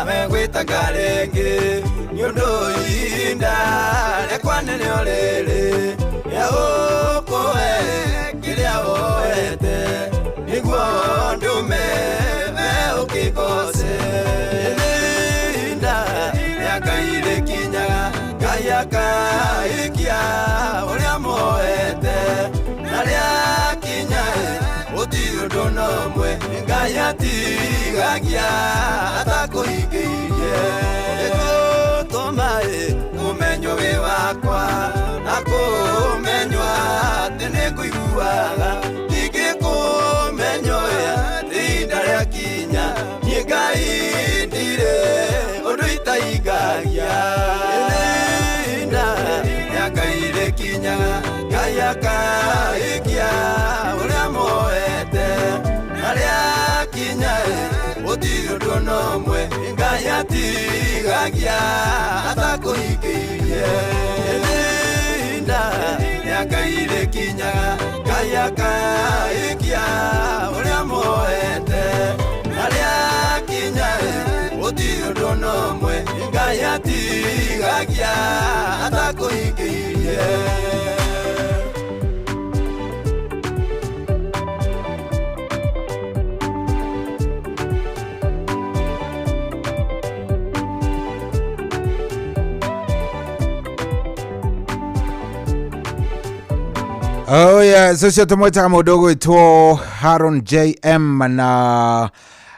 Megwĩtanga rĩngĩ nĩ ũndũ ihinda rĩakwa nĩrĩo rĩrĩ rĩa gũkũhe kĩrĩa woete nĩguo ndũme we ũkĩgoce. Ihinda rĩa Ngai rĩkinyaga Ngai akaikia ũrĩa muoete na rĩakinya gũtirĩ ũndũ na ũmwe Ngai atigagia atakũhingĩirie. Nĩgũtũma ũmenywo wĩ wakwa na kũmenywo atĩ nĩngũiguaga ndingĩkũmenywo ihinda rĩakinya niĩ Ngai ndirĩ ũndũ itahingagia. Ihinda rĩa Ngai rĩkinyaga Ngai akaikia ũrĩa muoete na rĩakinya gũtirĩ ũndũ na ũmwe Ngai atigagia atakũhingĩirie. Ihinda rĩa Ngai rĩkinyaga Ngai akaikia ũrĩa muoete na rĩakinya gũtirĩ ũndũ na ũmwe Ngai atigagia atakũhingĩirie. Oh yeah, so tumwĩtaga mũndũ ũgwĩtwo Haron JM na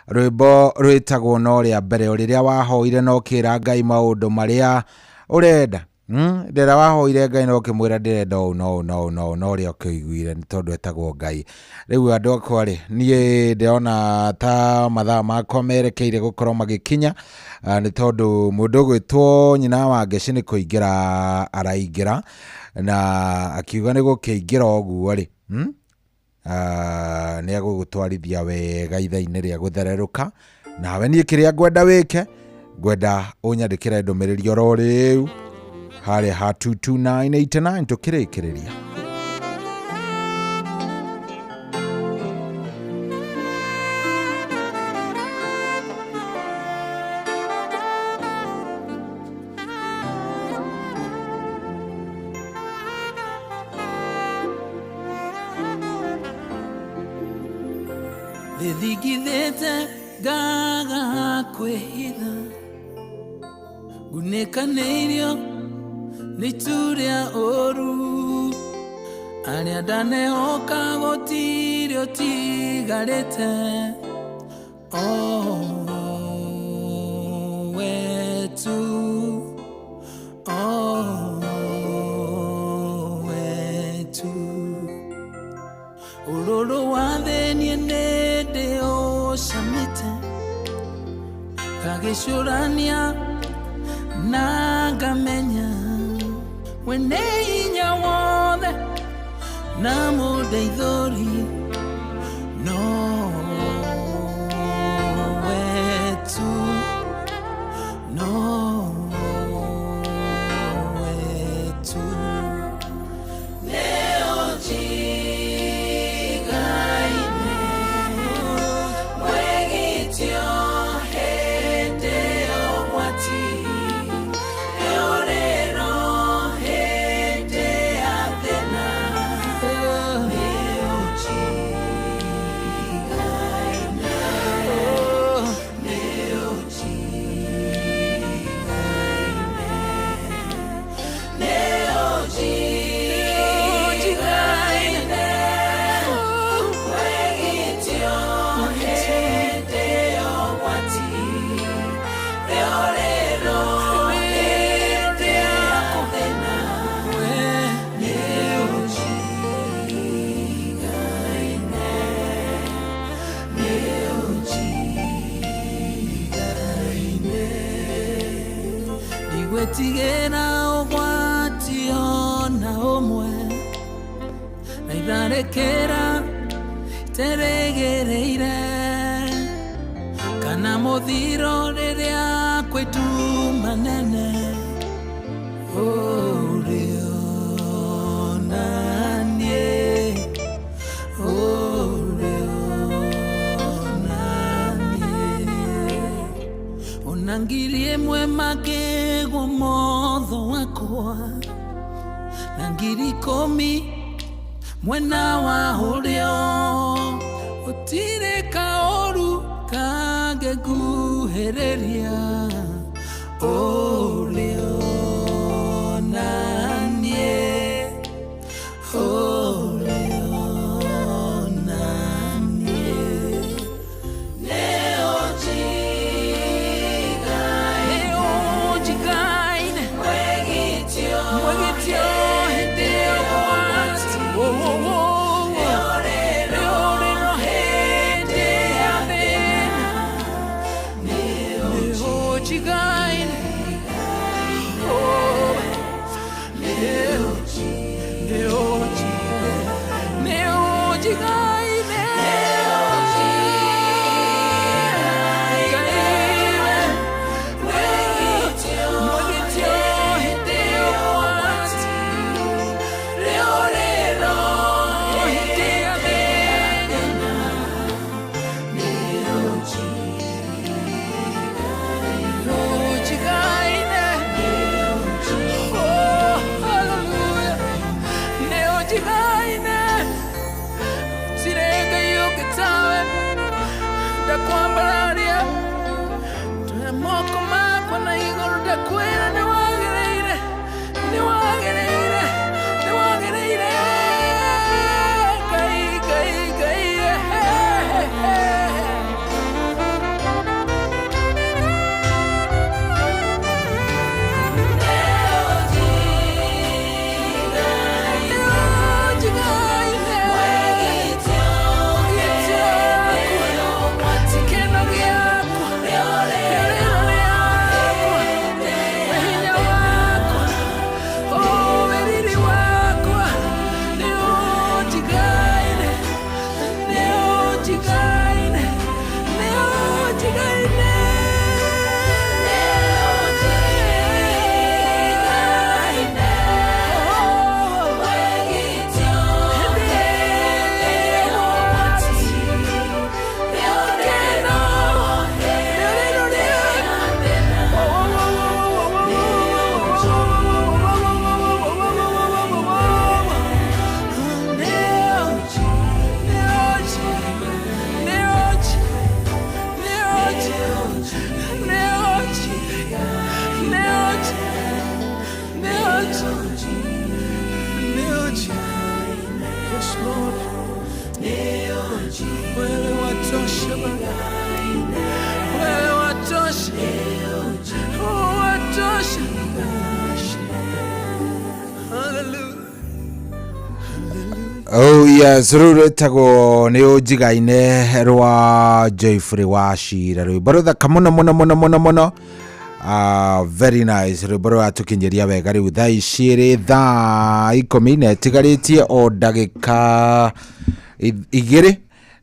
rwĩmbo rwĩtagwo no rĩa mbere o rĩrĩa wahoire no ũkĩra Ngai maũndũ marĩa ũrenda. Rĩrĩa wahoire Ngai no ũkĩmwĩra ndĩrenda ũũ no ũũ no ũũ no ũũ no ũrĩa ũkĩiguire nĩ tondũ etagwo Ngai. Rĩu andũ akwa rĩ, niĩ ndĩrona ta mathaa makwa merekeire gũkorwo magĩkinya nĩ tondũ mũndũ ũgwĩtwo nyina wa Ngeci nĩ kũingĩra araingĩra na akiuga nĩ gũkĩingĩra ũguo rĩ, nĩ egũgũtwarithia wega ithaa-inĩ rĩa gũthererũka. Nawe niĩ kĩrĩa ngwenda wĩke, ngwenda ũnyandĩkĩre ndũmĩrĩri oro rĩu harĩa ha 22989 tũkĩrĩkĩrĩria. Thithingithĩte ngaga kwĩhitha ngunĩkanĩirio nĩ itu rĩa ũũru arĩa ndanehoka gũtirĩ ũtigarĩte o we tu o we tu ũrũrũ wa thĩ niĩ nĩ ndĩũcamĩte ngagĩcũrania na ngamenya we nĩ hinya wothe na mũndeithũri no we tu no we tu nĩũnjigaine mwĩgitio hĩndĩ ya ũgwati ĩũrĩro hĩndĩ ya thĩna nĩũnjigaine. Ngĩtharĩkĩra iteregereire kana mũthiro rĩrĩa kwĩ nduma nene ũrĩonanie ũrĩonanie ona ngiri ĩmwe makĩgwo motho wakwa na ngiri ikũmi mwena wa ũrĩo gũtirĩ kaũru kangĩnguhĩrĩria ũrĩonanie ũrĩonanie nĩũnjigaine mwĩgitio hĩndĩ ya ũgwati rĩũrĩro hĩndĩ ya thĩna nĩũnjigaine nĩũnjigaine mwĩgitio hĩndĩ ya ũgwati rĩũrĩro hĩndĩ ya thĩna nĩũnjigaine Oh, hallelujah. Nĩũnjigaine gũtirĩ Ngai ũngĩ tawe ndakwambararia ndoya moko makwa na igũrũ ndakwĩra nĩwagĩrĩire nĩwagĩrĩire nĩwagĩrĩire Ngai Ngai Ngai ehe. Yes, Lord. Wewe watosha Baba. Wewe watosha. Watosha. Hallelujah. Oh yes, rĩu rwĩtagwo nĩ ũnjigaine rwa Joyfrey wa Cira rwĩmbo rũthaka mũno mũno mũno mũno mũno. Very nice rwĩmbo rũratũkinyĩria wega rĩu thaa ici ĩrĩ thaa ikũmi na ĩtigarĩtie o ndagĩka igĩrĩ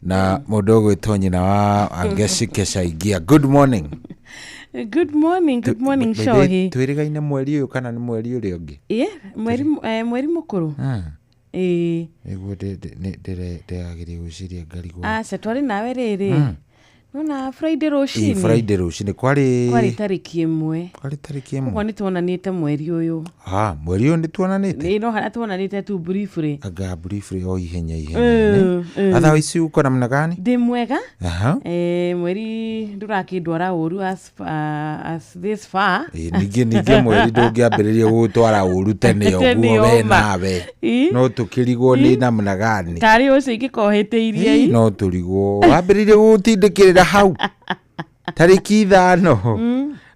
na mũndũ ũgwĩtwo nyina wa Angeci Kecaingia. Good morning. Good morning, good morning, By the way, Shohi. twĩrĩgaine mweri ũyũ kana nĩ mweri ũrĩa ũngĩ? Yeah, mweri mweri mũkũrũ. Ĩĩ. Nĩguo ndĩrageria gwĩciria ngarigwo. Aca twarĩ nawe rĩrĩ. Nona Friday rũcinĩ. Friday rũcinĩ kwarĩ Kwarĩ tarĩki ĩmwe. Kwarĩ tarĩki ĩmwe. Ũguo nĩ tuonanĩte mweri ũyũ. Ah, mweri ũyũ nĩ tuonanĩte? Ĩĩ no harĩa tuonanĩte tu briefly. Anga briefly o ihenya ihenya. Otherwise uko namna gani? Ndĩ mwega. Aha. Mweri ndũrakĩndwara ũru as this far. Ĩĩ, ningĩ mweri ndũngĩambĩrĩria gũgũtwara ũru tene Tene ũguo we ũma. nawe. Ĩ. No tũkĩrigwo nĩ namna gani. Tarĩ ũcio ingĩkorwo hĩtĩirie. Ĩ, no tũrigwo wambĩrĩirie gũgũtindĩkĩrĩra hau tarĩki ithano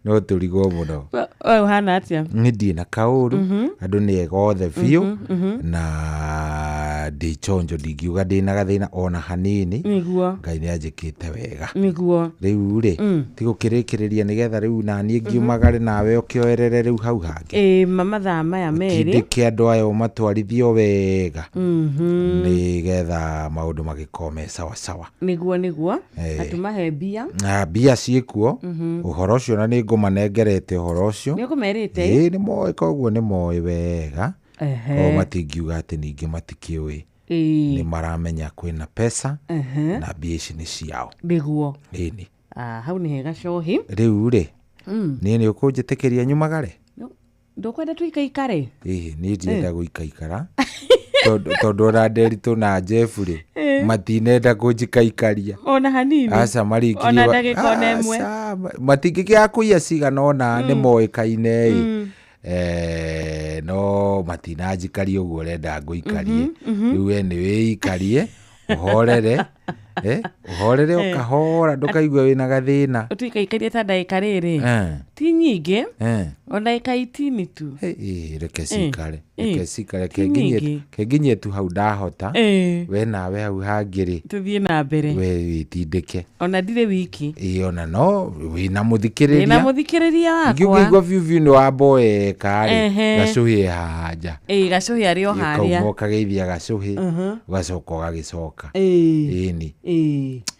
no tũrigwo mũno. We ũhana atĩa? Nĩ ndirĩ na kaũru, andũ nĩ ega othe biũ, na Ndĩ chonjo, ndingiuga ndĩna gathĩna ona hanini. Nĩguo. Ngai nĩ anjĩkĩte wega. Nĩguo. Rĩu rĩ, tigũkĩrĩkĩrĩria nĩgetha rĩu naniĩ ngiumagare nawe ũkĩoerere rĩu hau hangĩ. Ĩĩ, mathaa maya merĩ. Tindĩke andũ aya ũmatwarithio wega nĩgetha maũndũ magĩkorwo me sawa sawa. Nĩguo nĩguo. Atũmahe mbia. Na mbia ciĩkuo. Ũhoro ũcio na nĩ ngũmanengerete ũhoro ũcio. Nĩ ũkũmerĩte? Ĩĩ, nĩ moĩ, koguo nĩ moĩ wega. O matingiuga atĩ ningĩ matikĩũĩ. Nĩ maramenya kwĩna pesa na mbia ici nĩ ciao. Nĩguo. Ĩni. Hau nĩ hega cohi. Rĩu rĩ, niĩ nĩ ũkũnjĩtĩkĩria nyumagare? Ndũkwenda tũikaikare? Ĩĩ, niĩ ndienda gũikaikara. Tondũ ona Nderitũ na Jeff rĩ, matinenda kũnjikaikaria. Ona hanini. Aca marĩkirie. Ona ndagĩka ona ĩmwe. Matingĩkĩaga kũiya cigana ũna nĩ moĩkaine ĩ. No matinanjikaria ũguo ũrenda ngũikarie. Rĩu we nĩ wĩikarie, ũhorere, ũhorere ũkahora, ndũkaigue wĩna gathĩna. Ũtũikaikarie ta ndagĩka rĩrĩ. Ti nyingĩ. O ndagĩka itini tu. Reke cikare. Reke cikare. Kenginyie tu hau ndahota. We nawe hau hangĩ rĩ. Tũthiĩ na mbere. We wĩtindĩke. Ona ndirĩ wiki. Ĩĩ, ona no wĩna mũthikĩrĩria. Wĩna mũthikĩrĩria wakwa. Ningĩ ũngĩigua biũ biũ nĩ wamboeka rĩ, gacũhĩ haha nja. Ĩĩ, gacũhĩ arĩ o harĩa. Ũkauma ũkageithia gacũhĩ, ũgacoka ũgagĩcoka. Ĩni.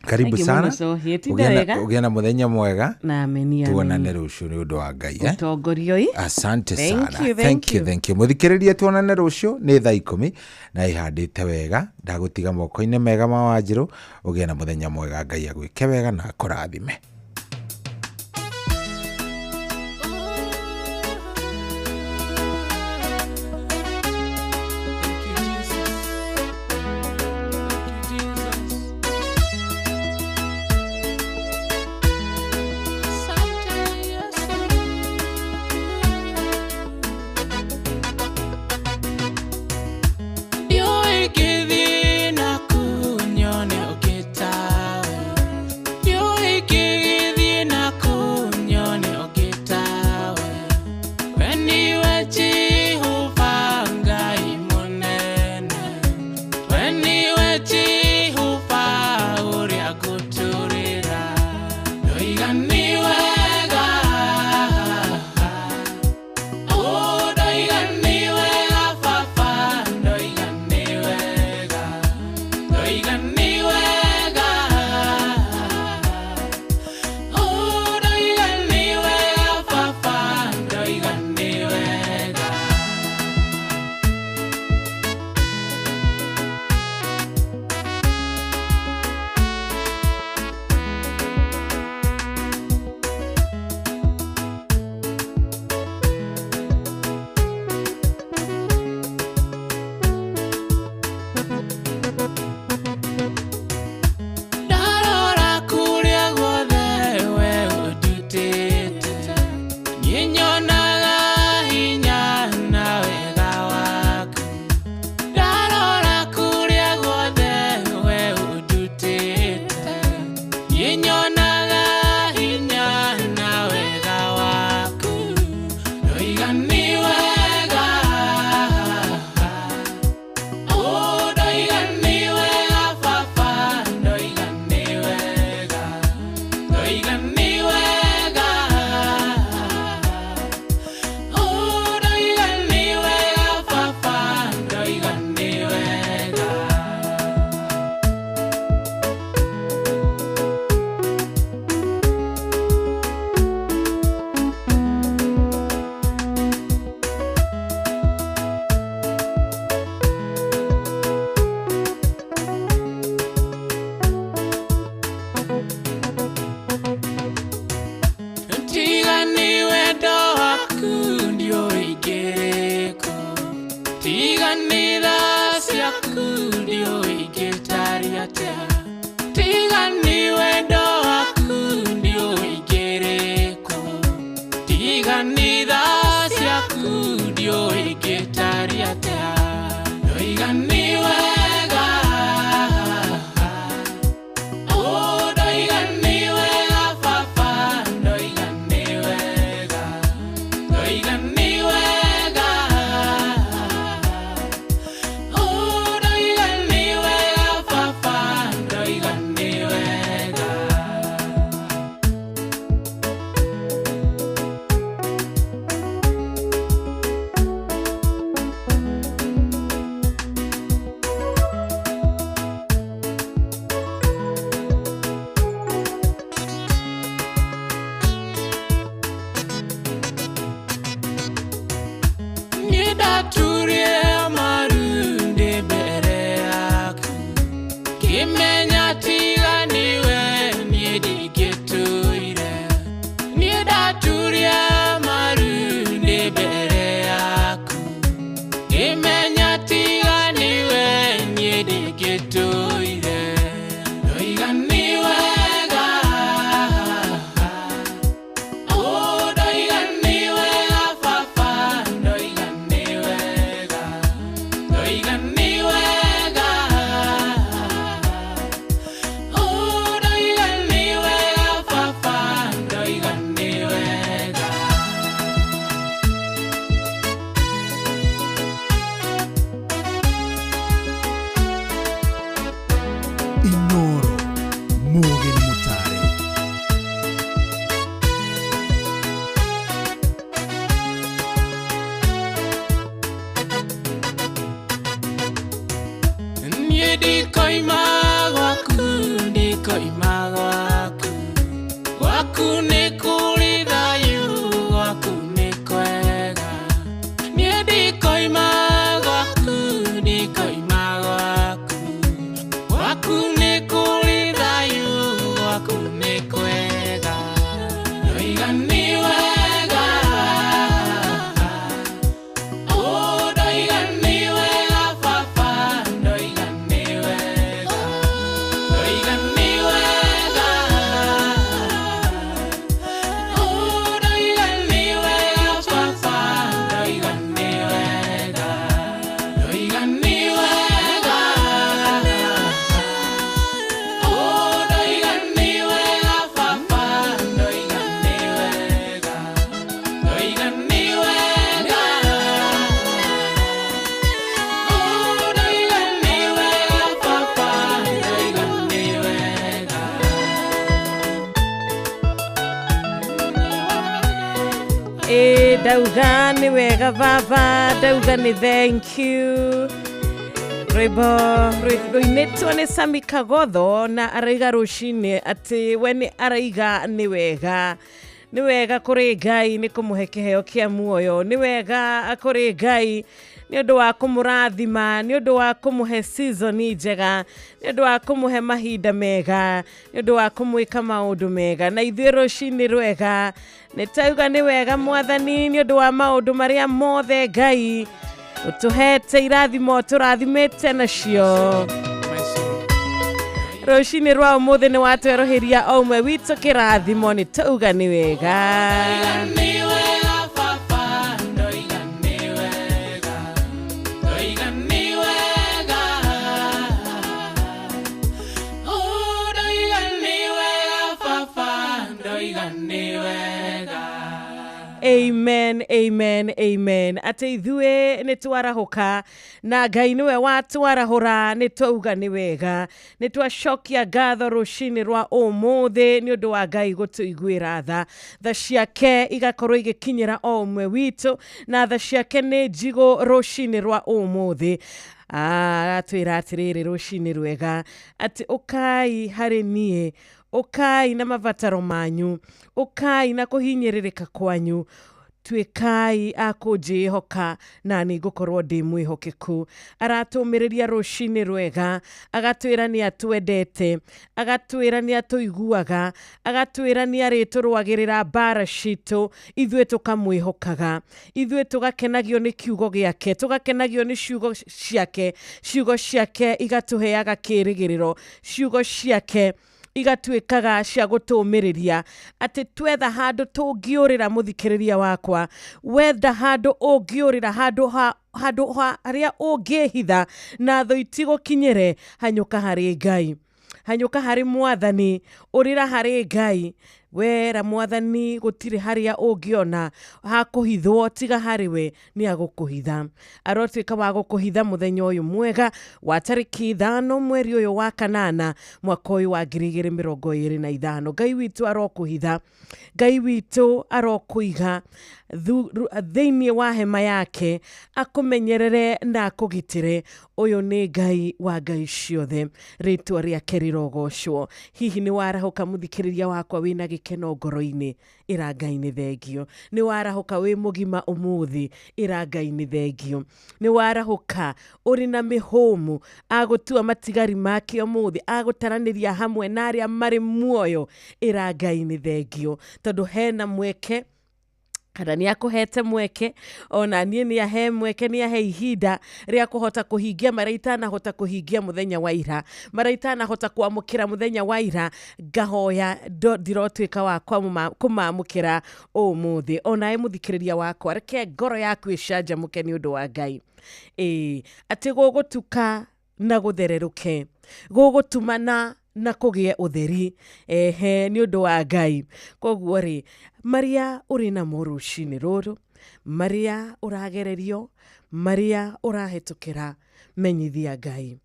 Karibu sana. Ũgĩe na mũthenya mwega. Na ameni. Tuonane rũciũ nĩ ũndũ wa Ngai. Ũtongorio. Asante sana. Thank you, thank you. Mũthikĩrĩria tuonane rũciũ nĩ thaa 10 na ihandĩte wega. Ndagũtiga moko-inĩ mega ma Wanjirũ. Ũgĩe na mũthenya mwega. Ngai agwĩke wega na akũrathime. Wega. Ngĩmenya tiga nĩwe niĩ ndingĩtũire. Niĩ ndaturia maru ndĩ mbere yaku. Ngĩmenya tiga nĩwe niĩ ndingĩtũire. Ndoiga nĩ wega. Oh, ndoiga nĩ wega baba, ndoiga nĩ wega. Ndoiga nĩ wega. Oh, ndoiga nĩ wega baba, ndoiga nĩ wega. Inoro Mũgeni Mũtare. Niĩ ndikoima gwaku, ndikoima gwaku. Gwaku nĩ kũrĩ thayũ, gwaku nĩ kwega. Niĩ ndikoima gwaku, ndikoima gwaku. Gwaku nĩ kũrĩ thayũ, gwaku nĩ kwega. Ndoiga nĩ wega. Oh, ndoiga nĩ wega baba, ndoiga nĩ wega. Ndoiga nĩ wega. Oh, ndoiga nĩ wega baba, ndoiga nĩ wega. Ndoiga nĩ wega. Oh, ndoiga nĩ wega baba, ndoiga nĩ wega. Ndoiga nĩ wega. Oh, ndoiga nĩ wega baba, ndoiga nĩ wega. Ĩ ndauga nĩ wega baba, ndauga nĩ thank you. Rwĩmbo rũinĩtwo nĩ Sami Kagotho na araiga rũcinĩ atĩ we nĩ araiga nĩ wega. Nĩ wega kũrĩ Ngai nĩ kũmũhe kĩheo kĩa muoyo. Nĩ wega kũrĩ Ngai nĩ ũndũ wa kũmũrathima, nĩ ũndũ wa kũmũhe season njega, nĩ ũndũ wa kũmũhe mahinda mega, nĩ ũndũ wa kũmwĩka maũndũ mega. Na ithuĩ rũcinĩ rwega nĩ tauga nĩ wega mwathani nĩ ũndũ wa maũndũ marĩa mothe Ngai ũtũhete irathimo tũrathimĩte nacio. Rũcinĩ rwa ũmũthĩ nĩ watwerũhĩria o ũmwe witũ kĩrathimo, nĩ tauga nĩ wega. Nĩ wega baba, ndoiga nĩ wega. Ndoiga nĩ wega. Oh, ndoiga nĩ wega baba, ndoiga nĩ wega. Amen, amen, amen. Atĩ ithuĩ nĩ twarahũka na Ngai nĩwe watwarahũra, nĩ twauga nĩ wega. Nĩ twacokia ngatho rũcinĩ rwa ũmũthĩ nĩ ũndũ wa Ngai gũtũiguĩra tha. Tha ciake igakorwo igĩkinyĩra o ũmwe witũ na tha ciake nĩ njigũ rũcinĩ rwa ũmũthĩ. Aratwĩra atĩrĩrĩ rũcinĩ rwega atĩ ũkai harĩ niĩ, ũkai na mabataro manyu, ũkai na kũhinyĩrĩrĩka kwanyu, tuĩkai a kũnjĩhoka na nĩ ngũkorwo ndĩ mwĩhokeku. Aratũmĩrĩria rũcinĩ rwega, agatwĩra nĩ atwendete, agatwĩra nĩ atũiguaga, agatwĩra nĩ arĩtũrũagĩrĩra mbara citũ, ithuĩ tũkamwĩhokaga, ithuĩ tũgakenagio nĩ kiugo gĩake, tũgakenagio nĩ ciugo ciake, ciugo ciake igatũheaga kĩĩrĩgĩrĩro, ciugo ciake igatuĩkaga cia gũtũmĩrĩria atĩ twetha handũ tũngĩũrĩra. Mũthikĩrĩria wakwa, wetha handũ ũngĩũrĩra, handũ harĩa ũngĩhitha na thũ itigũkinyĩre, hanyũka harĩ Ngai, hanyũka harĩ mwathani, ũrĩra harĩ Ngai. Wera mwathani gũtirĩ harĩa ũngĩona hakũhithwo tiga harĩ we, nĩ agũkũhitha. Arotuĩka wa gũkũhitha mũthenya ũyũ mwega wa tarĩki 5 mweri ũyũ wa 8 mwaka ũyũ wa 2025. Ngai witũ arokũhitha, Ngai witũ arokũiga thĩinĩ wa hema yake, akũmenyerere na akũgitĩre. Ũyũ nĩ Ngai wa ngai ciothe, rĩtwa rĩake rĩrogocwo. Hihi nĩ warahũka mũthikĩrĩria wakwa wĩna gĩkeno? gĩkeno ngoro-inĩ, ĩra Ngai nĩ thengio. Nĩ warahũka wĩ mũgima ũmũthĩ, ĩra Ngai nĩ thengio. Nĩ warahũka ũrĩ na mĩhũmũ, agũtua matigari make ũmũthĩ, agũtaranĩria hamwe na arĩa marĩ muoyo, ĩra Ngai nĩ thengio. Tondũ hena mweke, kana nĩ akũhete mweke, ona niĩ nĩ ahe mweke, nĩ ahe ihinda rĩa kũhota kũhingia marĩa itanahota kũhingia mũthenya wa ira, marĩa itanahota kwamũkĩra mũthenya wa ira, ngahoya ndirotuĩka wa kũmamũkĩra ũmũthĩ. Onawe mũthikĩrĩria wakwa, reke ngoro yaku ĩcanjamũke nĩ ũndũ wa Ngai. Ĩĩ, atĩ gũgũtuka na gũthererũke, gũgũtumana na kũgĩe ũtheri, ehe, nĩ ũndũ wa Ngai. Koguo rĩ, marĩa ũrĩ namo rũcinĩ rũrũ, marĩa ũragererio, marĩa ũrahĩtũkĩra, menyithia Ngai.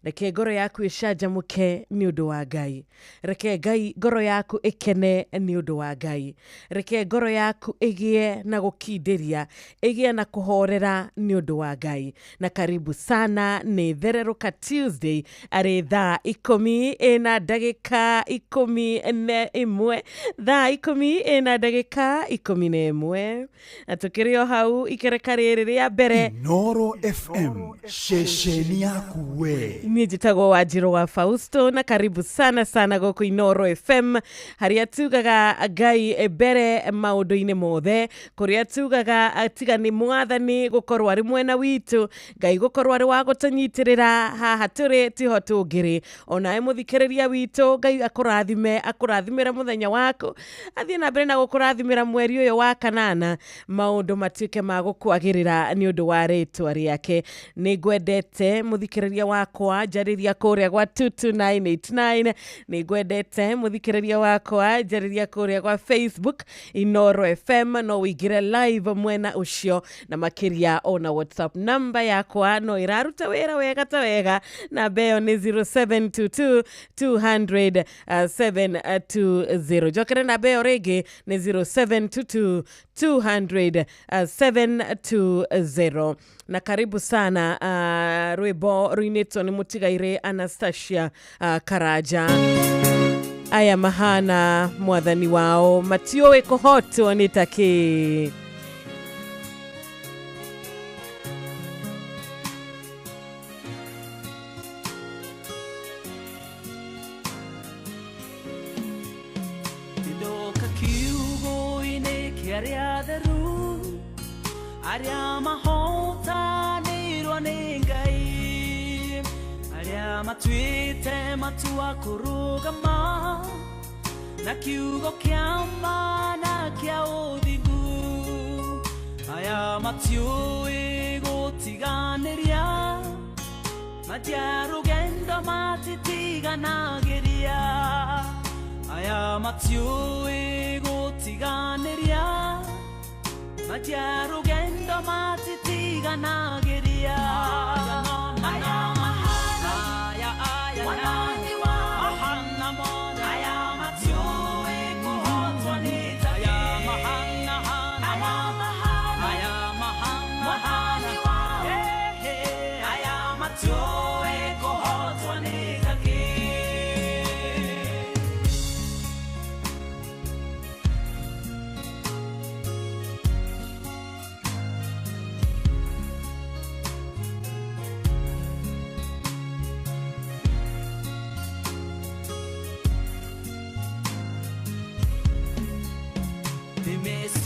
Reke ngoro yaku ĩcanjamũke nĩ ũndũ wa Ngai. Reke Ngai ngoro yaku ĩkene nĩ ũndũ wa Ngai. Reke ngoro yaku ĩgĩe na gũkindĩria, ĩgĩe na kũhorera nĩ ũndũ wa Ngai. Na karibu sana nĩ Thererũka Tuesday, arĩ thaa 10:11, thaa 10:11. Na tũkĩrĩ o hau ikereka rĩrĩ rĩa mbere, Inooro FM, ceceni yaku we. Niĩ njĩtagwo Wanjirũ wa Fausto, na karibu sana sana gũkũ Inooro FM, harĩa tugaga Ngai mbere maũndũ-inĩ mothe, kũrĩa tugaga tiga nĩ mwathani gũkorwo arĩ mwena witũ, Ngai gũkorwo arĩ wa gũtũnyitĩrĩra haha tũrĩ tiho tũngĩrĩ. Onawe mũthikĩrĩria witũ, Ngai akũrathime, akũrathimĩre mũthenya waku, athiĩ na mbere na gũkũrathimĩra mweri ũyũ wa kanana, maũndũ matuĩke ma gũkwagĩrĩra nĩ ũndũ wa rĩtwa rĩake. Nĩ ngwendete mũthikĩrĩria wakwa, njarĩria kũrĩa gwa 22989. Nĩ ngwendete mũthikĩrĩria wakwa, njarĩria kũrĩa gwa Facebook Inooro FM, no ũingĩre live mwena ũcio, na makĩria ona WhatsApp namba yakwa no ĩraruta wĩra wega ta wega, namba ĩyo nĩ 0722 200 720. Njokere namba ĩyo rĩngĩ nĩ 0722 200 720. Na karibu sana rwĩmbo rũinĩtwo nĩ mũtigairĩ Anastasia Karaja. Aya mahana mwathani wao matiũĩ kũhotwo nĩ ta kĩ. Ndoka kiugo-inĩ kĩa arĩa atheru, arĩa mahotanĩirwo nĩ Ngai, arĩa matuĩte matua kũrũgama na kiugo kĩa ma na kĩa ũthingu. Aya matiũĩ gũtiganĩria, matia rũgendo matitiganagĩria. Aya matiũĩ gũtiganĩria, matia rũgendo matitiganagĩria. Aya mahana, aya aya mwathani mahana mothe, aya matiũĩ kũhotwo nĩ ta aya mahana, aya mahana, aya mahana mwathani wao, aya matiũĩ kũhotwo nĩ ta kĩ.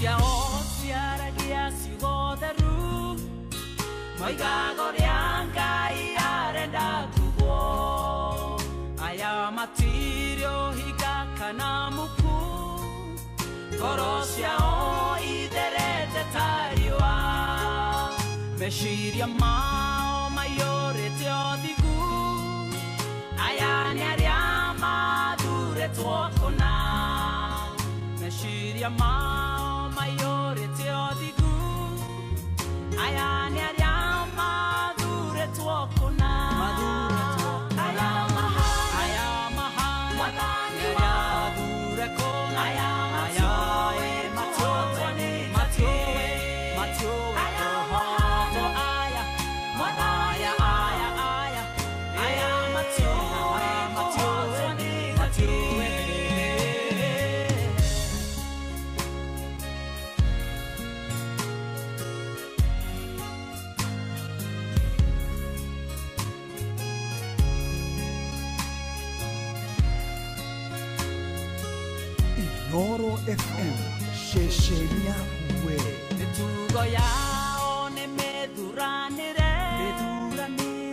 Ciao ciaragia ciugo theru, moigaga ũrĩa Ngai arenda tugwo. Aya matirĩ ũhinga kana muku, ngoro ciao itherete ta riũa. Meciria mao maiyũrĩte ũthingu, aya nĩ arĩa mathurĩtwo kũna. Meciria mao maiyũrĩte ũthingu, aya nĩ arĩa mathurĩtwo kũna. Aya mahana, aya mahana mwathani wao, mathure kũna. Aya matiũĩ kũhotwo nĩ ta kĩ. Aya mahana, aya mwathani wao, aya aya matiũĩ kũhotwo nĩ ta kĩ. Inoro FM ceceni yaku we. Mĩtugo yao nĩ mĩthuranĩre,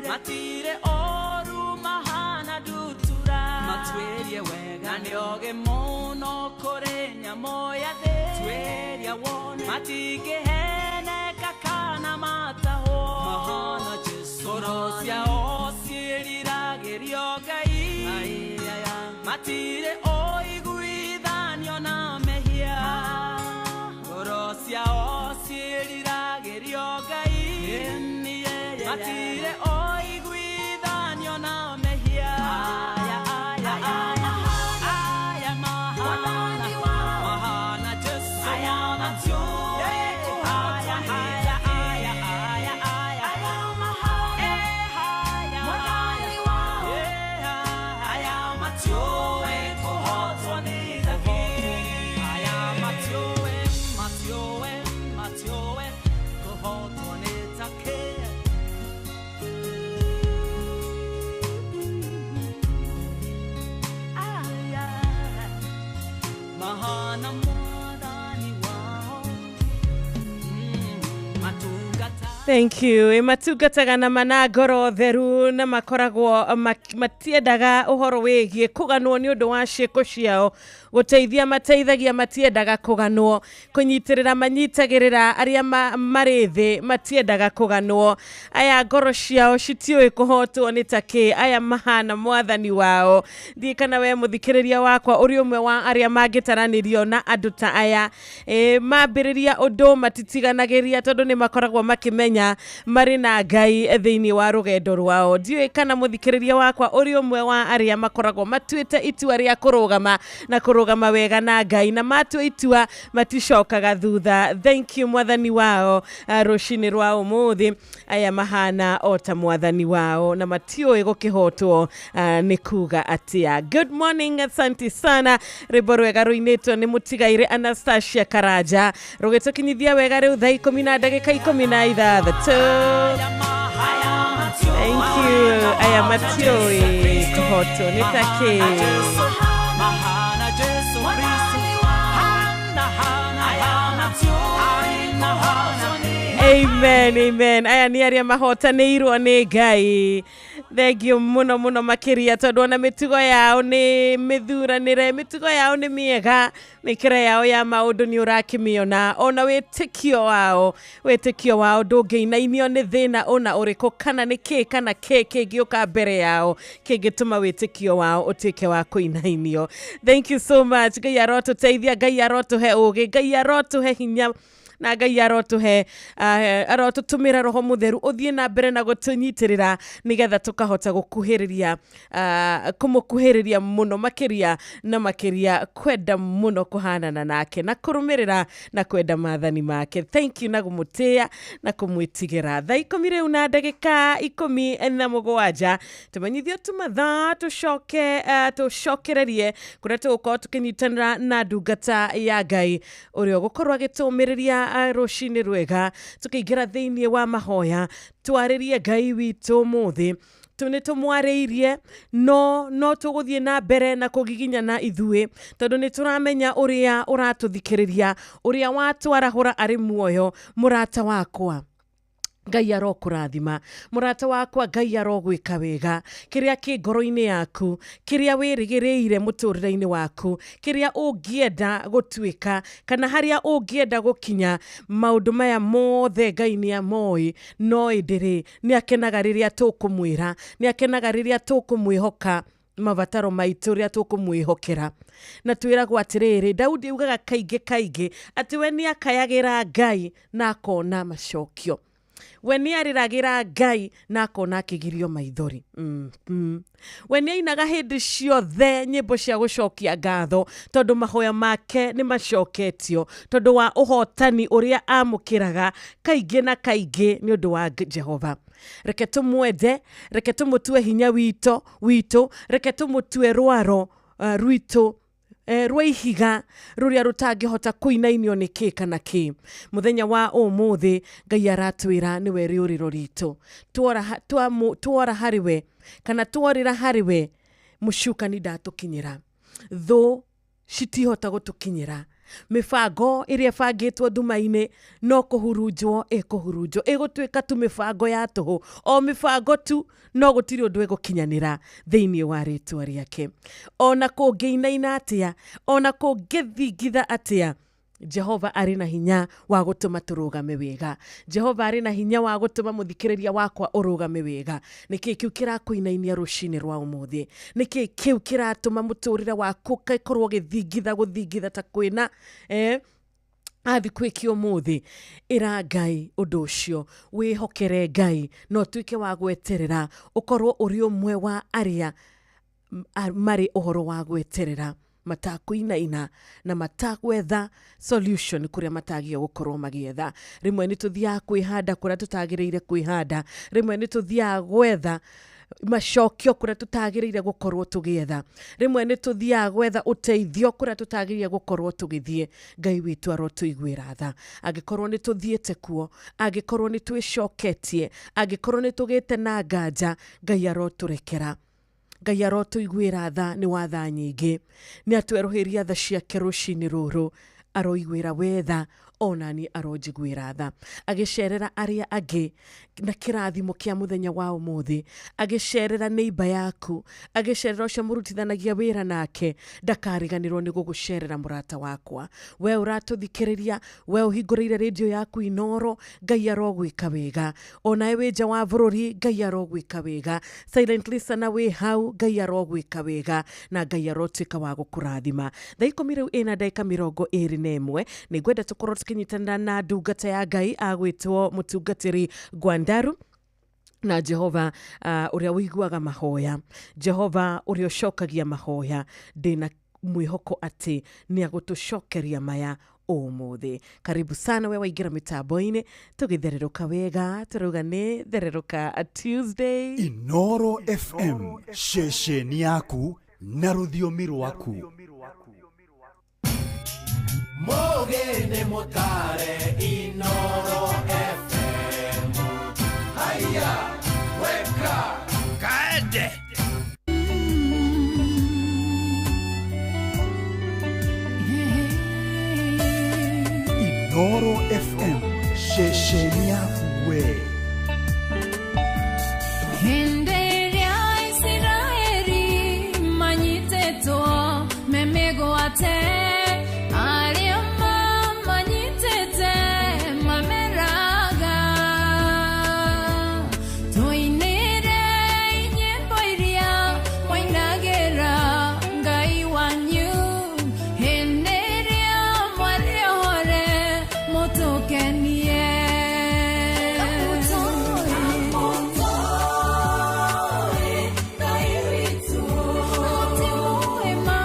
matirĩ ũru mahana ndutura, matuĩrie wega nĩ ogĩ mũno kũrĩ nyamũ ya thĩ, tuĩria wone matingĩheneka kana matahwo, mahana Jesũ, ngoro ciao ciĩriragĩrio Ngai, matirĩ ũiguithanio na mehia, ngoro ciao ciĩriragĩrio Ngai, matirĩ ũiguithanio na mehia. Aya, aya, aya, aya mahana, mahana Jesũ, aya matiũĩ kũhotwo nĩ aya, aya, aya, aya, aya aya matiũĩ kũhotwo nĩ thakĩ, aya matiũĩ, matiũĩ, matiũĩ kũhotwo nĩ takĩ. Aya mahana mwathani wao, matungata. Thank you. Matungataga na mana ngoro theru na makoragwo matiendaga ũhoro wĩgiĩ kũganwo nĩ ũndũ wa ciĩko ciao, gũteithia mateithagia matiendaga kũganwo, kũnyitĩrĩra manyitagĩrĩra arĩa marĩ thĩ matiendaga kũganwo, aya ngoro ciao citiũĩ kũhotwo nĩ takĩ, aya mahana mwathani wao. Ndiĩ kana we mũthikĩrĩria wakwa ũrĩ ũmwe wa arĩa mangĩtaranĩrio na andũ ta aya. Mambĩrĩria ũndũ matitiganagĩria tondũ nĩ makoragwo makĩmenya marĩ na Ngai thĩinĩ wa rũgendo rwao. Ndiũĩ kana mũthikĩrĩria wakwa ũrĩ ũmwe wa arĩa makoragwo matuĩte itua rĩa kũrũgama na kũrũgama wega na Ngai, na matua itua maticokaga thutha. Thank you mwathani wao rũcinĩ rwa ũmũthĩ. Aya mahana o ta mwathani wao na matiũĩ gũkĩhotwo nĩ kuga atĩa. Good morning, asante sana. Rwĩmbo rwega rũinĩtwo nĩ mũtigairĩ Anastasia Karanja rũgĩtũkinyithia wega rĩu thaa 10 na ndagĩka 16. Thank you. Aya matiũĩ kũhotwo nĩ takĩ. Mahana Jesu Kristo, hana, hana, hana, hana, hana. Amen, amen. Aya nĩ arĩa mahotanĩirwo nĩ Ngai. Thank you mũno mũno makĩria tondũ ona mĩtugo yao nĩ mĩthuranĩre, mĩtugo yao nĩ mĩega, mĩkĩre yao ya maũndũ nĩ ũrakĩmĩona, ona wĩtĩkio wao ndũngĩinainio nĩ thĩna ona ũrĩkũ kana nĩ kĩ kana kĩ kĩngĩũka mbere yao kĩngĩtũma wĩtĩkio wao ũtuĩke wa kũinainio. Thank you so much. Ngai arotũteithia, Ngai arotũhe ũgĩ, Ngai arotũhe hinya na Ngai arotũhe arotũtũmĩra roho mũtheru ũthiĩ na mbere na gũtũnyitĩrĩra nĩgetha tũkahota gũkuhĩrĩria kũmũkuhĩrĩria mũno makĩria na makĩria, kwenda mũno kũhanana nake na kũrũmĩrĩra na kwenda maathani make. Thank you na kũmũtĩĩa na kũmwĩtigĩra. Thaa 10 rĩu na ndagĩka 17 tũmenyithio tu mathaa tũcoke tũcokererie kũrĩa tũgũkorwo tũkĩnyitanĩra na ndungata ya Ngai ũrĩa ũgũkorwo agĩtũmĩrĩria rũcinĩ rwega tũkĩingĩra thĩinĩ wa mahoya twarĩrie Ngai witũ ũmũthĩ. Nĩ tũmwarĩirie no tũgũthiĩ na mbere na kũgiginyana ithuĩ tondũ nĩ tũramenya ũrĩa ũratũthikĩrĩria, ũrĩa watwarahũra arĩ muoyo. Mũrata wakwa Ngai arokũrathima, mũrata wakwa Ngai arogwĩka wega, kĩrĩa kĩ ngoro-inĩ yaku, kĩrĩa wĩrĩgĩrĩire mũtũrĩre-inĩ waku, kĩrĩa ũngĩenda gũtuĩka kana harĩa ũngĩenda gũkinya, maũndũ maya mothe Ngai nĩ amoĩ, no ĩndĩ rĩ nĩ akenaga rĩrĩa tũkũmwĩra, nĩ akenaga rĩrĩa tũkũmwĩhoka mabataro maitũ, rĩrĩa tũkũmwĩhokera. Na twĩragwo atĩrĩrĩ, Daudi augaga kaingĩ kaingĩ atĩ we nĩ akayagĩra Ngai na akona macokio, we nĩ arĩragĩra Ngai na akona akĩgirio maithori. We nĩ ainaga hĩndĩ ciothe nyĩmbo cia gũcokia ngatho tondũ mahoya make nĩ macoketio, tondũ wa ũhotani ũrĩa amũkĩraga kaingĩ na kaingĩ nĩ ũndũ wa Jehova. Reke tũmwende, reke tũmũtue hinya witũ, reke tũmũtue rwaro rwitũ rwa ihiga rũrĩa rũtangĩhota kũinainio nĩ kĩ kana kĩ. Mũthenya wa ũmũthĩ Ngai aratwĩra nĩwe rĩũrĩro ritũ, twora harĩ we kana tworĩra harĩ we, mũcukani ndatũkinyĩra. Thũ citihota gũtũkinyĩra. Mĩbango ĩrĩa ĩbangĩtwo nduma-inĩ no kũhurunjwo ĩkũhurunjwo, ĩgũtuĩka tu mĩbango ya tũhũ, o mĩbango tu, no gũtirĩ ũndũ ĩgũkinyanĩra thĩinĩ wa rĩtwa rĩake. Ona kũngĩinaina atĩa, ona kũngĩthingitha atĩa, Jehova arĩ na hinya wa gũtũma tũrũgame wega. Jehova arĩ na hinya wa gũtũma mũthikĩrĩria wakwa ũrũgame wega. Nĩkĩ kĩu kĩrakũinainia rũcinĩ rwa ũmũthĩ? Nĩkĩ kĩu kĩratũma mũtũrĩre waku ũkorwo ũgĩthingitha gũthingitha ta kwĩna earthquake ũmũthĩ? Ĩra Ngai ũndũ ũcio, wĩhokere Ngai na ũtuĩke wa gweterera, ũkorwo ũrĩ ũmwe wa arĩa marĩ ũhoro wa gweterera, matakuinaina na matagwetha solution kuria matagia gukorwo magietha. Rimwe ni tuthiaga kwihanda kuria tutagiriire kwihanda, rimwe ni tuthiaga gwetha macokio kuria tutagiriire gukorwo tugietha, rimwe ni tuthiaga gwetha uteithio kuria tutagiriire gukorwo tugithie. Ngai witu arotuiguira tha. Angikorwo ni tuthiete kuo, angikorwo ni twicoketie, angikorwo ni tugite na nganja, Ngai aroturekera. Ngai arotuiguĩra tha nĩ wa tha nyingĩ, nĩ atwerũhĩria tha ciake rũcinĩ rũrũ, aroiguĩra we tha, ona niĩ aronjiguĩra tha. Agĩcerera arĩa angĩ na kĩrathimo kĩa mũthenya wa ũmũthĩ, agĩcerera neighbor yaku, agĩcerera ũcio mũrutithanagia wĩra nake, ndakariganĩrwo nĩ gũgũcerera mũrata wakwa. We ũratũthikĩrĩria, we ũhingũrĩire radio yaku Inoro, Ngai arogwĩka wega. Onawe wĩ nja wa bũrũri, Ngai arogwĩka wega. Silent listener wĩ hau, Ngai arogwĩka wega na Ngai arotuĩka wa gũkũrathima. Thaa 10 rĩu ĩna ndagĩka 21, nĩngwenda tũkorwo tũkĩnyitanĩra na ndungata ya Ngai agwĩtwo mũtungatĩri Gwandaru na Jehova ũrĩa ũiguaga mahoya, Jehova ũrĩa ũcokagia mahoya. Ndĩna mwĩhoko atĩ nĩ agũtũcokeria maya ũmũthĩ. Karibu sana we waingĩra mĩtambo-inĩ, tũgĩthererũka wega, tũrauga nĩ thererũka Tuesday. Inoro FM, ceceni yaku na rũthiomi rwaku. Mogene motare Inoro FM. Haya, weka, kaende. Inoro FM, ceceni yaku we. Hĩndĩ ĩrĩa Isiraeli manyitĩtwo me mĩgwate, arĩa mamanyitĩte mameraga, tũinĩre nyĩmbo iria mwainagĩra Ngai wanyu, hĩndĩ ĩrĩa mwarĩohore mũtũkenie. Ngai witũ, ti mwema.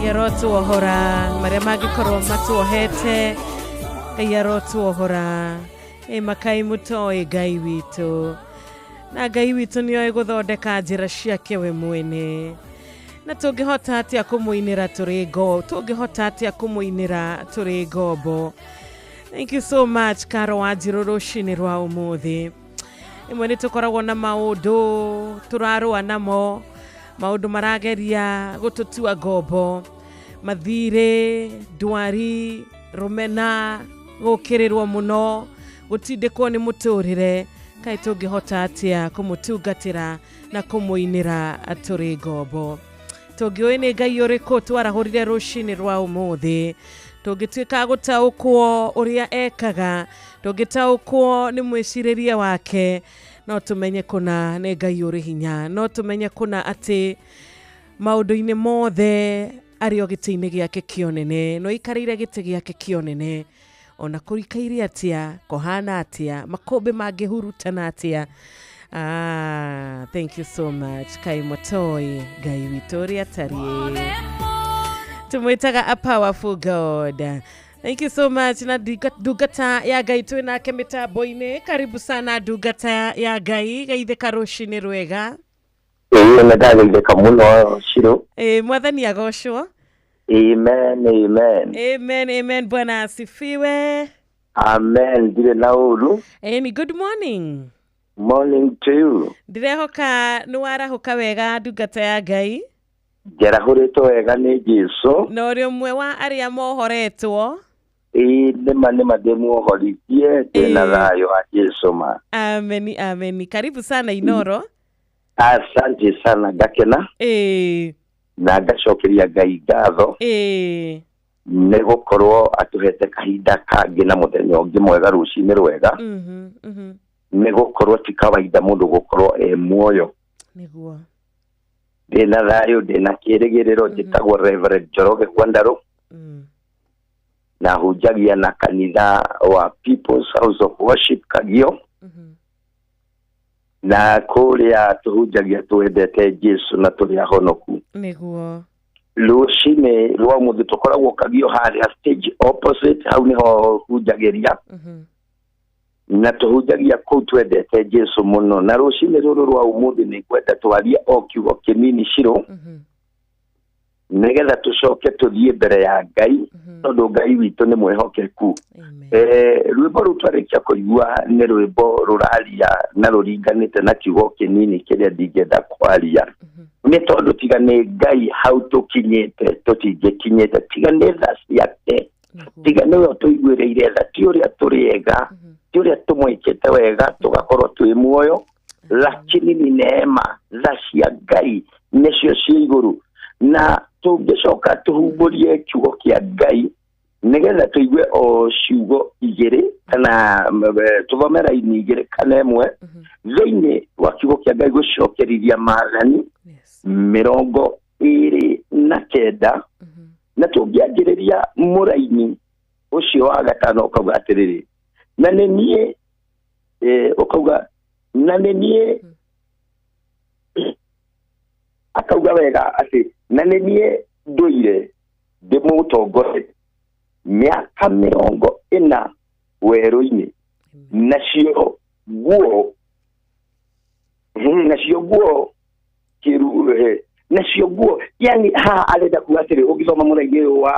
Ngai arotuohora marĩa mangĩkorwo matuohete. Ngai arotuohora. Ĩ makai mũtoĩ Ngai witũ. Na Ngai witũ nĩoĩ gũthondeka njĩra ciake we mwene. Na tũngĩhota atĩa kũmũinĩra tũrĩ ngo, tũngĩhota atĩa kũmũinĩra tũrĩ ngombo. Thank you so much Karo Wanjirũ rũcinĩ rwa ũmũthĩ. Ĩmwe nĩ tũkoragwo na maũndũ tũrarũa namo, maũndũ marageria gũtũtua ngombo, mathirĩ, ndwari, rũmena, gũkĩrĩrwo mũno, gũtindĩkwo nĩ mũtũrĩre. Kaĩ tũngĩhota atĩa kũmũtungatĩra na kũmũinĩra tũrĩ ngombo. Tũngĩũĩ nĩ Ngai ũrĩkũ twarahũrire rũcinĩ rwa ũmũthĩ. Tũngĩtuĩka gũtaũkwo ũrĩa ekaga, tũngĩtaũkwo nĩ mwĩcirĩrie wake, no tũmenye kũna nĩ Ngai ũrĩ hinya, no tũmenye kũna atĩ maũndũ-inĩ mothe arĩ o gĩtĩ-inĩ gĩake kĩonene, no aikarĩire gĩtĩ gĩake kĩonene. Ona kũrikaire atĩa, kũhana atĩa, makũmbĩ mangĩhurutana atĩa. Thank you so much Kai Motoi, Ngai witũ ũrĩa atariĩ. Tumwitaga a powerful God. Thank you so much na ndungata ya Ngai twĩ nake mĩtambo-inĩ. Karibu sana ndungata ya Ngai, geithĩka rũcinĩ rwega. Ĩĩ nĩ ndageithĩka mũno Shiro. Ĩĩ mwathani agocwo. Amen, amen. Amen, amen. Bwana asifiwe. Amen. Ndirĩ na ũru. Ĩni, good morning. Morning to you. Ndirehoka nĩ warahũka wega ndungata ya Ngai. Njarahũrĩtwo wega nĩ Jesũ. Na ũrĩ ũmwe wa arĩa mohoretwo. Ĩĩ nĩma nĩma ndĩmuohorithie ndĩna thayũ wa Jesũ ma. Ameni, ameni. Karibu sana Inoro. Asante sana ngakena. Ĩĩ. Na ngacokeria Ngai ngatho. Ĩĩ. Nĩ gũkorwo atũhete kahinda kangĩ na mũthenya ũngĩ mwega rũcinĩ rwega. Nĩ gũkorwo ti kawaida mũndũ gũkorwo e muoyo. Nĩguo. Ndĩna thayũ, ndĩna kĩrĩgĩrĩro, njĩtagwo Reverend Njoroge Kwandarũ. Na hunjagia na kanitha wa People's House of Worship Kagio. Na kũrĩa tũhunjagia twendete Jesũ na tũrĩ ahonoku. Nĩguo. Rũcinĩ rwa ũmũthĩ tũkoragwo Kagio harĩa stage opposite, hau nĩho hunjagĩria. Na tũhunjagia kũu twendete Jesũ mũno. Na rũcinĩ rũrũ rwa ũmũthĩ nĩ ngwenda twarie o kiugo kĩnini Shiro, nĩgetha tũcoke tũthiĩ mbere ya Ngai, tondũ Ngai witũ nĩ mwĩhokeku. Rwĩmbo rũu twarĩkia kũigua nĩ rwĩmbo rũraria na rũringanĩte na kiugo kĩnini kĩrĩa ndingĩenda kwaria. Nĩ tondũ tiga nĩ Ngai hau tũkinyĩte tũtingĩkinyĩte, tiga nĩ tha ciake, tiga nĩwe ũtũiguĩrĩire tha, ti ũrĩa tũrĩ ega, ti ũrĩa tũmwĩkĩte wega tũgakorwo twĩ muoyo, lakini ni neema tha cia Ngai nĩcio ciĩ igũrũ. Na tũngĩcoka tũhumbũrie kiugo kĩa Ngai nĩgetha tũigue o ciugo igĩrĩ kana tũthome raini igĩrĩ kana ĩmwe thĩinĩ wa kiugo kĩa Ngai gũcokerithia maathani 29. Na tũngĩanjĩrĩria mũraini ũcio wa gatano ũkauga atĩrĩrĩ, na nĩ niĩ ũkauga na nĩ niĩ, akauga wega atĩ na nĩ niĩ ndũire ndĩmũtongoretie mĩaka 40 werũ-inĩ, nacio nguo nacio nguo, yani haha arenda kuga atĩrĩ, ũngĩthoma mũraini ũyũ wa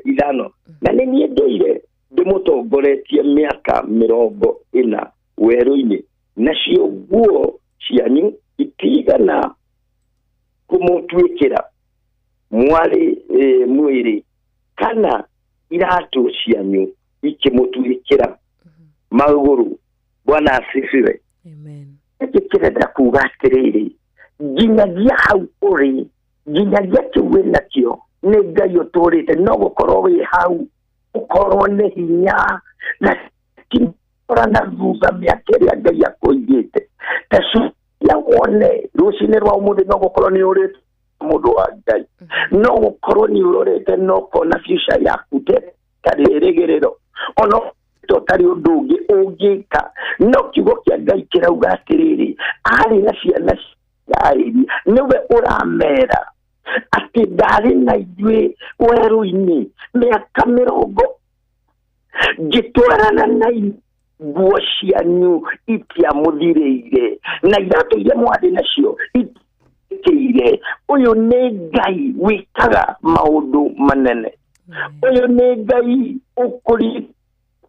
5, na nĩ niĩ ndũire ndĩmũtongoretie mĩaka 40 werũ-inĩ, nacio nguo cianyu itigana kũmũtuĩkĩra mwarĩ mwĩrĩ, kana iratũ cianyu ikĩmũtuĩkĩra magũrũ. Bwana asifiwe. Amen. Gĩkĩ kĩrenda kuga atĩrĩrĩ, nginyagia hau ũrĩ, nginyagia kĩu wĩnakĩo nĩ Ngai ũtũrĩte, no gũkorwo wĩ hau ũkorwo nĩ hinya na kĩora na thutha mĩaka ĩrĩa Ngai akũigĩte. Ta cukia wone rũcinĩ rwa ũmũthĩ no gũkorwo nĩ ũrĩte mũndũ wa Ngai, no gũkorwo nĩ ũrorete no ũkona future yaku tarĩ ĩrĩgĩrĩro, ona ũtarĩ ũndũ ũngĩ ũngĩka. No kiugo kĩa Ngai kĩrauga atĩrĩrĩ, arĩ na ciana cia Isiraeli, nĩwe ũramera Atĩ ndarĩ na ithuĩ werũ-inĩ mĩaka mĩrongo ngĩtwarana na nguo cianyu itiamũthirĩire na iratũ iria mwarĩ nacio itikĩire. Ũyũ nĩ Ngai wĩkaga maũndũ manene. Ũyũ nĩ Ngai ũkũri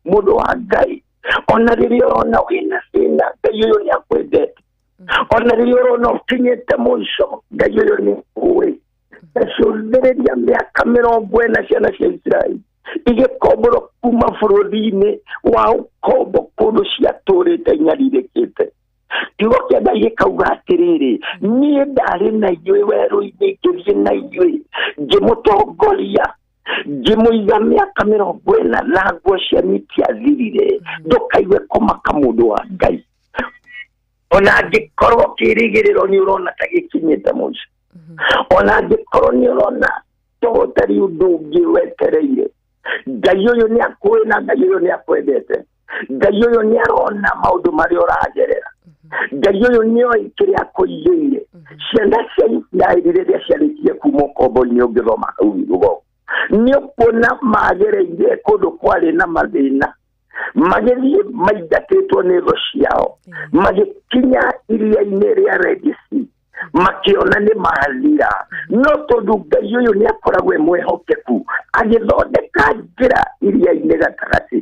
mũndũ wa Ngai. Ona rĩrĩa ũrona wĩna thĩna, Ngai ũyũ nĩ akwendete. Ona rĩrĩa ũrona ũkinyĩte mũico, Ngai ũyũ nĩ ũĩ. Tacũthĩrĩria mĩaka 40 ciana cia Isiraeli igĩkomborwo kuma bũrũri-inĩ wa ũkombo kũndũ ciatũrĩte inyarirĩkĩte. Kiugo kĩa Ngai gĩkauga atĩrĩrĩ, niĩ ndarĩ na inyuĩ werũ-inĩ, ngĩthiĩ na inyuĩ, ngĩmũtongoria, ngĩmũiga mĩaka 40 na nguo cianyu itiathirire. Ndũkaigue kũmaka mũndũ wa Ngai. Ona angĩkorwo kĩrĩgĩrĩro nĩ ũrona ta gĩkinyĩte mũico, ona angĩkorwo nĩ ũrona ta ũtarĩ ũndũ ũngĩ wetereire, Ngai ũyũ nĩ akũĩ na Ngai ũyũ nĩ akwendete. Ngai ũyũ nĩ arona maũndũ marĩa ũragerera. Ngai ũyũ nĩ oĩ kĩrĩa akũigĩire. Ciana cia Isiraeli rĩrĩa ciarĩkirie kuma ũkombo-inĩ, ũngĩthoma hau rũgongo, nĩ ũkuona magereire kũndũ kwarĩ na mathĩna, magĩthiĩ maingatĩtwo nĩ thũ ciao, magĩkinya iria-inĩ rĩa Red Sea, makĩona nĩ mathira. No tondũ Ngai ũyũ nĩ akoragwo e mwĩhokeku, agĩthondeka njĩra iria-inĩ gatagatĩ,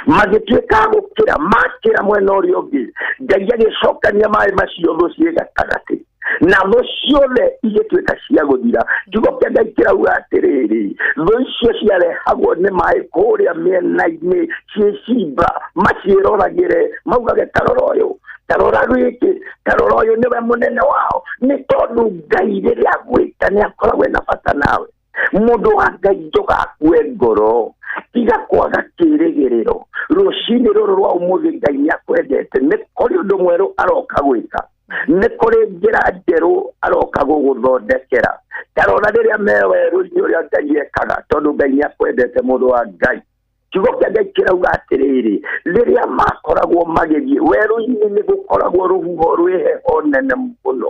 magĩtuĩka a gũkĩra, makĩra mwena ũrĩa ũngĩ, Ngai agĩcokania maĩ macio thũ ciĩ gatagatĩ, na thũ ciothe igĩtuĩka cia gũthira. Kiugo kĩa Ngai kĩrauga atĩrĩrĩ, thũ icio ciarehagwo nĩ maĩ kũrĩa mĩena-inĩ ciĩ cimba, maciĩroragĩre, maugage tarora ũyũ, tarora gĩkĩ, tarora ũyũ nĩwe mũnene wao. Nĩ tondũ Ngai rĩrĩa agwĩta nĩ akoragwo ena bata nawe. Mũndũ wa Ngai, ndũgakue ngoro, tiga kwaga kĩrĩgĩrĩro. Rũcinĩ rũrũ rwa ũmũthĩ Ngai nĩ akwendete. Nĩ kũrĩ ũndũ mwerũ aroka gwĩka, nĩ kũrĩ njĩra njerũ aroka gũgũthondekera. Tarora rĩrĩa me werũ-inĩ ũrĩa Ngai ekaga, tondũ Ngai nĩ akwendete mũndũ wa Ngai. Kiugo kĩa Ngai kĩrauga atĩrĩrĩ, rĩrĩa makoragwo magĩthiĩ werũ-inĩ nĩ gũkoragwo rũhuho rwĩ heho nene mũno,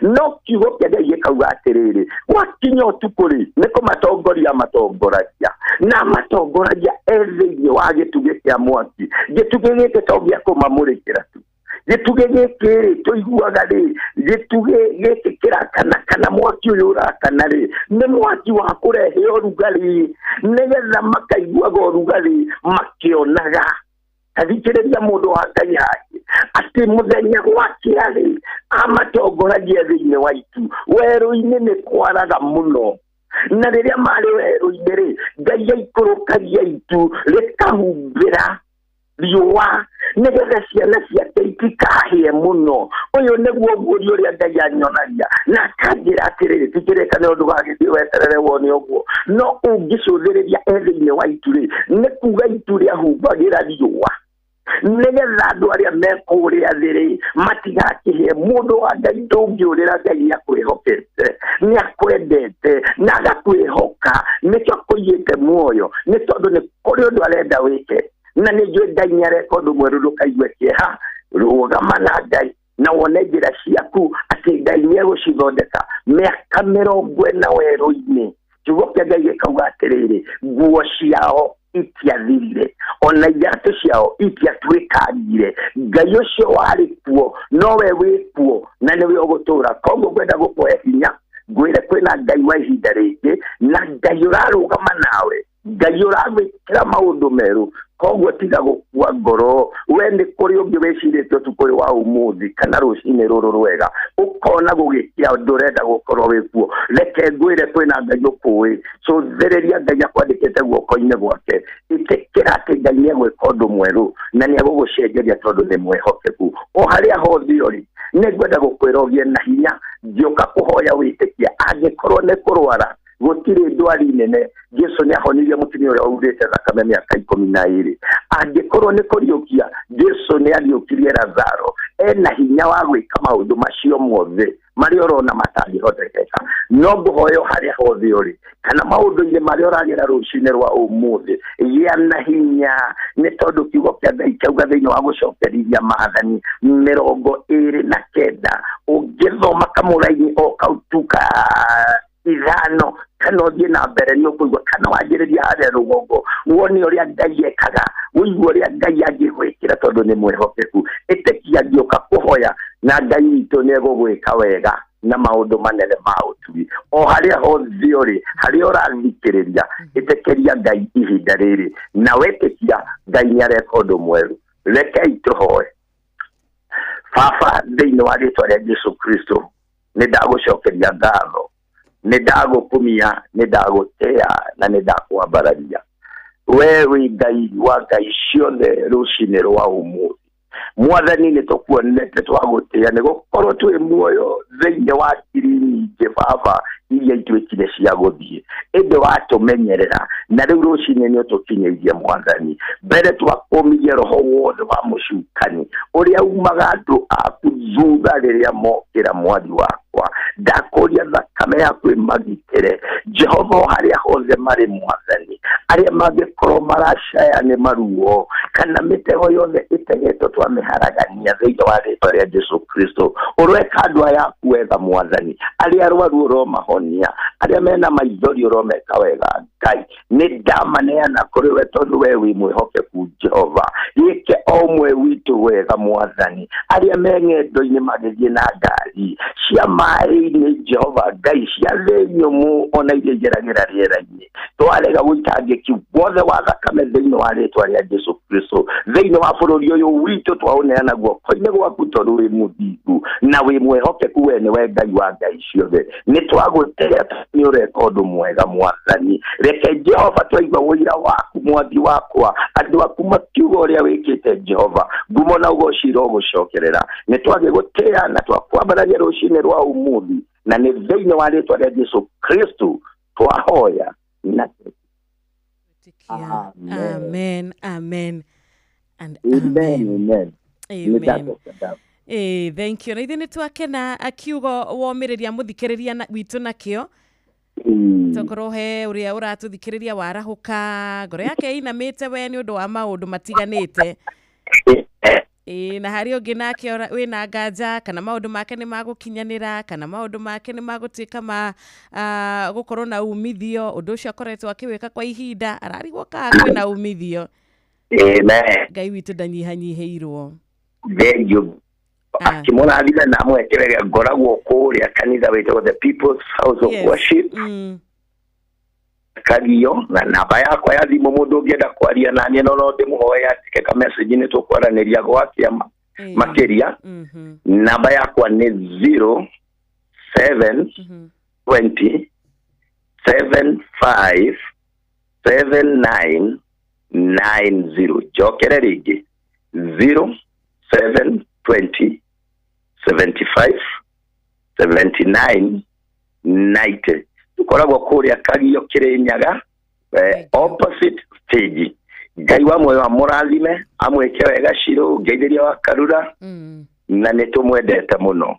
no kiugo kĩa Ngai gĩkauga atĩrĩrĩ, gwakinya ũtukũ rĩ, nĩ kũmatongoria matongoragia, na matongoragia e thĩinĩ wa gĩtugĩ kĩa mwaki. Gĩtugĩ gĩkĩ to gĩa kũmamũrĩkĩra tu. Gĩtugĩ gĩkĩ rĩ, tũiguaga rĩ, gĩtugĩ gĩkĩ kĩrakana kana mwaki ũyũ ũrakana rĩ, nĩ mwaki wa kũrehe ũrugarĩ, nĩgetha makaiguaga ũrugarĩ makĩonaga. Tathikĩrĩria mũndũ wa Ngai hake, atĩ mũthenya gwakĩa rĩ, amatongoragia thĩinĩ wa itu. Werũ-inĩ nĩ kwaraga mũno, na rĩrĩa marĩ werũ-inĩ rĩ, Ngai aikũrũkagia itu rĩkahumbĩra riũa nĩgetha ciana ciake itikahĩe mũno. Ũyũ nĩguo guũri ũrĩa Ngai anyonagia na akanjĩra atĩrĩrĩ, ti kĩrĩkanĩro ndũgagĩthiĩ weterere wone ũguo, no ũngĩcũthĩrĩria e thĩinĩ wa itu rĩ, nĩ kuga itu rĩahumbagĩra riũa nĩgetha andũ arĩa me kũrĩa thĩ rĩ matigakĩhĩe. Mũndũ wa Ngai, ndũngĩũrĩra Ngai, nĩ akwĩhokete, nĩ akwendete na agakwĩhoka, nĩkĩo akũigĩte muoyo, nĩ tondũ nĩ kũrĩ ũndũ arenda wĩke. Na nĩ njũĩ Ngai nĩ areka ũndũ mwerũ, ndũkaigue kĩeha. Rũgama na Ngai na wone njĩra ciaku atĩ Ngai nĩ egũcithondeka. Mĩaka 40 werũ-inĩ, kiugo kĩa Ngai gĩkauga atĩrĩrĩ, nguo ciao itiathirire, ona iratũ ciao itiatuĩkangire. Ngai ũcio warĩ kuo nowe wĩ kuo na nĩwe ũgũtũra. Koguo ngwenda gũkũhe hinya, ngwĩre kwĩna Ngai wa ihinda rĩngĩ, na Ngai ũrarũgama nawe, Ngai ũragwĩkĩra maũndũ merũ. Koguo tiga gũkua ngoro. We nĩ kũrĩ ũngĩ wĩcirĩtie ũtukũ ũyũ wa ũmũthĩ kana rũcinĩ rũrũ rwega, ũkona gũgĩkĩa ndũrenda gũkorwo wĩ kuo. Reke ngwĩre kwĩna Ngai ũkũĩ. Cũthĩrĩria Ngai akwandĩkĩte guoko-inĩ gwake. Ĩtĩkĩra atĩ Ngai nĩ egwĩka ũndũ mwerũ na nĩ egũgũcenjeria tondũ nĩ mwĩhokeku. O harĩa hothe ũrĩ, nĩ ngwenda gũkwĩra ũgĩe na hinya. Ngĩũka kũhoya wĩtĩkia, angĩkorwo nĩ kũrwara, gũtirĩ ndwari nene. Jesu nĩ ahonirie mũtumia ũrĩa waurĩte thakame mĩaka 12. Angĩkorwo nĩ kũriũkia, Jesu nĩ ariũkirie Lazaro. Ena hinya wa gwĩka maũndũ macio mothe marĩa ũrona matangĩhotekeka. No ngũhoya o harĩa hothe ũrĩ kana maũndũ-inĩ marĩa ũragera rũcinĩ rwa ũmũthĩ, gĩa na hinya, nĩ tondũ kiugo kĩa Ngai kĩauga thĩinĩ wa gũcokerithia maathani 29, ũngĩthoma kamũraini o kau tu ka ithano kana ũthiĩ na mbere nĩ ũkũigua kana wanjĩrĩria harĩa rũgongo wone ũrĩa Ngai ekaga ũigue ũrĩa Ngai angĩgwĩkĩra tondũ nĩ mwĩhokeku. Ĩtĩkia ngĩũka kũhoya na Ngai witũ nĩ egũgwĩka wega na maũndũ manene ma ũtugi. O harĩa hothe ũrĩ, harĩa ũrathikĩrĩria, ĩtĩkĩria Ngai ihinda rĩrĩ na wetĩkia Ngai nĩ areka ũndũ mwerũ. Rekei tũhoe. Baba, thĩinĩ wa rĩtwa rĩa Jesu Kristo, nĩ ndagũcokeria ngatho, nĩ ndagũkumia, nĩ ndagũtĩa na nĩ ndakwambararia. We wĩ Ngai wa ngai ciothe rũcinĩ rwa ũmũthĩ. Mwathani nĩ tũkuonete twagũtĩa nĩ gũkorwo twĩ muoyo thĩinĩ wa ngiri nyingĩ Baba iria ituĩkire cia gũthiĩ, ĩndĩ watũmenyerera na rĩu rũcinĩ nĩ ũtũkinyĩirie Mwathani. Mbere twakũmirie roho wothe wa mũcukani ũrĩa umaga andũ aku thutha rĩrĩa mokĩra mwathi wakwa. Ndakũria thakame yaku ĩmagitĩre Jehova o harĩa hothe marĩ Mwathani, arĩa mangĩkorwo maracaya nĩ maruo kana mĩtego yothe ĩtegetwo twamĩharagania thĩinĩ wa rĩtwa rĩa Jesu Kristo. Ũroeka andũ aya aku wega Mwathani, arĩa arwaru ũromahonia, arĩa mena maithori ũromeka wega Ngai. Nĩ ndamaneana kũrĩ we tondũ we wĩ mwĩhokeku Jehova. Gĩke o ũmwe witũ wega Mwathani, arĩa me ng'endo-inĩ magĩthiĩ na ngari cia maĩ-inĩ Jehova Ngai, cia thĩ nyũmũ ona iria igeragĩra rĩera-inĩ, twarega gũitangĩki wothe wa thakame thĩinĩ wa rĩtwa rĩa Jesu Kristo. Thĩinĩ wa bũrũri ũyũ witũ twaũneana guoko-inĩ gwaku tondũ wĩ mũthingu na wĩ mwĩhokeku, we nĩwe Ngai wa ngai ciothe. Nĩ twagũtĩa nĩ ũreka ũndũ mwega Mwathani. Reke Jehova twaigua ũira waku mwathi wakwa, andũ aku makiuga ũrĩa wĩkĩte Jehova, ngumo na ũgoci irogũcokerera. Nĩ twagĩgũtĩa na twakwambararia rũcinĩ rwa ũmũthĩ, na nĩ thĩinĩ wa rĩtwa rĩa Jesu Kristo twahoya na Amen. Amen, amen and amen. Amen. Amen. Thank you. Na ithuĩ nĩ twakena akiugo womĩrĩria mũthikĩrĩria witũ nakĩo. Tokorwo he ũrĩa ũratũthikĩrĩria warahũka ngoro yake ĩinamĩte we nĩ ũndũ wa maũndũ matiganĩte. Na harĩ ũngĩ nake wĩna nganja kana maũndũ make nĩ magũkinyanĩra kana maũndũ make nĩ magũtuĩka ma gũkorwo na umithio, ũndũ ũcio akoretwo akĩwĩka kwa ihinda ararigwo kana kwĩna umithio. Amen. Ngai witũ ndanyihanyihĩirwo. Thank you. Akĩmũrathime na amwĩkĩre ngoragwo kũrĩa kanitha wĩtagwo The People's House of Worship. Kagio na namba yakwa ya thimũ mũndũ ũngĩenda kwaria naniĩ no ndĩmũhoe andĩke ka message nĩ tũkwaranĩria gwa kĩama makĩria. Namba yakwa nĩ 07 20 75 79 90. Njokere rĩngĩ 07 20 75 79 90. Tukoragwo kũrĩa Kagio Kĩrĩnyaga, opposite stage. Ngai wa muoyo amũrathime, amwĩke wega Shiro, ngeithĩria wa Karura, na nĩ tũmwendete mũno.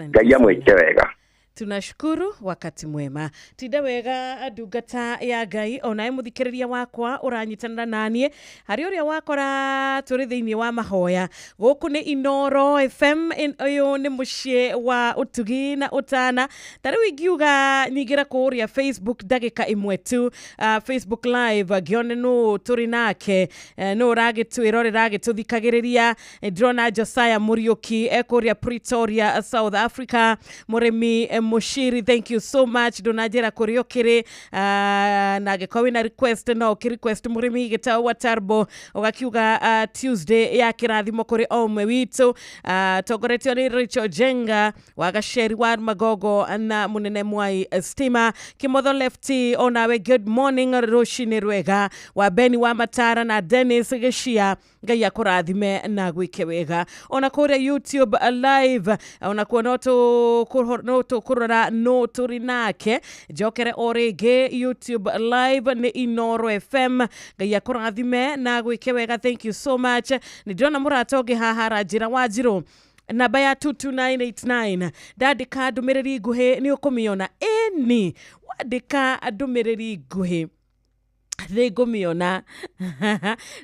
Ngai amwĩke wega. Tunashukuru, wakati mwema. Tinda wega ndungata ya Ngai, onawe muthikiriria wakwa uranyitanira nanie hari uria wakora turi thiini wa mahoya. Guku ni Inoro FM, uyu ni mucii wa utugi na utana. Ta riu ingiuga nyingira kuria Facebook ndagika imwe tu, Facebook live ngione nu turi nake, nu uragitwirorera agituthikagiriria. Ndirona Josiah Muriuki ekuria Pretoria, South Africa. Murimi Mushiri, thank you so much. Ndunanjira kuri ukiri, na angĩkorwo wĩna request no ũkĩ request mũrĩmi gĩtau wa Tarbo ũgakiuga Tuesday ya kĩrathimo kũrĩ o ũmwe witũ, tongoretio nĩ Rachel Jenga wa Gaceri wa Magogo na mũnene Mwai Stima Kimotho Lefty, onawe good morning, rũcinĩ rwega wa Beni wa Matara na Dennis Gĩcia, Ngai akũrathime na gwĩke wega. Ona kũrĩa YouTube live ona kuo no tũkũrora no tũrĩ nake. Njokere o rĩngĩ YouTube live nĩ Inoro FM, Ngai akũrathime na gwĩke wega, thank you so much. Nĩ ndĩrona mũrata ũngĩ haha aranjĩra Wanjirũ namba ya 22989 ndandĩka ndũmĩrĩri nguhĩ nĩ ũkũmĩona. Ĩni wandĩka ndũmĩrĩri nguhĩ Nĩ ngũmĩona,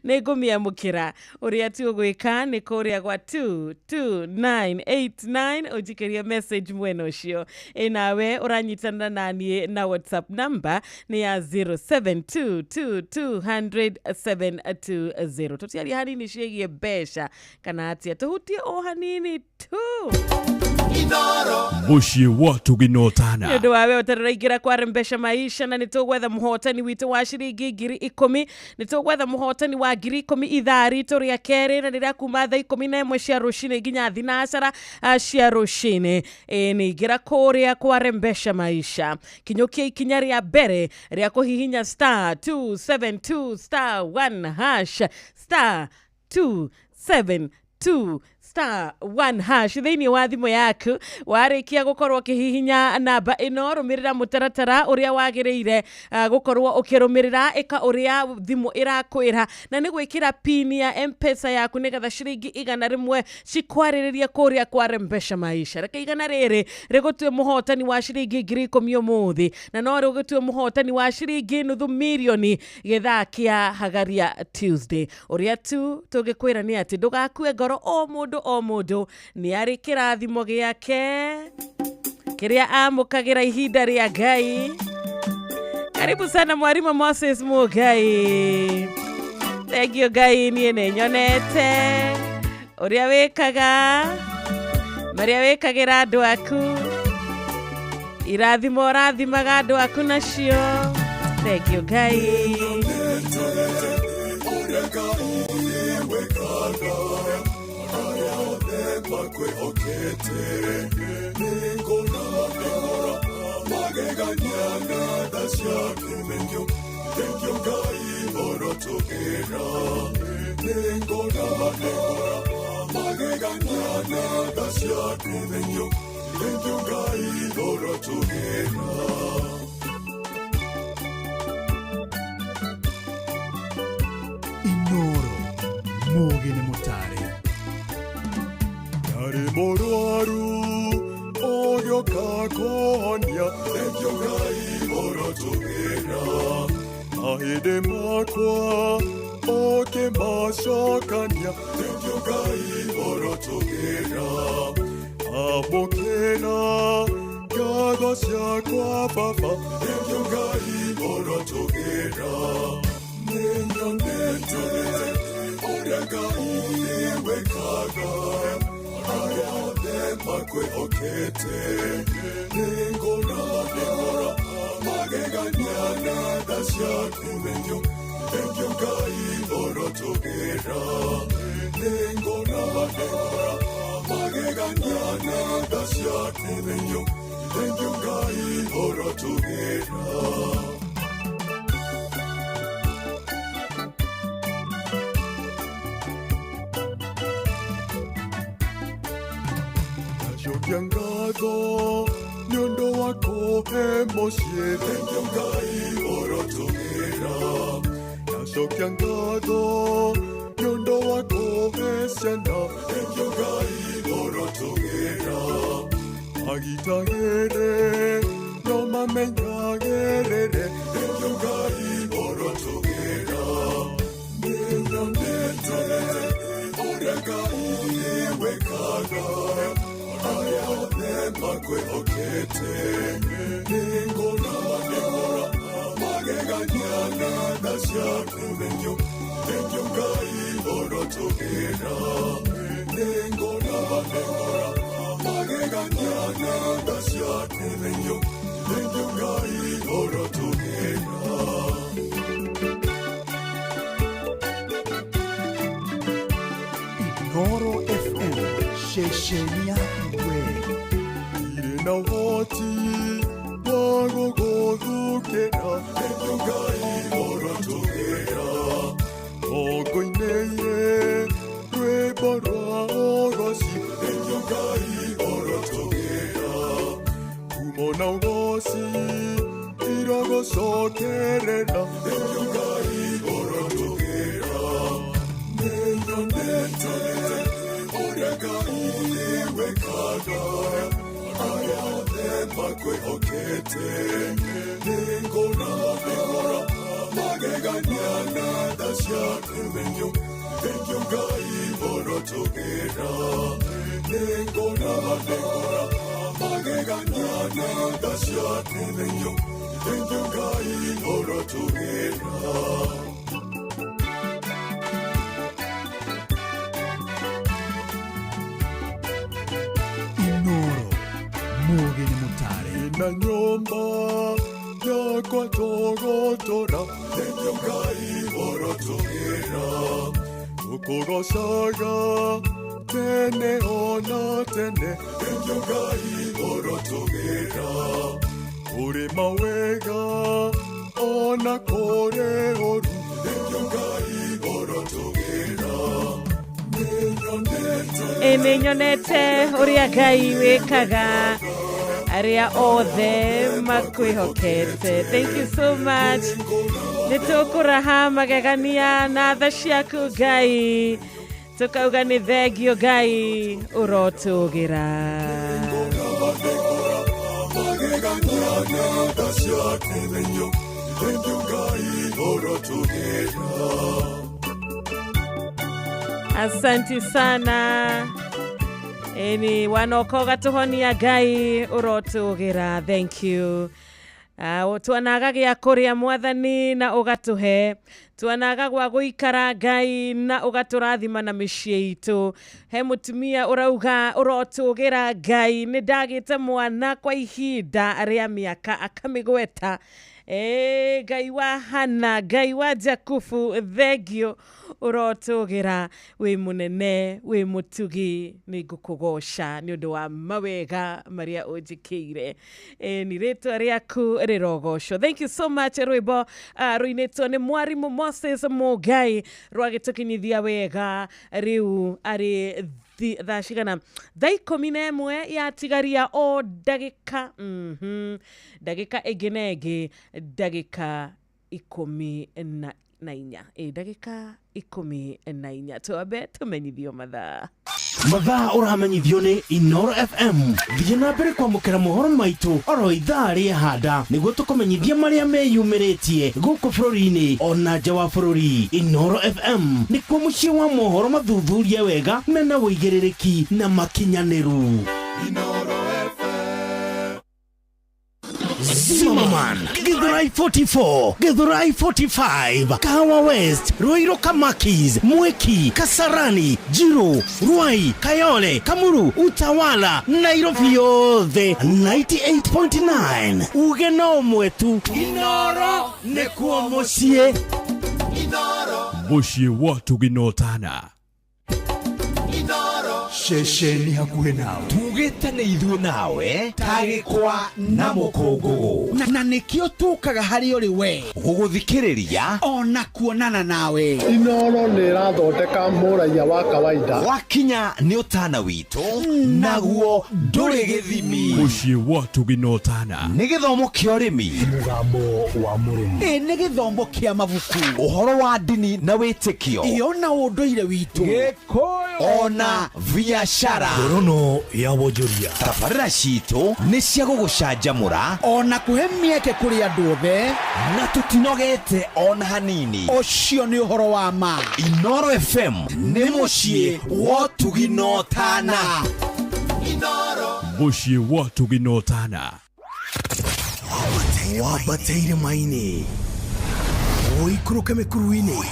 nĩ ngũmĩamũkĩra. Ũrĩa tu ũgwĩka nĩ kũrĩa gwa 22989 ũnjikĩrie message mwena ũcio. Ĩ nawe ũranyitanĩra naniĩ na WhatsApp number nĩ ya 0722200720. Tũtiaria hanini ciĩgiĩ mbeca kana atĩa, tũhutie o hanini tu. Mũciĩ wa tũginotana. Nĩ ũndũ wa we ũtarĩraingĩra kwa Mbeca Maisha, na nĩ tũgwetha mũhotani witũ wa ciringi 10,000. Nĩ tũgwetha mũhotani wa 10,000 ithaa ritũ rĩa kerĩ, na rĩrĩa kuma thaa 11 cia rũcinĩ nginya thinacara cia rũcinĩ. Ĩ nĩ ingĩra kũrĩa kwa Mbeca Maisha, kinyũkia ikinya rĩa mbere rĩa kũhihinya star 272 star 1 hash, star 272 star 1 hash thĩinĩ wa thimũ yaku. Warĩkia gũkorwo ũkĩhihinya namba ĩno, rũmĩrĩra mũtaratara ũrĩa wagĩrĩire gũkorwo ũkĩrũmĩrĩra. Ĩka ũrĩa thimũ ĩrakwĩra, na nĩ gwĩkĩra pin ya M-Pesa yaku nĩgetha ciringi 100 cikwarĩrĩrie kũrĩa kwa Mbeca Maisha. Reke igana rĩrĩ rĩgũtue mũhotani wa ciringi 10,000 ũmũthĩ, na no rĩgũtue mũhotani wa ciringi 500,000 gĩthaa kĩa Hagaria Tuesday. Ũrĩa tu tũngĩkwĩra nĩ atĩ ndũgakue ngoro, o mũndũ o mũndũ nĩ arĩ kĩrathimo gĩake kĩrĩa amũkagĩra ihinda rĩa Ngai. Karibu sana mwarimu Moses Mugai. Thank you Ngai, niĩ nĩ nyonete ũrĩa wĩkaga, marĩa wĩkagĩra andũ aku, irathimo ũrathimaga andũ aku nacio. Thank you Ngai. Inoro Mũgĩ nĩ mũtare. Ndarĩ mũrwaru ũgĩũka kũhonia, thengiũ Ngai ũrotũgĩra. Mahĩndĩ makwa ũkĩmacokania, thengiũ Ngai ũrotũgĩra. Amũkĩra ngatho ciakwa Baba, thengiũ Ngai ũrotũgĩra. Nĩnyonete ũrĩa Ngai wĩkaga, arĩa othe makwĩhokete. Nĩngũra magegania na tha ciaku, thengiũ, thengiũ Ngai ũrotũgĩra. Nĩngũra magegania na tha ciaku, thengiũ, thengiũ Ngai ũrotũgĩra. Ndacokia ngatho nĩ ũndũ wa kũhe mũciĩ, thengiũ Ngai ũrotũgĩra. Ndacokia ngatho nĩ ũndũ wa kũhe ciana, thengiũ Ngai ũrotũgĩra. Magitagĩre no mamenyagĩrĩre, thengiũ Ngai ũrotũgĩra. Nĩnyonete ũrĩa Ngai wĩkaga, arĩa othe makwĩhokete. Nĩngũra magegania na tha ciaku, thengiũ, thengiũ Ngai ũrotũgĩra. Nĩngũra magegania na tha ciaku, thengiũ, thengiũ Ngai ũrotũgĩra. Inoro FM, ceceni yaku we. Irĩ na ũhoti wa gũgũthukĩra, thengiũ Ngai ũrotũgĩra. Ngũinĩire rwĩmbo rwa ũgoci, thengiũ Ngai ũrotũgĩra. Kumo na ũgoci irogũcokerera, thengiũ Ngai ũrotũgĩra. Nĩnyonete ũrĩa Ngai wĩkaga, arĩa othe makwĩhokete. Nĩngũra magegania Magegania na tha ciaku thengiũ, thengiũ Ngai ũrotũgĩra. Nĩngũraga nĩngũra magegania na tha ciaku thengiũ, thengiũ Ngai ũrotũgĩra. Inoro muge nĩ mũtare Na nyũmba yakwa tũgũtũra, thengiũ Ngai ũrotũgĩra. Tũkũgoocaga tene ona tene, thengiũ Ngai ũrotũgĩra. Kũrĩ mawega ona kũrĩ ũru, thengiũ Ngai ũrotũgĩra. Nĩnyonete Nĩnyonete ũrĩa Ngai wĩkaga arĩa othe makwĩhokete. Thank you so much. Nĩ tũkũraha magegania na tha ciaku Ngai, tũkauga nĩ thengio Ngai ũrotũgĩra. Magegania na tha ciaku thengiũ, thengiũ Ngai ũrotũgĩra. Asanti sana. Eni wanoka ũgatũhonia Ngai ũrotũgĩra. Thank you. Twanaga gĩa kũrĩa mwathani na ũgatũhe, twanaga gwa gũikara Ngai na ũgatũrathima na mĩciĩ itũ. He mũtumia ũrauga ũrotũgĩra Ngai, nĩ ndagĩte mwana kwa ihinda rĩa mĩaka akamĩgweta. Ngai wa Hana, Ngai wa Jakubu, thengio ũrotũgĩra, wĩ mũnene, wĩ mũtugi, nĩ ngũkũgoca nĩ ũndũ wa mawega marĩa ũnjĩkĩire. Nĩ rĩtwa rĩaku rĩrogocwo. Thank you so much. Rwĩmbo rũinĩtwo nĩ mwarimũ Moses Mũngai rwagĩtũkinyithia wega rĩu arĩ thaa cigana, thaa 11 yatigaria o ndagĩka ndagĩka ĩngĩ na ĩngĩ ndagĩka 14, ndagĩka 14. Twambe tũmenyithio mathaa. Mathaa ũramenyithio nĩ Inoro FM. Thiĩ na mbere kwamũkĩra mohoro maitũ oro ithaa rĩa handa nĩguo tũkũmenyithia marĩa meyumĩrĩtie gũkũ bũrũri-inĩ ona nja wa bũrũri. Inoro FM nĩkuo mũciĩ wa mohoro mathuthurie wega mena ũigĩrĩrĩki na makinyanĩru. Zimmerman, Githurai 44, Githurai 45, Kahawa West, Ruiru Kamakis, Mwiki, Kasarani, Jiru, Ruai, Kayole, Kamuru, Utawala, Nairobi yothe 98.9. Uge no mwetu Inoro nĩkuo mũciĩ. Mũciĩ wa Tũginotana. Ceceni hakuhĩ nawe tugĩte nĩ ithuĩ nawe tagĩkwa na mũkũngũgũ na nĩkĩo tũkaga harĩ ũrĩ we gũgũthikĩrĩria ona kuonana nawe. Inoro nĩ ĩrathondeka mũraiya wa kawaida. Wakinya nĩ ũtana witũ naguo ndũrĩ gĩthimi. Mũciĩ wa Tũginotana nĩ gĩthomo kĩa ũrĩmi, mũgambo wa mũrĩmi, nĩ gĩthomo kĩa mabuku, ũhoro wa ndini na wĩtĩkio, ĩyo na ũndũire witũ, Gĩkũyũ ona biashara, ngorono ya wonjoria. Tabarĩra citũ nĩ cia gũgũcanjamũra ona kũhe mĩeke kũrĩ andũ othe, na tũtinogete ona hanini. Ũcio nĩ ũhoro wa ma. Inoro FM nĩ mũciĩ wa Tũginotana. Mũciĩ wa Tũginotana. Wambateire maini ũikũrũke mĩkuru-inĩ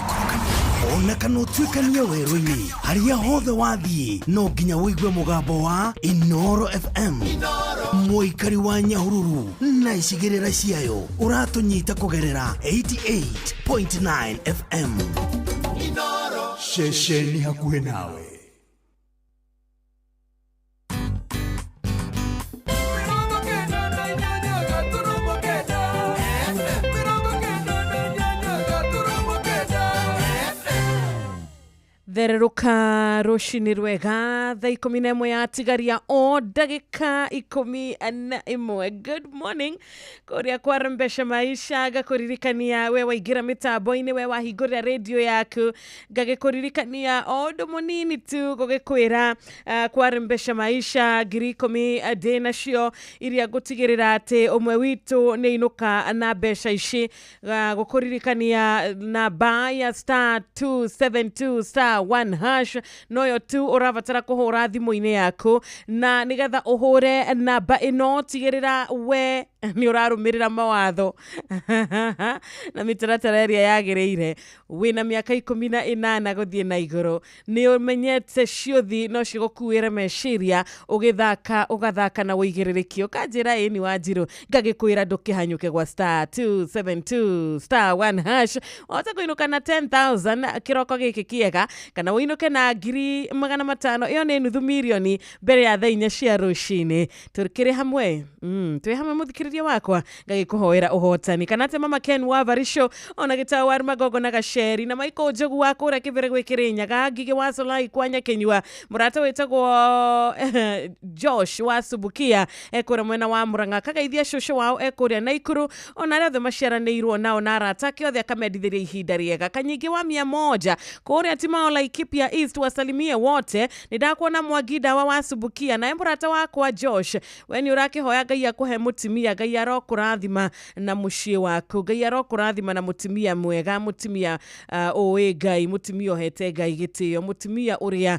ona kana ũtuĩkanie werũ-inĩ, harĩa hothe wathiĩ no nginya ũigue mũgambo wa Inoro FM. Mũikari wa Nyahururu na icigĩrĩra ciayo ũratũnyita kũgerera 88.9 FM. Ceceni hakuhĩ nawe. Thererũka rũcinĩ rwega thaa 11 yatigaria o ndagĩka 11. Good morning kũrĩa kwarembesha maisha, ngakũririkania we waingĩra mĩtambo-inĩ, we wahingũrĩra rĩndiũ yaku, ngagĩkũririkania o ũndũ mũnini tu gũgĩkwĩra kwarembesha maisha 10,000 ndĩ nacio iria ngũtigĩrĩra atĩ ũmwe witũ nĩ inũka na mbeca ici. Gũkũririkania namba ya star 272 star 1 hash noyo tu ũrabatara kũhũra thimũ-inĩ yaku, na nĩgetha ũhũre namba ĩno tigĩrĩra we nĩ ũrarũmĩrĩra mawatho na mĩtaratara ĩrĩa yagĩrĩire. Wĩna mĩaka 18 gũthiĩ na igũrũ, nĩ ũmenyete ciũthi no cigũkuĩre meciria ũgĩthaka, ũgathaka na ũigĩrĩrĩki. Ũkanjĩra ĩni Wanjirũ, ngagĩkwĩra ndũkĩhanyũke gwa star 272 star 1 hash, wahota kũinũka na 10,000 kĩroko gĩkĩ kĩega, kana ũinũke na 500,000, ĩyo nĩ nuthu mirioni mbere ya thaa 4 cia rũcinĩ. Tũkĩrĩ hamwe, twĩ hamwe mũthikĩrĩria wakwa, ngagĩkũhoera ũhotani. Kana te mama Ken wa Varisho ona gĩtao wa Magogo na Gaceri na Michael Njogu wa kũrĩa Kĩbere gwĩ Kĩrĩnyaga, Ngigĩ wa Solai kwa Nyakenyua, mũrata wĩtagwo Josh wa Subukia ekũrĩa mwena wa Murang'a, kagaithia cũcũ wao ekũrĩa Naikuru, ona arĩa othe maciaranĩirwo nao na arata ake othe akamendithĩria ihinda rĩega. Kanyingĩ wa 100 kũrĩa Timao Laikipia East, wasalimie wote. Nĩndakuona Mwangi Ndawa wa Subukia naye mũrata wakwa Josh, we nĩ ũrakĩhoya Ngai akũhe mũtumia, Ngai arokũrathima na mũciĩ waku, Ngai arokũrathima na mũtumia mwega, mũtumia ũĩ Ngai, mũtumia ũhete Ngai gĩtĩo, mũtumia ũrĩa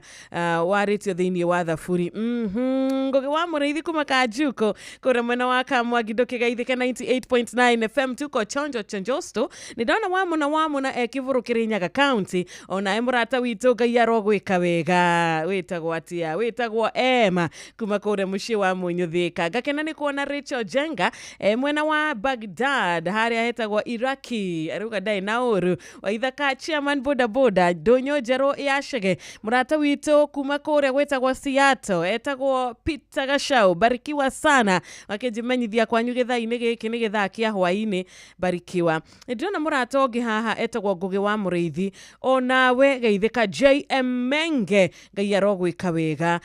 warĩtio thĩinĩ wa thaburi. Ngũgĩ wa Mũrĩithi kuma Kanjuko kũrĩa mwena wa Kamwangi, ndũkĩgeithĩke 98.9 FM, tuko chonjo chonjosto. Nĩndona wamũna ekĩbũrũ Kĩrĩnyaga County, onae mũrata witũ Ngai arogwĩka wega, wĩtagwo atia, wĩtagwo Emma kuma kũrĩa mũciĩ wa Mũnyũthĩka. Ngakena nĩ kuona Rachel Jenga mwena wa Baghdad harĩa hetagwo Iraki, arauga ndarĩ na ũru. Waithaka chairman boda boda ndũnyũ njerũ ya Chege, mũrata witũ kuma kũrĩa gwĩtagwo Seattle etagwo Peter Gachau, barikiwa sana, wakĩnjimenyithia kwanyu gĩthaa-inĩ gĩkĩ nĩ gĩthaa kĩa hwaĩ-inĩ, barikiwa. Nĩndĩrona mũrata ũngĩ haha etagwo Ngũgĩ wa Mũrĩithi, onawe geithĩka. JM Menge, Ngai arogwĩka wega.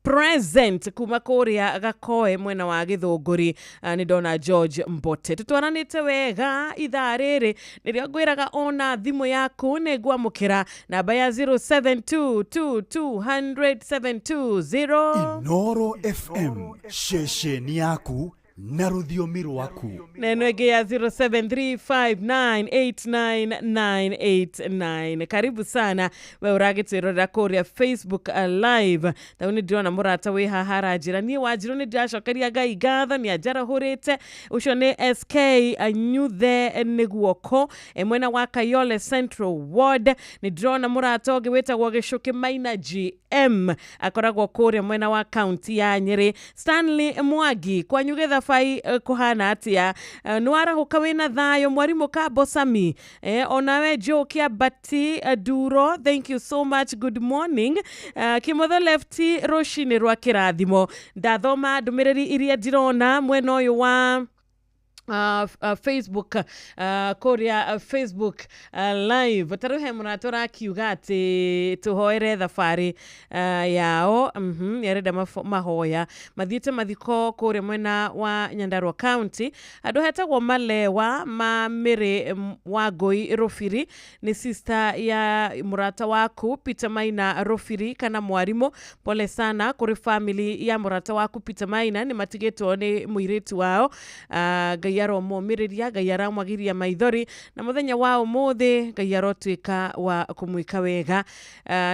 Present kuma kũrĩa Gakoe mwena wa Gĩthũngũri, nĩ ndona George Mbote. Tũtwaranĩte wega ithaa rĩrĩ, nĩrĩo ngwĩraga ona thimũ yaku nĩ ngwamũkĩra namba ya 0722200720. Inoro FM, ceceni yaku na rũthiomi rwaku. Neno ĩngĩ ya 0735989989. Karibu sana we ũragĩtwĩrorera kũrĩa Facebook live. Tau nĩ ndĩrona mũrata wĩ haha aranjĩra niĩ Wanjirũ nĩ ndĩracokeria Ngai ngatho nĩ anjarahũrĩte. Ũcio nĩ SK Nyuthe nĩ guoko mwena wa Kayole Central Ward. Nĩ ndĩrona mũrata ũngĩ wĩtagwo Gĩcũkĩ Maina GM akoragwo kũrĩa mwena wa kaunti ya Nyĩrĩ. Stanley Mwangi kwanyu gĩthabai kũhana atĩa? Nĩ warahũka wĩna thayũ. Mwarimũ Kambosami onawe Joe Kĩambati Nduro, thank you so much, good morning. Kĩmotho Lefty, rũcinĩ rwa kĩrathimo. Ndathoma ndũmĩrĩri iria ndĩrona mwena ũyũ wa Facebook, kũrĩa Facebook live. Tarĩu he mũrata ũrakiuga atĩ tũhoere thabarĩ yao, nĩarenda mahoya mathiĩte mathiko kũrĩa mwena wa Nyandarua County, handũ hetagwo Malewa ma Mĩrĩ wa Ngũi Rũbiri. Nĩ sister ya mũrata waku Peter Maina Rũbiri kana mwarimũ. Pole sana kũrĩ family ya mũrata waku Peter Maina, nĩ matigĩtwo nĩ mũirĩtu wao. Ngai aromomĩrĩria, Ngai aramwagiria maithori, na mũthenya wa ũmũthĩ Ngai arotuĩka wa kũmwĩka wega.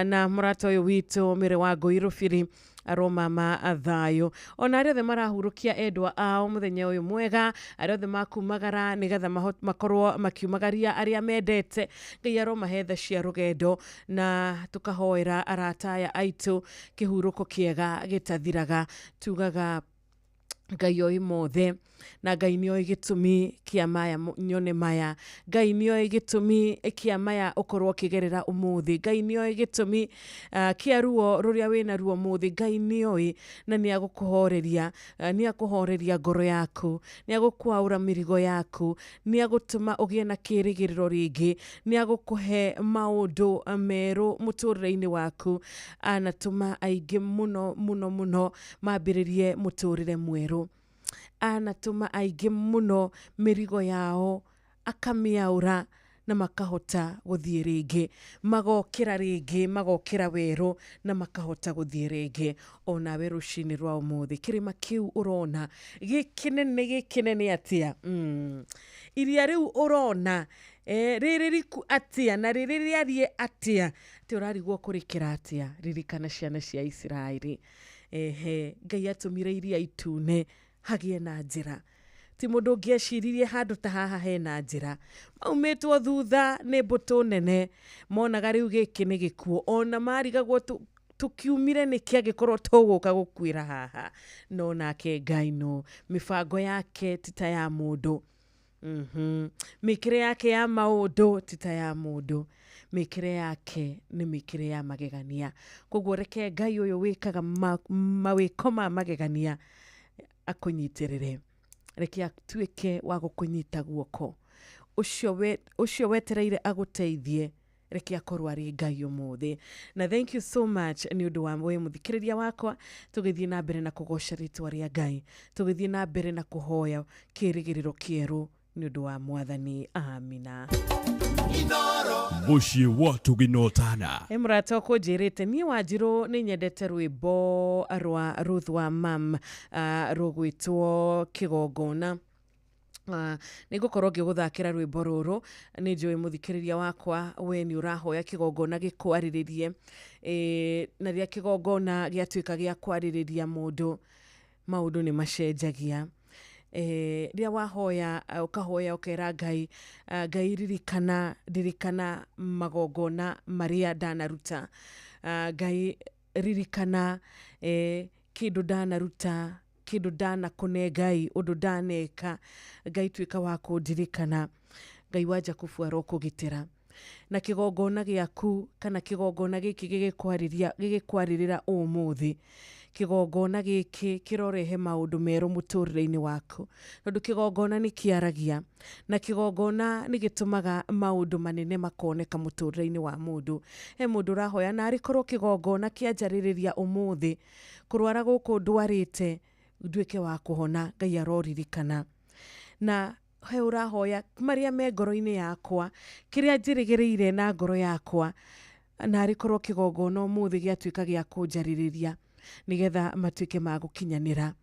Na mũrata ũyũ witũ Mĩrĩ wa Ngũi Rũbiri aromama thayũ. Ona arĩa othe marahurũkia endwa ao mũthenya ũyũ mwega, arĩa othe makumagara nĩgetha makorwo makiumagaria arĩa mendete, Ngai aromahe tha cia rũgendo, na tũkahoera arata aya aitũ kĩhurũko kĩega gĩtathiraga. Tugaga Ngai oĩ mothe na Ngai nĩ oĩ gĩtũmi kĩa maya nyone maya. Ngai nĩ oĩ gĩtũmi kĩa maya ũkorwo ũkĩgerera ũmũthĩ. Ngai nĩ oĩ gĩtũmi kĩa ruo rũrĩa wĩna ruo ũmũthĩ. Ngai nĩ oĩ na nĩ agũkũhoreria, nĩ akũhoreria ngoro yaku, nĩ agũkwaũra mĩrigo yaku, nĩ agũtũma ũgĩe na kĩrĩgĩrĩro rĩngĩ, nĩ agũkũhe maũndũ merũ mũtũrĩre-inĩ waku. Anatũma aingĩ mũno mũno mũno mambĩrĩrie mũtũrĩre mwerũ. Anatũma aingĩ mũno mĩrigo yao akamĩaũra na makahota gũthiĩ rĩngĩ, magokĩra rĩngĩ, magokĩra werũ na makahota gũthiĩ rĩngĩ. Onawe rũcinĩ rwa ũmũthĩ, kĩrĩma kĩu ũrona gĩkĩnene gĩkĩnene atĩa? Iria rĩu ũrona rĩrĩ riku atĩa na rĩrĩ rĩarie atĩa? Atĩ ũrarigwo kũrĩkĩra atĩa? Ririkana ciana cia Isiraeli. Ehe, Ngai atũmire iria itune hagĩe na njĩra. Ti mũndũ ũngĩeciririe handũ ta haha hena njĩra. Maumĩtwo thutha nĩ mbũtũ nene, monaga rĩu gĩkĩ nĩ gĩkuũ. Ona marigagwo tũkiumire nĩkĩ angĩkorwo tũgũka gũkuĩra haha. No nake Ngai no, mĩbango yake ti ta ya mũndũ. Mĩkĩre yake ya maũndũ ti ta ya mũndũ. Mĩkĩre yake nĩ mĩkĩre ya magegania. Koguo reke Ngai ũyũ wĩkaga mawĩko ma magegania akũnyitĩrĩre. Reke atuĩke wa gũkũnyita guoko. Ũcio wetereire agũteithie, reke akorwo arĩ Ngai ũmũthĩ. Na thank you so much nĩ ũndũ wa we mũthikĩrĩria wakwa, tũgĩthiĩ na mbere na kũgoca rĩtwa rĩa Ngai, tũgĩthiĩ na mbere na kũhoya kĩrĩgĩrĩro kĩerũ nĩ ũndũ wa Mwathani. Amina. Mũciĩ wa Tũginotana. Ĩ mũrata ũkũnjĩrĩte niĩ Wanjirũ nĩ nyendete rwĩmbo rwa Ruth wa Mam, rũgwĩtwo Kĩgongona. Nĩ ngũkorwo ngĩgũthakĩra rwĩmbo rũrũ. Nĩ njũĩ mũthikĩrĩria wakwa we nĩ ũrahoya kĩgongona gĩkwarĩrĩrie. Na rĩrĩa kĩgongona gĩatuĩka gĩa kwarĩrĩria mũndũ, maũndũ nĩ macenjagia. Rĩrĩa wahoya, ũkahoya ũkera Ngai, Ngai ririkana, ririkana magongona marĩa ndanaruta. Ngai ririkana, kĩndũ ndanaruta, kĩndũ ndanakũne Ngai, ũndũ ndaneka. Ngai tuĩka wa kũndirikana. Ngai wa Jakubu arokũgitĩra. Na kĩgongona gĩaku kana kĩgongona gĩkĩ gĩgĩkwarĩrĩra ũmũthĩ, kĩgongona gĩkĩ kĩrorehe maũndũ merũ mũtũrĩre-inĩ waku, tondũ kĩgongona nĩ kĩaragia na kĩgongona nĩ gĩtũmaga maũndũ manene makoneka mũtũrĩre-inĩ wa mũndũ. He mũndũ ũrahoya na arĩkorwo kĩgongona kĩanjarĩrĩria ũmũthĩ, kũrwara gũkũ ndwarĩte nduĩke wa kũhona, Ngai aroririkana. Na he ũrahoya marĩa me ngoro-inĩ yakwa, kĩrĩa njĩrĩgĩrĩire na ngoro yakwa, na arĩkorwo kĩgongona ũmũthĩ gĩatuĩka gĩa kũnjarĩrĩria nĩgetha matuĩke ma gũkinyanĩra.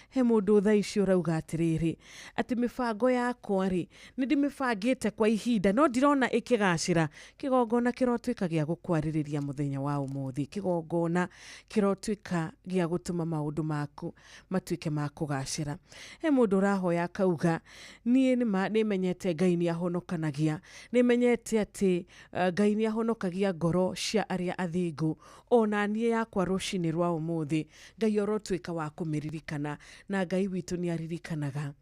He mũndũ thaa ici ũrauga atĩrĩrĩ, atĩ mĩbango yakwa rĩ, nĩ ndĩmĩbangĩte kwa ihinda no ndirona ĩkĩgacĩra. Kĩgongona kĩrotuĩka gĩa gũkwarĩrĩria mũthenya wa ũmũthĩ. Kĩgongona kĩrotuĩka gĩa gũtũma maũndũ maku matuĩke ma kũgacĩra. He mũndũ ũrahoya akauga, niĩ nĩmenyete Ngai nĩ ahonokanagia, nĩmenyete atĩ Ngai nĩ ahonokagia ngoro cia arĩa athingu. Ona niĩ yakwa rũcinĩ rwa ũmũthĩ, Ngai orotuĩka wa kũmĩririkana, na Ngai witũ nĩ aririkanaga,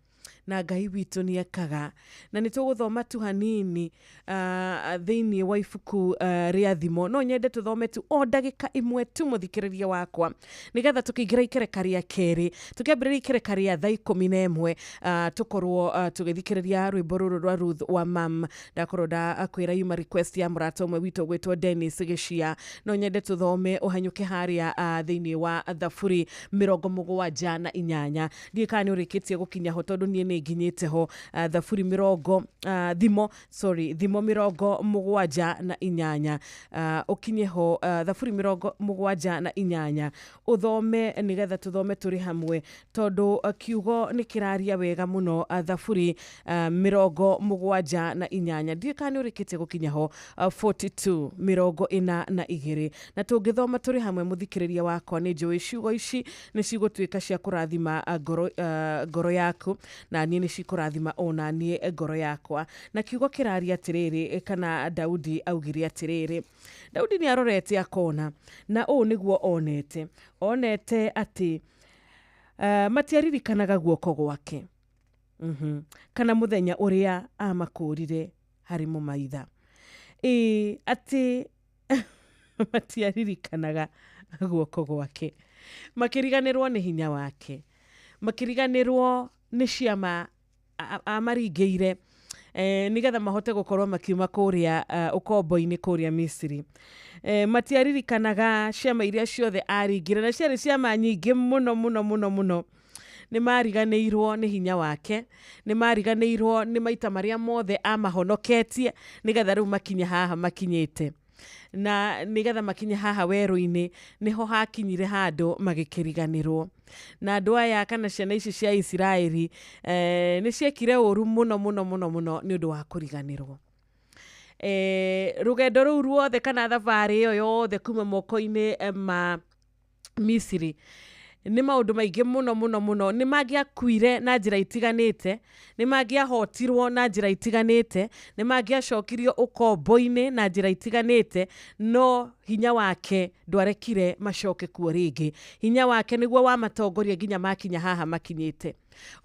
na Ngai witũ nĩ ekaga. Na nĩ tũgũthoma tu hanini thĩinĩ wa ibuku rĩa Thimo. No nyende tũthome tu o ndagĩka ĩmwe tu mũthikĩrĩria wakwa, nĩgetha tũkĩingĩra ikereka rĩa kerĩ, tũkĩambĩrĩria ikereka rĩa thaa 11, tũkorwo tũgĩthikĩrĩria rwĩmbo rũrũ rwa Ruth wa Mam. Ndakorwo ndakwĩra yuma request ya mũrata ũmwe witũ ũgwĩtwo Dennis Gĩcia. No nyende tũthome ũhanyũke harĩa thĩinĩ wa Thaburi 78. Ndiũĩ kana nĩ ũrĩkĩtie gũkinya ho, tondũ niĩ nĩ nginyĩte ho. Thaburi mĩrongo, Thimo, sorry, Thimo 78. Ũkinye ho, Thaburi 78, ũthome nĩgetha tũthome tũrĩ hamwe, tondũ kiugo nĩ kĩraria wega mũno. Thaburi 78. Ndiũĩ kana nĩ ũrĩkĩtie gũkinya ho. 42, 42. Na tũngĩthoma tũrĩ hamwe mũthikĩrĩria wakwa, nĩ njũĩ ciugo ici nĩ cigũtuĩka cia kũrathima ngoro yaku, na niĩ nĩ cikũrathima ona niĩ ngoro yakwa. Na kiugo kĩraria atĩrĩrĩ, kana Daudi augire atĩrĩrĩ, Daudi nĩ arorete akona, na ũũ nĩguo onete. Onete atĩ Matiaririkanaga guoko gwake kana muthenya uria amakurire hari mumaitha. Ati matiaririkanaga guoko gwake, makiriganirwo ni hinya wake, makiriganirwo ni ciama amaringĩire nigetha mahote gukorwo makiuma kuria ukombo-inĩ kuria Misiri. Matiaririkanaga ciama iria ciothe aringire, na ciarĩ ciama nyingĩ mũno mũno mũno mũno. Nĩ mariganĩirwo nĩ hinya wake, nĩ mariganĩirwo nĩ maita marĩa mothe amahonoketie nigetha rĩu makinye haha makinyĩte, na nigetha makinye haha werũ-inĩ niho hakinyire handũ magĩkĩriganĩrwo. Na andũ aya kana ciana ici cia Isiraeli nĩ ciekire ũru mũno mũno mũno mũno nĩ ũndũ wa kũriganĩrwo. Rũgendo rũu ruothe kana thabarĩ ĩyo yothe kuma moko-inĩ ma Misiri nĩ maũndũ maingĩ mũno mũno mũno. Nĩ mangĩakuire na njĩra itiganĩte, nĩ mangĩahotirwo na njĩra itiganĩte, nĩ mangĩacokirio ũkombo-inĩ na njĩra itiganĩte, no hinya wake ndwarekire macoke kuo rĩngĩ. Hinya wake nĩguo wamatongoria nginya makinya haha makinyĩte.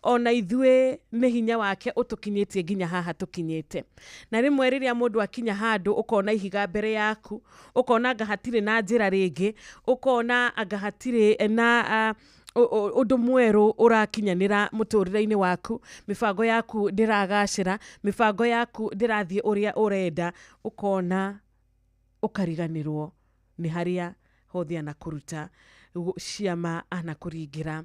Ona ithuĩ nĩ hinya wake ũtũkinyĩtie nginya haha tũkinyĩte. Na rĩmwe rĩrĩa mũndũ akinya handũ ũkona ihiga mbere yaku, ũkona anga hatirĩ na njĩra rĩngĩ, ũkona anga hatirĩ na ũndũ mwerũ ũrakinyanĩra mũtũrĩre-inĩ waku, mĩbango yaku ndĩragacĩra, mĩbango yaku ndĩrathiĩ ũrĩa ũrenda, ũkona ũkariganĩrwo nĩ harĩa hothe anakũruta, ciama anakũringĩra,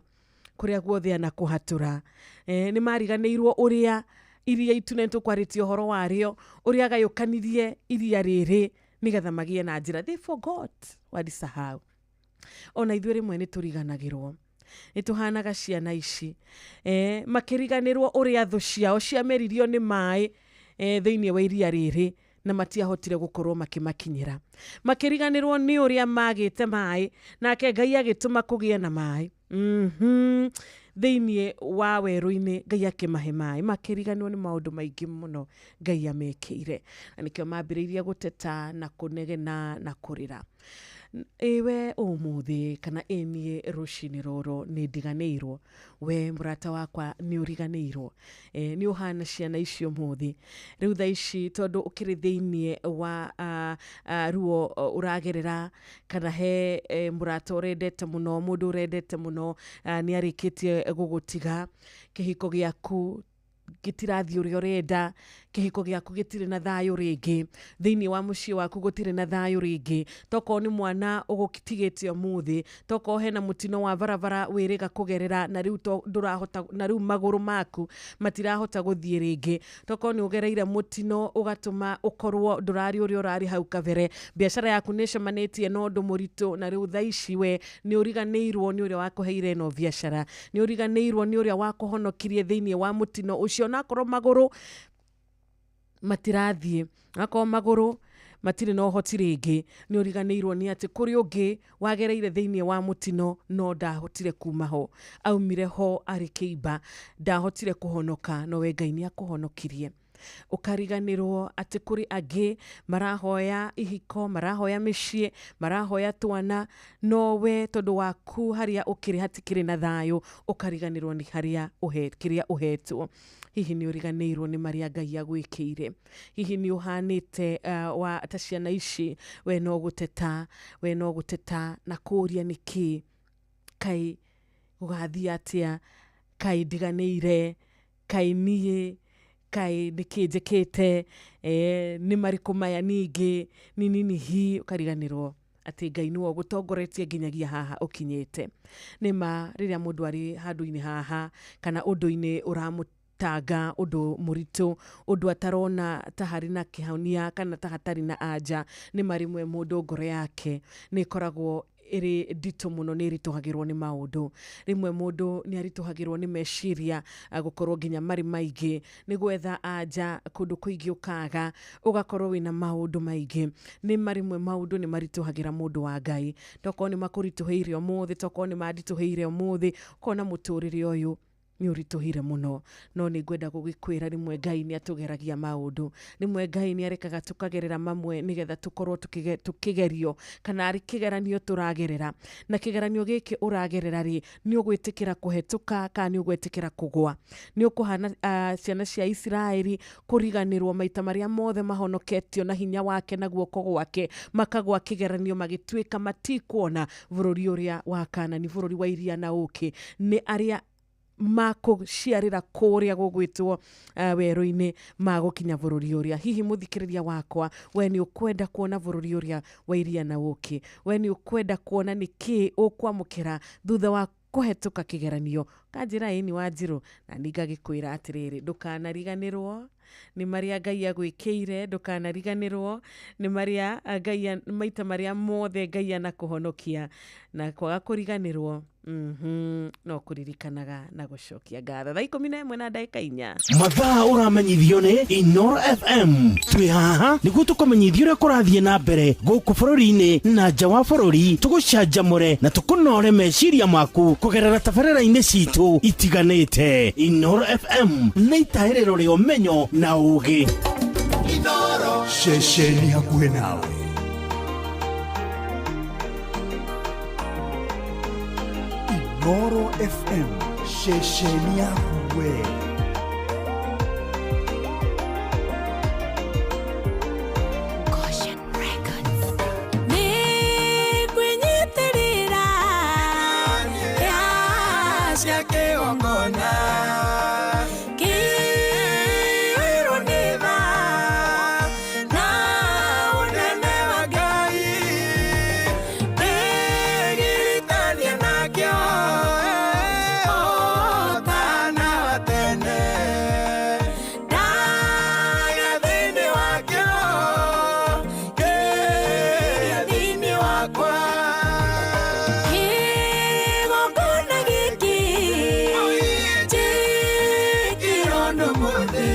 kũrĩa guothe anakũhatũra. Nĩ mariganĩirwo ũrĩa iria itune tũkwarĩtie ũhoro warĩo, ũrĩa agayũkanirie iria rĩrĩ nĩgetha magĩe na njĩra. They forgot, walisahau. Ona ithuĩ rĩmwe nĩ tũriganagĩrwo, nĩ tũhanaga ciana ici makĩriganĩrwo ũrĩa thũ ciao ciameririo nĩ maĩ thĩinĩ wa iria rĩrĩ na matiahotire gũkorwo makĩmakinyĩra. Makĩriganĩrwo nĩ ũrĩa magĩte maĩ, nake Ngai agĩtũma kũgĩe na maĩ thĩinĩ wa werũ-inĩ, Ngai akĩmahe maĩ. Makĩriganĩrwo nĩ maũndũ maingĩ mũno Ngai amekĩire, na nĩkĩo mambĩrĩirie gũteta na kũnegena na kũrĩra. Ĩwe ũmũthĩ kana ĩniĩ rũcinĩ rũrũ nĩ ndiganĩirwo, we mũrata wakwa nĩ ũriganĩirwo, nĩ ũhana ciana icio ũmũthĩ. Rĩu thaa ici tondũ ũkĩrĩ thĩinĩ wa ruo ũragerera, kana he mũrata ũrendete mũno, mũndũ ũrendete mũno nĩ arĩkĩtie gũgũtiga, kĩhiko gĩaku gĩtirathiĩ ũrĩa ũrenda, kĩhiko gĩaku gĩtirĩ na thayũ rĩngĩ, thĩinĩ wa mũciĩ waku gũtirĩ na thayũ rĩngĩ, tokorwo nĩ mwana ũgũtigĩte ũmũthĩ, tokorwo hena mũtino wa barabara wĩrĩga kũgerera na rĩu ndũrahota, na rĩu magũrũ maku matirahota gũthiĩ rĩngĩ, tokorwo nĩ ũgereire mũtino ũgatũma ũkorwo ndũrarĩ ũrĩa ũrarĩ hau kabere, biacara yaku nĩ ĩcemanĩtie na ũndũ mũritũ na rĩu thaa ici we nĩ ũriganĩirwo nĩ ũrĩa wakũheire ĩno biacara, nĩ ũriganĩirwo nĩ ũrĩa wakũhonokirie thĩinĩ wa mũtino ũcio, onakorwo magũrũ matirathiĩ, akorwo magũrũ matirĩ na ũhoti rĩngĩ, nĩ ũriganĩirwo nĩ atĩ kũrĩ ũngĩ wagereire thĩinĩ wa mũtino no ndahotire kuma ho, aumire ho arĩ kĩimba, ndahotire kũhonoka, no we Ngai nĩ akũhonokirie. Ũkariganĩrwo atĩ kũrĩ angĩ marahoya ihiko, marahoya mĩciĩ, marahoya twana, no we tondũ waku harĩa ũkĩrĩ hatikĩrĩ na thayũ, ũkariganĩrwo nĩ harĩa kĩrĩa ũhetwo. Hihi nĩ ũriganĩirwo nĩ marĩa Ngai agwĩkĩire? Hihi nĩ ũhanĩte wa ta ciana ici, we no gũteta, we no gũteta na kũũria nĩkĩ, kaĩ gũgathiĩ atĩa, kaĩ ndiganĩire, kaĩ niĩ, kaĩ nĩkĩ njĩkĩte, nĩ marĩkũ maya ningĩ, ni nini hi, ũkariganĩrwo atĩ Ngai nĩwe ũgũtongoretie nginyagia haha ũkinyĩte. Nĩ ma rĩrĩa mũndũ arĩ handũ-inĩ haha kana ũndũ-inĩ ũramũtanga, ũndũ mũritũ, ũndũ atarona ta harĩ na kĩhonia kana ta hatarĩ na anja, nĩ ma rĩmwe mũndũ ngoro yake nĩ ĩkoragwo ĩrĩ nditũ mũno, nĩ ĩritũhagĩrwo nĩ maũndũ. Rĩmwe mũndũ nĩ aritũhagĩrwo nĩ meciria gũkorwo nginya marĩ maingĩ, nĩ gwetha anja kũndũ kũingĩ ũkaga, ũgakorwo wĩna maũndũ maingĩ. Nĩ ma rĩmwe maũndũ nĩ maritũhagĩra mũndũ wa Ngai, tokorwo nĩ makũritũhĩire ũmũthĩ, tokorwo nĩ manditũhĩire ũmũthĩ, ũkona mũtũrĩre ũyũ Nĩ ũritũhire mũno, no nĩ ngwenda gũgĩkwĩra rĩmwe Ngai nĩ atũgeragia maũndũ, rĩmwe Ngai nĩ arekaga tũkagerera mamwe nĩgetha tũkorwo tũkĩgerio kana arĩ kĩgeranio tũragerera. Na kĩgeranio gĩkĩ ũragerera rĩ, nĩ ũgwĩtĩkĩra kũhetũka kana nĩ ũgwĩtĩkĩra kũgwa? Nĩ ũkũhana ciana cia Isiraeli kũriganĩrwo maita marĩa mothe mahonoketio na hinya wake na guoko gwake, makagwa kĩgeranio magĩtuĩka matikuona bũrũri ũrĩa wa Kanani, bũrũri wa iria na ũũkĩ. Nĩ arĩa makũciarĩra kũrĩa gũgwĩtwo werũ-inĩ magũkinya bũrũri ũrĩa. Hihi mũthikĩrĩria wakwa, we nĩ ũkwenda kuona bũrũri ũrĩa wa iria na ũũkĩ? We nĩ ũkwenda kuona nĩ kĩĩ ũkwamũkĩra thutha wa kũhetũka kĩgeranio? Kanjĩra ĩni wa Njirũ, na ningagĩkwĩra atĩrĩrĩ, ndũkanariganĩrwo nĩ marĩa Ngai agwĩkĩire, ndũkanariganĩrwo nĩ marĩa Ngai, maita marĩa mothe Ngai anakũhonokia, na kwaga kũriganĩrwo no kũririkanaga na gũcokia ngatho. Thaa 11 na ndagĩka 4. Mathaa ũramenyithio nĩ Inoro FM. Twĩ haha nĩguo tũkũmenyithie ũrĩa kũrathiĩ na mbere gũkũ bũrũri-inĩ na nja wa bũrũri, tũgũcanjamũre na tũkũnore meciria maku kũgerera tabarĩra-inĩ citũ itiganĩte. Inoro FM nĩ itahĩrĩro rĩa ũmenyo na ũũgĩ. Inoro ceceni hakuhĩ nawe. Inoro FM ceceni yaku we. Caution Records. Nĩngwĩnyitĩrĩra ya cia kĩgongona kĩiyũirwo nĩ tha na ũnene wa Ngai, ndĩgiritania nakĩo ũtana wa tene, ndagĩa thĩinĩ wakĩo kĩrĩa thĩinĩ wakwa. Kĩgongona gĩkĩ njĩkĩrwo nĩ mũthĩ,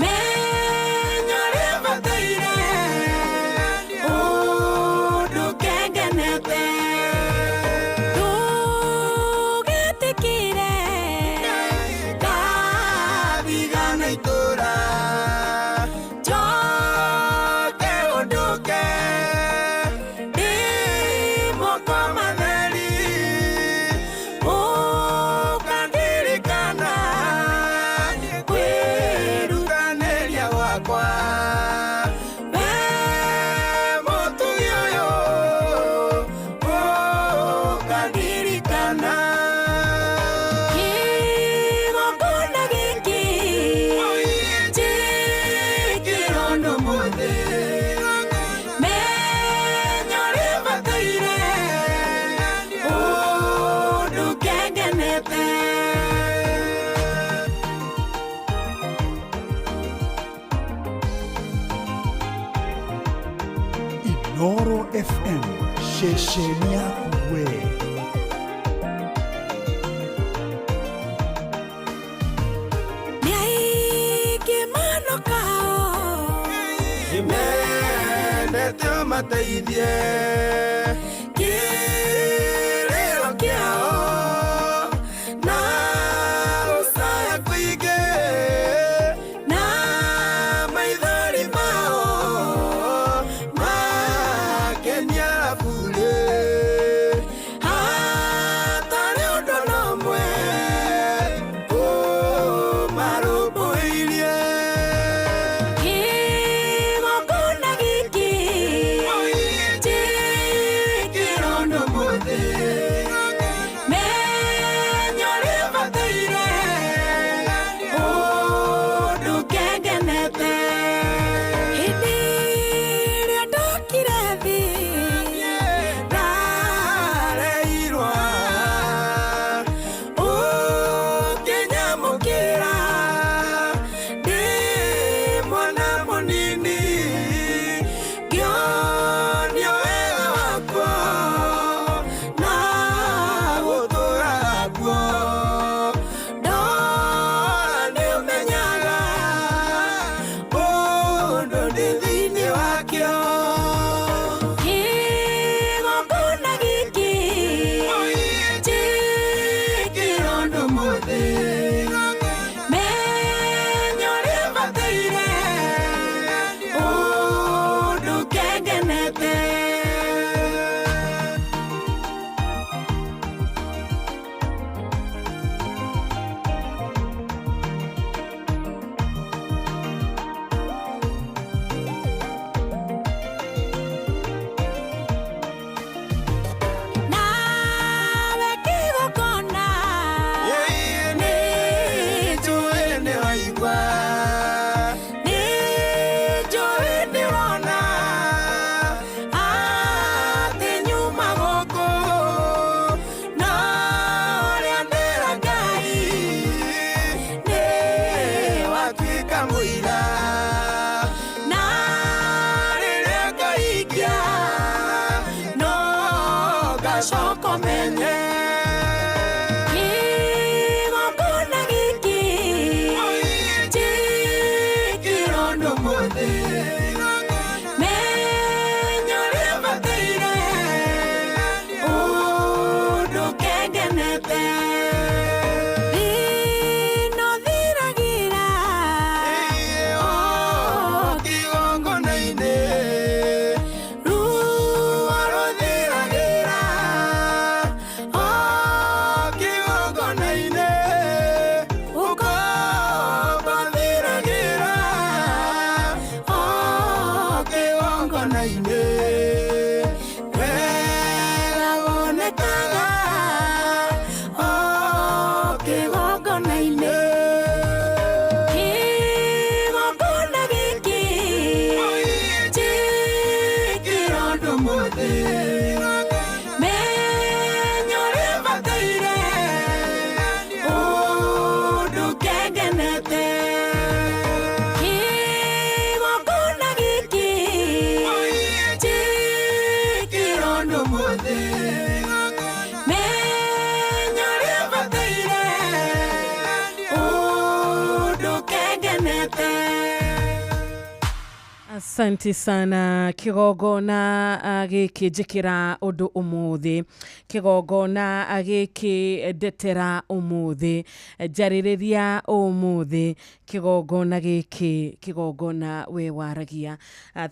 menya ũrĩa bataire ũndũ kengenete, ndũgetĩkĩre ngathigana itũra njoke ũndũke ndĩ moko matheri, ũkandirikana kwĩrutanĩria gwakwa. We mũtugi ũyũ ũkandirikana. Kĩgongona gĩkĩ njĩkĩrwo nĩ mũthĩ, menya ũrĩa bataire ũndũ kengenete. Inoro FM ceceni yaku we. Nĩ aingĩ manokao Nĩmendete ũmateithie kĩrĩro kĩao na gũcaya kũingĩ na maithori mao makenia burĩ, hatarĩ ũndũ na ũmwe ũmarũmbũirie. Kĩgongona gĩkĩ njĩkĩrwo mũthĩ Menya ũrĩa bataire ũndũ kengenete Thĩna ũthiragĩra o kĩgongona-inĩ Ruo rũthiragĩra o kĩgongona-inĩ Ũkombo ũthiragĩra o kĩgongona-inĩ Wega wonekaga o kĩgongona-inĩ Kĩgongona gĩkĩ njĩkĩra ũndũ mũthĩ Menya ũrĩa bataire ũndũ kengenete Kĩgongona gĩkĩ njĩkĩra ũndũ mũthĩ Menya ũrĩa bataire ũndũ kengenete Asante sana kigongona gĩkĩ njĩkĩra ũndũ ũmũthĩ kĩgongona gĩkĩ ndetera ũmũthĩ njarĩrĩria ũmũthĩ kĩgongona gĩkĩ kĩgongona we waragia.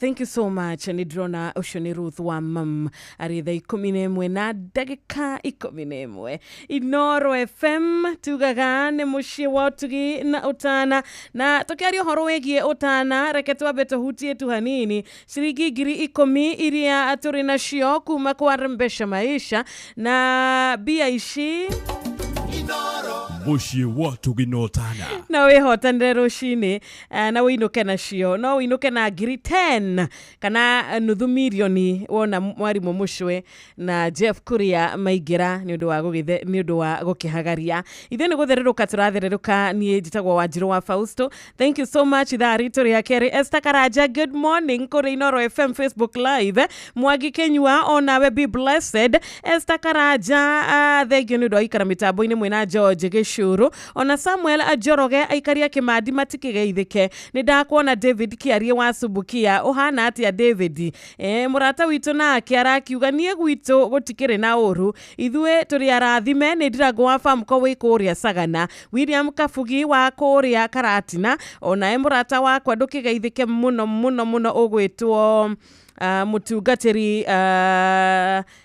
Thank you so much. Nĩ ndĩrona ũcio nĩ Ruth wa mam arĩ thaa 11 na ndagĩka 11. Inoro FM tugaga nĩ mũciĩ wa ũtugi na ũtana, na tũkĩaria ũhoro wĩgiĩ ũtana, reke twambe tũhutie tu hanini ciringi 10,000 iria tũrĩ nacio kuma kwa Rembesha Maisha, na mbia ici Mũciĩ wa ũtugi na ũtana. No wĩhotanĩre rũcinĩ na wĩinũke nacio, no wĩinũke na 10,000 kana nuthu mirioni wona mwarimũ Mũcwe na Jeff Kuria maingĩra nĩ ũndũ wa gũgĩthe nĩ ũndũ wa gũkĩhagaria. Ithuĩ nĩ gũthererũka tũrathererũka. Niĩ njĩtagwo Wanjirũ wa Fausto. Thank you so much. Ithaa ritũ rĩa kerĩ, Esther Karanja, good morning kũrĩ Inoro FM Facebook Live. Mwangi Kenyua, onawe be blessed. Esther Karanja, thank you nĩ ũndũ wa ikara mĩtambo-inĩ mwĩna George Gĩcuru, ona Samuel Njoroge, aikaria Kĩmandi matikĩgeithĩke. Nĩ ndakuona David Kĩarie wa Subukia, ũhana atĩa David? Mũrata witũ nake arakiuga niĩ gwitũ gũtikĩrĩ na ũru, ithuĩ tũrĩ arathime. Nĩ Ndirango wa Famco wĩ kũrĩa Sagana, William Kabugi wa kũrĩa Karatina, onawe mũrata wakwa ndũkĩgeithĩke mũno mũno mũno, ũgwĩtwo mũtungatĩri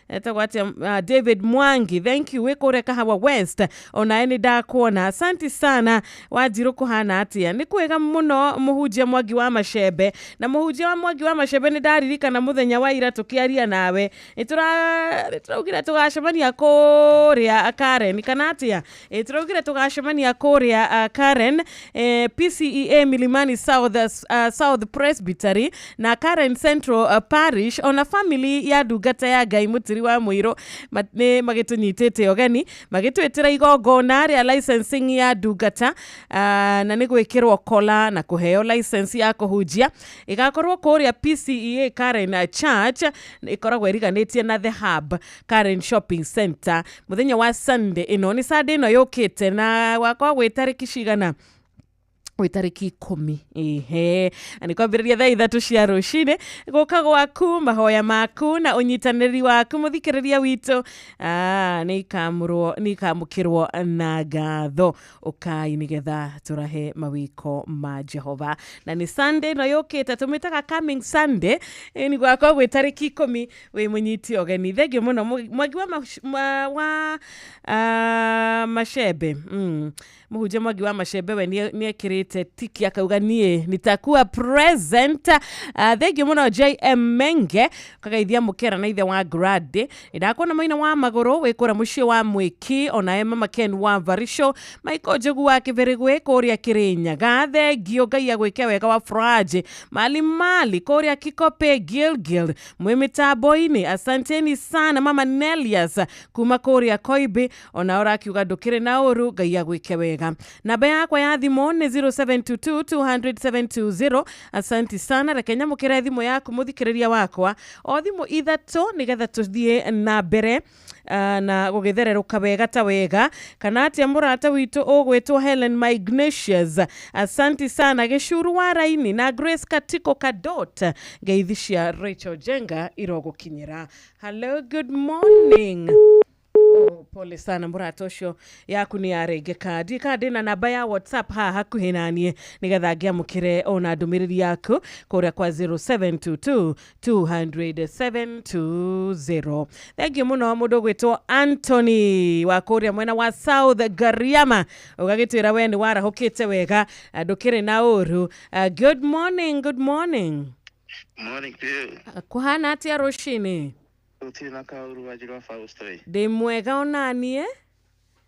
etagwo atĩa, David Mwangi, thank you, wĩ kũrĩa Kahawa West, onawe nĩ ndakuona, asanti sana. Wanjirũ kũhana atĩa? Nĩ kwega mũno. Mũhunjia Mwangi wa Macembe, na mũhunjia wa Mwangi wa Macembe, nĩ ndaririkana mũthenya wa ira tũkĩaria nawe, nĩ tũraugire tũgacemania kũrĩa Karen kana atĩa? Tũraugire tũgacemania kũrĩa Karen, PCEA Milimani South, South Presbytery na Karen Central Parish, ona family ya ndungata ya Ngai Mũtiri wa Mũirũ nĩ magĩtũnyitĩte ũgeni magĩtwĩtĩra igongona rĩa licensing ya ndungata, na nĩ gwĩkĩrwo kola na kũheo license ya kũhunjia. Ĩgakorwo kũrĩa PCEA Karen Church, ĩkoragwo ĩriganĩtie na The Hub Karen Shopping Center, mũthenya wa Sunday ĩno, nĩ Sunday ĩno yũkĩte, na wakwa gwĩ tarĩki cigana? Gwĩ tarĩki 10. Ehe, na nĩ kwambĩrĩria thaa 3 cia rũcinĩ. Gũka gwaku, mahoya maku na ũnyitanĩri waku, mũthikĩrĩria witũ, nĩ ikamũrwo nĩ ikamũkĩrwo na ngatho. Ũkai nĩgetha tũrahe mawĩko ma Jehova, na nĩ Sunday ĩno yũkĩte, tũmĩtaga coming Sunday. Nĩ gwakorwo gwĩ tarĩki 10. Wĩ mũnyiti ũgeni. Thengiũ mũno Mwangi wa Macembe. Mũhunjia Mwangi wa Macembe we nĩ ekĩrĩte tiki akauga niĩ nitakuwa present. Thengiũ mũno JM Menge, ũkagaithia mũkera na ithe wa Grade. Nĩndakuona maina wa magũrũ wĩ kũrĩa mũciĩ wa Mwĩki, onawe Mama Ken wa Varisho, Michael Njogu wa Kĩbĩrĩgwĩ kũrĩa Kĩrĩnyaga, thengio, Ngai agwĩke wega. Wa Furaji Mali Mali kũrĩa Kikope Gilgil, mwĩ mĩtambo-inĩ, asanteni sana. Mama Nelias kuma kũrĩa Koibi, ona ũrakiuga ndũkĩrĩ na ũru, Ngai agwĩke wega. Namba yakwa ya thimũ nĩ 0722 200 720. Asanti sana. Reke nyamũkĩre thimũ yaku, mũthikĩrĩria wakwa, o thimũ ithatũ nĩgetha tũthiĩ na mbere na gũgĩthererũka wega ta wega. Kana atĩa, mũrata witũ ũgwĩtwo Helen Ignatius? Asanti sana. Gĩcuru wa raini na Grace Katiko Kadot, ngeithi cia Rachel Jenga irogũkinyĩra. Hello, good morning. Oh, pole sana mũrata ũcio, yaku nĩ yarengeka. Ndiĩ kana ndĩna namba ya WhatsApp haha hakuhĩ naniĩ nĩgetha ngĩamũkĩre ona ndũmĩrĩri yaku kũrĩa kwa 0722 200 720. Thengiũ mũno, mũndũ ũgwĩtwo Anthony wa kũrĩa mwena wa South Gariama, ũgagĩtwĩra we nĩ warahũkĩte wega, ndũkĩrĩ na ũru. Good morning, good morning. Morning to you. Kũhana atĩa rũcinĩ? Gũtirĩ na kaũru, Wanjirũ wa Fausto ĩ. Ndĩ mwega onaniĩ.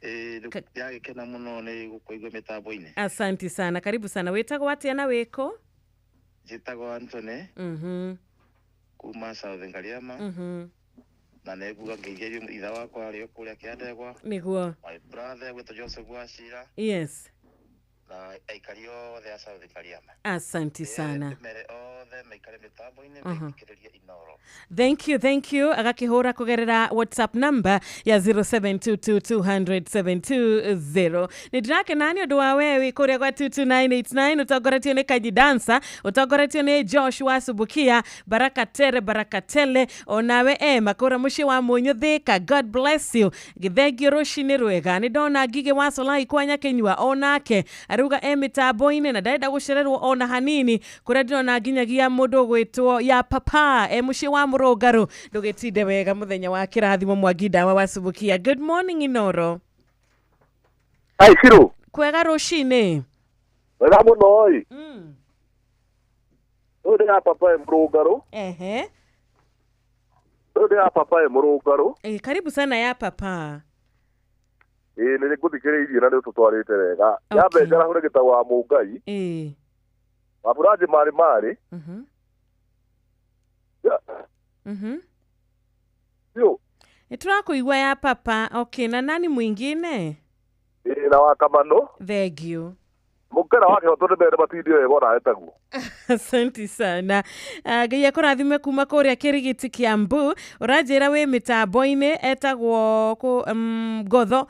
Ĩ, ndagĩkena mũno nĩ gũkũigua mĩtambo-inĩ. Asanti sana, karibu sana. Wĩtagwo atĩa na wĩkũ? Njĩtagwo Anthony kuma South Ngariama na nĩnguga ngeithie ithe wakwa arĩ o kũrĩa Kĩandegwa. My brother gwĩtwo Joseph Wachira na aikari othe a South Ngariama. Asanti sana. Mere othe maikare mĩtambo-inĩ maithikĩrĩrie Inoro. Thank you, thank you. Agakĩhũra kũgerera WhatsApp number ya 0722200720. Nĩ ndĩrakena nĩ ũndũ wa we wĩ kũrĩa gwa 22989, ũtongoretio nĩ Kaji Dansa, ũtongoretio nĩ Josh wa Subukia, Baraka Tere, Baraka Tele, onawe Emma kũrĩa mũciĩ wa Mũnyũ Thĩka. God bless you. Gĩthengio rũcinĩ rwega. Nĩ ndona Ngigĩ wa Solai kwa Nyakinyua, onake arauga e mĩtambo-inĩ na ndarenda gũcererwo ona hanini. Kũrĩa ndĩrona nginyagia mũndũ ũgwĩtwo ya papa e mũciĩ wa Mũrũngarũ. Ndũgĩtinde wega, mũthenya wa kĩrathimo. Mwangi Ndawa wa Subukia, good morning Inoro. Ai Ciru. Kwega rũcinĩ. Wega mũno ĩ. Ũyũ nĩ ya papa e Mũrũngarũ. Ũyũ nĩ ya papa e Mũrũngarũ. Eh, karibu sana ya papa. Ĩ, nĩ ngũthikĩrĩirie na nĩ ũtũtwarĩte wega. Nyambe njarahũre gĩtau wa Mũngai. Mabũranjĩ marĩ marĩ. Biũ. Nĩ tũrakũigua ya papa. Okay, na nani mwingine? Ĩ, na wa Kamano. Thank you. Mũkera wa kĩhoto nĩ mere matindio wega onawe taguo. Asante sana. Ngai akũrathime kuma kũrĩa Kĩrigiti, Kiambu. Ũranjĩra wĩ mĩtambo-inĩ, etagwo kũ, Ngotho.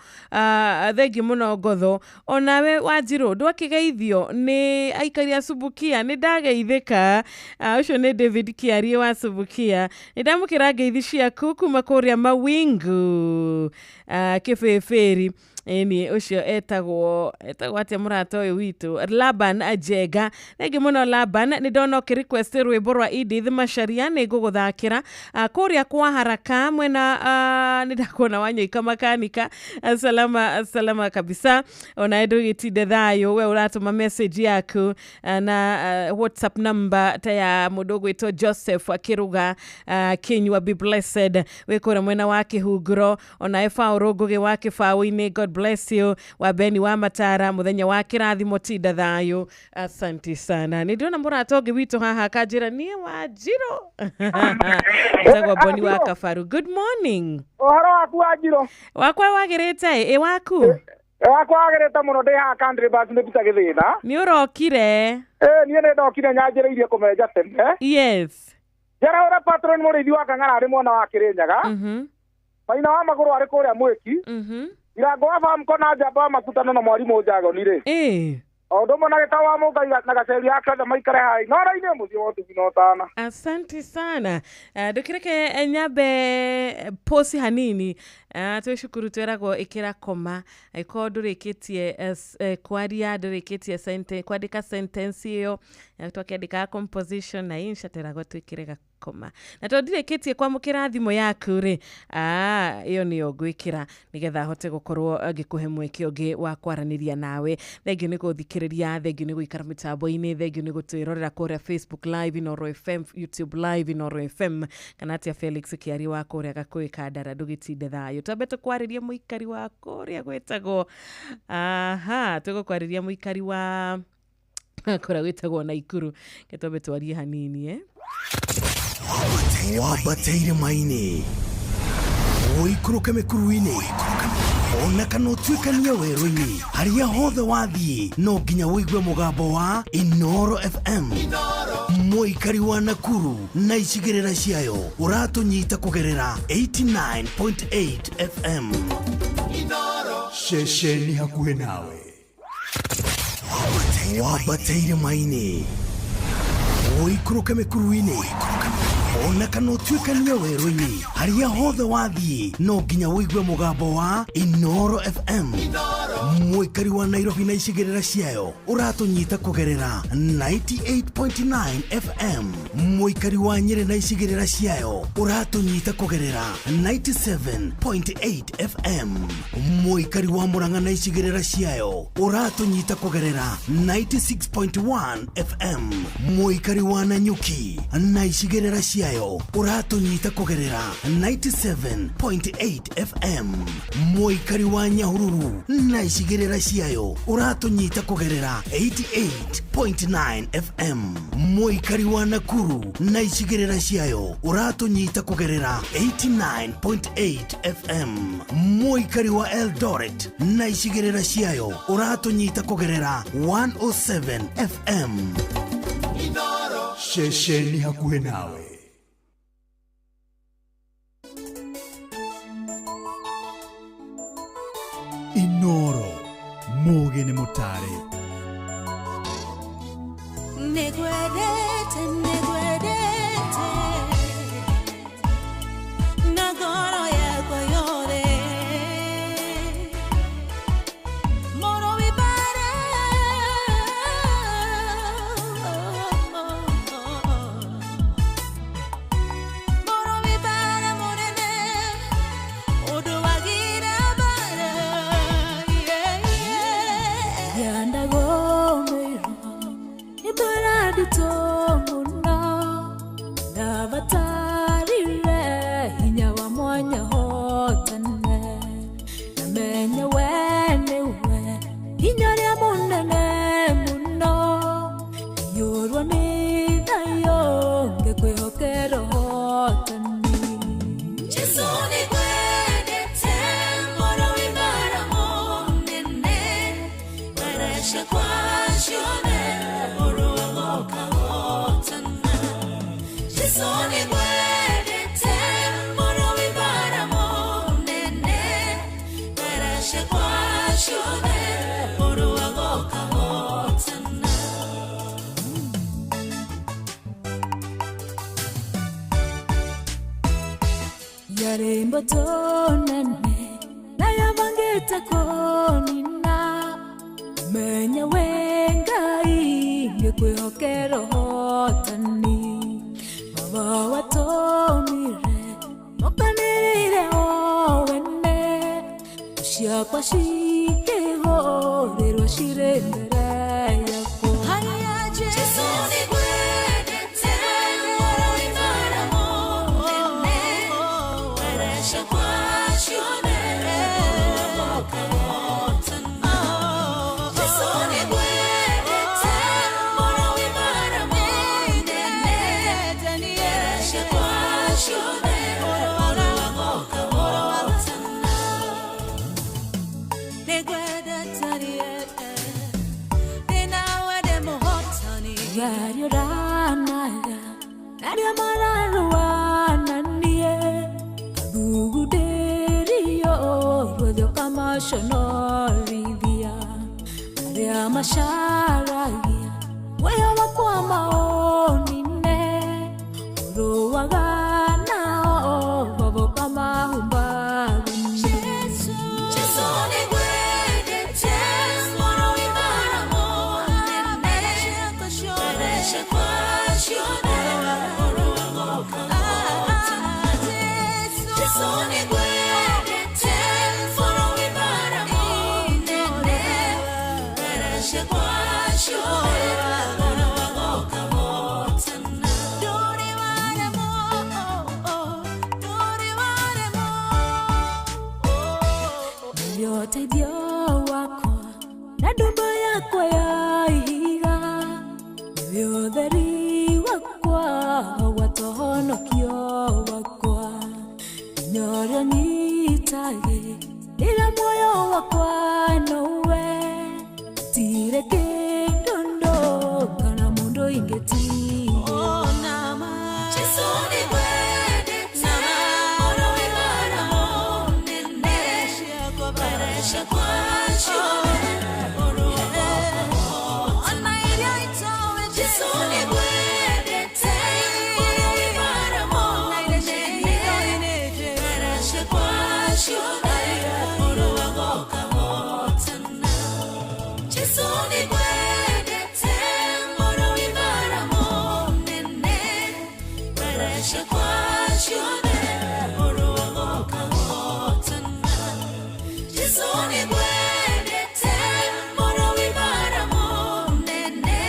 Thengiũ mũno Ngotho. Onawe Wanjirũ, ndwakĩgeithio nĩ aikari a Subukia? Nĩ ndageithĩka. Ũcio nĩ David Kĩarie wa Subukia. Nĩ ndamũkĩra ngeithi ciaku kuma kũrĩa Mawingu, Kĩbĩbĩri. Ĩni ũcio etagwo atĩa mũrata ũyũ witũ? Laban Ajenga, thengi mũno Laban. Nĩ ndona ũkĩ request rwĩmbo rwa Edith Macharia, nĩ ngũgũthakĩra. Kũrĩa kwa Haraka mwena, nĩ ndakuona Wanyoika makanika. Salama salama kabisa, onawe ndũgĩtinde thayũ. We ũratũma message yaku na WhatsApp number ta ya mũndũ ũgwĩtwo Joseph akĩruga, Kinyua, be blessed, wĩ kũrĩa mwena wa Kĩhunguro. Onawe Baũrũ Ngũgĩ wa Kĩbaũ-inĩ, God bless you. Wa Beni wa Matara, mũthenya wa kĩrathimo, tinda thayũ. Asante sana. Nĩ ndĩrona mũrata ũngĩ witũ haha akanjĩra niĩ Wanjirũ etagwo Boni wa Kabaru. Good morning. Ũhoro waku, Wanjirũ? Wakwa wagĩrĩte, ĩ waku? Wakwa wagĩrĩte mũno, ndĩ haha country bus nĩ Peter Gĩthĩna. Nĩ ũrokire? Ĩ, niĩ nĩ ndokire, nyanjĩrĩirie kũmenja tene. Njarahũra patron mũrĩithi wa Kang'ara arĩ mwena wa Kĩrĩnyaga. Maina wa magũrũ arĩ kũrĩa Mwĩki. Irango wa Famco na njamba wa makutano na mwarimũ Njagoni rĩ. O ũndũ ũmwe na gĩtau wa Mũngai na gaceri yake othe maikare hai. No raini mũciĩ wa ũtugi na ũtana. Asante sana. Ndũkĩreke nyambe posi hanini. Twĩ cukuru twĩragwo ĩkĩra koma angĩkorwo ndũrĩkĩtie kwaria, ndũrĩkĩtie kwandĩka sentence ĩyo. Twakĩandĩkaga composition na insha, tweragwo twĩkĩre gakoma, na tondũ ndirĩkĩtie kwamũkĩra thimũ yaku rĩ, ĩyo nĩyo ngwĩkĩra nĩgetha hote gũkorwo ngĩkũhe mweke ũngĩ wa kwaranĩria nawe. Thengiũ nĩ gũthikĩrĩria, thengiũ nĩ gũikara mĩtambo-inĩ, thengiũ nĩ gũtwĩrorera kũrĩa Facebook Live Inoro FM, YouTube Live Inoro FM. Kana atĩa, Felix Kĩarie wa kũrĩa Gakũĩ Kandara? Ndũgĩtinde thayũ. Twambe tũkwarĩrie mũikari wa kũrĩa gwĩtagwo, aha, tũgũkwarĩria mũikari wa kũrĩa gwĩtagwo Naikuru. Ke twambe twarie hanini, eh? Wambata irĩma-inĩ. Ũikũrũke mĩkuru-inĩ ona kana ũtuĩkanie werũ-inĩ, harĩa hothe wathiĩ no nginya ũigue mũgambo wa Inoro FM. Mũikari wa Nakuru na icigĩrĩra ciayo ũratũnyita kũgerera 89.8 FM. Ceceni hakuhĩ nawe. Wambate irĩma-inĩ, ũikũrũke mĩkuru-inĩ ona kana ũtuĩkanie werũ-inĩ, harĩa hothe wathiĩ no nginya ũigue mũgambo wa Inoro FM. Mũikari wa Nairobi na icigĩrĩra ciayo ũratũnyita kũgerera 98.9 FM. Mũikari wa Nyĩrĩ na icigĩrĩra ciayo ũratũnyita kũgerera 97.8 FM. Mũikari wa Murang'a na icigĩrĩra ciayo ũratũnyita kũgerera 96.1 FM. Mũikari wa Nanyuki na icigĩrĩra ciayo ũratũnyita kũgerera 97.8 FM. Mũikari wa Nyahururu na icigĩrĩra ciayo ũratũnyita kũgerera 88.9 FM. Mũikari wa Nakuru na icigĩrĩra ciayo ũratũnyita kũgerera 89.8 FM. Mũikari wa Eldoret na icigĩrĩra ciayo ũratũnyita kũgerera 107 FM. Ceceni hakuhĩ nawe. Inoro mugi nĩ mũtare. Nĩngwendete, nĩngwendete na ngoro yakwa yothe. Mũrũ wibara, mũrũ wibara mũnene, ũndũ wagira bara, yeah, yeah. Yandagũmĩrwo ibara nditũ mũno, ndabatarire hinya wa mwanya hotane, ndamenye we nĩwe hinya ũrĩa mũnene mũno, iyũrwo nĩ thayũ ngĩkwĩhokera ũhotani. Jesũ nĩngwendete, mũrũ wibara mũnene, bara ciakwa ciothe ũrũagoka hotana. Jesũ nĩngwendete, mũrũ wibara mũnene, bara ciakwa ciothe ũrũagoka hotana. Yarĩ mboto nene nayabangĩte kũnina, menye we Ngai ngĩkwĩhokera ũhotani. Baba watũmire mokanĩrĩire o wene, thũ ciakwa cikĩhũrĩrwo cirĩ mbere yakwa. Jesũ nĩngwendete, mũrũ wibara mũnene, bara ciakwa ciothe ũrũagoka hotana. Jesũ nĩngwendete, mũrũ wibara mũnene, bara ciakwa ciothe ũrũagoka hotana. Nĩngwendete ndĩ nawe ndĩ mũhotani. Yariũranaga arĩa mararũana niĩ, athugundĩrio ruothe ũkamaconorithia, arĩa macaragia muoyo wakwa maũnine, ũrũaga nao baba ũkamahumba Jesũ nĩngwendete, mũrũ wibara mũnene, bara ciakwa ciothe ũrũagoka hotana. Jesũ nĩngwendete, mũrũ wibara mũnene, bara ciakwa ciothe ũrũagoka hotana. Ndũrĩ waremwo, wakwa nowe tire kindu kana mundu ingeti Jesu ni gwendete mũrũi bara mũnene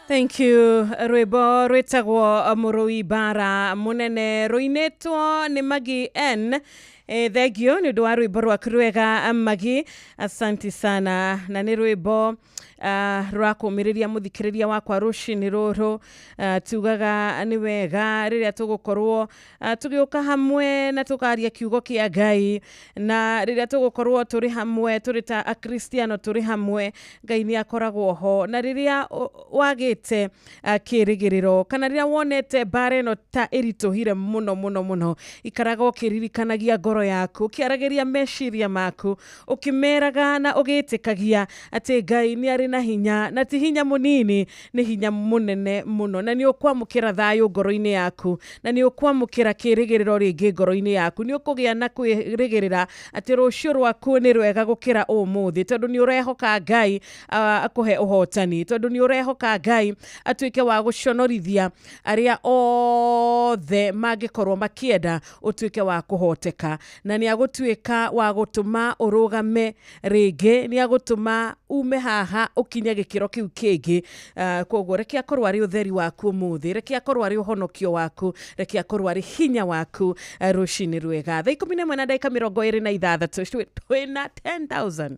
Thank you. Rwĩmbo rwĩtagwo Mũrũi Bara Mũnene rũinĩtwo nĩ Magi N. Thank you nĩ ũndũ wa rwĩmbo rwaku rwega Magi, asanti sana. Na nĩ rwĩmbo rwa kũmĩrĩria mũthikĩrĩria wakwa rũcinĩ rũrũ. Tugaga nĩ wega rĩrĩa tũgũkorwo tũgĩũka hamwe na tũkaria kiugo kĩa Ngai, na rĩrĩa tũgũkorwo tũrĩ hamwe tũrĩ ta akristiano tũrĩ hamwe, Ngai nĩ akoragwo ho. Na rĩrĩa wagĩte kĩrĩgĩrĩro kana rĩrĩa wonete mbara ĩno ta ĩritũhire mũno mũno mũno, ikaraga ũkĩririkanagia ngoro yaku, ũkĩaragĩria meciria maku, ũkĩmeraga na ũgĩtĩkagia atĩ Ngai nĩ arĩ na hinya, na ti hinya mũnini, nĩ hinya mũnene mũno, na nĩ ũkwamũkĩra thayũ ngoro-inĩ yaku, na nĩ ũkwamũkĩra kĩrĩgĩrĩro rĩngĩ ngoro-inĩ yaku, nĩ ũkũgĩa na kwĩrĩgĩrĩra atĩ rũciũ rwaku nĩ rwega gũkĩra ũmũthĩ, tondũ nĩ ũrehoka Ngai akũhe ũhotani, tondũ nĩ ũrehoka Ngai atuĩke wa gũconorithia arĩa othe mangĩkorwo makĩenda ũtuĩke wa kũhoteka, na nĩ agũtuĩka wa gũtũma ũrũgame rĩngĩ, nĩ agũtũma ume haha ũkinye gĩkĩro kĩu kĩngĩ. Koguo reke akorwo arĩ ũtheri waku ũmũthĩ, reke akorwo arĩ ũhonokio waku, reke akorwo arĩ hinya waku rũcinĩ rwega. Thaa 11:26 twĩna 10,000.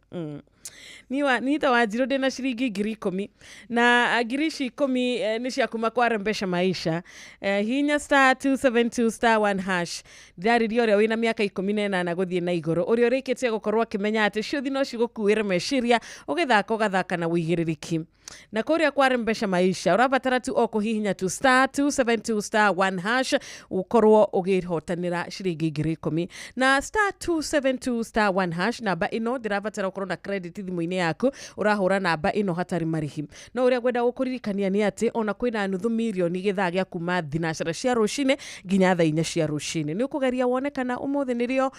Niwa nita Wanjiru ndĩna ciringi 10,000 na ngiri ici 10 nĩ cia kuma kwa Rembesha Maisha. Hinya star 272 star 1 hash. Ndĩrarĩria ũrĩa wĩna mĩaka 18 gũthiĩ na igũrũ, ũrĩa ũrĩkĩtie gũkorwo akĩmenya atĩ ciũthi no cigũkuĩre meciria, ũgĩthaka ũgathaka na ũigĩrĩrĩki. Na kũrĩa kwa Rembesha Maisha ũrabatara tu o kũhihinya tu star 272 star 1 hash ũkorwo ũgĩhotanĩra ciringi 10,000. Na star 272 star 1 hash, namba ĩno ndĩrabatara ũkorwo na credit thimũ-inĩ yaku, ũrahũra namba ĩno hatarĩ marĩhi. No ũrĩa ngwenda gũkũririkania nĩ atĩ ona kwĩna nuthu mirioni gĩthaa gĩa kuma thinacara cia rũcinĩ nginya thaa 4 cia rũcinĩ. Nĩ ũkũgeria wone kana ũmũthĩ nĩrĩo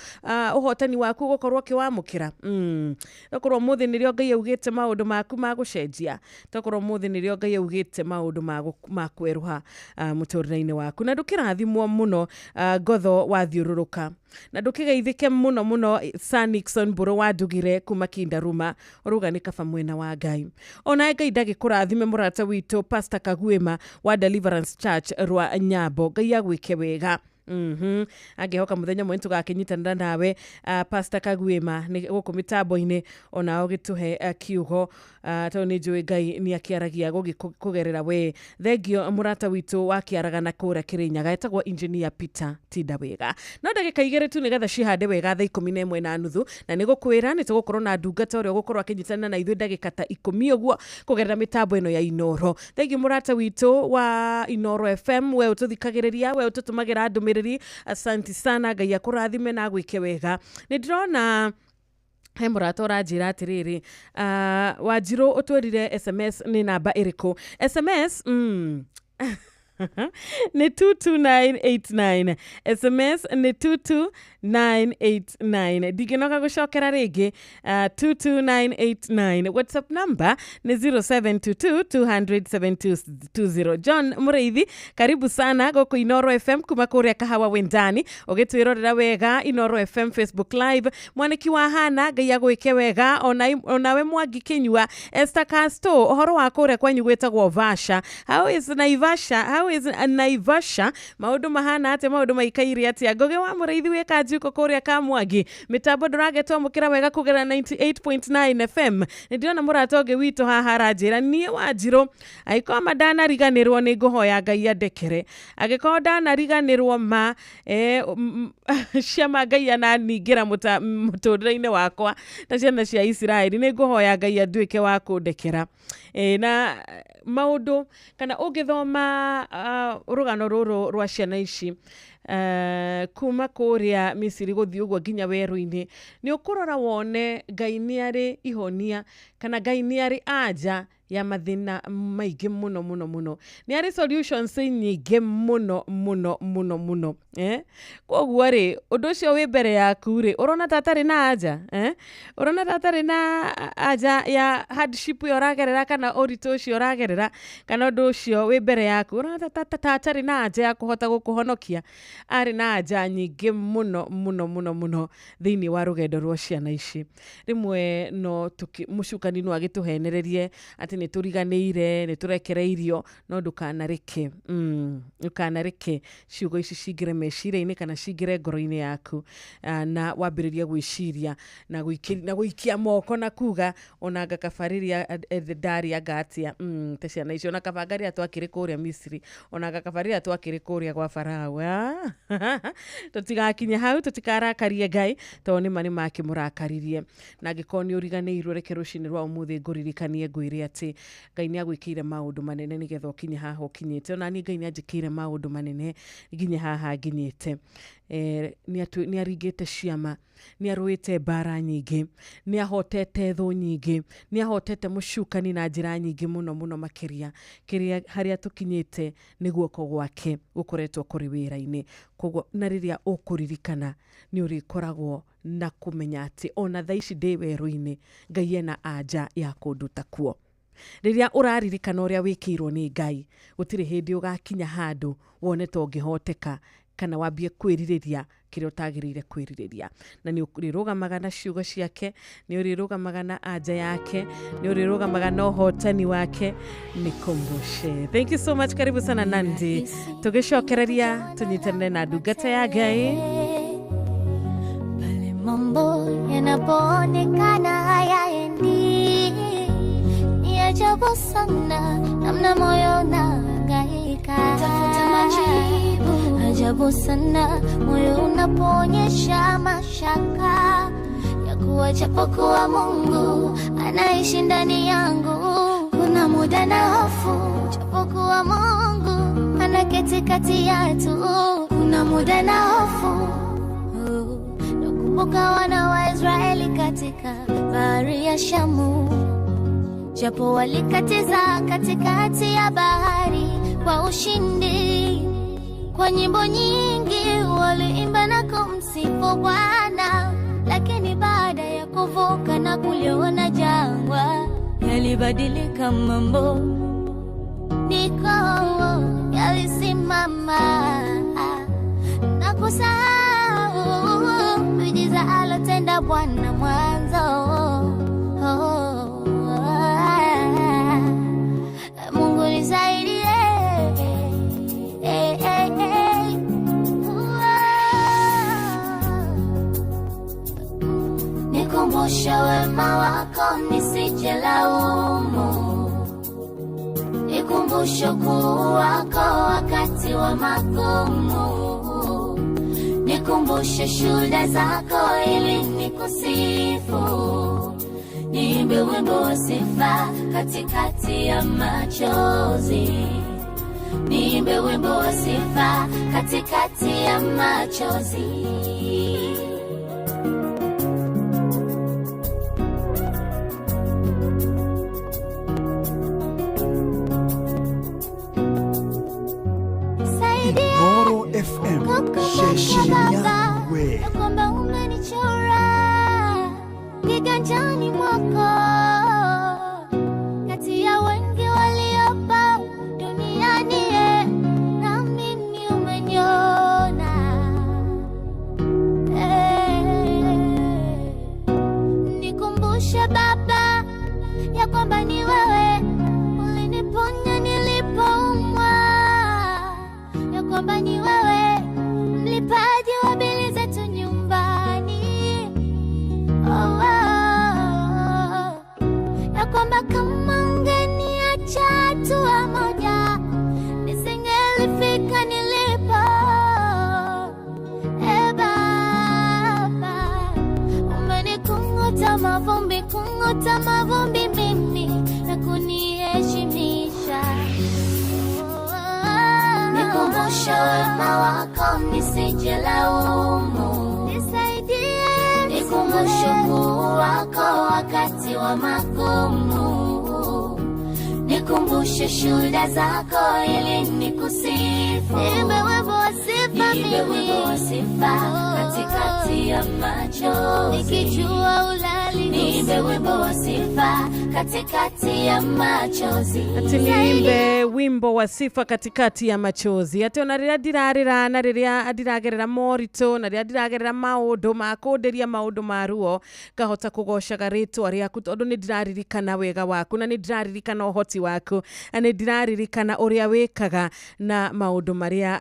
ũhotani waku ũgũkorwo ũkĩwamũkĩra. Tokorwo ũmũthĩ nĩrĩo Ngai augĩte maũndũ maku ma gũcenjia, tokorwo ũmũthĩ nĩrĩo Ngai augĩte maũndũ ma kwerũha mũtũrĩre-inĩ waku. Na ndũkĩrathimwo mũno ngotho wathiũrũrũka, na ndũkĩgeithĩke mũno mũno Sir Nixon Mbũrũ wa Ndugire kuma Kindaruma, ũrauga nĩ kaba mwena wa Ngai. Ona Ngai ndagĩkũrathime mũrata witũ Pastor Kaguĩma wa Deliverance Church rwa Nyambo, Ngai agwĩke wega. Angĩhoka mũthenya ũmwe nĩtũgakĩnyitanĩra nawe Pastor Kaguĩma nĩ gũkũ mĩtambo-inĩ, ona ũgĩtũhe kiugo, tondũ nĩ njũĩ Ngai nĩ akĩaragia kũgerera we. Thengio mũrata witũ wa kĩaragana kũrĩa Kĩrĩnyaga etagwo Engineer Peter Tinda wega. No ndagĩka 2 tu nĩgetha cihande wega thaa 11:30, na nĩ gũkwĩra nĩ tũgũkorwo na ndungata ũrĩa ũgũkorwo akĩnyitanĩra na ithuĩ ndagĩka ta 10 ũguo kũgerera mĩtambo ĩno ya Inoro. Thengio mũrata witũ wa Inoro FM, we ũtũthikagĩrĩria, we ũtũtũmagĩra ndũmĩrĩri, asanti sana, Ngai akũrathime na agwĩke wega. Nĩ ndĩrona he mũrata ũranjĩra atĩrĩrĩ, Wanjirũ ũtwĩrire SMS nĩ namba ĩrĩkũ? SMS nĩ 22989. SMS nĩ 22989. Ndingĩnoga gũcokera rĩngĩ, 22989. WhatsApp number nĩ 0722 200 7220. John Mũrĩithi, karibu sana gũkũ Inoro FM kuma kũrĩa Kahawa Wendani, ũgĩtwĩrorera wega Inoro FM Facebook Live. Mwanĩki wa Hana, Ngai agwĩke wega. Onawe Mwangi Kĩnyua, Esther Casto, ũhoro wa kũrĩa kwanyu gwĩtagwo Vasha, how is Naivasha? How How is Naivasha? Maundu mahana atia, maundu maikaire atia? Ngoge wa Mũrĩithi wĩ Kanjuko kũrĩa Kamwangi, mĩtambo ndũragetwo mũkĩra wega kũgerera 98.9 FM. Nĩ ndĩrona mũrata ũngĩ witũ haha aranjĩra niĩ Wanjirũ angĩkorwo ma ndanariganĩrwo nĩ ngũhoya Ngai andekere, angĩkorwo ndanariganĩrwo ma ciama Ngai ananingĩra mũtũrĩre-inĩ wakwa ta ciana cia Isiraeli, nĩ ngũhoya Ngai anduĩke wa kũndekera. Na maũndũ kana ũngĩthoma rũgano rũrũ rwa ciana ici kuma kũrĩa Misiri gũthiĩ ũguo nginya werũ-inĩ, nĩ ũkũrora wone Ngai nĩ arĩ ihonia kana Ngai nĩ arĩ anja ya mathĩna maingĩ mũno mũno mũno, nĩ arĩ solutions nyingĩ mũno mũno mũno mũno. Koguo rĩ, ũndũ ũcio wĩ mbere yaku rĩ, ũrona ta atarĩ na anja? Ũrona ta atarĩ na anja ya hardship ĩyo ũragerera kana ũritũ ũcio ũragerera kana ũndũ ũcio wĩ mbere yaku, ũrona ta atarĩ na anja ya kũhota gũkũhonokia? Arĩ na anja nyingĩ mũno mũno mũno mũno thĩinĩ wa rũgendo rwa ciana ici. Rĩmwe no mũcukani no agĩtũhenererie atĩ nĩ tũriganĩire, nĩ tũrekereirio, no ndũkanareke ndũkanareke ciugo ici cingĩre meciria-inĩ kana cingĩre ngoro-inĩ yaku, na wambĩrĩrie gwĩciria na gũikia moko na kuga ona ngakaba rĩrĩa ndarĩ atia ta ciana icio, ona kaba ngarĩa twakĩrĩ kũrĩa Misiri, ona ngakaba rĩrĩa twakĩrĩ kũrĩa gwa Farao. Tũtigakinye hau, tũtikarakarie Ngai tondũ nĩma nĩ makĩmũrakaririe. Na angĩkorwo nĩ ũriganĩirwo, reke rũcinĩ rwa ũmũthĩ ngũririkanie ngwĩre atĩ Ngai nĩ agwĩkĩire maũndũ manene nĩgetha ũkinye haha ũkinyĩte. Ona niĩ Ngai nĩ anjĩkĩire maũndũ manene nginye haha nginyĩte. Nĩ aringĩte ciama, nĩ arũĩte mbara nyingĩ, nĩ ahotete thũ nyingĩ, nĩ ahotete mũcukani na njĩra nyingĩ mũno mũno makĩria. Kĩrĩa harĩa tũkinyĩte nĩ guoko gwake gũkoretwo kũrĩ wĩra-inĩ. Koguo na rĩrĩa ũkũririkana nĩ ũrĩkoragwo na kũmenya atĩ ona thaa ici ndĩ werũ-inĩ, Ngai ena anja ya kũnduta kuo. Rĩrĩa ũraririkana ũrĩa wĩkĩirwo nĩ Ngai, gũtirĩ hĩndĩ ũgakinya handũ wone ta ũngĩhoteka kana wambie kwĩrirĩria kĩrĩa ũtagĩrĩire kwĩrirĩria. Na nĩ ũrĩrũgamaga na ciugo ciake, nĩ ũrĩrũgamaga na anja yake, nĩ ũrĩrũgamaga na ũhotani wake. Nikumbushe. Thank you so much. Karibu sana Nandi. Tũgĩcokereria tũnyitanĩre na ndungata ya Ngai. Pale mambo yanapoonekana hayaendi, ni ajabu sana namna moyo unahangaika tafuta majibu. Ajabu sana moyo unapoonyesha mashaka ya kuwa japokuwa Mungu anaishi ndani yangu. Kuna muda na hofu japokuwa Mungu anaketi kati yetu. Kuna muda na hofu. Nakumbuka wana wa Israeli katika bahari ya Shamu, japo walikatiza katikati ya bahari kwa ushindi. Kwa nyimbo nyingi waliimba na kumsifu Bwana, lakini baada ya kuvuka na kuliona jangwa yalibadilika mambo. Niko yalisimama na kusahau miujiza alotenda Bwana mwanzo. Mungu nisaidie. Nikumbushe wema wako nisije laumu, nikumbushe ukuu wako wakati wa magumu, nikumbushe shuhuda zako ili nikusifu, niimbe wimbo wa sifa katikati ya machozi, niimbe wimbo wa sifa katikati ya machozi. FM Sheshini ya kwamba umenichora kiganjani mwako, kati ya wengi waliopo duniani, na mimi umeniona. Nikumbushe Baba ya kwamba ni wewe uliniponya nilipoumwa, Mlipaji wa bili zetu nyumbani. Oh, oh, ya kwamba kama ungeniacha hatua moja nisingelifika nilipo. E Baba, umenikunguta mavumbi, kunguta mavumbi mimi na kuniheshimisha. Nikumbushe wema wako nisijilaumu, nisaidie, nikumbushe ukuu wako wakati wa magumu, nikumbushe shuhuda zako ili nikusifu. Niimbe wimbo wa sifa, niimbe wimbo wa sifa katikati ya machozi, nikijua ulali. Niimbe wimbo wa sifa katikati ya machozi. Ati niimbe wimbo wa sifa katikati ya machozi. Ati ona rĩrĩa ndirarĩra na rĩrĩa ndiragerera moritũ na rĩrĩa ndiragerera maũndũ ma kũndĩria maũndũ ma ruo, ngahota kũgocaga rĩtwa rĩaku tondũ nĩ ndĩraririkana wega waku na nĩ ndĩraririkana ũhoti waku na nĩ ndĩraririkana ũrĩa wĩkaga na maũndũ marĩa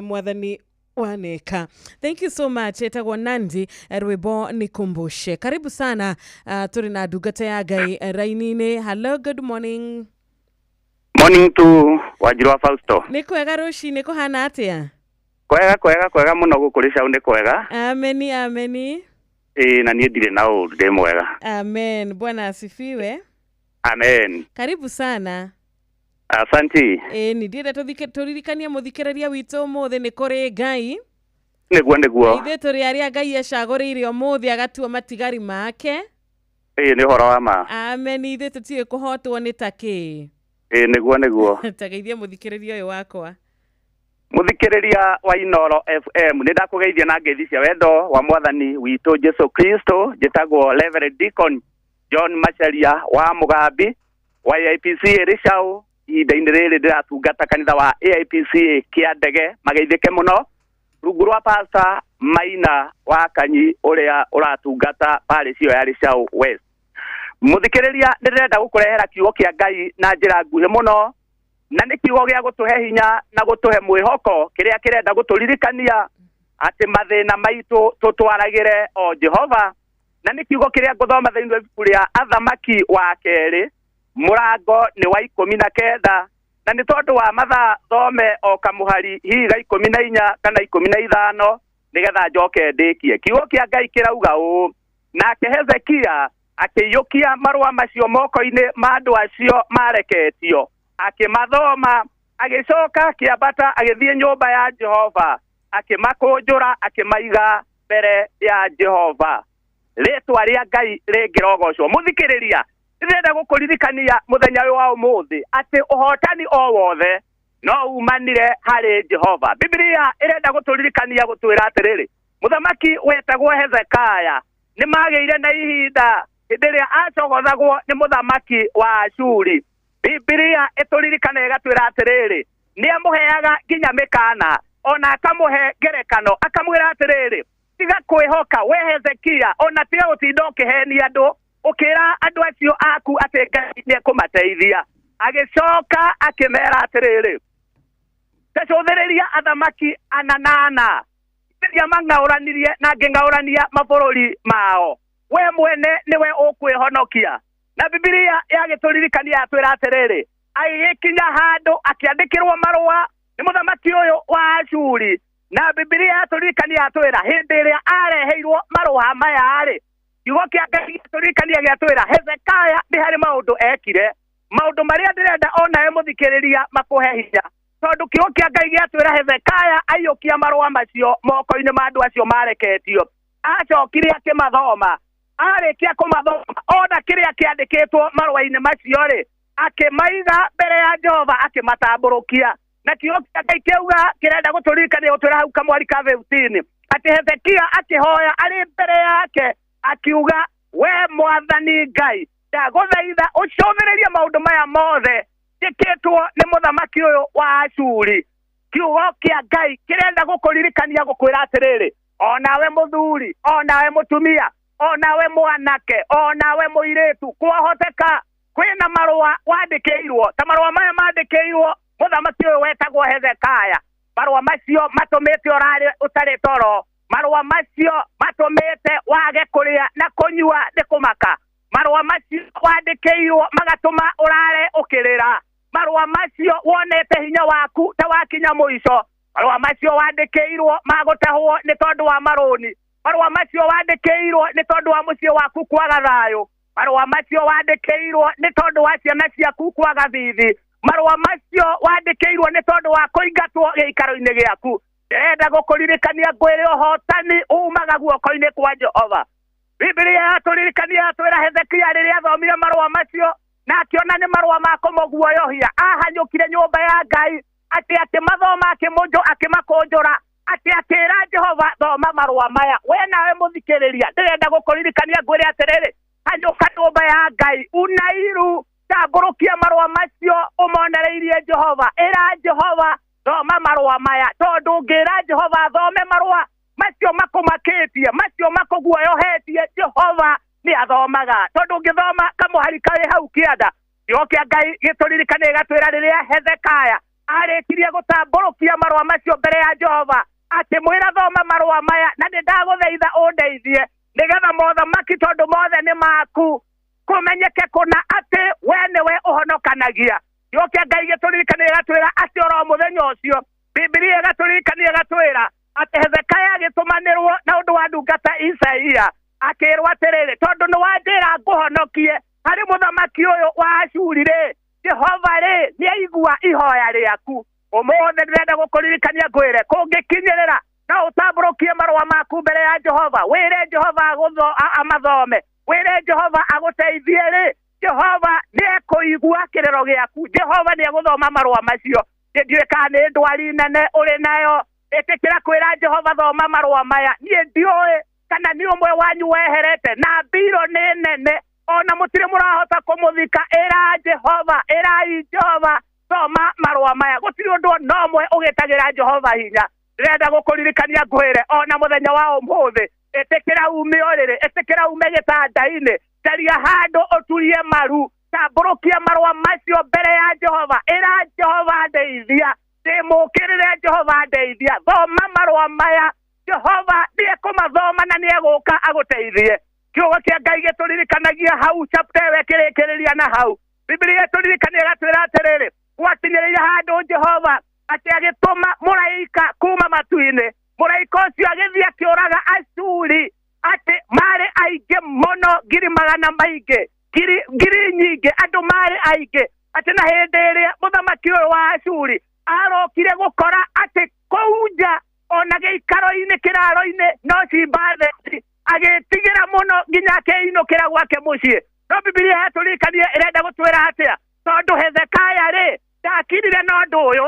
Mwathani waneka. Thank you so much. Etagwo Nandi, rwimbo nikumbushe. Karibu sana. Tũrĩ na ndungata ya Ngai raini-inĩ. Hello, good morning. Morning to Wanjiru wa Fausto. Nĩ kwega rũcinĩ, kũhana atĩa? Kwega kwega kwega mũno gũkũ Rĩcau nĩ kwega. Ameni, ameni. Ĩĩ, na niĩ ndirĩ na ũru, ndĩ mwega. Amen. Bwana asifiwe. Amen. Karibu sana. Asanti. Ĩĩ, nĩ ndĩrenda tũririkanie mũthikĩrĩria witũ ũmũthĩ nĩ kũrĩ Ngai. Nĩguo nĩguo. Ithuĩ tũrĩ arĩa Ngai acagũrĩire ũmũthĩ agatua matigari make. Ĩĩ, nĩ ũhoro wa ma. Amen. Ithuĩ tũtiũĩ kũhotwo nĩ ta kĩ. Ĩĩ, nĩguo nĩguo. Tageithie mũthikĩrĩria ũyũ wakwa. Mũthikĩrĩria wa Inooro FM, nĩ ndakũgeithia na ngeithi cia wendo wa Mwathani witũ Jesu Kristo. Njĩtagwo Reverend Deacon John Macharia wa Mugambi wa AIPC Rĩcau. Ihinda-inĩ rĩrĩ ndĩratungata kanitha wa AIPC Kĩandege, mageithĩke mũno rungu rwa Pastor Maina wa Kanyi ũrĩa ũratungata parish ĩyo ya Rĩcau West. Mũthikĩrĩria, ndĩrenda gũkũrehera kiugo kĩa Ngai na njĩra nguhĩ mũno, na nĩ kiugo gĩa gũtũhe hinya na gũtũhe mwĩhoko, kĩrĩa kĩrenda gũtũririkania atĩ mathĩna maitũ tũtwaragĩre o Jehova. Na nĩ kiugo kĩrĩa ngũthoma thĩinĩ wa ibuku rĩa Athamaki wa kerĩ mũrango nĩ wa 19, na nĩ tondũ wa mathaa thome o kamũhari hihi ga 14 kana 15 nĩgetha njoke ndĩkie. Kiugo kĩa Ngai kĩrauga ũũ: nake Hezekia akĩiyũkia marũa macio moko-inĩ ma andũ acio mareketio, akĩmathoma, agĩcoka akĩambata agĩthiĩ nyũmba ya Jehova, akĩmakũnjũra, akĩmaiga mbere ya Jehova. Rĩtwa rĩa Ngai rĩngĩrogocwo. Mũthikĩrĩria, ndĩrenda gũkũririkania mũthenya ũyũ wa ũmũthĩ atĩ ũhotani o wothe no umanire harĩ Jehova. Biblia ĩrenda gũtũririkania gũtwĩra atĩrĩrĩ, mũthamaki wetagwo Hezekia nĩ magĩire na ihinda hĩndĩ ĩrĩa acogothagwo nĩ mũthamaki wa Ashuri. Biblia ĩtũririkana ĩgatwĩra atĩrĩrĩ, nĩ amũheaga nginya mĩkana ona akamũhe ngerekano, akamwĩra atĩrĩrĩ, tiga kwĩhoka we Hezekia, ona tiga gũtinda ũkĩhenia andũ ũkĩra andũ acio aku atĩ Ngai nĩekũmateithia. Agĩcoka akĩmera atĩrĩrĩ, tacũthĩrĩria athamaki ananana rĩrĩa mang'aũranirie na ngĩng'aũrania mabũrũri mao, we mwene nĩwe ũkwĩhonokia. Na Biblia yagĩtũririkania yatwĩra atĩrĩrĩ, agĩgĩkinya handũ akĩandĩkĩrwo marũa nĩ mũthamaki ũyũ wa Ashuri. Na Biblia yatũririkania yatwĩra hĩndĩ ĩrĩa areheirwo marũa maya-rĩ, kiugo kĩa Ngai gĩatũririkania gĩatwĩra Hezekia nĩ harĩ maũndũ ekire, maũndũ marĩa ndĩrenda onawe mũthikĩrĩria makũhe hinya, tondũ kiugo kĩa Ngai gĩatwĩra Hezekia aiyũkia marũa macio moko-inĩ ma andũ acio mareketio, acokire akĩmathoma. Arĩkia kũmathoma ona kĩrĩa kĩandĩkĩtwo marũa-inĩ macio-rĩ, akĩmaiga mbere ya Jehova, akĩmatambũrũkia. Na kiugo kĩa Ngai kĩauga kĩrenda gũtũririkania gũtwĩra hau kamwari ka 15 atĩ Hezekia akĩhoya arĩ mbere yake akiuga, we Mwathani Ngai, ndagũthaitha ũcũthĩrĩrie maũndũ maya mothe njĩkĩtwo nĩ mũthamaki ũyũ wa Ashuri. Kiugo kĩa Ngai kĩrenda gũkũririkania gũkwĩra atĩrĩrĩ, onawe mũthuri, onawe mũtumia, onawe mwanake, onawe mũirĩtu, kwahoteka kwĩna marũa wandĩkĩirwo ta marũa maya mandĩkĩirwo mũthamaki ũyũ wetagwo Hezekia. Marũa macio matũmĩte ũrare ũtarĩ toro. Marũa macio matũmĩte wage kũrĩa na kũnyua nĩ kũmaka. Marũa macio wandĩkĩirwo magatũma ũrare ũkĩrĩra. Marũa macio wonete hinya waku ta wakinya mũico. Marũa macio wandĩkĩirwo magũtahwo nĩ tondũ wa marũni. Marũa macio wandĩkĩirwo nĩ tondũ wa mũciĩ waku kwaga thayũ. Marũa macio wandĩkĩirwo nĩ tondũ wa ciana ciaku kwaga thithi. Marũa macio wandĩkĩirwo nĩ tondũ wa kũingatwo gĩikaro-inĩ gĩaku. Ndĩrenda gũkũririkania ngwĩre ũhotani umaga guoko-inĩ kwa Jehova. Biblia yatũririkania yatwĩra Hezekia rĩrĩa athomire marũa macio na akĩona nĩ marũa ma kũmũguoyohia, ahanyũkire nyũmba ya Ngai atĩ akĩmathoma akĩmakũnjũra atĩ akĩra Jehova thoma marũa maya. We nawe mũthikĩrĩria, ndĩrenda gũkũririkania ngwĩre atĩrĩrĩ, hanyũka nyũmba ya Ngai unairu, tambũrũkia marũa macio ũmonereirie Jehova. Ĩra Jehova thoma marũa maya, tondũ ũngĩra Jehova athome marũa macio makũmakĩtie, macio makũguoyohetie, Jehova nĩ athomaga. Tondũ ũngĩthoma kamũhari karĩ hau kĩanda, kiugo kĩa Ngai gĩtũririkanie gĩgatwĩra rĩrĩa Hezekia arĩkirie gũtambũrũkia marũa macio mbere ya Jehova, akĩmwĩra thoma marũa maya na nĩ ndagũthaitha ũndeithie nĩgetha mothamaki tondũ mothe nĩ maku kũmenyeke kũna atĩ we nĩwe ũhonokanagia. Kiugo kĩa Ngai gĩtũririkanie gĩgatwĩra atĩ oro mũthenya ũcio Bibilia ĩgatũririkania ĩgatwĩra atĩ Hezekia agĩtũmanĩrwo na ũndũ wa ndungata Isaia akĩrwo atĩrĩrĩ, tondũ nĩ wanjĩra ngũhonokie harĩ mũthamaki ũyũ wa Ashuri rĩ, Jehova rĩ nĩaigua ihoya rĩaku. Ũmũthĩ ndĩrenda gũkũririkania ngwĩre kũngĩkinyĩrĩra no ũtambũrũkie marũa maku mbere ya Jehova, wĩre Jehova amathome, wĩre Jehova agũteithie rĩ, Jehova nĩekũigua kĩrĩro gĩaku. Jehova nĩegũthoma marũa macio. Ndiũĩ kana nĩ ndwari nene ũrĩ nayo, ĩtĩkĩra kwĩra Jehova thoma marũa maya. Niĩ ndiũĩ kana nĩ ũmwe wanyu weherete na mbiro nĩ nene ona mũtirĩ mũrahota kũmũthika. Ĩra Jehova, ĩrai Jehova thoma marũa maya. Gũtirĩ ũndũ ona ũmwe ũgĩtagĩra Jehova hinya. Ndĩrenda gũkũririkania ngwĩre ona mũthenya wa ũmũthĩ, ĩtĩkĩra ume ũrĩrĩ, ĩtĩkĩra ume gĩtanda-inĩ, caria handũ ũturie maru, tambũrũkia marũa macio mbere ya Jehova. Ĩra Jehova ndeithia, ndĩmũkĩrĩre Jehova ndeithia, thoma marũa maya. Jehova nĩekũmathoma na nĩegũka agũteithie. Kiugo kĩa Ngai gĩtũririkanagia hau chapter ĩyo ĩkĩrĩkĩrĩria na hau. Biblia ĩtũririkania ĩgatwĩra atĩrĩrĩ, gwakinyĩrĩire handũ Jehova atĩ agĩtũma mũraika kuma matu-inĩ. Mũraika ũcio agĩthiĩ akĩũraga Ashuri atĩ marĩ aingĩ mũno, 100,000 maingĩ, ngiri nyingĩ, andũ marĩ aingĩ. Atĩ na hĩndĩ ĩrĩa mũthamaki ũyũ wa Ashuri arokire gũkora atĩ kũu nja ona gĩikaro-inĩ kĩraro-inĩ no ciimba theci, agĩtigĩra mũno nginya akĩinũkĩra gwake mũciĩ. No Bibilia yatũririkania ĩrenda gũtwĩra atĩa? Tondũ Hezekia rĩ ndakirire na ũndũ ũyũ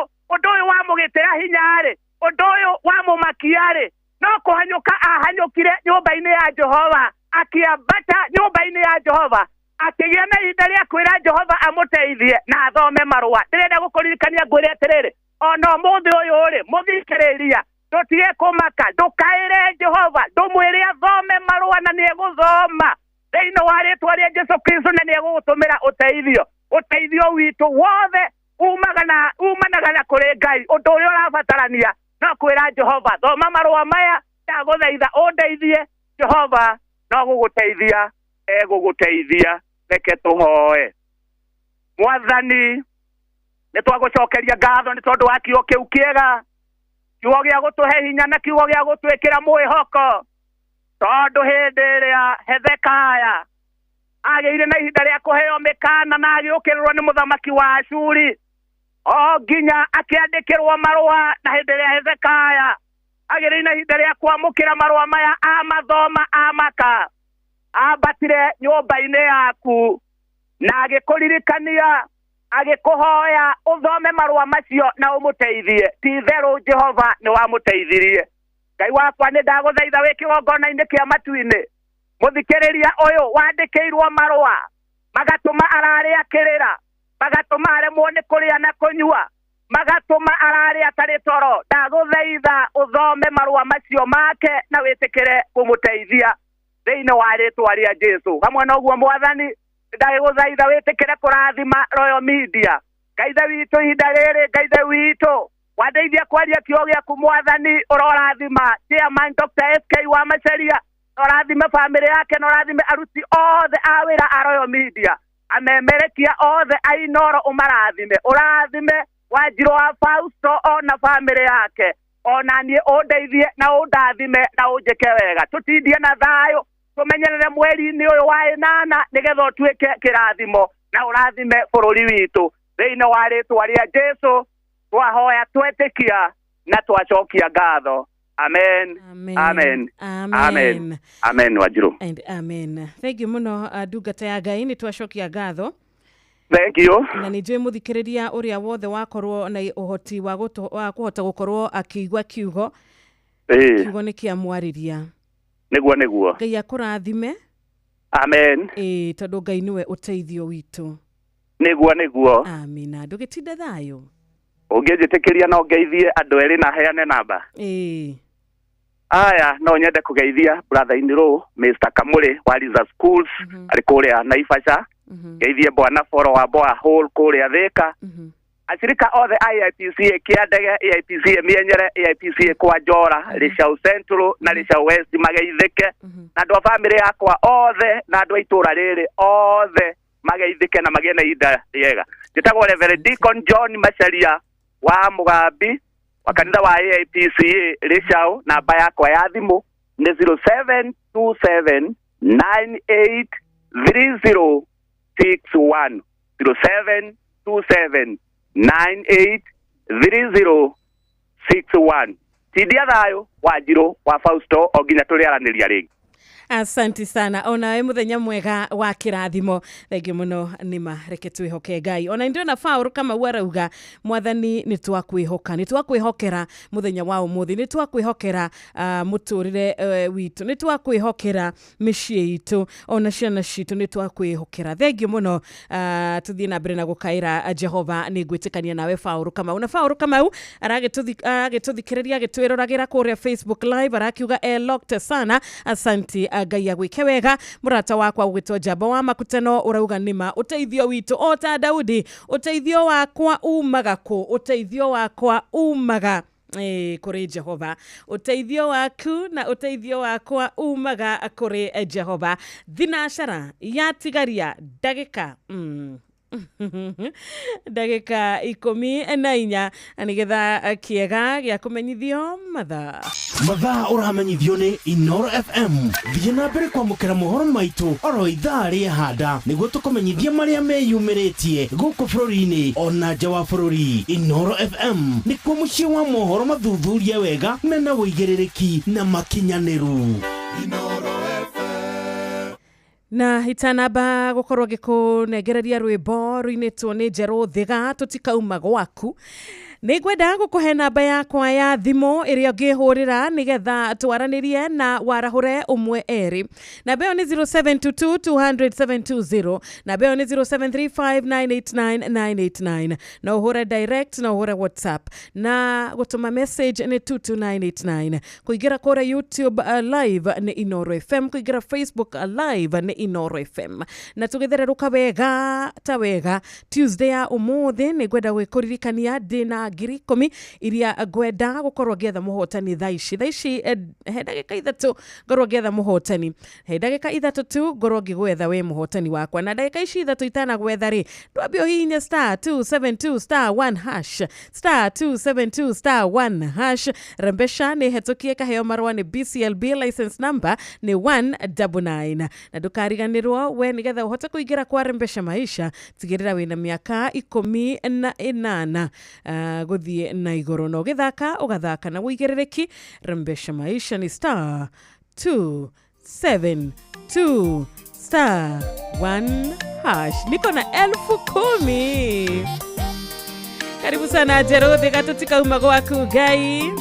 wamũgĩtĩra hinya rĩ, ũndũ ũyũ wamũmakia rĩ, no kũhanyũka ahanyũkire nyũmba-inĩ ya Jehova, akĩambata nyũmba-inĩ ya Jehova, akĩgĩa na ihinda rĩa kwĩra Jehova amũteithie na athome marũa. Ndĩrenda gũkũririkania ngwĩre atĩrĩrĩ, ona ũmũthĩ ũyũ rĩ, mũthikĩrĩria, ndũtige kũmaka, ndũkaĩre Jehova, ndũmwĩre athome marũa na nĩegũthoma thĩinĩ wa rĩtwa rĩa Jesu Kristo, na nĩegũgũtũmĩra ũteithio. Ũteithio witũ wothe umanaga na kũrĩ Ngai. Ũndũ ũrĩa ũrabatarania no kwĩra Jehova thoma marũa maya, ndagũthaitha ũndeithie. Jehova no gũgũteithia egũgũteithia. Reke tũhoe. Mwathani, nĩ twagũcokeria ngatho nĩ tondũ wa kiugo kĩu kĩega, kiugo gĩa gũtũhe hinya na kiugo gĩa gũtwĩkĩra mwĩhoko, tondũ hĩndĩ ĩrĩa Hezekia agĩire na ihinda rĩa kũheo mĩkana na agĩũkĩrĩrwo nĩ mũthamaki wa Ashuri, o nginya akĩandĩkĩrwo marũa. Na hĩndĩ ĩrĩa Hezekia agĩire na ihinda rĩa kwamũkĩra marũa maya, amathoma amaka, ambatire nyũmba-inĩ yaku na agĩkũririkania, agĩkũhoya ũthome marũa macio na ũmũteithie. Ti itherũ Jehova nĩ wamũteithirie. Ngai wakwa, nĩ ndagũthaitha wĩ kĩgongona-inĩ kĩa matu-inĩ, mũthikĩrĩria ũyũ wandĩkĩirwo marũa magatũma ararĩ akĩrĩra, magatũma aremwo nĩ kũrĩa na kũnyua, magatũma ararĩ atarĩ toro, ndagũthaitha ũthome marũa macio make na wĩtĩkĩre kũmũteithia thĩinĩ wa rĩtwa rĩa Jesu. Hamwe na ũguo Mwathani, ndagũthaitha wĩtĩkĩre kũrathima Royal Media. Ngai Ithe witũ, ihinda rĩrĩ Ngai Ithe witũ, Wandeithia kwaria kiugo gĩaku Mwathani, ũrorathima Chairman Dr. SK wa Macharia, na ũrathime bamĩrĩ yake, na ũrathime aruti othe a wĩra a Royal Media, amemerekia othe a Inooro, ũmarathime, ũrathime Wanjirũ wa Fausto ona bamĩrĩ yake, ona niĩ ũndeithie na ũndathime na ũnjĩke wega, tũtindie na thayũ, tũmenyerere mweri-inĩ ũyũ wa ĩnana nĩgetha ũtuĩke kĩrathimo na ũrathime bũrũri witũ. Thĩinĩ wa rĩtwa rĩa Jesũ twahoya, twetĩkia na twacokia ngatho. Amen. Amen. Amen. Amen. Amen. Amen. Wanjirũ. And amen. Thank you muno, ndungata ya Ngai, nĩ twacokia ngatho. Thank you. Na nĩ njũĩ mũthikĩrĩria ũrĩa wothe wakorwo na ũhoti wa kũhota gũkorwo akĩigua kiugo, kiugo nĩ kĩamwarĩria. Nĩguo, nĩguo. Ngai akũrathime. Amen. Ĩĩ, tondũ Ngai nĩwe ũteithio witũ. Nĩguo, nĩguo. Amina. Ndũgĩtinde thayũ. Ũngĩnjĩtĩkĩria no ngeithie andũ erĩ na heane namba. Ĩĩ. Aya, no nyende kũgeithia brother in law Mr. Kamuri wa Liza Schools, arĩ kũrĩa Naivasha. Ngeithie Bwana Foro wa Boa Hall kũrĩa Thĩka. Acirika othe a AIPCA Kĩandege, AIPCA Mĩenyere, AIPCA kwa Njora, Rĩcau Central na Rĩcau West mageithĩke, na andũ a bamĩrĩ yakwa othe na andũ a itũũra rĩrĩ othe mageithĩke na magĩe na ihinda rĩega. Njĩtagwo Reverend Deacon John Macharia wa Mũgambi wa kanitha wa AIPCA Rĩcau. Namba yakwa ya thimũ nĩ 0727983061, 0727983061. Tindia thayũ, Wanjirũ wa Fausto, o nginya tũrĩaranĩria rĩngĩ. Asante sana, onawe muthenya mwega wa kĩrathimo. Thengiũ mũno, nĩma reke twĩhoke Ngai. Ona ndĩrona Paul Kamau arauga Mwathani nĩ twakwĩhoka, nĩ twakwĩhokera mũthenya wa ũmũthĩ, nĩ twakwĩhokera mũtũrĩre witũ, nĩ twakwĩhokera mĩciĩ itũ, ona ciana citũ nĩ twakwĩhokera. Thengiũ mũno, tũthiĩ na mbere na gũkaĩra Jehova. Nĩ ngwĩtĩkania nawe Paul Kamau. Na Paul Kamau aragĩtũthikĩrĩria, agĩtwĩroragĩra kũrĩa Facebook Live, arakiuga elokte sana. Asanti, Ngai agwĩke wega. Mũrata wakwa ũgwĩtwo Njamba wa Makutano ũrauga nĩma ũteithio witũ o ta Daudi, ũteithio wakwa umaga kũ? Ũteithio wakwa umaga kũrĩ Jehova. Ũteithio waku na ũteithio wakwa umaga kũrĩ Jehova. Thinacara yatigaria ndagĩka ndagĩka 14 nĩgetha kĩega gĩa kũmenyithio mathaa. Mathaa ũramenyithio nĩ Inooro FM. Thiĩ na mbere kwamũkĩra mohoro maitũ oro ithaa rĩa handa nĩguo tũkũmenyithie marĩa meyumĩrĩtie gũkũ bũrũri-inĩ ona nja wa bũrũri. Inooro FM nĩkuo mũciĩ wa mohoro mathuthurie wega mena ũigĩrĩrĩki na makinyanĩru. Na itanamba gukorwo ngĩkũnengereria rwĩmbo rũinĩtwo nĩ Njerũ Thiga tũtikauma gwaku, nĩ ngwenda gũkũhe namba yakwa ya thimũ ĩrĩa ũngĩhũrĩra nĩgetha twaranĩrie na warahũre ũmwe erĩ. Namba ĩyo nĩ 0722 200 720, namba ĩyo nĩ 0735989989. No ũhũre direct, no ũhũre WhatsApp, na gũtũma message nĩ 22989. Kũingĩra kũrĩa YouTube live nĩ Inooro FM, kũingĩra Facebook live nĩ Inooro FM. Na tũgĩthererũka wega ta wega Tuesday ya ũmũthĩ, nĩ ngwenda gwĩkũririkania ndĩna 10,000 iria ngwenda gũkorwo ngĩetha mũhotani thaa ici. Thaa ici he ndagĩka 3 ngorwo ngĩetha mũhotani, he ndagĩka 3 tu ngorwo ngĩgwetha we mũhotani wakwa. Na ndagĩka ici 3 itanagwetha rĩ, ndwambe ũhihinye *272 *1 hash, *272 *1 hash. Rembesha nĩ hetũkie kaheo marũa nĩ BCLB, license number nĩ 199. Na ndũkariganĩrwo we nĩgetha ũhote kũingĩra kwa Rembesha Maisha, tigĩrĩra wĩna mĩaka 18 gũthiĩ na igũrũ, na ũgĩthaka ũgathaka na ũigĩrĩrĩki. Rembesha Maisha ni *272 *1 hash. Niko na 10,000. Karibu sana Njerũ Thiga, tũtikauma gwaku Ngai.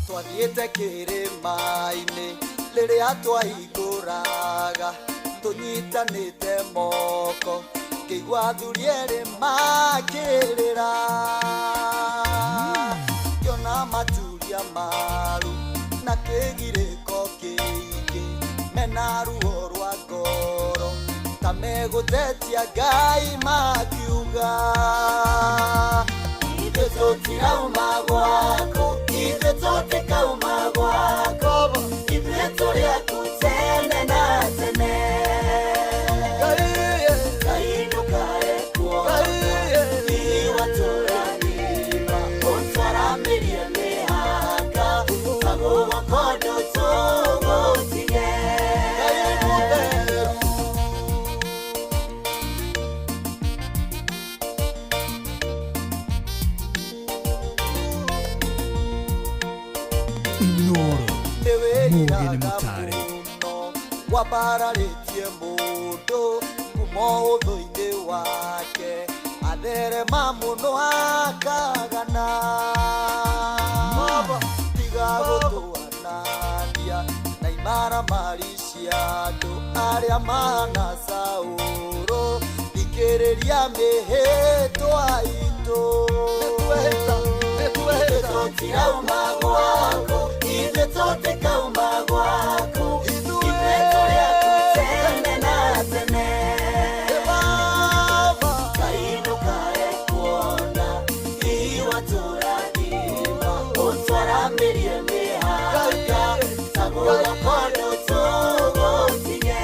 Twathiĩte kĩrĩma-inĩ rĩrĩa twaihingũraga, tũnyitanĩte moko, ngĩigua athuri erĩ makĩrĩra, ngĩona maturia maru na kĩgirĩko kĩingĩ, mena ruo rwa ngoro ta Gũtetia Ngai makiuga ithuĩ tũtirauma gwaku, ithuĩ tũtikauma gwaku, ithuĩ tũrĩ aku tene na tene. Ngai ndũkae kuona iwatũrathima, ũtwaramĩrie mĩhaka, tagũgũkondo tũgũtige. Inoro Mugi nĩ mũtare. Wambararĩtie mũndũ kuma ũthũ-inĩ wake, atherema mũno akagana. Tiga gũtũanania na imaramari cia andũ arĩa mahana Saũlũ, thikĩrĩria mĩhĩtwa itũ. Ithuĩ tũtirauma gwaku, ithuĩ tũtikauma gwaku, ithuĩ tũrĩ aku tene na tene. Ngai ndũkae kuona iwatũrathima, ũtwaramĩrie mĩhaka, tagũgakondo tũgũtige.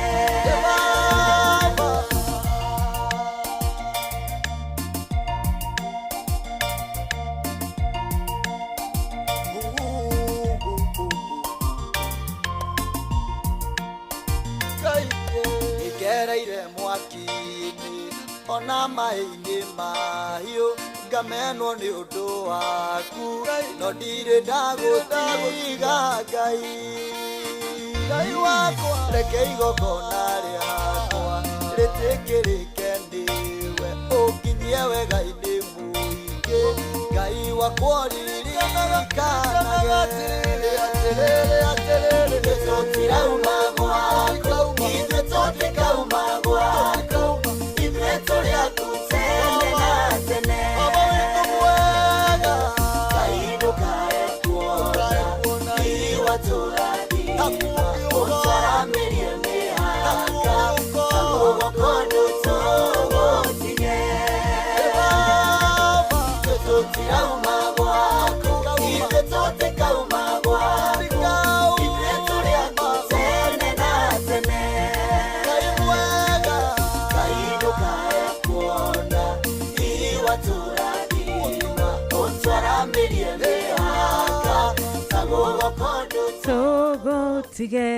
Ngereire mwaki-inĩ ona maĩ-inĩ mahiũ, ngamenwo nĩ ũndũ waku, no ndirĩ ndagũtiga Ngai. Ngai wakwa, reke igongona rĩakwa rĩtĩkĩrĩke nĩwe, ũnginyie wega-inĩ mũingĩ, Ngai wakwa ũririkanage. Ithuĩ tũtirauma gwaku, ithuĩ tũtikauma gwaku, ithuĩ tũrĩ aku tene na tene. Ngai ndũkae kuona iwatũrathima, ũtwaramĩrie mĩhaka, tagũgũkondo tũgũtige. Ithuĩ tũtirauma gwaku, ithuĩ tũtikauma gwaku, ithuĩ tũrĩ aku tene na tene. Ngai ndũkae kuona iwatũrathima, ũtwaramĩrie mĩhaka, tagũgũkondo tũgũtige.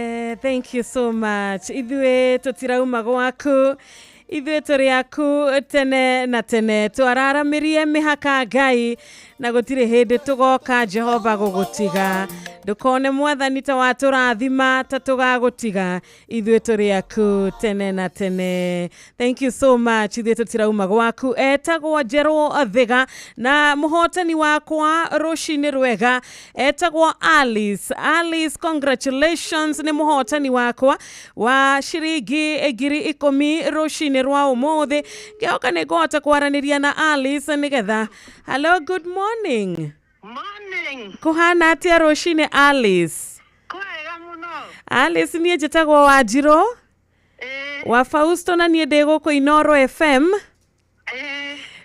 Thank you so much. Ithuĩ tũtirauma gwaku, ithuĩ tũrĩ aku tene na tene, twararamĩrie mĩhaka Ngai, na gũtirĩ hĩndĩ tũgoka Jehova gũgũtiga. Ndũkone mwathani ta watũrathima ta tũgagũtiga, ithuĩ tũrĩ aku tene na tene. Thank you so much. Ithuĩ tũtirauma gwaku. Etagwo Njerũ Thiga, na mũhotani wakwa rũcinĩ rwega etagwo Alice. Alice, congratulations, nĩ mũhotani wakwa wa ciringi 10,000 rũcinĩ rwa ũmũthĩ. Ngĩhoka nĩ ngũhota kwaranĩria na Alice nĩgetha. Hello, good morning. Morning. Kũhana atĩa rũcinĩ Alice? Kwega mũno. Alice, niĩ njĩtagwo Wanjirũ wa Fausto, na niĩ ndĩ gũkũ Inoro FM,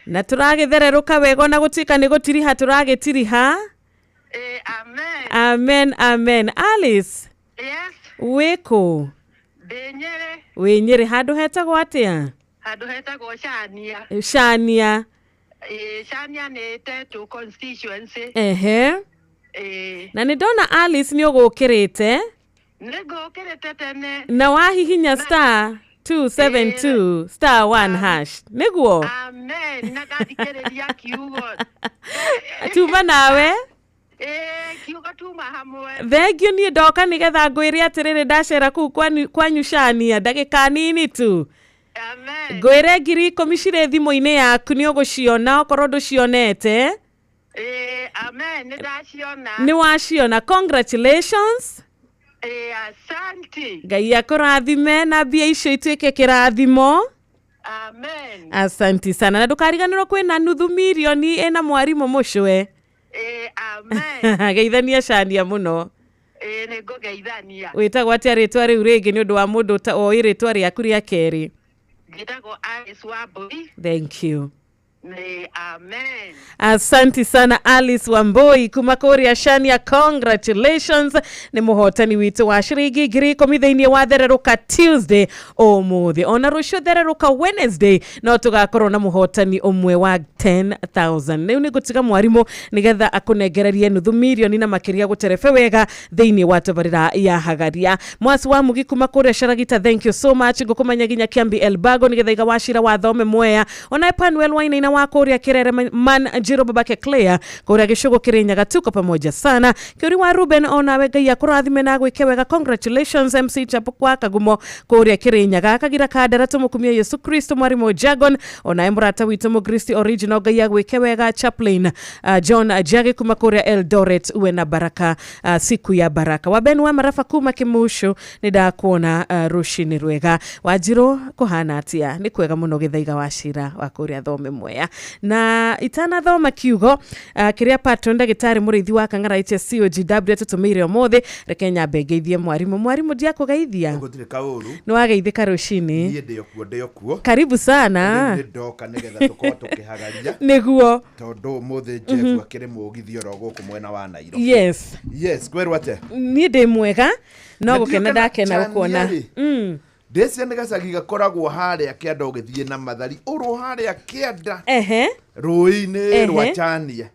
na tũragĩthererũka wega ona gũtuĩka nĩ gũtiriha tũragĩtiriha. Amen. Amen, amen. Alice, Yes. wĩkũ? Ndĩ Nyĩrĩ. Wĩ Nyĩrĩ, handũ hetagwo atĩa? Handũ hetagwo Cania. Cania. Cania nĩ Tetu constituency. Ehe. Na nĩ ndona Alice nĩ ũgũkĩrĩte. Nĩ ngũkĩrĩte tene. Na wahihinya star 272 star 1 hash nĩguo? Amen. Na ndathikĩrĩria kiugo. Tuma nawe. Kiugo tuma hamwe. Thengiũ. Niĩ ndoka nĩgetha ngwĩre atĩrĩrĩ, ndacera kũu kwanyu Cania ndagĩka nini tu. Amen. Ngwĩre 10,000 cirĩ thimũ-inĩ yaku, nĩ ũgũciona okorwo ndũcionete. Amen, nĩ ndaciona. Nĩ waciona, congratulations. Asante. Ngai akũrathime na mbia icio ituĩke kĩrathimo. Amen. Asanti sana, na ndũkariganĩrwo kwĩna nuthu mirioni ĩna mwarimũ mũcwe. Amen. Geithania Cania mũno. Nĩ ngũgeithania. Wĩtagwo atĩa rĩtwa rĩu rĩngĩ nĩ ũndũ wa mũndũ oĩ rĩtwa rĩaku rĩa kerĩ? Njĩtagwo Alice Wambui. Thank you. Nĩ amen. Asanti sana Alice Wambui kuma kũrĩa Shania, congratulations, nĩ mũhotani witũ wa ciringi 10,000 thĩinĩ wa Thererũka Tuesday ũmũthĩ. Ona rũciũ Thererũka Wednesday no tũgakorwo na mũhotani ũmwe wa 10,000. Rĩu nĩ ngũtiga mwarimũ nĩgetha akũnengererie nuthu mirioni na makĩria gũterebe wega thĩinĩ wa tabarĩra ya Hagaria. Mwasi wa Mugi kuma kũrĩa Sharagita, thank you so much. Ngũkũmenya nginya Kiambi Elbago nĩgetha iga wacira wa thome Mwea. Ona Emmanuel Wainaina wa kũrĩa Kirere man Njiro babake Claire kũrĩa Gĩcũgũ Kĩrĩnyaga, tuko pamoja sana. Kĩũri wa Ruben, onawe Ngai akũrathime na gwĩke wega, congratulations. MC Chapo kwa Kagumo kũrĩa Kĩrĩnyaga, Kagira Kandara tũmũkumia Yesu Kristo, mwarimũ Jagon, onawe mũrata witũ Mũkristi original, Ngai agwĩke wega. Chaplain John Jage kuma kũrĩa Eldoret, uwe na baraka, siku ya baraka. Wa Ben wa Marafa kuma Kĩmucu, nĩ ndakuona, rũcinĩ rwega. Wanjirũ kũhana atia? Nĩ kwega mũno. Gĩthaiga wa cira wa kũrĩa Thome Mwea, na itanathoma kiugo kĩrĩa patron ndagĩtarĩ mũrĩithi wa Kang'ara HSCOGW atũtũmĩire ũmũthĩ, reke nyambe ngeithie mwarimũ. Mwarimũ, ndiakũgeithia. Gũtirĩ kaũru. Nĩ wageithĩka rũcinĩ? Niĩ ndĩ okuo, ndĩ okuo. Karibu sana. Rĩu nĩ ndoka nĩgetha tũkorwo tũkĩhagaria. Nĩguo. Tondũ ũmũthĩ Jeff akĩrĩ mũgithi oro gũkũ mwena wa Nairobi. Yes, kwĩrwo atĩa? Niĩ ndĩ mwega, no Na gũkena ndiũĩ kana ndakena gũkuona. Chania rĩ, ndĩcia nĩ gacagi gakoragwo harĩa kĩanda ũgĩthiĩ na Mathari ũrũ harĩa kĩanda rũĩ-inĩ rwa Chania,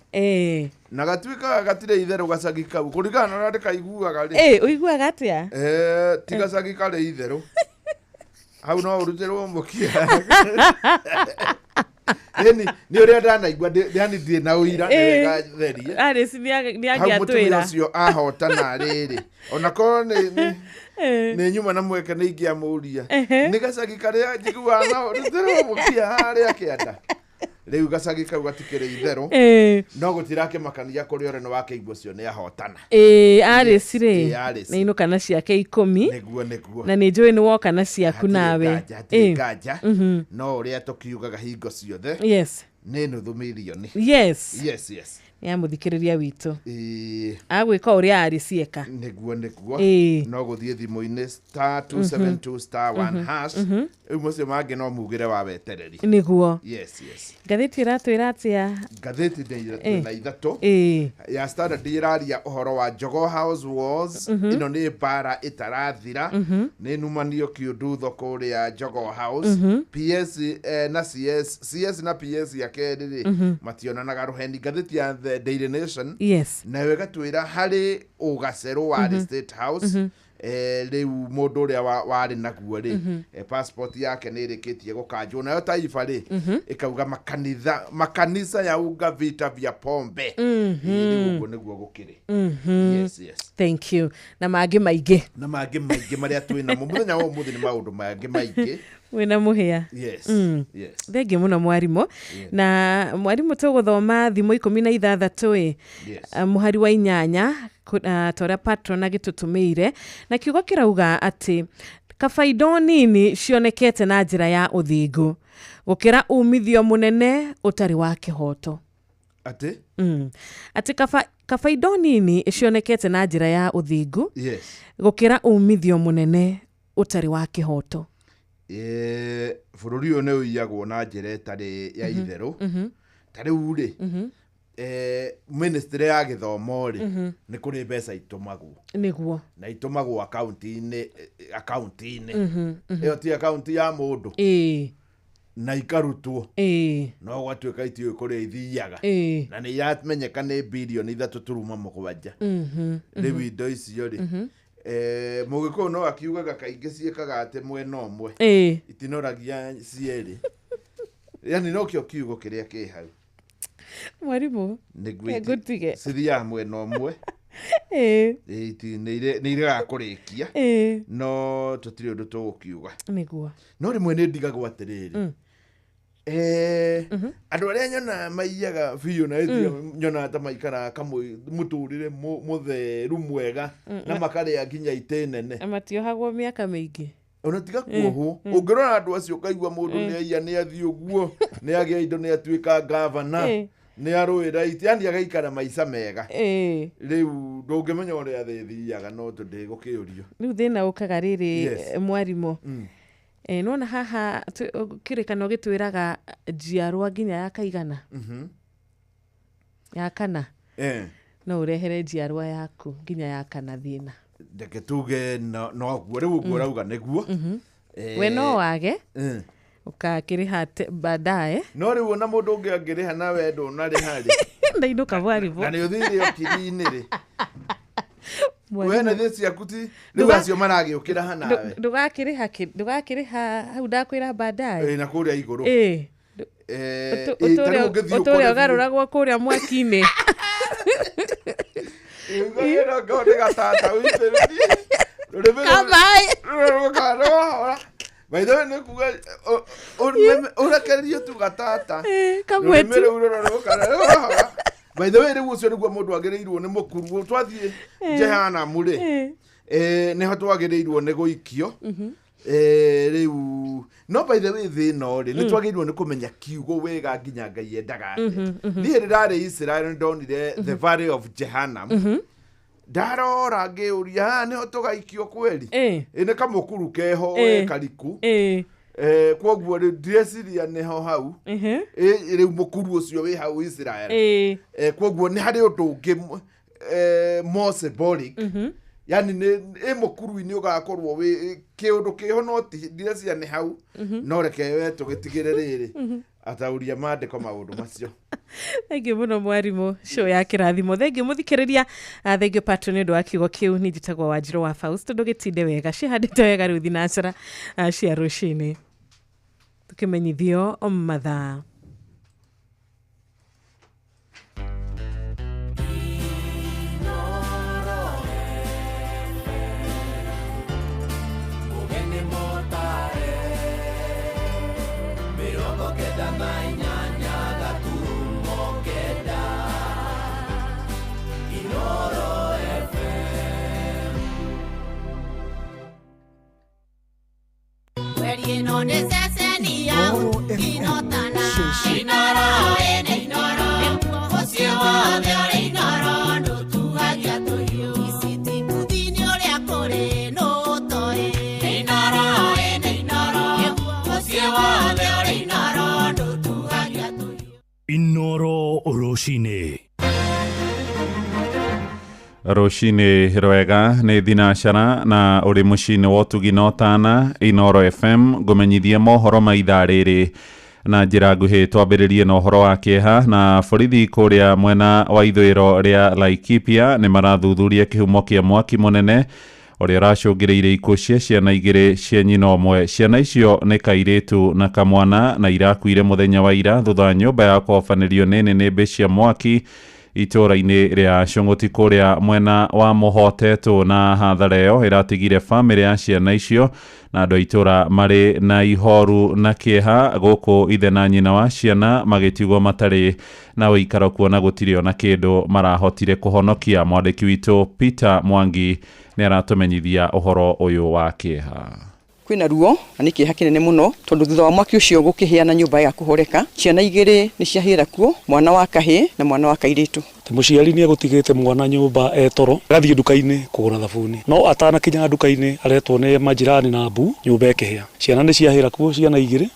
na gatuĩkaga gatirĩ itherũ gacagi kau kũringana na ũrĩa ndĩkaiguaga rĩ. Ĩ, ũiguaga atĩa? Eh, ti gacagi karĩ itherũ hau, no ũrutĩrwo mũkia. Ĩni nĩ ũrĩa ndanaigua, yani ndirĩ na ũira, nĩ wega therie. Alice nĩ Hau mũtumia angĩatwĩra. Ũcio ahotana rĩrĩ, onakorwo nĩ nyuma na mweke nĩ ingĩamũria nĩ gacagi karĩa njiguaga no ũrutĩrwo mũkia harĩa kĩanda. Rĩu gacagi kau gatikĩrĩ itherũ, no gũtirakĩmakania kũrĩ ũrĩa nĩ wakĩigua ũcio nĩ ahotana. Ĩ, Alice rĩ, Ĩ, Alice. nĩ inũka na ciake 10. Nĩguo. Na nĩ njũĩ nĩ woka na ciaku nawe. Hatirĩ nganja, hatirĩ Ĩ. nganja. No ũrĩa tũkiugaga hingo ciothe, nĩ nuthu mirioni. Yes. Nĩ ya mũthikĩrĩria witũ. Ĩ. Agwĩka ũrĩa Alice eka. Nĩguo. No gũthiĩ thimũ-inĩ *272 *1 hash. Rĩu macio mangĩ no mugĩre wa wetereri. Nĩguo. Yes. Ngathĩti ĩratwĩra atĩa? Ngathĩti nĩ na ithatũ. Ya Standard ĩraria ũhoro wa Jogoo House Wars. Ĩno nĩ mbara ĩtarathira. Nĩ numanio kĩundutho kũrĩa Jogoo House. PS na CS, CS na PS ya kerĩ rĩ, mationanaga rũheni. Ngathĩti ya The Daily Nation nayo ĩgatwĩra harĩ ũgacerũ warĩ State House. Rĩu mũndũ ũrĩa warĩ naguo rĩ, passport yake nĩ ĩrĩkĩtie gũkanjwo. Nayo Taifa rĩ, ĩkauga makanitha, makanisa yaunga vita vya pombe. Ĩ, rĩu ũguo nĩguo gũkĩrĩ. Yes. Thank you, na mangĩ maingĩ. Na mangĩ maingĩ marĩa twĩ namo mũthenya wa ũmũthĩ, nĩ maũndũ mangĩ maingĩ. Wĩna mũhĩa. Yes. Yes. Thengiũ mũno mwarimũ. Na mwarimũ, tũgũthoma thimo 16 ĩ, mũhari wa 8, ta ũrĩa patron agĩtũtũmĩire, na kiugo kĩrauga atĩ kaba indo nini cionekete na njĩra ya ũthingu gũkĩra umithio mũnene ũtarĩ wa kĩhoto. Atĩ? Atĩ kaba indo nini cionekete na njĩra ya ũthingu gũkĩra umithio mũnene ũtarĩ wa kĩhoto. Bũrũri ũyũ nĩ ũiyagwo na njĩra ĩtarĩ ya itherũ. Ta rĩu rĩ, ministry ya gĩthomo rĩ, nĩ kũrĩ mbeca itũmagwo na itũmagwo akaunti-inĩ ĩyo ti akaunti ya mũndũ, na ikarutwo, no gwatuĩka itiũĩ kũrĩa ithiaga. Na nĩ iramenyeka nĩ birioni 3.7. Rĩu indo icio rĩ, mũgĩkũyũ no akiugaga kaingĩ ciĩkaga atĩ mwena ũmwe, itinoragia cierĩ, yani nokĩo kiugo kĩrĩa kĩ hau. Mwarimũ, Nĩguo. Ngũtige. Cithiaga mwena ũmwe. Nĩ iregaga kũrĩkia. No tũtirĩ ũndũ tũgũkiuga. No rĩmwe nĩ ndigagwo atĩrĩrĩ, andũ arĩa nyonaga maiyaga biũ na nyonaga ta maikaraga kamwe mũtũrĩre mũtheru mwega, na makarĩa nginya itĩ nene. Na matiohagwo mĩaka mĩingĩ. Ona tiga kuohwo, ũngĩrora andũ acio ũkaigua mũndũ nĩ aiya, nĩ athiĩ ũguo, nĩ agĩa indo, nĩ atuĩka gavana, nĩ arũĩra itĩ, yani agaikara maica mega. Rĩu ndũngĩmenya ũrĩa thĩ ĩthiaga, no tũndĩgũkĩũrio. Rĩu thĩna ũkaga rĩrĩ, mwarimũ, Nona haha kĩrĩkano gĩtwĩraga njiarwa nginya ya kaigana. Ya kana. No ũrehere njiarwa yaku nginya ya kana thĩna. Reke tuge no guo rĩu ũguo ũrauga nĩguo. We no wage ũkakĩrĩha baadaye. No rĩu ona mũndũ ũngĩ angĩrĩha na we ndũnarĩha rĩ. Ndainũka mwarimũ. Na nĩ ũthire okiri-inĩ rĩ. We na thĩ ciaku ti rĩu acio maragĩũkĩra ha nawe. Ndũgakĩrĩha hau ndakwĩra baadaye. Na kũrĩa igũrũ. Ũtũre ũgarũragwo kũrĩa mwaki-inĩ. By the way, nĩ kuga ũrekererio tu gatata. By the way, rĩu ũcio nĩguo mũndũ agĩrĩirwo nĩ mũkuru twathiĩ Jehanamu rĩ nĩho twagĩrĩirwo nĩ gũikio. Rĩu no by the way thĩ ĩno rĩ nĩ twagĩrĩirwo nĩ kũmenya kiugo wega nginya Ngai endaga atĩa. Niĩ rĩrarĩ Israel nĩ ndonire the valley of Jehannam. Ndarora ngĩũria haha nĩho tũgaikio kweri. Nĩ kamũkuru keho kariku. Kwoguo rĩu ndireciria nĩho hau. Rĩu mũkuru ũcio wĩ hau Israel. Kwoguo nĩ harĩ ũndũ ũngĩ more symbolic. Yani nĩ mũkuru-inĩ ũgakorwo wĩ kĩũndũ kĩho no ndireciria nĩ hau. No reke we tũgĩtigĩre rĩrĩ atauria maandĩko maũndũ macio. Thengiũ mũno mwarimũ show ya kĩrathimo. Thengiũ mũthikĩrĩria, thengiũ patron nĩ ũndũ wa kiugo kĩu. Niĩ njĩtagwo Wanjirũ wa Faust. Ndũgĩtinde wega, cihandĩte wega rĩu thinacara cia rũcinĩ tũkĩmenyithio mathaa. Inoro rũcinĩ. Rũcinĩ rwega nĩ thinacara na ũrĩ mũciĩ-inĩ wa ũtugi na ũtana Inoro FM ngũmenyithie mohoro ma ithaa rĩrĩ na njĩra nguhĩ. Twambĩrĩrie na ũhoro wa kĩeha na borithi kũrĩa mwena wa ithũĩro rĩa Laikipia nĩ marathuthuria kĩhumo kĩa mwaki mũnene ũrĩa ũracũngĩrĩirie ikuũ cia ciana igĩrĩ cia nyina ũmwe. Ciana icio nĩ kairĩtu na kamwana na irakuire mũthenya wa ira thutha wa nyũmba ya kũhobanĩrio nĩ nĩnĩmbĩ cia mwaki itũũra-inĩ rĩa Cũng'ũti kũrĩa mwena wa Mũhotetwo. Na hathara ĩyo ĩratigire bamĩrĩ ya ciana icio na andũ a itũũra marĩ na ihoru na kĩeha, gũkũ ithe na nyina wa ciana magĩtigwo matarĩ na ũikaro kuona gũtirĩ ona kĩndũ marahotire kũhonokia. Mwandĩki witũ Peter Mwangi nĩ aratũmenyithia ũhoro ũyũ wa kĩeha. Kwĩna ruo na nĩ kĩeha kĩnene mũno tondũ thutha wa mwaki ũcio gũkĩhĩa na nyũmba ya kũhoreka, ciana igĩrĩ nĩ ciahĩra kuo, mwana wa kahĩĩ na mwana wa kairĩtu. Mũciari nĩ egũtigĩte mwana nyũmba etoro agathiĩ nduka-inĩ kũgũra thabuni, no atanakinya nduka-inĩ aretwo nĩ majirani na mbu, nyũmba ĩkĩhĩa. Ciana nĩ ciahĩra kuo ciana igĩrĩ.